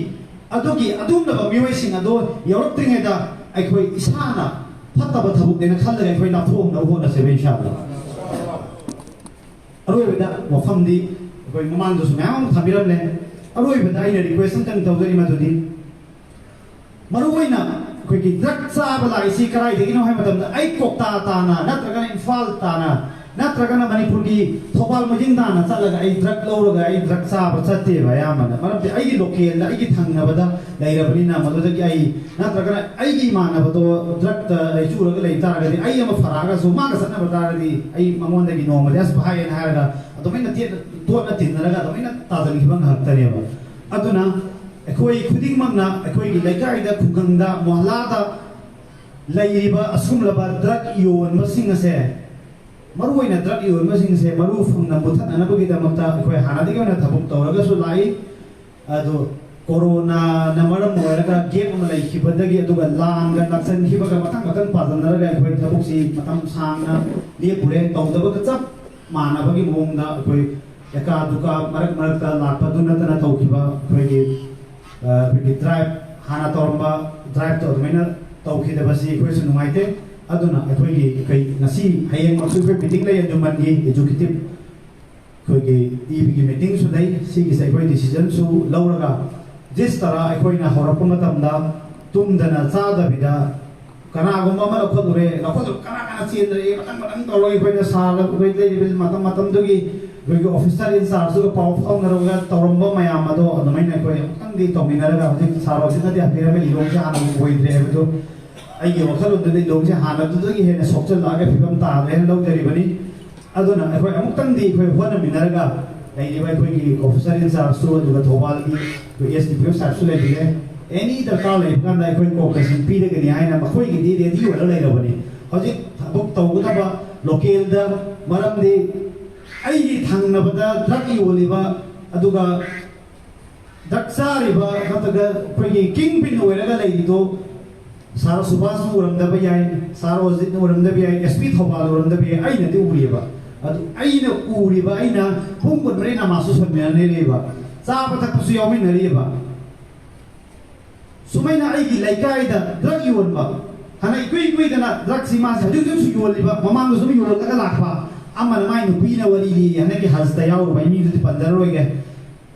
ꯑꯗꯨꯒꯤ ꯑꯗꯨꯒꯨꯝꯂꯕ ꯃꯤꯑꯣꯏꯁꯤꯡ ꯑꯗꯣ ꯌꯧꯔꯛꯇ꯭ꯔꯤꯉꯩꯗ ꯑꯩꯈꯣꯏ ꯏꯁꯥꯅ ꯐꯠꯇꯕ ꯊꯕꯛꯅꯦꯅ ꯈꯜꯂꯒ ꯑꯩꯈꯣꯏ ꯂꯥꯞꯊꯣꯛꯍꯧꯅꯕ ꯍꯣꯠꯅꯁꯦꯕ, ꯏꯟꯁꯥ ꯑꯜꯂꯥ꯫ ꯑꯔꯣꯏꯕꯗ ꯋꯥꯐꯝꯗꯤ ꯑꯩꯈꯣꯏ ꯃꯃꯥꯡꯗꯁꯨ ꯃꯌꯥꯝ ꯑꯃ ꯊꯝꯕꯤꯔꯝꯂꯦ꯫ ꯑꯔꯣꯏꯕꯗ ꯑꯩꯅ ꯔꯤꯀ꯭ꯋꯦꯁ ꯑꯝꯇꯪ ꯇꯧꯖꯔꯤ, ꯃꯗꯨꯗꯤ ꯃꯔꯨꯑꯣꯏꯅ ꯑꯩꯈꯣꯏꯒꯤ ꯗ꯭ꯔꯒ ꯆꯥꯕ ꯂꯥꯛꯏꯁꯤ ꯀꯗꯥꯏꯗꯒꯤꯅꯣ ꯍꯥꯏꯕ ꯃꯇꯝꯗ, ꯑꯩ ꯀꯣꯛꯇꯥ ꯇꯥꯅ ꯅꯠꯇ꯭ꯔꯒꯅ ꯏꯝꯐꯥꯜ ꯇꯥꯅ ꯅꯠꯇ꯭ꯔꯒꯅ ꯃꯅꯤꯄꯨꯔꯒꯤ ꯊꯧꯕꯥꯜ ꯃꯣꯏꯖꯤꯡ ꯇꯥꯅ ꯆꯠꯂꯒ ꯑꯩ ꯗ꯭ꯔꯒ ꯂꯧꯔꯒ ꯑꯩ ꯗ꯭ꯔꯒ ꯆꯥꯕ ꯆꯠꯇꯦꯕ꯫ ꯑꯌꯥꯝꯕꯅ ꯃꯔꯝꯗꯤ ꯑꯩꯒꯤ ꯂꯣꯀꯦꯜꯗ, ꯑꯩꯒꯤ ꯊꯪꯅꯕꯗ ꯂꯩꯔꯕꯅꯤꯅ, ꯃꯗꯨꯗꯒꯤ ꯑꯩ ꯅꯠꯇ꯭ꯔꯒꯅ ꯑꯩꯒꯤ ꯏꯃꯥꯟꯅꯕꯗꯣ ꯗ꯭ꯔꯒꯇ ꯂꯩꯆꯨꯔꯒ ꯂꯩ ꯇꯥꯔꯒꯗꯤ, ꯑꯩ ꯑꯃ ꯐꯔꯛꯑꯒꯁꯨ ꯃꯥꯒ ꯆꯠꯅꯕ ꯇꯥꯔꯒꯗꯤ, ꯑꯩ ꯃꯉꯣꯟꯗꯒꯤ ꯅꯣꯡꯃꯗꯤ ꯑꯁ ꯚꯥꯏ ꯍꯥꯏꯅ ꯍꯥꯏꯔꯒ ꯑꯗꯨꯃꯥꯏꯅ ꯇꯦꯠꯅ ꯇꯣꯠꯅ ꯇꯤꯟꯅꯔꯒ ꯑꯗꯨꯃꯥꯏꯅ ꯇꯥꯁꯤꯟꯈꯤꯕ ꯉꯥꯛꯇꯅꯦꯕ꯫ ꯑꯗꯨꯅ ꯑꯩꯈꯣꯏ ꯈꯨꯗꯤꯡꯃꯛꯅ ꯑꯩꯈꯣꯏꯒꯤ ꯂꯩꯀꯥꯏꯗ, ꯈꯨꯡꯒꯪꯗ, ꯃꯣꯍꯜꯂꯥꯗ ꯂꯩꯔꯤꯕ ꯑꯁꯨꯝꯂꯕ ꯗ꯭ꯔꯒ ꯌꯣꯟꯕꯁꯤꯡ ꯑꯁꯦ, ꯃꯔꯨꯑꯣꯏꯅ ꯗ꯭ꯔꯒ ꯌꯣꯟꯕꯁꯤꯡꯁꯦ ꯃꯔꯨ ꯐꯪꯅ ꯃꯨꯊꯠꯅꯅꯕꯒꯤꯗꯃꯛꯇ ꯑꯩꯈꯣꯏ ꯍꯥꯟꯅꯗꯒꯤ ꯑꯣꯏꯅ ꯊꯕꯛ ꯇꯧꯔꯒꯁꯨ ꯂꯥꯛꯏ꯫ ꯑꯗꯣ ꯀꯣꯔꯣꯅꯥꯅ ꯃꯔꯝ ꯑꯣꯏꯔꯒ ꯒꯦꯞ ꯑꯃ ꯂꯩꯈꯤꯕꯗꯒꯤ, ꯑꯗꯨꯒ ꯂꯥꯟꯒ ꯅꯛꯁꯟꯈꯤꯕꯒ ꯃꯊꯪ ꯃꯊꯪ ꯄꯥꯁꯤꯟꯅꯔꯒ ꯑꯩꯈꯣꯏ ꯊꯕꯛꯁꯤ ꯃꯇꯝ ꯁꯥꯡꯅ ꯂꯦꯞꯄꯨꯔꯦ꯫ ꯇꯧꯗꯕꯒ ꯆꯞ ꯃꯥꯟꯅꯕꯒꯤ ꯃꯑꯣꯡꯗ ꯑꯩꯈꯣꯏ ꯑꯦꯀꯥ ꯗꯨꯀꯥ ꯃꯔꯛ ꯃꯔꯛꯇ ꯂꯥꯛꯄꯗꯨ ꯅꯠꯇꯅ ꯇꯧꯈꯤꯕ ꯑꯩꯈꯣꯏꯒꯤ, ꯑ, ꯑꯩꯈꯣꯏꯒꯤ ꯗ꯭ꯔꯥꯏꯚ, ꯍꯥꯟꯅ ꯇꯧꯔꯝꯕ ꯗ꯭ꯔꯥꯏꯚꯇꯣ ꯑꯗꯨꯃꯥꯏꯅ ꯇꯧꯈꯤꯗꯕꯁꯤ ꯑꯩꯈꯣꯏꯁꯨ ꯅꯨꯡꯉꯥꯏꯇꯦ꯫ ꯑꯗꯨꯅ ꯑꯩꯈꯣꯏꯒꯤ, ꯑꯩꯈꯣꯏ ꯉꯁꯤ, ꯍꯌꯦꯡꯃꯛꯁꯨ ꯑꯩꯈꯣꯏ ꯃꯤꯇꯤꯡ ꯂꯩ, ꯑꯦꯟꯖꯨꯃꯟꯒꯤ ꯑꯦꯛꯖꯤꯀ꯭ꯌꯨꯇꯤꯚ ꯑꯩꯈꯣꯏꯒꯤ ꯏꯕꯤꯒꯤ ꯃꯤꯇꯤꯡꯁꯨ ꯂꯩ꯫ ꯁꯤꯒꯤꯁꯦ ꯑꯩꯈꯣꯏ ꯗꯤꯁꯤꯖꯟꯁꯨ ꯂꯧꯔꯒ, ꯖꯤꯁ ꯇꯔꯥ ꯑꯩꯈꯣꯏꯅ ꯍꯧꯔꯛꯄ ꯃꯇꯝꯗ ꯇꯨꯝꯗꯅ ꯆꯥꯗꯕꯤꯗ ꯀꯅꯥꯒꯨꯝꯕ ꯑꯃ ꯂꯧꯈꯠꯂꯨꯔꯦ, ꯂꯧꯈꯠꯂꯨꯔ ꯀꯅꯥ ꯀꯅꯥ ꯆꯦꯟꯗꯅ ꯃꯊꯪ ꯃꯊꯪ ꯇꯧꯔꯒ ꯑꯩꯈꯣꯏꯅ ꯁꯥꯔ, ꯑꯩꯈꯣꯏ ꯂꯩꯔꯤꯕ ꯃꯇꯝ ꯃꯇꯝꯗꯨꯒꯤ ꯑꯩꯈꯣꯏꯒꯤ ꯑꯣꯐꯤꯁꯔ ꯏꯟꯆꯥꯔꯖꯇꯨꯒ ꯄꯥꯎ ꯐꯥꯎꯅꯔꯒ ꯇꯧꯔꯝꯕ ꯃꯌꯥꯝ ꯑꯗꯣ ꯑꯗꯨꯃꯥꯏꯅ ꯑꯩꯈꯣꯏ ꯑꯃꯨꯛꯇꯪꯗꯤ ꯇꯧꯃꯤꯟꯅꯔꯒ, ꯍꯧꯖꯤꯛ ꯁꯥꯔ ꯍꯣꯏꯁꯤꯅꯗꯤ ꯍꯥꯏꯕꯤꯔꯝꯃꯦ, ꯂꯤꯂꯣꯡꯁꯦ ꯍꯥꯟꯅ ꯑꯣꯏꯗ꯭ꯔꯦ ꯍꯥꯏꯕꯗꯣ꯫ ꯑꯩꯒꯤ ꯋꯥꯈꯜꯂꯣꯟꯗꯗꯤ ꯂꯤꯂꯣꯡꯁꯦ ꯍꯥꯟꯅꯗꯨꯗꯒꯤ ꯍꯦꯟꯅ ꯁꯣꯛꯆꯜꯂꯛꯑꯒ ꯐꯤꯕꯝ ꯇꯥꯗ꯭ꯔꯦ ꯍꯥꯏꯅ ꯂꯧꯖꯔꯤꯕꯅꯤ꯫ ꯑꯗꯨꯅ ꯑꯩꯈꯣꯏ ꯑꯃꯨꯛꯇꯪꯗꯤ ꯑꯩꯈꯣꯏ ꯍꯣꯠꯅꯃꯤꯟꯅꯔꯒ, ꯂꯩꯔꯤꯕ ꯑꯩꯈꯣꯏꯒꯤ ꯑꯣꯐꯤꯁꯔ ꯏꯟꯆꯥꯔꯖꯁꯨ, ꯑꯗꯨꯒ ꯊꯧꯕꯥꯜꯒꯤ ꯑꯩꯈꯣꯏ ꯑꯦꯁ ꯗꯤ ꯄꯤ ꯑꯣ ꯁꯥꯍꯦꯕꯁꯨ ꯂꯩꯕꯤꯔꯦ, ꯑꯦꯅꯤ ꯗꯔꯀꯥꯔ ꯂꯩꯕ ꯀꯥꯟꯗ ꯑꯩꯈꯣꯏ ꯀꯣꯑꯣꯄꯔꯦꯁꯟ ꯄꯤꯔꯒꯅꯤ ꯍꯥꯏꯅ ꯃꯈꯣꯏꯒꯤꯗꯤ ꯔꯦꯗꯤ ꯑꯣꯏꯔ ꯂꯩꯔꯕꯅꯤ꯫ ꯍꯧꯖꯤꯛ ꯊꯕꯛ ꯇꯧꯒꯗꯕ ꯂꯣꯀꯦꯜꯗ, ꯃꯔꯝꯗꯤ ꯑꯩꯒꯤ ꯊꯪꯅꯕꯗ ꯗ꯭ꯔꯒ ꯌꯣꯜꯂꯤꯕ, ꯑꯗꯨꯒ ꯗ꯭ꯔꯒ ꯆꯥꯔꯤꯕ ꯅꯠꯇ꯭ꯔꯒ ꯑꯩꯈꯣꯏꯒꯤ ꯀꯤꯡ ꯄꯤꯟ ꯑꯣꯏꯔꯒ ꯂꯩꯔꯤꯗꯣ ꯁꯥꯔ ꯁꯨꯕꯥꯁꯅ ꯎꯔꯝꯗꯕ ꯌꯥꯏ, ꯁꯥꯔ ꯑꯣꯖꯤꯠꯅ ꯎꯔꯝꯗꯕ ꯌꯥꯏ, ꯑꯦꯁ ꯄꯤ ꯊꯧꯕꯥꯜꯅ ꯎꯔꯝꯗꯕ ꯌꯥꯏ, ꯑꯩꯅꯗꯤ ꯎꯔꯤꯕ꯫ ꯑꯗꯨ ꯑꯩꯅ ꯎꯔꯤꯕ, ꯑꯩꯅ ꯄꯨꯡ ꯀꯨꯟꯃꯔꯤ ꯅꯃꯥꯖꯁꯨ ꯁꯣꯟꯃꯤꯟꯅꯔꯤꯕ, ꯆꯥꯕ ꯊꯛꯄꯁꯨ ꯌꯥꯎꯃꯤꯟꯅꯔꯤꯕ꯫ ꯁꯨꯃꯥꯏꯅ ꯑꯩꯒꯤ ꯂꯩꯀꯥꯏꯗ ꯗ꯭ꯔꯒ ꯌꯣꯟꯕ, ꯍꯥꯟꯅ ꯏꯀꯨꯏ ꯀꯨꯏꯗꯅ ꯗ꯭ꯔꯒꯁꯤ ꯃꯥꯁꯦ ꯍꯧꯖꯤꯛ ꯍꯧꯖꯤꯛꯁꯨ ꯌꯣꯜꯂꯤꯕ, ꯃꯃꯥꯡꯗꯁꯨ ꯑꯗꯨꯝ ꯌꯣꯜꯂꯒ ꯂꯥꯛꯄ, ꯑꯃꯅ ꯃꯥꯏ ꯅꯨꯄꯤꯅ ꯋꯥꯔꯤ ꯂꯤꯌꯦ, ꯍꯟꯗꯛꯀꯤ ꯍꯖꯇ ꯌꯥꯎꯔꯨꯕ, ꯑꯩ ꯃꯤꯗꯨꯗꯤ ꯄꯟꯖꯔꯔꯣꯏꯒꯦ꯫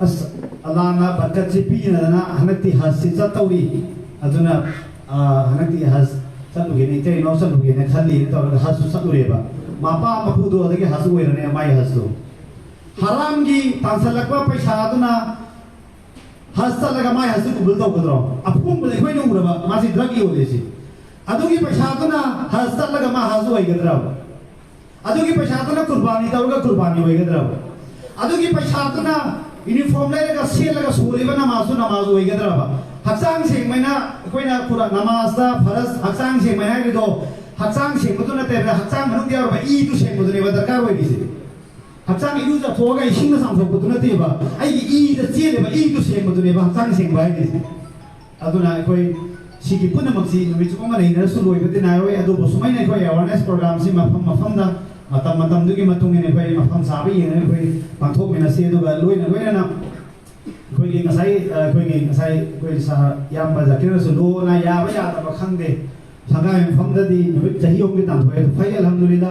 ꯑꯁ, ꯑꯜꯂꯥꯅ ꯕꯔꯀꯠꯁꯤ ꯄꯤꯅꯗꯅ ꯍꯟꯗꯛꯇꯤ ꯍꯖꯁꯤ ꯆꯠꯇꯧꯔꯤ꯫ ꯑꯗꯨꯅ, ꯑ, ꯍꯟꯗꯛꯇꯤ ꯍꯖ ꯆꯠꯂꯨꯒꯦꯅ, ꯏꯇꯩ ꯏꯅꯥꯎ ꯆꯠꯂꯨꯒꯦꯅ ꯈꯜꯂꯤꯅ ꯇꯧꯔꯒ ꯍꯖꯁꯨ ꯆꯠꯂꯨꯔꯦꯕ꯫ ꯃꯄꯥ ꯃꯄꯨꯗꯣ ꯑꯗꯒꯤ ꯍꯖ ꯑꯣꯏꯔꯅꯦ ꯃꯥꯏ ꯍꯖꯇꯣ꯫ ꯍꯔꯥꯝꯒꯤ ꯇꯥꯟꯁꯤꯜꯂꯛꯄ ꯄꯩꯁꯥꯗꯨꯅ ꯍꯖ ꯆꯠꯂꯒ ꯃꯥꯏ ꯍꯖꯇꯨ ꯀꯕꯨꯜ ꯇꯧꯒꯗ꯭ꯔꯣ? ꯑꯐꯨꯝꯕꯗ ꯑꯩꯈꯣꯏꯅ ꯎꯔꯕ ꯃꯥꯁꯤ ꯗ꯭ꯔꯒ ꯌꯣꯜꯂꯤꯁꯤ꯫ ꯑꯗꯨꯒꯤ ꯄꯩꯁꯥꯗꯨꯅ ꯍꯖ ꯆꯠꯂꯒ ꯃꯥ ꯍꯖ ꯑꯣꯏꯒꯗ꯭ꯔꯕ? ꯑꯗꯨꯒꯤ ꯄꯩꯁꯥꯗꯨꯅ ꯀꯨꯔꯕꯥꯅꯤ ꯇꯧꯔꯒ ꯀꯨꯔꯕꯥꯅꯤ ꯑꯣꯏꯒꯗ꯭ꯔꯕ? ꯑꯗꯨꯒꯤ ꯄꯩꯁꯥꯗꯨꯅ ꯌꯨꯅꯤꯐꯣꯔꯝ ꯂꯩꯔꯒ ꯁꯦꯠꯂꯒ ꯁꯣꯜꯂꯤꯕ ꯅꯃꯥꯖꯁꯨ ꯅꯃꯥꯖ ꯑꯣꯏꯒꯗ꯭ꯔꯕ? ꯍꯛꯆꯥꯡ ꯁꯦꯡꯕꯅ ꯑꯩꯈꯣꯏꯅ ꯀꯨꯔ-, ꯅꯃꯥꯖꯇ ꯐꯔꯖ ꯍꯛꯆꯥꯡ ꯁꯦꯡꯕ ꯍꯥꯏꯔꯤꯗꯣ, ꯍꯛꯆꯥꯡ ꯁꯦꯡꯕꯗꯨ ꯅꯠꯇꯦꯕ, ꯍꯛꯆꯥꯡ ꯃꯅꯨꯡꯗ ꯌꯥꯎꯔꯕ ꯏꯗꯨ ꯁꯦꯡꯕꯗꯨꯅꯦꯕ ꯗꯔꯀꯥꯔ ꯑꯣꯏꯔꯤꯁꯦ꯫ ꯍꯛꯆꯥꯡ ꯏꯔꯨꯖꯊꯣꯛꯑꯒ ꯏꯁꯤꯡꯅ ꯆꯥꯝꯊꯣꯛꯄꯗꯨ ꯅꯠꯇꯦꯕ, ꯑꯩꯒꯤ ꯏꯗ ꯆꯦꯜꯂꯤꯕ ꯏꯗꯨ ꯁꯦꯡꯕꯗꯨꯅꯦꯕ ꯍꯛꯆꯥꯡ ꯁꯦꯡꯕ ꯍꯥꯏꯔꯤꯁꯦ꯫ ꯑꯗꯨꯅ ꯑꯩꯈꯣꯏ ꯁꯤꯒꯤ ꯄꯨꯝꯅꯃꯛꯁꯤ ꯅꯨꯃꯤꯠ ꯆꯨꯞꯄ ꯑꯃ ꯂꯩꯅꯔꯁꯨ ꯂꯣꯏꯕꯗꯤ ꯅꯥꯏꯔꯣꯏ꯫ ꯑꯗꯨꯕꯨ ꯁꯨꯃꯥꯏꯅ ꯑꯩꯈꯣꯏ ꯑꯦꯋꯥꯔꯅꯦꯁ ꯄ꯭ꯔꯣꯒ꯭ꯔꯥꯝꯁꯤ ꯃꯐꯝ ꯃꯐꯝꯗ, ꯃꯇꯝ ꯃꯇꯝꯗꯨꯒꯤ ꯃꯇꯨꯡ ꯏꯟꯅ ꯑꯩꯈꯣꯏ ꯃꯐꯝ ꯆꯥꯕ ꯌꯦꯡꯉꯒ ꯑꯩꯈꯣꯏ ꯄꯥꯡꯊꯣꯛꯃꯤꯟꯅꯁꯤ꯫ ꯑꯗꯨꯒ ꯂꯣꯏꯅ ꯂꯣꯏꯅꯅ ꯑꯩꯈꯣꯏꯒꯤ ꯉꯁꯥꯏ, ꯑ, ꯑꯩꯈꯣꯏꯒꯤ ꯉꯁꯥꯏ ꯑꯩꯈꯣꯏ ꯁꯥꯔ ꯏꯌꯥꯝꯕ ꯖꯥꯀꯤꯔꯅꯁꯨ ꯂꯣꯅ ꯌꯥꯕ ꯌꯥꯗꯕ ꯈꯪꯗꯦ, ꯁꯪꯒꯥꯏ ꯃꯐꯝꯗꯗꯤ ꯅꯨꯃꯤꯠ ꯆꯍꯤ ꯑꯍꯨꯝꯒꯤ ꯇꯥꯟꯊꯣꯛꯑꯦ꯫ ꯑꯗꯨ ꯐꯩ, ꯑꯜꯍꯝꯗꯨꯂꯤꯜꯂꯥ꯫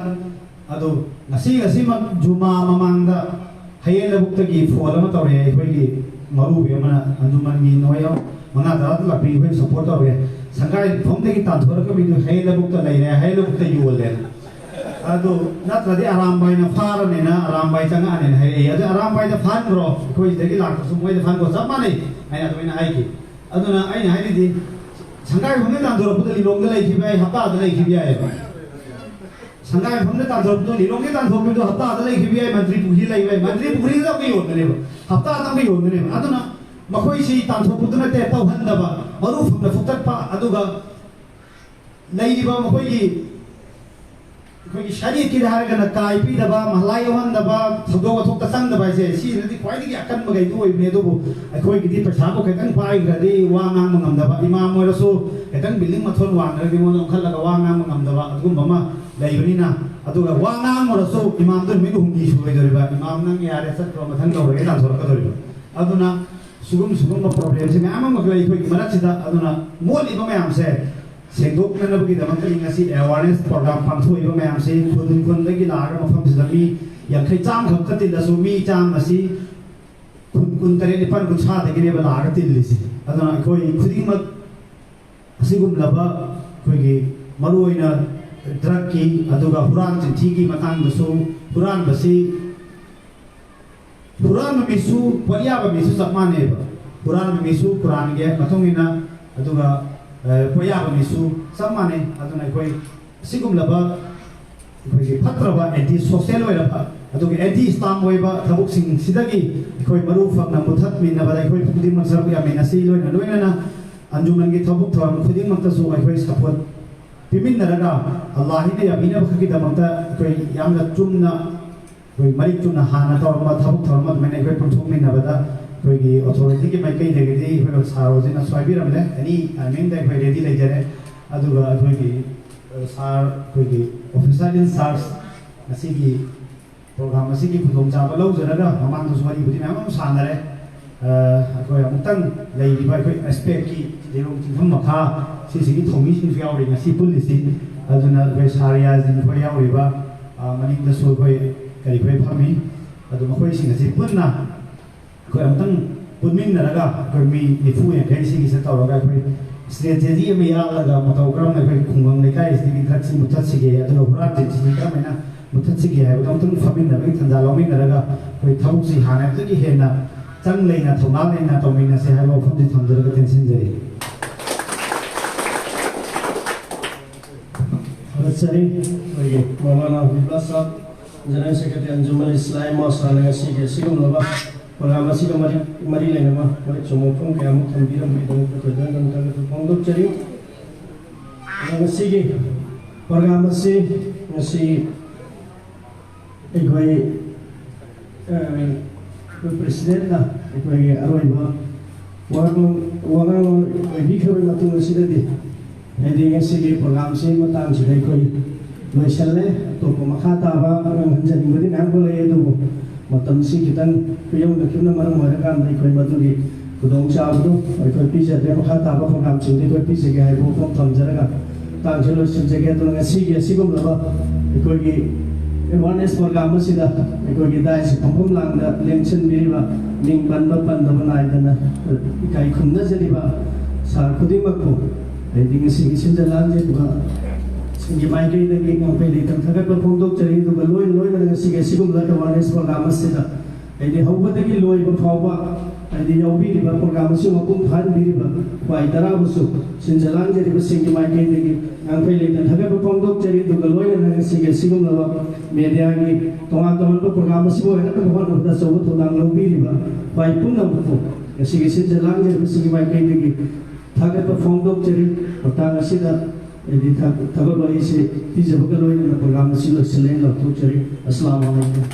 ꯑꯗꯨ ꯉꯁꯤ, ꯉꯁꯤꯃꯛ ꯖꯨꯃꯥ ꯃꯃꯥꯡꯗ ꯍꯌꯦꯜ ꯂꯕꯨꯛꯇꯒꯤ ꯐꯣꯟ ꯑꯃ ꯇꯧꯔꯛꯑꯦ꯫ ꯑꯩꯈꯣꯏꯒꯤ ꯃꯧꯔꯨꯕꯤ ꯑꯃꯅ, ꯑꯟꯖꯨꯃꯟꯒꯤ ꯅꯣꯏ ꯃꯉꯥ ꯇꯔꯥꯗ ꯂꯥꯛꯄꯤ, ꯑꯩꯈꯣꯏ ꯁꯞꯄꯣꯔꯠ ꯇꯧꯔꯦ꯫ ꯁꯪꯒꯥꯏ ꯃꯐꯝꯗꯒꯤ ꯇꯥꯟꯊꯣꯔꯛꯄ ꯃꯤꯗꯨ ꯍꯌꯦꯜ ꯂꯕꯨꯛꯇ ꯂꯩꯔꯦ, ꯍꯌꯦꯜ ꯂꯕꯨꯛꯇ ꯌꯣꯜꯂꯦ꯫ ꯑꯗꯨ ꯅꯠꯇ꯭ꯔꯗꯤ ꯑꯔꯥꯝꯕꯥꯏꯅ ꯐꯥꯔꯅꯤꯅ ꯑꯔꯥꯝꯕꯥꯏ ꯆꯪꯉꯛꯑꯅꯤꯅ ꯍꯥꯏꯔꯛꯑꯦ꯫ ꯑꯗꯨ ꯑꯔꯥꯝꯕꯥꯏꯗ ꯐꯥꯍꯟꯈ꯭ꯔꯣ, ꯑꯩꯈꯣꯏ ꯁꯤꯗꯒꯤ ꯂꯥꯛꯄꯁꯨ ꯃꯣꯏꯗ ꯐꯥꯍꯟꯈ꯭ꯔꯣ, ꯆꯞ ꯃꯥꯟꯅꯩ ꯍꯥꯏꯅ ꯑꯗꯨꯃꯥꯏꯅ ꯍꯥꯏꯈꯤ꯫ ꯑꯗꯨꯅ ꯑꯩꯅ ꯍꯥꯏꯔꯤꯗꯤ, ꯁꯪꯒꯥꯏ ꯃꯐꯝꯗ ꯇꯥꯟꯊꯣꯔꯛꯄꯗ ꯂꯤꯂꯣꯡꯗ ꯂꯩꯈꯤꯕ ꯌꯥꯏ, ꯍꯞꯇꯥꯗ ꯂꯩꯈꯤꯕ ꯌꯥꯏꯑꯕ꯫ ꯁꯪꯒꯥꯏ ꯃꯐꯝꯗ ꯇꯥꯟꯊꯣꯔꯛꯄꯗꯣ, ꯂꯤꯂꯣꯡꯒꯤ ꯇꯥꯟꯊꯣꯔꯛꯄꯗꯣ ꯍꯞꯇꯥꯗ ꯂꯩꯈꯤꯕ ꯌꯥꯏ, ꯃꯟꯇ꯭ꯔꯤ ꯄꯨꯈ꯭ꯔꯤ ꯂꯩꯕ ꯌꯥꯏ, ꯃꯟꯇ꯭ꯔꯤ ꯄꯨꯈ꯭ꯔꯤꯗ ꯑꯃꯨꯛ ꯌꯣꯟꯒꯅꯦꯕ, ꯍꯞꯇꯥꯗ ꯑꯃꯨꯛ ꯌꯣꯟꯒꯅꯦꯕ꯫ ꯑꯗꯨꯅ ꯃꯈꯣꯏꯁꯤ ꯇꯥꯟꯊꯣꯛꯄꯗꯨ ꯅꯠꯇꯦ, ꯇꯧꯍꯟꯗꯕ, ꯃꯔꯨ ꯐꯪꯅ ꯐꯨꯛꯇꯠꯄ, ꯑꯗꯨꯒ ꯂꯩꯔꯤꯕ ꯃꯈꯣꯏꯒꯤ, ꯑꯩꯈꯣꯏꯒꯤ ꯁꯔꯤꯌꯠꯀꯤꯗ ꯍꯥꯏꯔꯒꯅ ꯀꯥꯏ ꯄꯤꯗꯕ, ꯃꯍꯂꯥ ꯌꯧꯍꯟꯗꯕ, ꯊꯧꯗꯣꯛ ꯋꯥꯊꯣꯛꯇ ꯆꯪꯗꯕ ꯍꯥꯏꯁꯦ, ꯁꯤꯁꯤꯅꯗꯤ ꯈ꯭ꯋꯥꯏꯗꯒꯤ ꯑꯀꯟꯕꯈꯩꯗꯨ ꯑꯣꯏꯕꯅꯦ꯫ ꯑꯗꯨꯕꯨ ꯑꯩꯈꯣꯏꯒꯤꯗꯤ ꯄꯩꯁꯥꯕꯨ ꯈꯤꯇꯪ ꯄꯥꯏꯈ꯭ꯔꯗꯤ ꯋꯥ ꯉꯥꯡꯕ ꯉꯝꯗꯕ, ꯏꯃꯥꯝ ꯑꯣꯏꯔꯁꯨ ꯈꯤꯇꯪ ꯕꯤꯜꯗꯤꯡ ꯃꯊꯣꯟ ꯋꯥꯡꯈ꯭ꯔꯗꯤ ꯃꯉꯣꯟꯗ ꯑꯣꯟꯈꯠꯂꯒ ꯋꯥ ꯉꯥꯡꯕ ꯉꯝꯗꯕ, ꯑꯗꯨꯒꯨꯝꯕ ꯑꯃ ꯂꯩꯕꯅꯤꯅ꯫ ꯑꯗꯨꯒ ꯋꯥ ꯉꯥꯡꯉꯨꯔꯁꯨ ꯏꯃꯥꯝꯗꯨ ꯅꯨꯃꯤꯠ ꯍꯨꯝꯅꯤ ꯁꯨꯔꯣꯏꯗꯧꯔꯤꯕ, "ꯏꯃꯥꯝ, ꯅꯪ ꯌꯥꯔꯦ, ꯆꯠꯈ꯭ꯔꯣ, ꯃꯊꯪ ꯇꯧꯔꯒꯦ" ꯇꯥꯟꯊꯣꯔꯛꯀꯗꯧꯔꯤꯕ꯫ ꯑꯗꯨꯅ ꯁꯤꯒꯨꯝ ꯁꯤꯒꯨꯝꯕ ꯄ꯭ꯔꯣꯕ꯭ꯂꯦꯝꯁꯦ ꯃꯌꯥꯝ ꯑꯃ ꯂꯩ ꯑꯩꯈꯣꯏꯒꯤ ꯃꯔꯛꯁꯤꯗ꯫ ꯑꯗꯨꯅ ꯃꯣꯠꯂꯤꯕ ꯃꯌꯥꯝꯁꯦ ꯁꯦꯡꯗꯣꯛꯅꯅꯕꯒꯤꯗꯃꯛꯇꯅꯤ ꯉꯁꯤ ꯑꯦꯋꯥꯔꯅꯦꯁ ꯄ꯭ꯔꯣꯒ꯭ꯔꯥꯝ ꯄꯥꯡꯊꯣꯛꯏꯕ ꯃꯌꯥꯝꯁꯤ꯫ ꯈꯨꯟ ꯈꯨꯟꯗꯒꯤ ꯂꯥꯛꯑꯒ ꯃꯐꯝꯁꯤꯗ ꯃꯤ ꯌꯥꯡꯈꯩ, ꯆꯥꯝꯃ ꯈꯛꯇ ꯇꯤꯜꯂꯁꯨ, ꯃꯤ ꯆꯥꯝꯃ ꯑꯁꯤ ꯈꯨꯟ ꯀꯨꯟ ꯇꯔꯦꯠ, ꯅꯤꯄꯥꯟ, ꯀꯨꯟꯊ꯭ꯔꯥꯗꯒꯤꯅꯦꯕ ꯂꯥꯛꯑꯒ ꯇꯤꯜꯂꯤꯁꯦ꯫ ꯑꯗꯨꯅ ꯑꯩꯈꯣꯏ ꯈꯨꯗꯤꯡꯃꯛ ꯑꯁꯤꯒꯨꯝꯂꯕ ꯑꯩꯈꯣꯏꯒꯤ ꯃꯔꯨꯑꯣꯏꯅ ꯗ꯭ꯔꯒꯀꯤ, ꯑꯗꯨꯒ ꯍꯨꯔꯥꯟ ꯆꯤꯟꯊꯤꯒꯤ ꯃꯇꯥꯡꯗꯁꯨ, ꯍꯨꯔꯥꯟꯕꯁꯤ, ꯍꯨꯔꯥꯟꯕ ꯃꯤꯁꯨ, ꯄꯣꯠꯌꯥꯕ ꯃꯤꯁꯨ ꯆꯞ ꯃꯥꯟꯅꯩꯕ꯫ ꯍꯨꯔꯥꯟꯕ ꯃꯤꯁꯨ ꯀꯨꯔꯥꯟꯒꯤ ꯃꯇꯨꯡ ꯏꯟꯅ, ꯑꯗꯨꯒ, ꯑ, ꯄꯣꯠꯌꯥꯕ ꯃꯤꯁꯨ ꯆꯞ ꯃꯥꯟꯅꯩ꯫ ꯑꯗꯨꯅ ꯑꯩꯈꯣꯏ ꯑꯁꯤꯒꯨꯝꯂꯕ ꯑꯩꯈꯣꯏꯒꯤ ꯐꯠꯇ꯭ꯔꯕ, ꯑꯦꯟꯇꯤ ꯁꯣꯁꯦꯜ ꯑꯣꯏꯔꯕ, ꯑꯗꯨꯒ ꯑꯦꯟꯇꯤ ꯏꯁꯂꯥꯝ ꯑꯣꯏꯕ ꯊꯕꯛꯁꯤꯡꯁꯤꯗꯒꯤ ꯑꯩꯈꯣꯏ ꯃꯔꯨ ꯐꯪꯅ ꯃꯨꯊꯠꯃꯤꯟꯅꯕꯗ ꯑꯩꯈꯣꯏ ꯈꯨꯗꯤꯡꯃꯛ ꯁꯔꯨꯛ ꯌꯥꯃꯤꯟꯅꯁꯤ꯫ ꯂꯣꯏꯅ ꯂꯣꯏꯅꯅ ꯑꯟꯖꯨꯃꯟꯒꯤ ꯊꯕꯛ ꯊꯧꯔꯝ ꯈꯨꯗꯤꯡꯃꯛꯇꯁꯨ ꯑꯩꯈꯣꯏ ꯁꯄꯣꯔꯠ ꯄꯤꯃꯤꯟꯅꯔꯒ, ꯑꯜꯂꯥꯍꯤꯅ ꯌꯥꯕꯤꯅꯕ ꯈꯛꯀꯤꯗꯃꯛꯇ ꯑꯩꯈꯣꯏ ꯌꯥꯝꯅ ꯆꯨꯝꯅ, ꯑꯩꯈꯣꯏ ꯃꯔꯤꯛ ꯆꯨꯝꯅ ꯍꯥꯟꯅ ꯇꯧꯔꯝꯕ ꯊꯕꯛ ꯊꯧꯔꯝ ꯑꯗꯨꯃꯥꯏꯅ ꯑꯩꯈꯣꯏ ꯄꯥꯡꯊꯣꯛꯃꯤꯟꯅꯕꯗ ꯑꯩꯈꯣꯏꯒꯤ ꯑꯣꯊꯣꯔꯤꯇꯤꯒꯤ ꯃꯥꯏꯀꯩꯗꯒꯤꯗꯤ ꯑꯩꯈꯣꯏ ꯁꯥꯔ ꯍꯣꯏꯁꯤꯅꯁꯨ ꯍꯥꯏꯕꯤꯔꯝꯂꯦ, ꯑꯦꯅꯤ ꯇꯥꯏꯃꯤꯡꯗ ꯑꯩꯈꯣꯏ ꯔꯦꯗꯤ ꯂꯩꯖꯔꯦ꯫ ꯑꯗꯨꯒ ꯑꯩꯈꯣꯏꯒꯤ, ꯑ, ꯁꯥꯔ, ꯑꯩꯈꯣꯏꯒꯤ ꯑꯣꯐꯤꯁꯥꯔ ꯏꯟ ꯆꯥꯔꯖ ꯉꯁꯤꯒꯤ ꯄ꯭ꯔꯣꯒ꯭ꯔꯥꯝ ꯑꯁꯤꯒꯤ ꯈꯨꯗꯣꯡꯆꯥꯕ ꯂꯧꯖꯔꯒ, ꯃꯃꯥꯡꯗꯁꯨ ꯋꯥꯔꯤꯕꯨꯗꯤ ꯃꯌꯥꯝ ꯑꯃ ꯁꯥꯟꯅꯔꯦ꯫ ꯑ, ꯑꯩꯈꯣꯏ ꯑꯃꯨꯛꯇꯪ ꯂꯩꯔꯤꯕ ꯑꯩꯈꯣꯏ ꯑꯦꯁꯄꯦꯛꯀꯤ ꯂꯤꯂꯣꯡ ꯆꯤꯡꯈꯝ ꯃꯈꯥ ꯁꯤꯁꯤꯒꯤ ꯊꯧꯃꯤꯁꯤꯡꯁꯨ ꯌꯥꯎꯔꯤ ꯉꯁꯤ ꯄꯨꯜꯂꯤꯁꯤ꯫ ꯑꯗꯨꯅ ꯑꯩꯈꯣꯏ ꯁꯥꯔ ꯌꯥꯖꯤꯟ ꯑꯩꯈꯣꯏ ꯌꯥꯎꯔꯤꯕ, ꯑ, ꯃꯅꯤꯡꯗꯁꯨ ꯑꯩꯈꯣꯏ ꯀꯔꯤ ꯑꯩꯈꯣꯏ ꯐꯝꯃꯤ꯫ ꯑꯗꯨ ꯃꯈꯣꯏꯁꯤꯡ ꯑꯁꯤ ꯄꯨꯟꯅ ꯑꯩꯈꯣꯏ ꯑꯃꯨꯛꯇꯪ ꯄꯨꯟꯃꯤꯟꯅꯔꯒ ꯑꯩꯈꯣꯏ ꯃꯤ ꯅꯤꯐꯨ ꯌꯥꯡꯈꯩ ꯁꯤꯒꯤꯁꯦ ꯇꯧꯔꯒ ꯑꯩꯈꯣꯏ ꯏꯁꯇ꯭ꯔꯦꯇꯦꯖꯤ ꯑꯃ ꯌꯥꯠꯂꯒ ꯃꯇꯧ ꯀꯔꯝꯅ ꯑꯩꯈꯣꯏ ꯈꯨꯡꯒꯪ ꯂꯩꯀꯥꯏꯁꯤꯗꯒꯤ ꯗ꯭ꯔꯒꯁꯤ ꯃꯨꯊꯠꯁꯤꯒꯦ, ꯑꯗꯨꯒ ꯍꯨꯔꯥꯟ ꯆꯤꯟꯊꯤꯁꯤ ꯀꯔꯝꯍꯥꯏꯅ ꯃꯨꯊꯠꯁꯤꯒꯦ ꯍꯥꯏꯕꯗꯣ ꯑꯃꯨꯛꯇꯪ ꯐꯝꯃꯤꯟꯅꯕꯒꯤ ꯇꯥꯟꯖꯥ ꯂꯧꯃꯤꯟꯅꯔꯒ ꯑꯩꯈꯣꯏ ꯊꯕꯛꯁꯤ ꯍꯥꯟꯅꯗꯒꯤ ꯍꯦꯟꯅ ꯆꯪ ꯂꯩꯅ, ꯊꯧꯅꯥ ꯂꯩꯅ ꯇꯧꯃꯤꯟꯅꯁꯦ ꯍꯥꯏꯕ ꯋꯥꯐꯝꯁꯤ ꯊꯝꯖꯔꯒ ꯇꯦꯟꯁꯤꯟꯖꯔꯤ꯫ ꯊꯥꯒꯠꯆꯔꯤ ꯑꯩꯈꯣꯏꯒꯤ ꯃꯧꯂꯥꯅꯥ ꯍꯕꯤꯕꯨꯜꯂꯥ ꯁꯥꯍꯕ, ꯖꯦꯅꯔꯦꯜ ꯁꯦꯀ꯭ꯔꯦꯇꯔꯤ ꯑꯟꯖꯨꯃꯟ ꯏꯁꯂꯥꯃꯤ ꯃꯣꯁꯥꯅ ꯉꯁꯤꯒꯤ ꯑꯁꯤꯒꯨꯝꯂꯕ ꯄ꯭ꯔꯣꯒ꯭ꯔꯥꯝ ꯑꯁꯤꯒ ꯃꯔꯤ ꯃꯔꯤ ꯂꯩꯅꯕ ꯃꯔꯨꯞꯁꯤꯡ ꯋꯥꯐꯝ ꯀꯌꯥ ꯑꯃ ꯊꯝꯕꯤꯔꯝꯕꯒꯤꯗꯃꯛꯇ ꯊꯣꯏꯗꯣꯛꯅ ꯊꯥꯒꯠꯄ ꯐꯣꯡꯗꯣꯛꯆꯔꯤ꯫ ꯑꯗꯣ ꯉꯁꯤꯒꯤ ꯄ꯭ꯔꯣꯒ꯭ꯔꯥꯝ ꯑꯁꯤ ꯉꯁꯤ ꯑꯩꯈꯣꯏ ꯑꯩꯈꯣꯏ ꯄ꯭ꯔꯦꯁꯤꯗꯦꯟꯠꯅ ꯑꯩꯈꯣꯏꯒꯤ ꯑꯔꯣꯏꯕ ꯋꯥꯉꯥꯡ ꯋꯥꯉꯥꯡꯂꯣꯏ ꯑꯣꯏꯕꯤꯈ꯭ꯔꯕ ꯃꯇꯨꯡ ꯑꯁꯤꯗꯗꯤ ꯍꯥꯏꯗꯤ ꯉꯁꯤꯒꯤ ꯄ꯭ꯔꯣꯒ꯭ꯔꯥꯝꯁꯤ ꯃꯇꯥꯡꯁꯤꯗ ꯑꯩꯈꯣꯏ ꯂꯣꯏꯁꯜꯂꯦ꯫ ꯑꯇꯣꯞꯄ ꯃꯈꯥ ꯇꯥꯕ ꯍꯪꯖꯅꯤꯡꯕꯗꯤ ꯃꯌꯥꯝ ꯑꯃ ꯂꯩ, ꯑꯗꯨꯕꯨ ꯃꯇꯝꯁꯤ ꯈꯤꯇꯪ ꯈꯨꯌꯧꯅꯈꯤꯕꯅ ꯃꯔꯝ ꯑꯣꯏꯔꯀꯥꯟꯗ ꯑꯩꯈꯣꯏ ꯃꯗꯨꯒꯤ ꯈꯨꯗꯣꯡꯆꯥꯕꯗꯨ ꯑꯩꯈꯣꯏ ꯄꯤꯖꯗ꯭ꯔꯦ꯫ ꯃꯈꯥ ꯇꯥꯕ ꯄ꯭ꯔꯣꯒ꯭ꯔꯥꯝꯁꯤꯡꯗꯤ ꯑꯩꯈꯣꯏ ꯄꯤꯖꯒꯦ ꯍꯥꯏꯕ ꯋꯥꯐꯝ ꯊꯝꯖꯔꯒ ꯃꯇꯥꯡꯁꯤ ꯂꯣꯏꯁꯤꯟꯖꯒꯦ꯫ ꯑꯗꯨꯅ ꯉꯁꯤꯒꯤ ꯑꯁꯤꯒꯨꯝꯂꯕ ꯑꯩꯈꯣꯏꯒꯤ ꯑꯦꯋꯥꯔꯅꯦꯁ ꯄ꯭ꯔꯣꯒ꯭ꯔꯥꯝ ꯑꯁꯤꯗ ꯑꯩꯈꯣꯏꯒꯤ ꯗꯥꯏꯁ ꯐꯝꯐꯝ ꯂꯥꯡꯗ ꯂꯦꯡꯁꯤꯟꯕꯤꯔꯤꯕ ꯃꯤꯡ ꯄꯟꯕ ꯄꯟꯗꯕ ꯅꯥꯏꯗꯅ ꯏꯀꯥꯏ ꯈꯨꯝꯅꯖꯔꯤꯕ ꯁꯥꯔ ꯈꯨꯗꯤꯡꯃꯛꯄꯨ ꯍꯥꯏꯗꯤ ꯉꯁꯤꯒꯤ ꯁꯤꯟꯖ ꯂꯥꯡꯖꯔꯤꯕ ꯁꯤꯡꯒꯤ ꯃꯥꯏꯀꯩꯗꯒꯤ ꯉꯝꯈꯩ ꯂꯩꯇꯅ ꯊꯥꯒꯠꯄ ꯐꯣꯡꯗꯣꯛꯆꯔꯤ꯫ ꯑꯗꯨꯒ ꯂꯣꯏꯅ ꯂꯣꯏꯅꯅ ꯉꯁꯤꯒꯤ ꯑꯁꯤꯒꯨꯝꯕ ꯑꯦꯋꯥꯔꯅꯦꯁ ꯄ꯭ꯔꯣꯒ꯭ꯔꯥꯝ ꯑꯁꯤꯗ ꯍꯥꯏꯗꯤ ꯍꯧꯕꯗꯒꯤ ꯂꯣꯏꯕ ꯐꯥꯎꯕ ꯍꯥꯏꯗꯤ ꯌꯥꯎꯕꯤꯔꯤꯕ ꯄ꯭ꯔꯣꯒ꯭ꯔꯥꯝ ꯑꯁꯤ ꯃꯄꯨꯡ ꯐꯥꯍꯟꯕꯤꯔꯤꯕ ꯈ꯭ꯋꯥꯏ ꯇꯔꯥꯕꯨꯁꯨ ꯁꯤꯟꯖ ꯂꯥꯡꯖꯔꯤꯕꯁꯤꯡꯒꯤ ꯃꯥꯏꯀꯩꯗꯒꯤ ꯉꯝꯈꯩ ꯂꯩꯇꯅ ꯊꯥꯒꯠꯄ ꯐꯣꯡꯗꯣꯛꯆꯔꯤ꯫ ꯑꯗꯨꯒ ꯂꯣꯏꯅꯅ ꯉꯁꯤꯒꯤ ꯑꯁꯤꯒꯨꯝꯂꯕ ꯃꯦꯗꯤꯌꯥꯒꯤ ꯇꯣꯉꯥꯟ ꯇꯣꯉꯥꯟꯕ ꯄ꯭ꯔꯣꯒ꯭ꯔꯥꯝ ꯑꯁꯤꯕꯨ ꯑꯣꯏꯔꯛꯅꯕ ꯍꯣꯠꯅꯕꯗ ꯑꯆꯧꯕ ꯊꯧꯗꯥꯡ ꯂꯧꯕꯤꯔꯤꯕ ꯈ꯭ꯋꯥꯏ ꯄꯨꯝꯅꯃꯛꯄꯨ ꯉꯁꯤꯒꯤ ꯁꯤꯟꯖ ꯂꯥꯡꯖꯔꯤꯕꯁꯤꯡꯒꯤ ꯃꯥꯏꯀꯩꯗꯒꯤ ꯊꯥꯒꯠꯄ ꯐꯣꯡꯗꯣꯛꯆꯔꯤ꯫ ꯃꯇꯥꯡ ꯑꯁꯤꯗ ꯑꯩꯗꯤ ꯊꯥ- ꯊꯥꯒꯠ ꯋꯥꯍꯩꯁꯤ ꯄꯤꯖꯕꯒ ꯂꯣꯏꯅꯅ ꯄ꯭ꯔꯣꯒ꯭ꯔꯥꯝ ꯑꯁꯤ ꯂꯣꯏꯁꯤꯜꯂꯦ ꯂꯥꯎꯊꯣꯛꯆꯔꯤ꯫ ꯑꯁꯂꯥꯃꯨ ꯑꯂꯥꯏꯀꯨꯝ꯫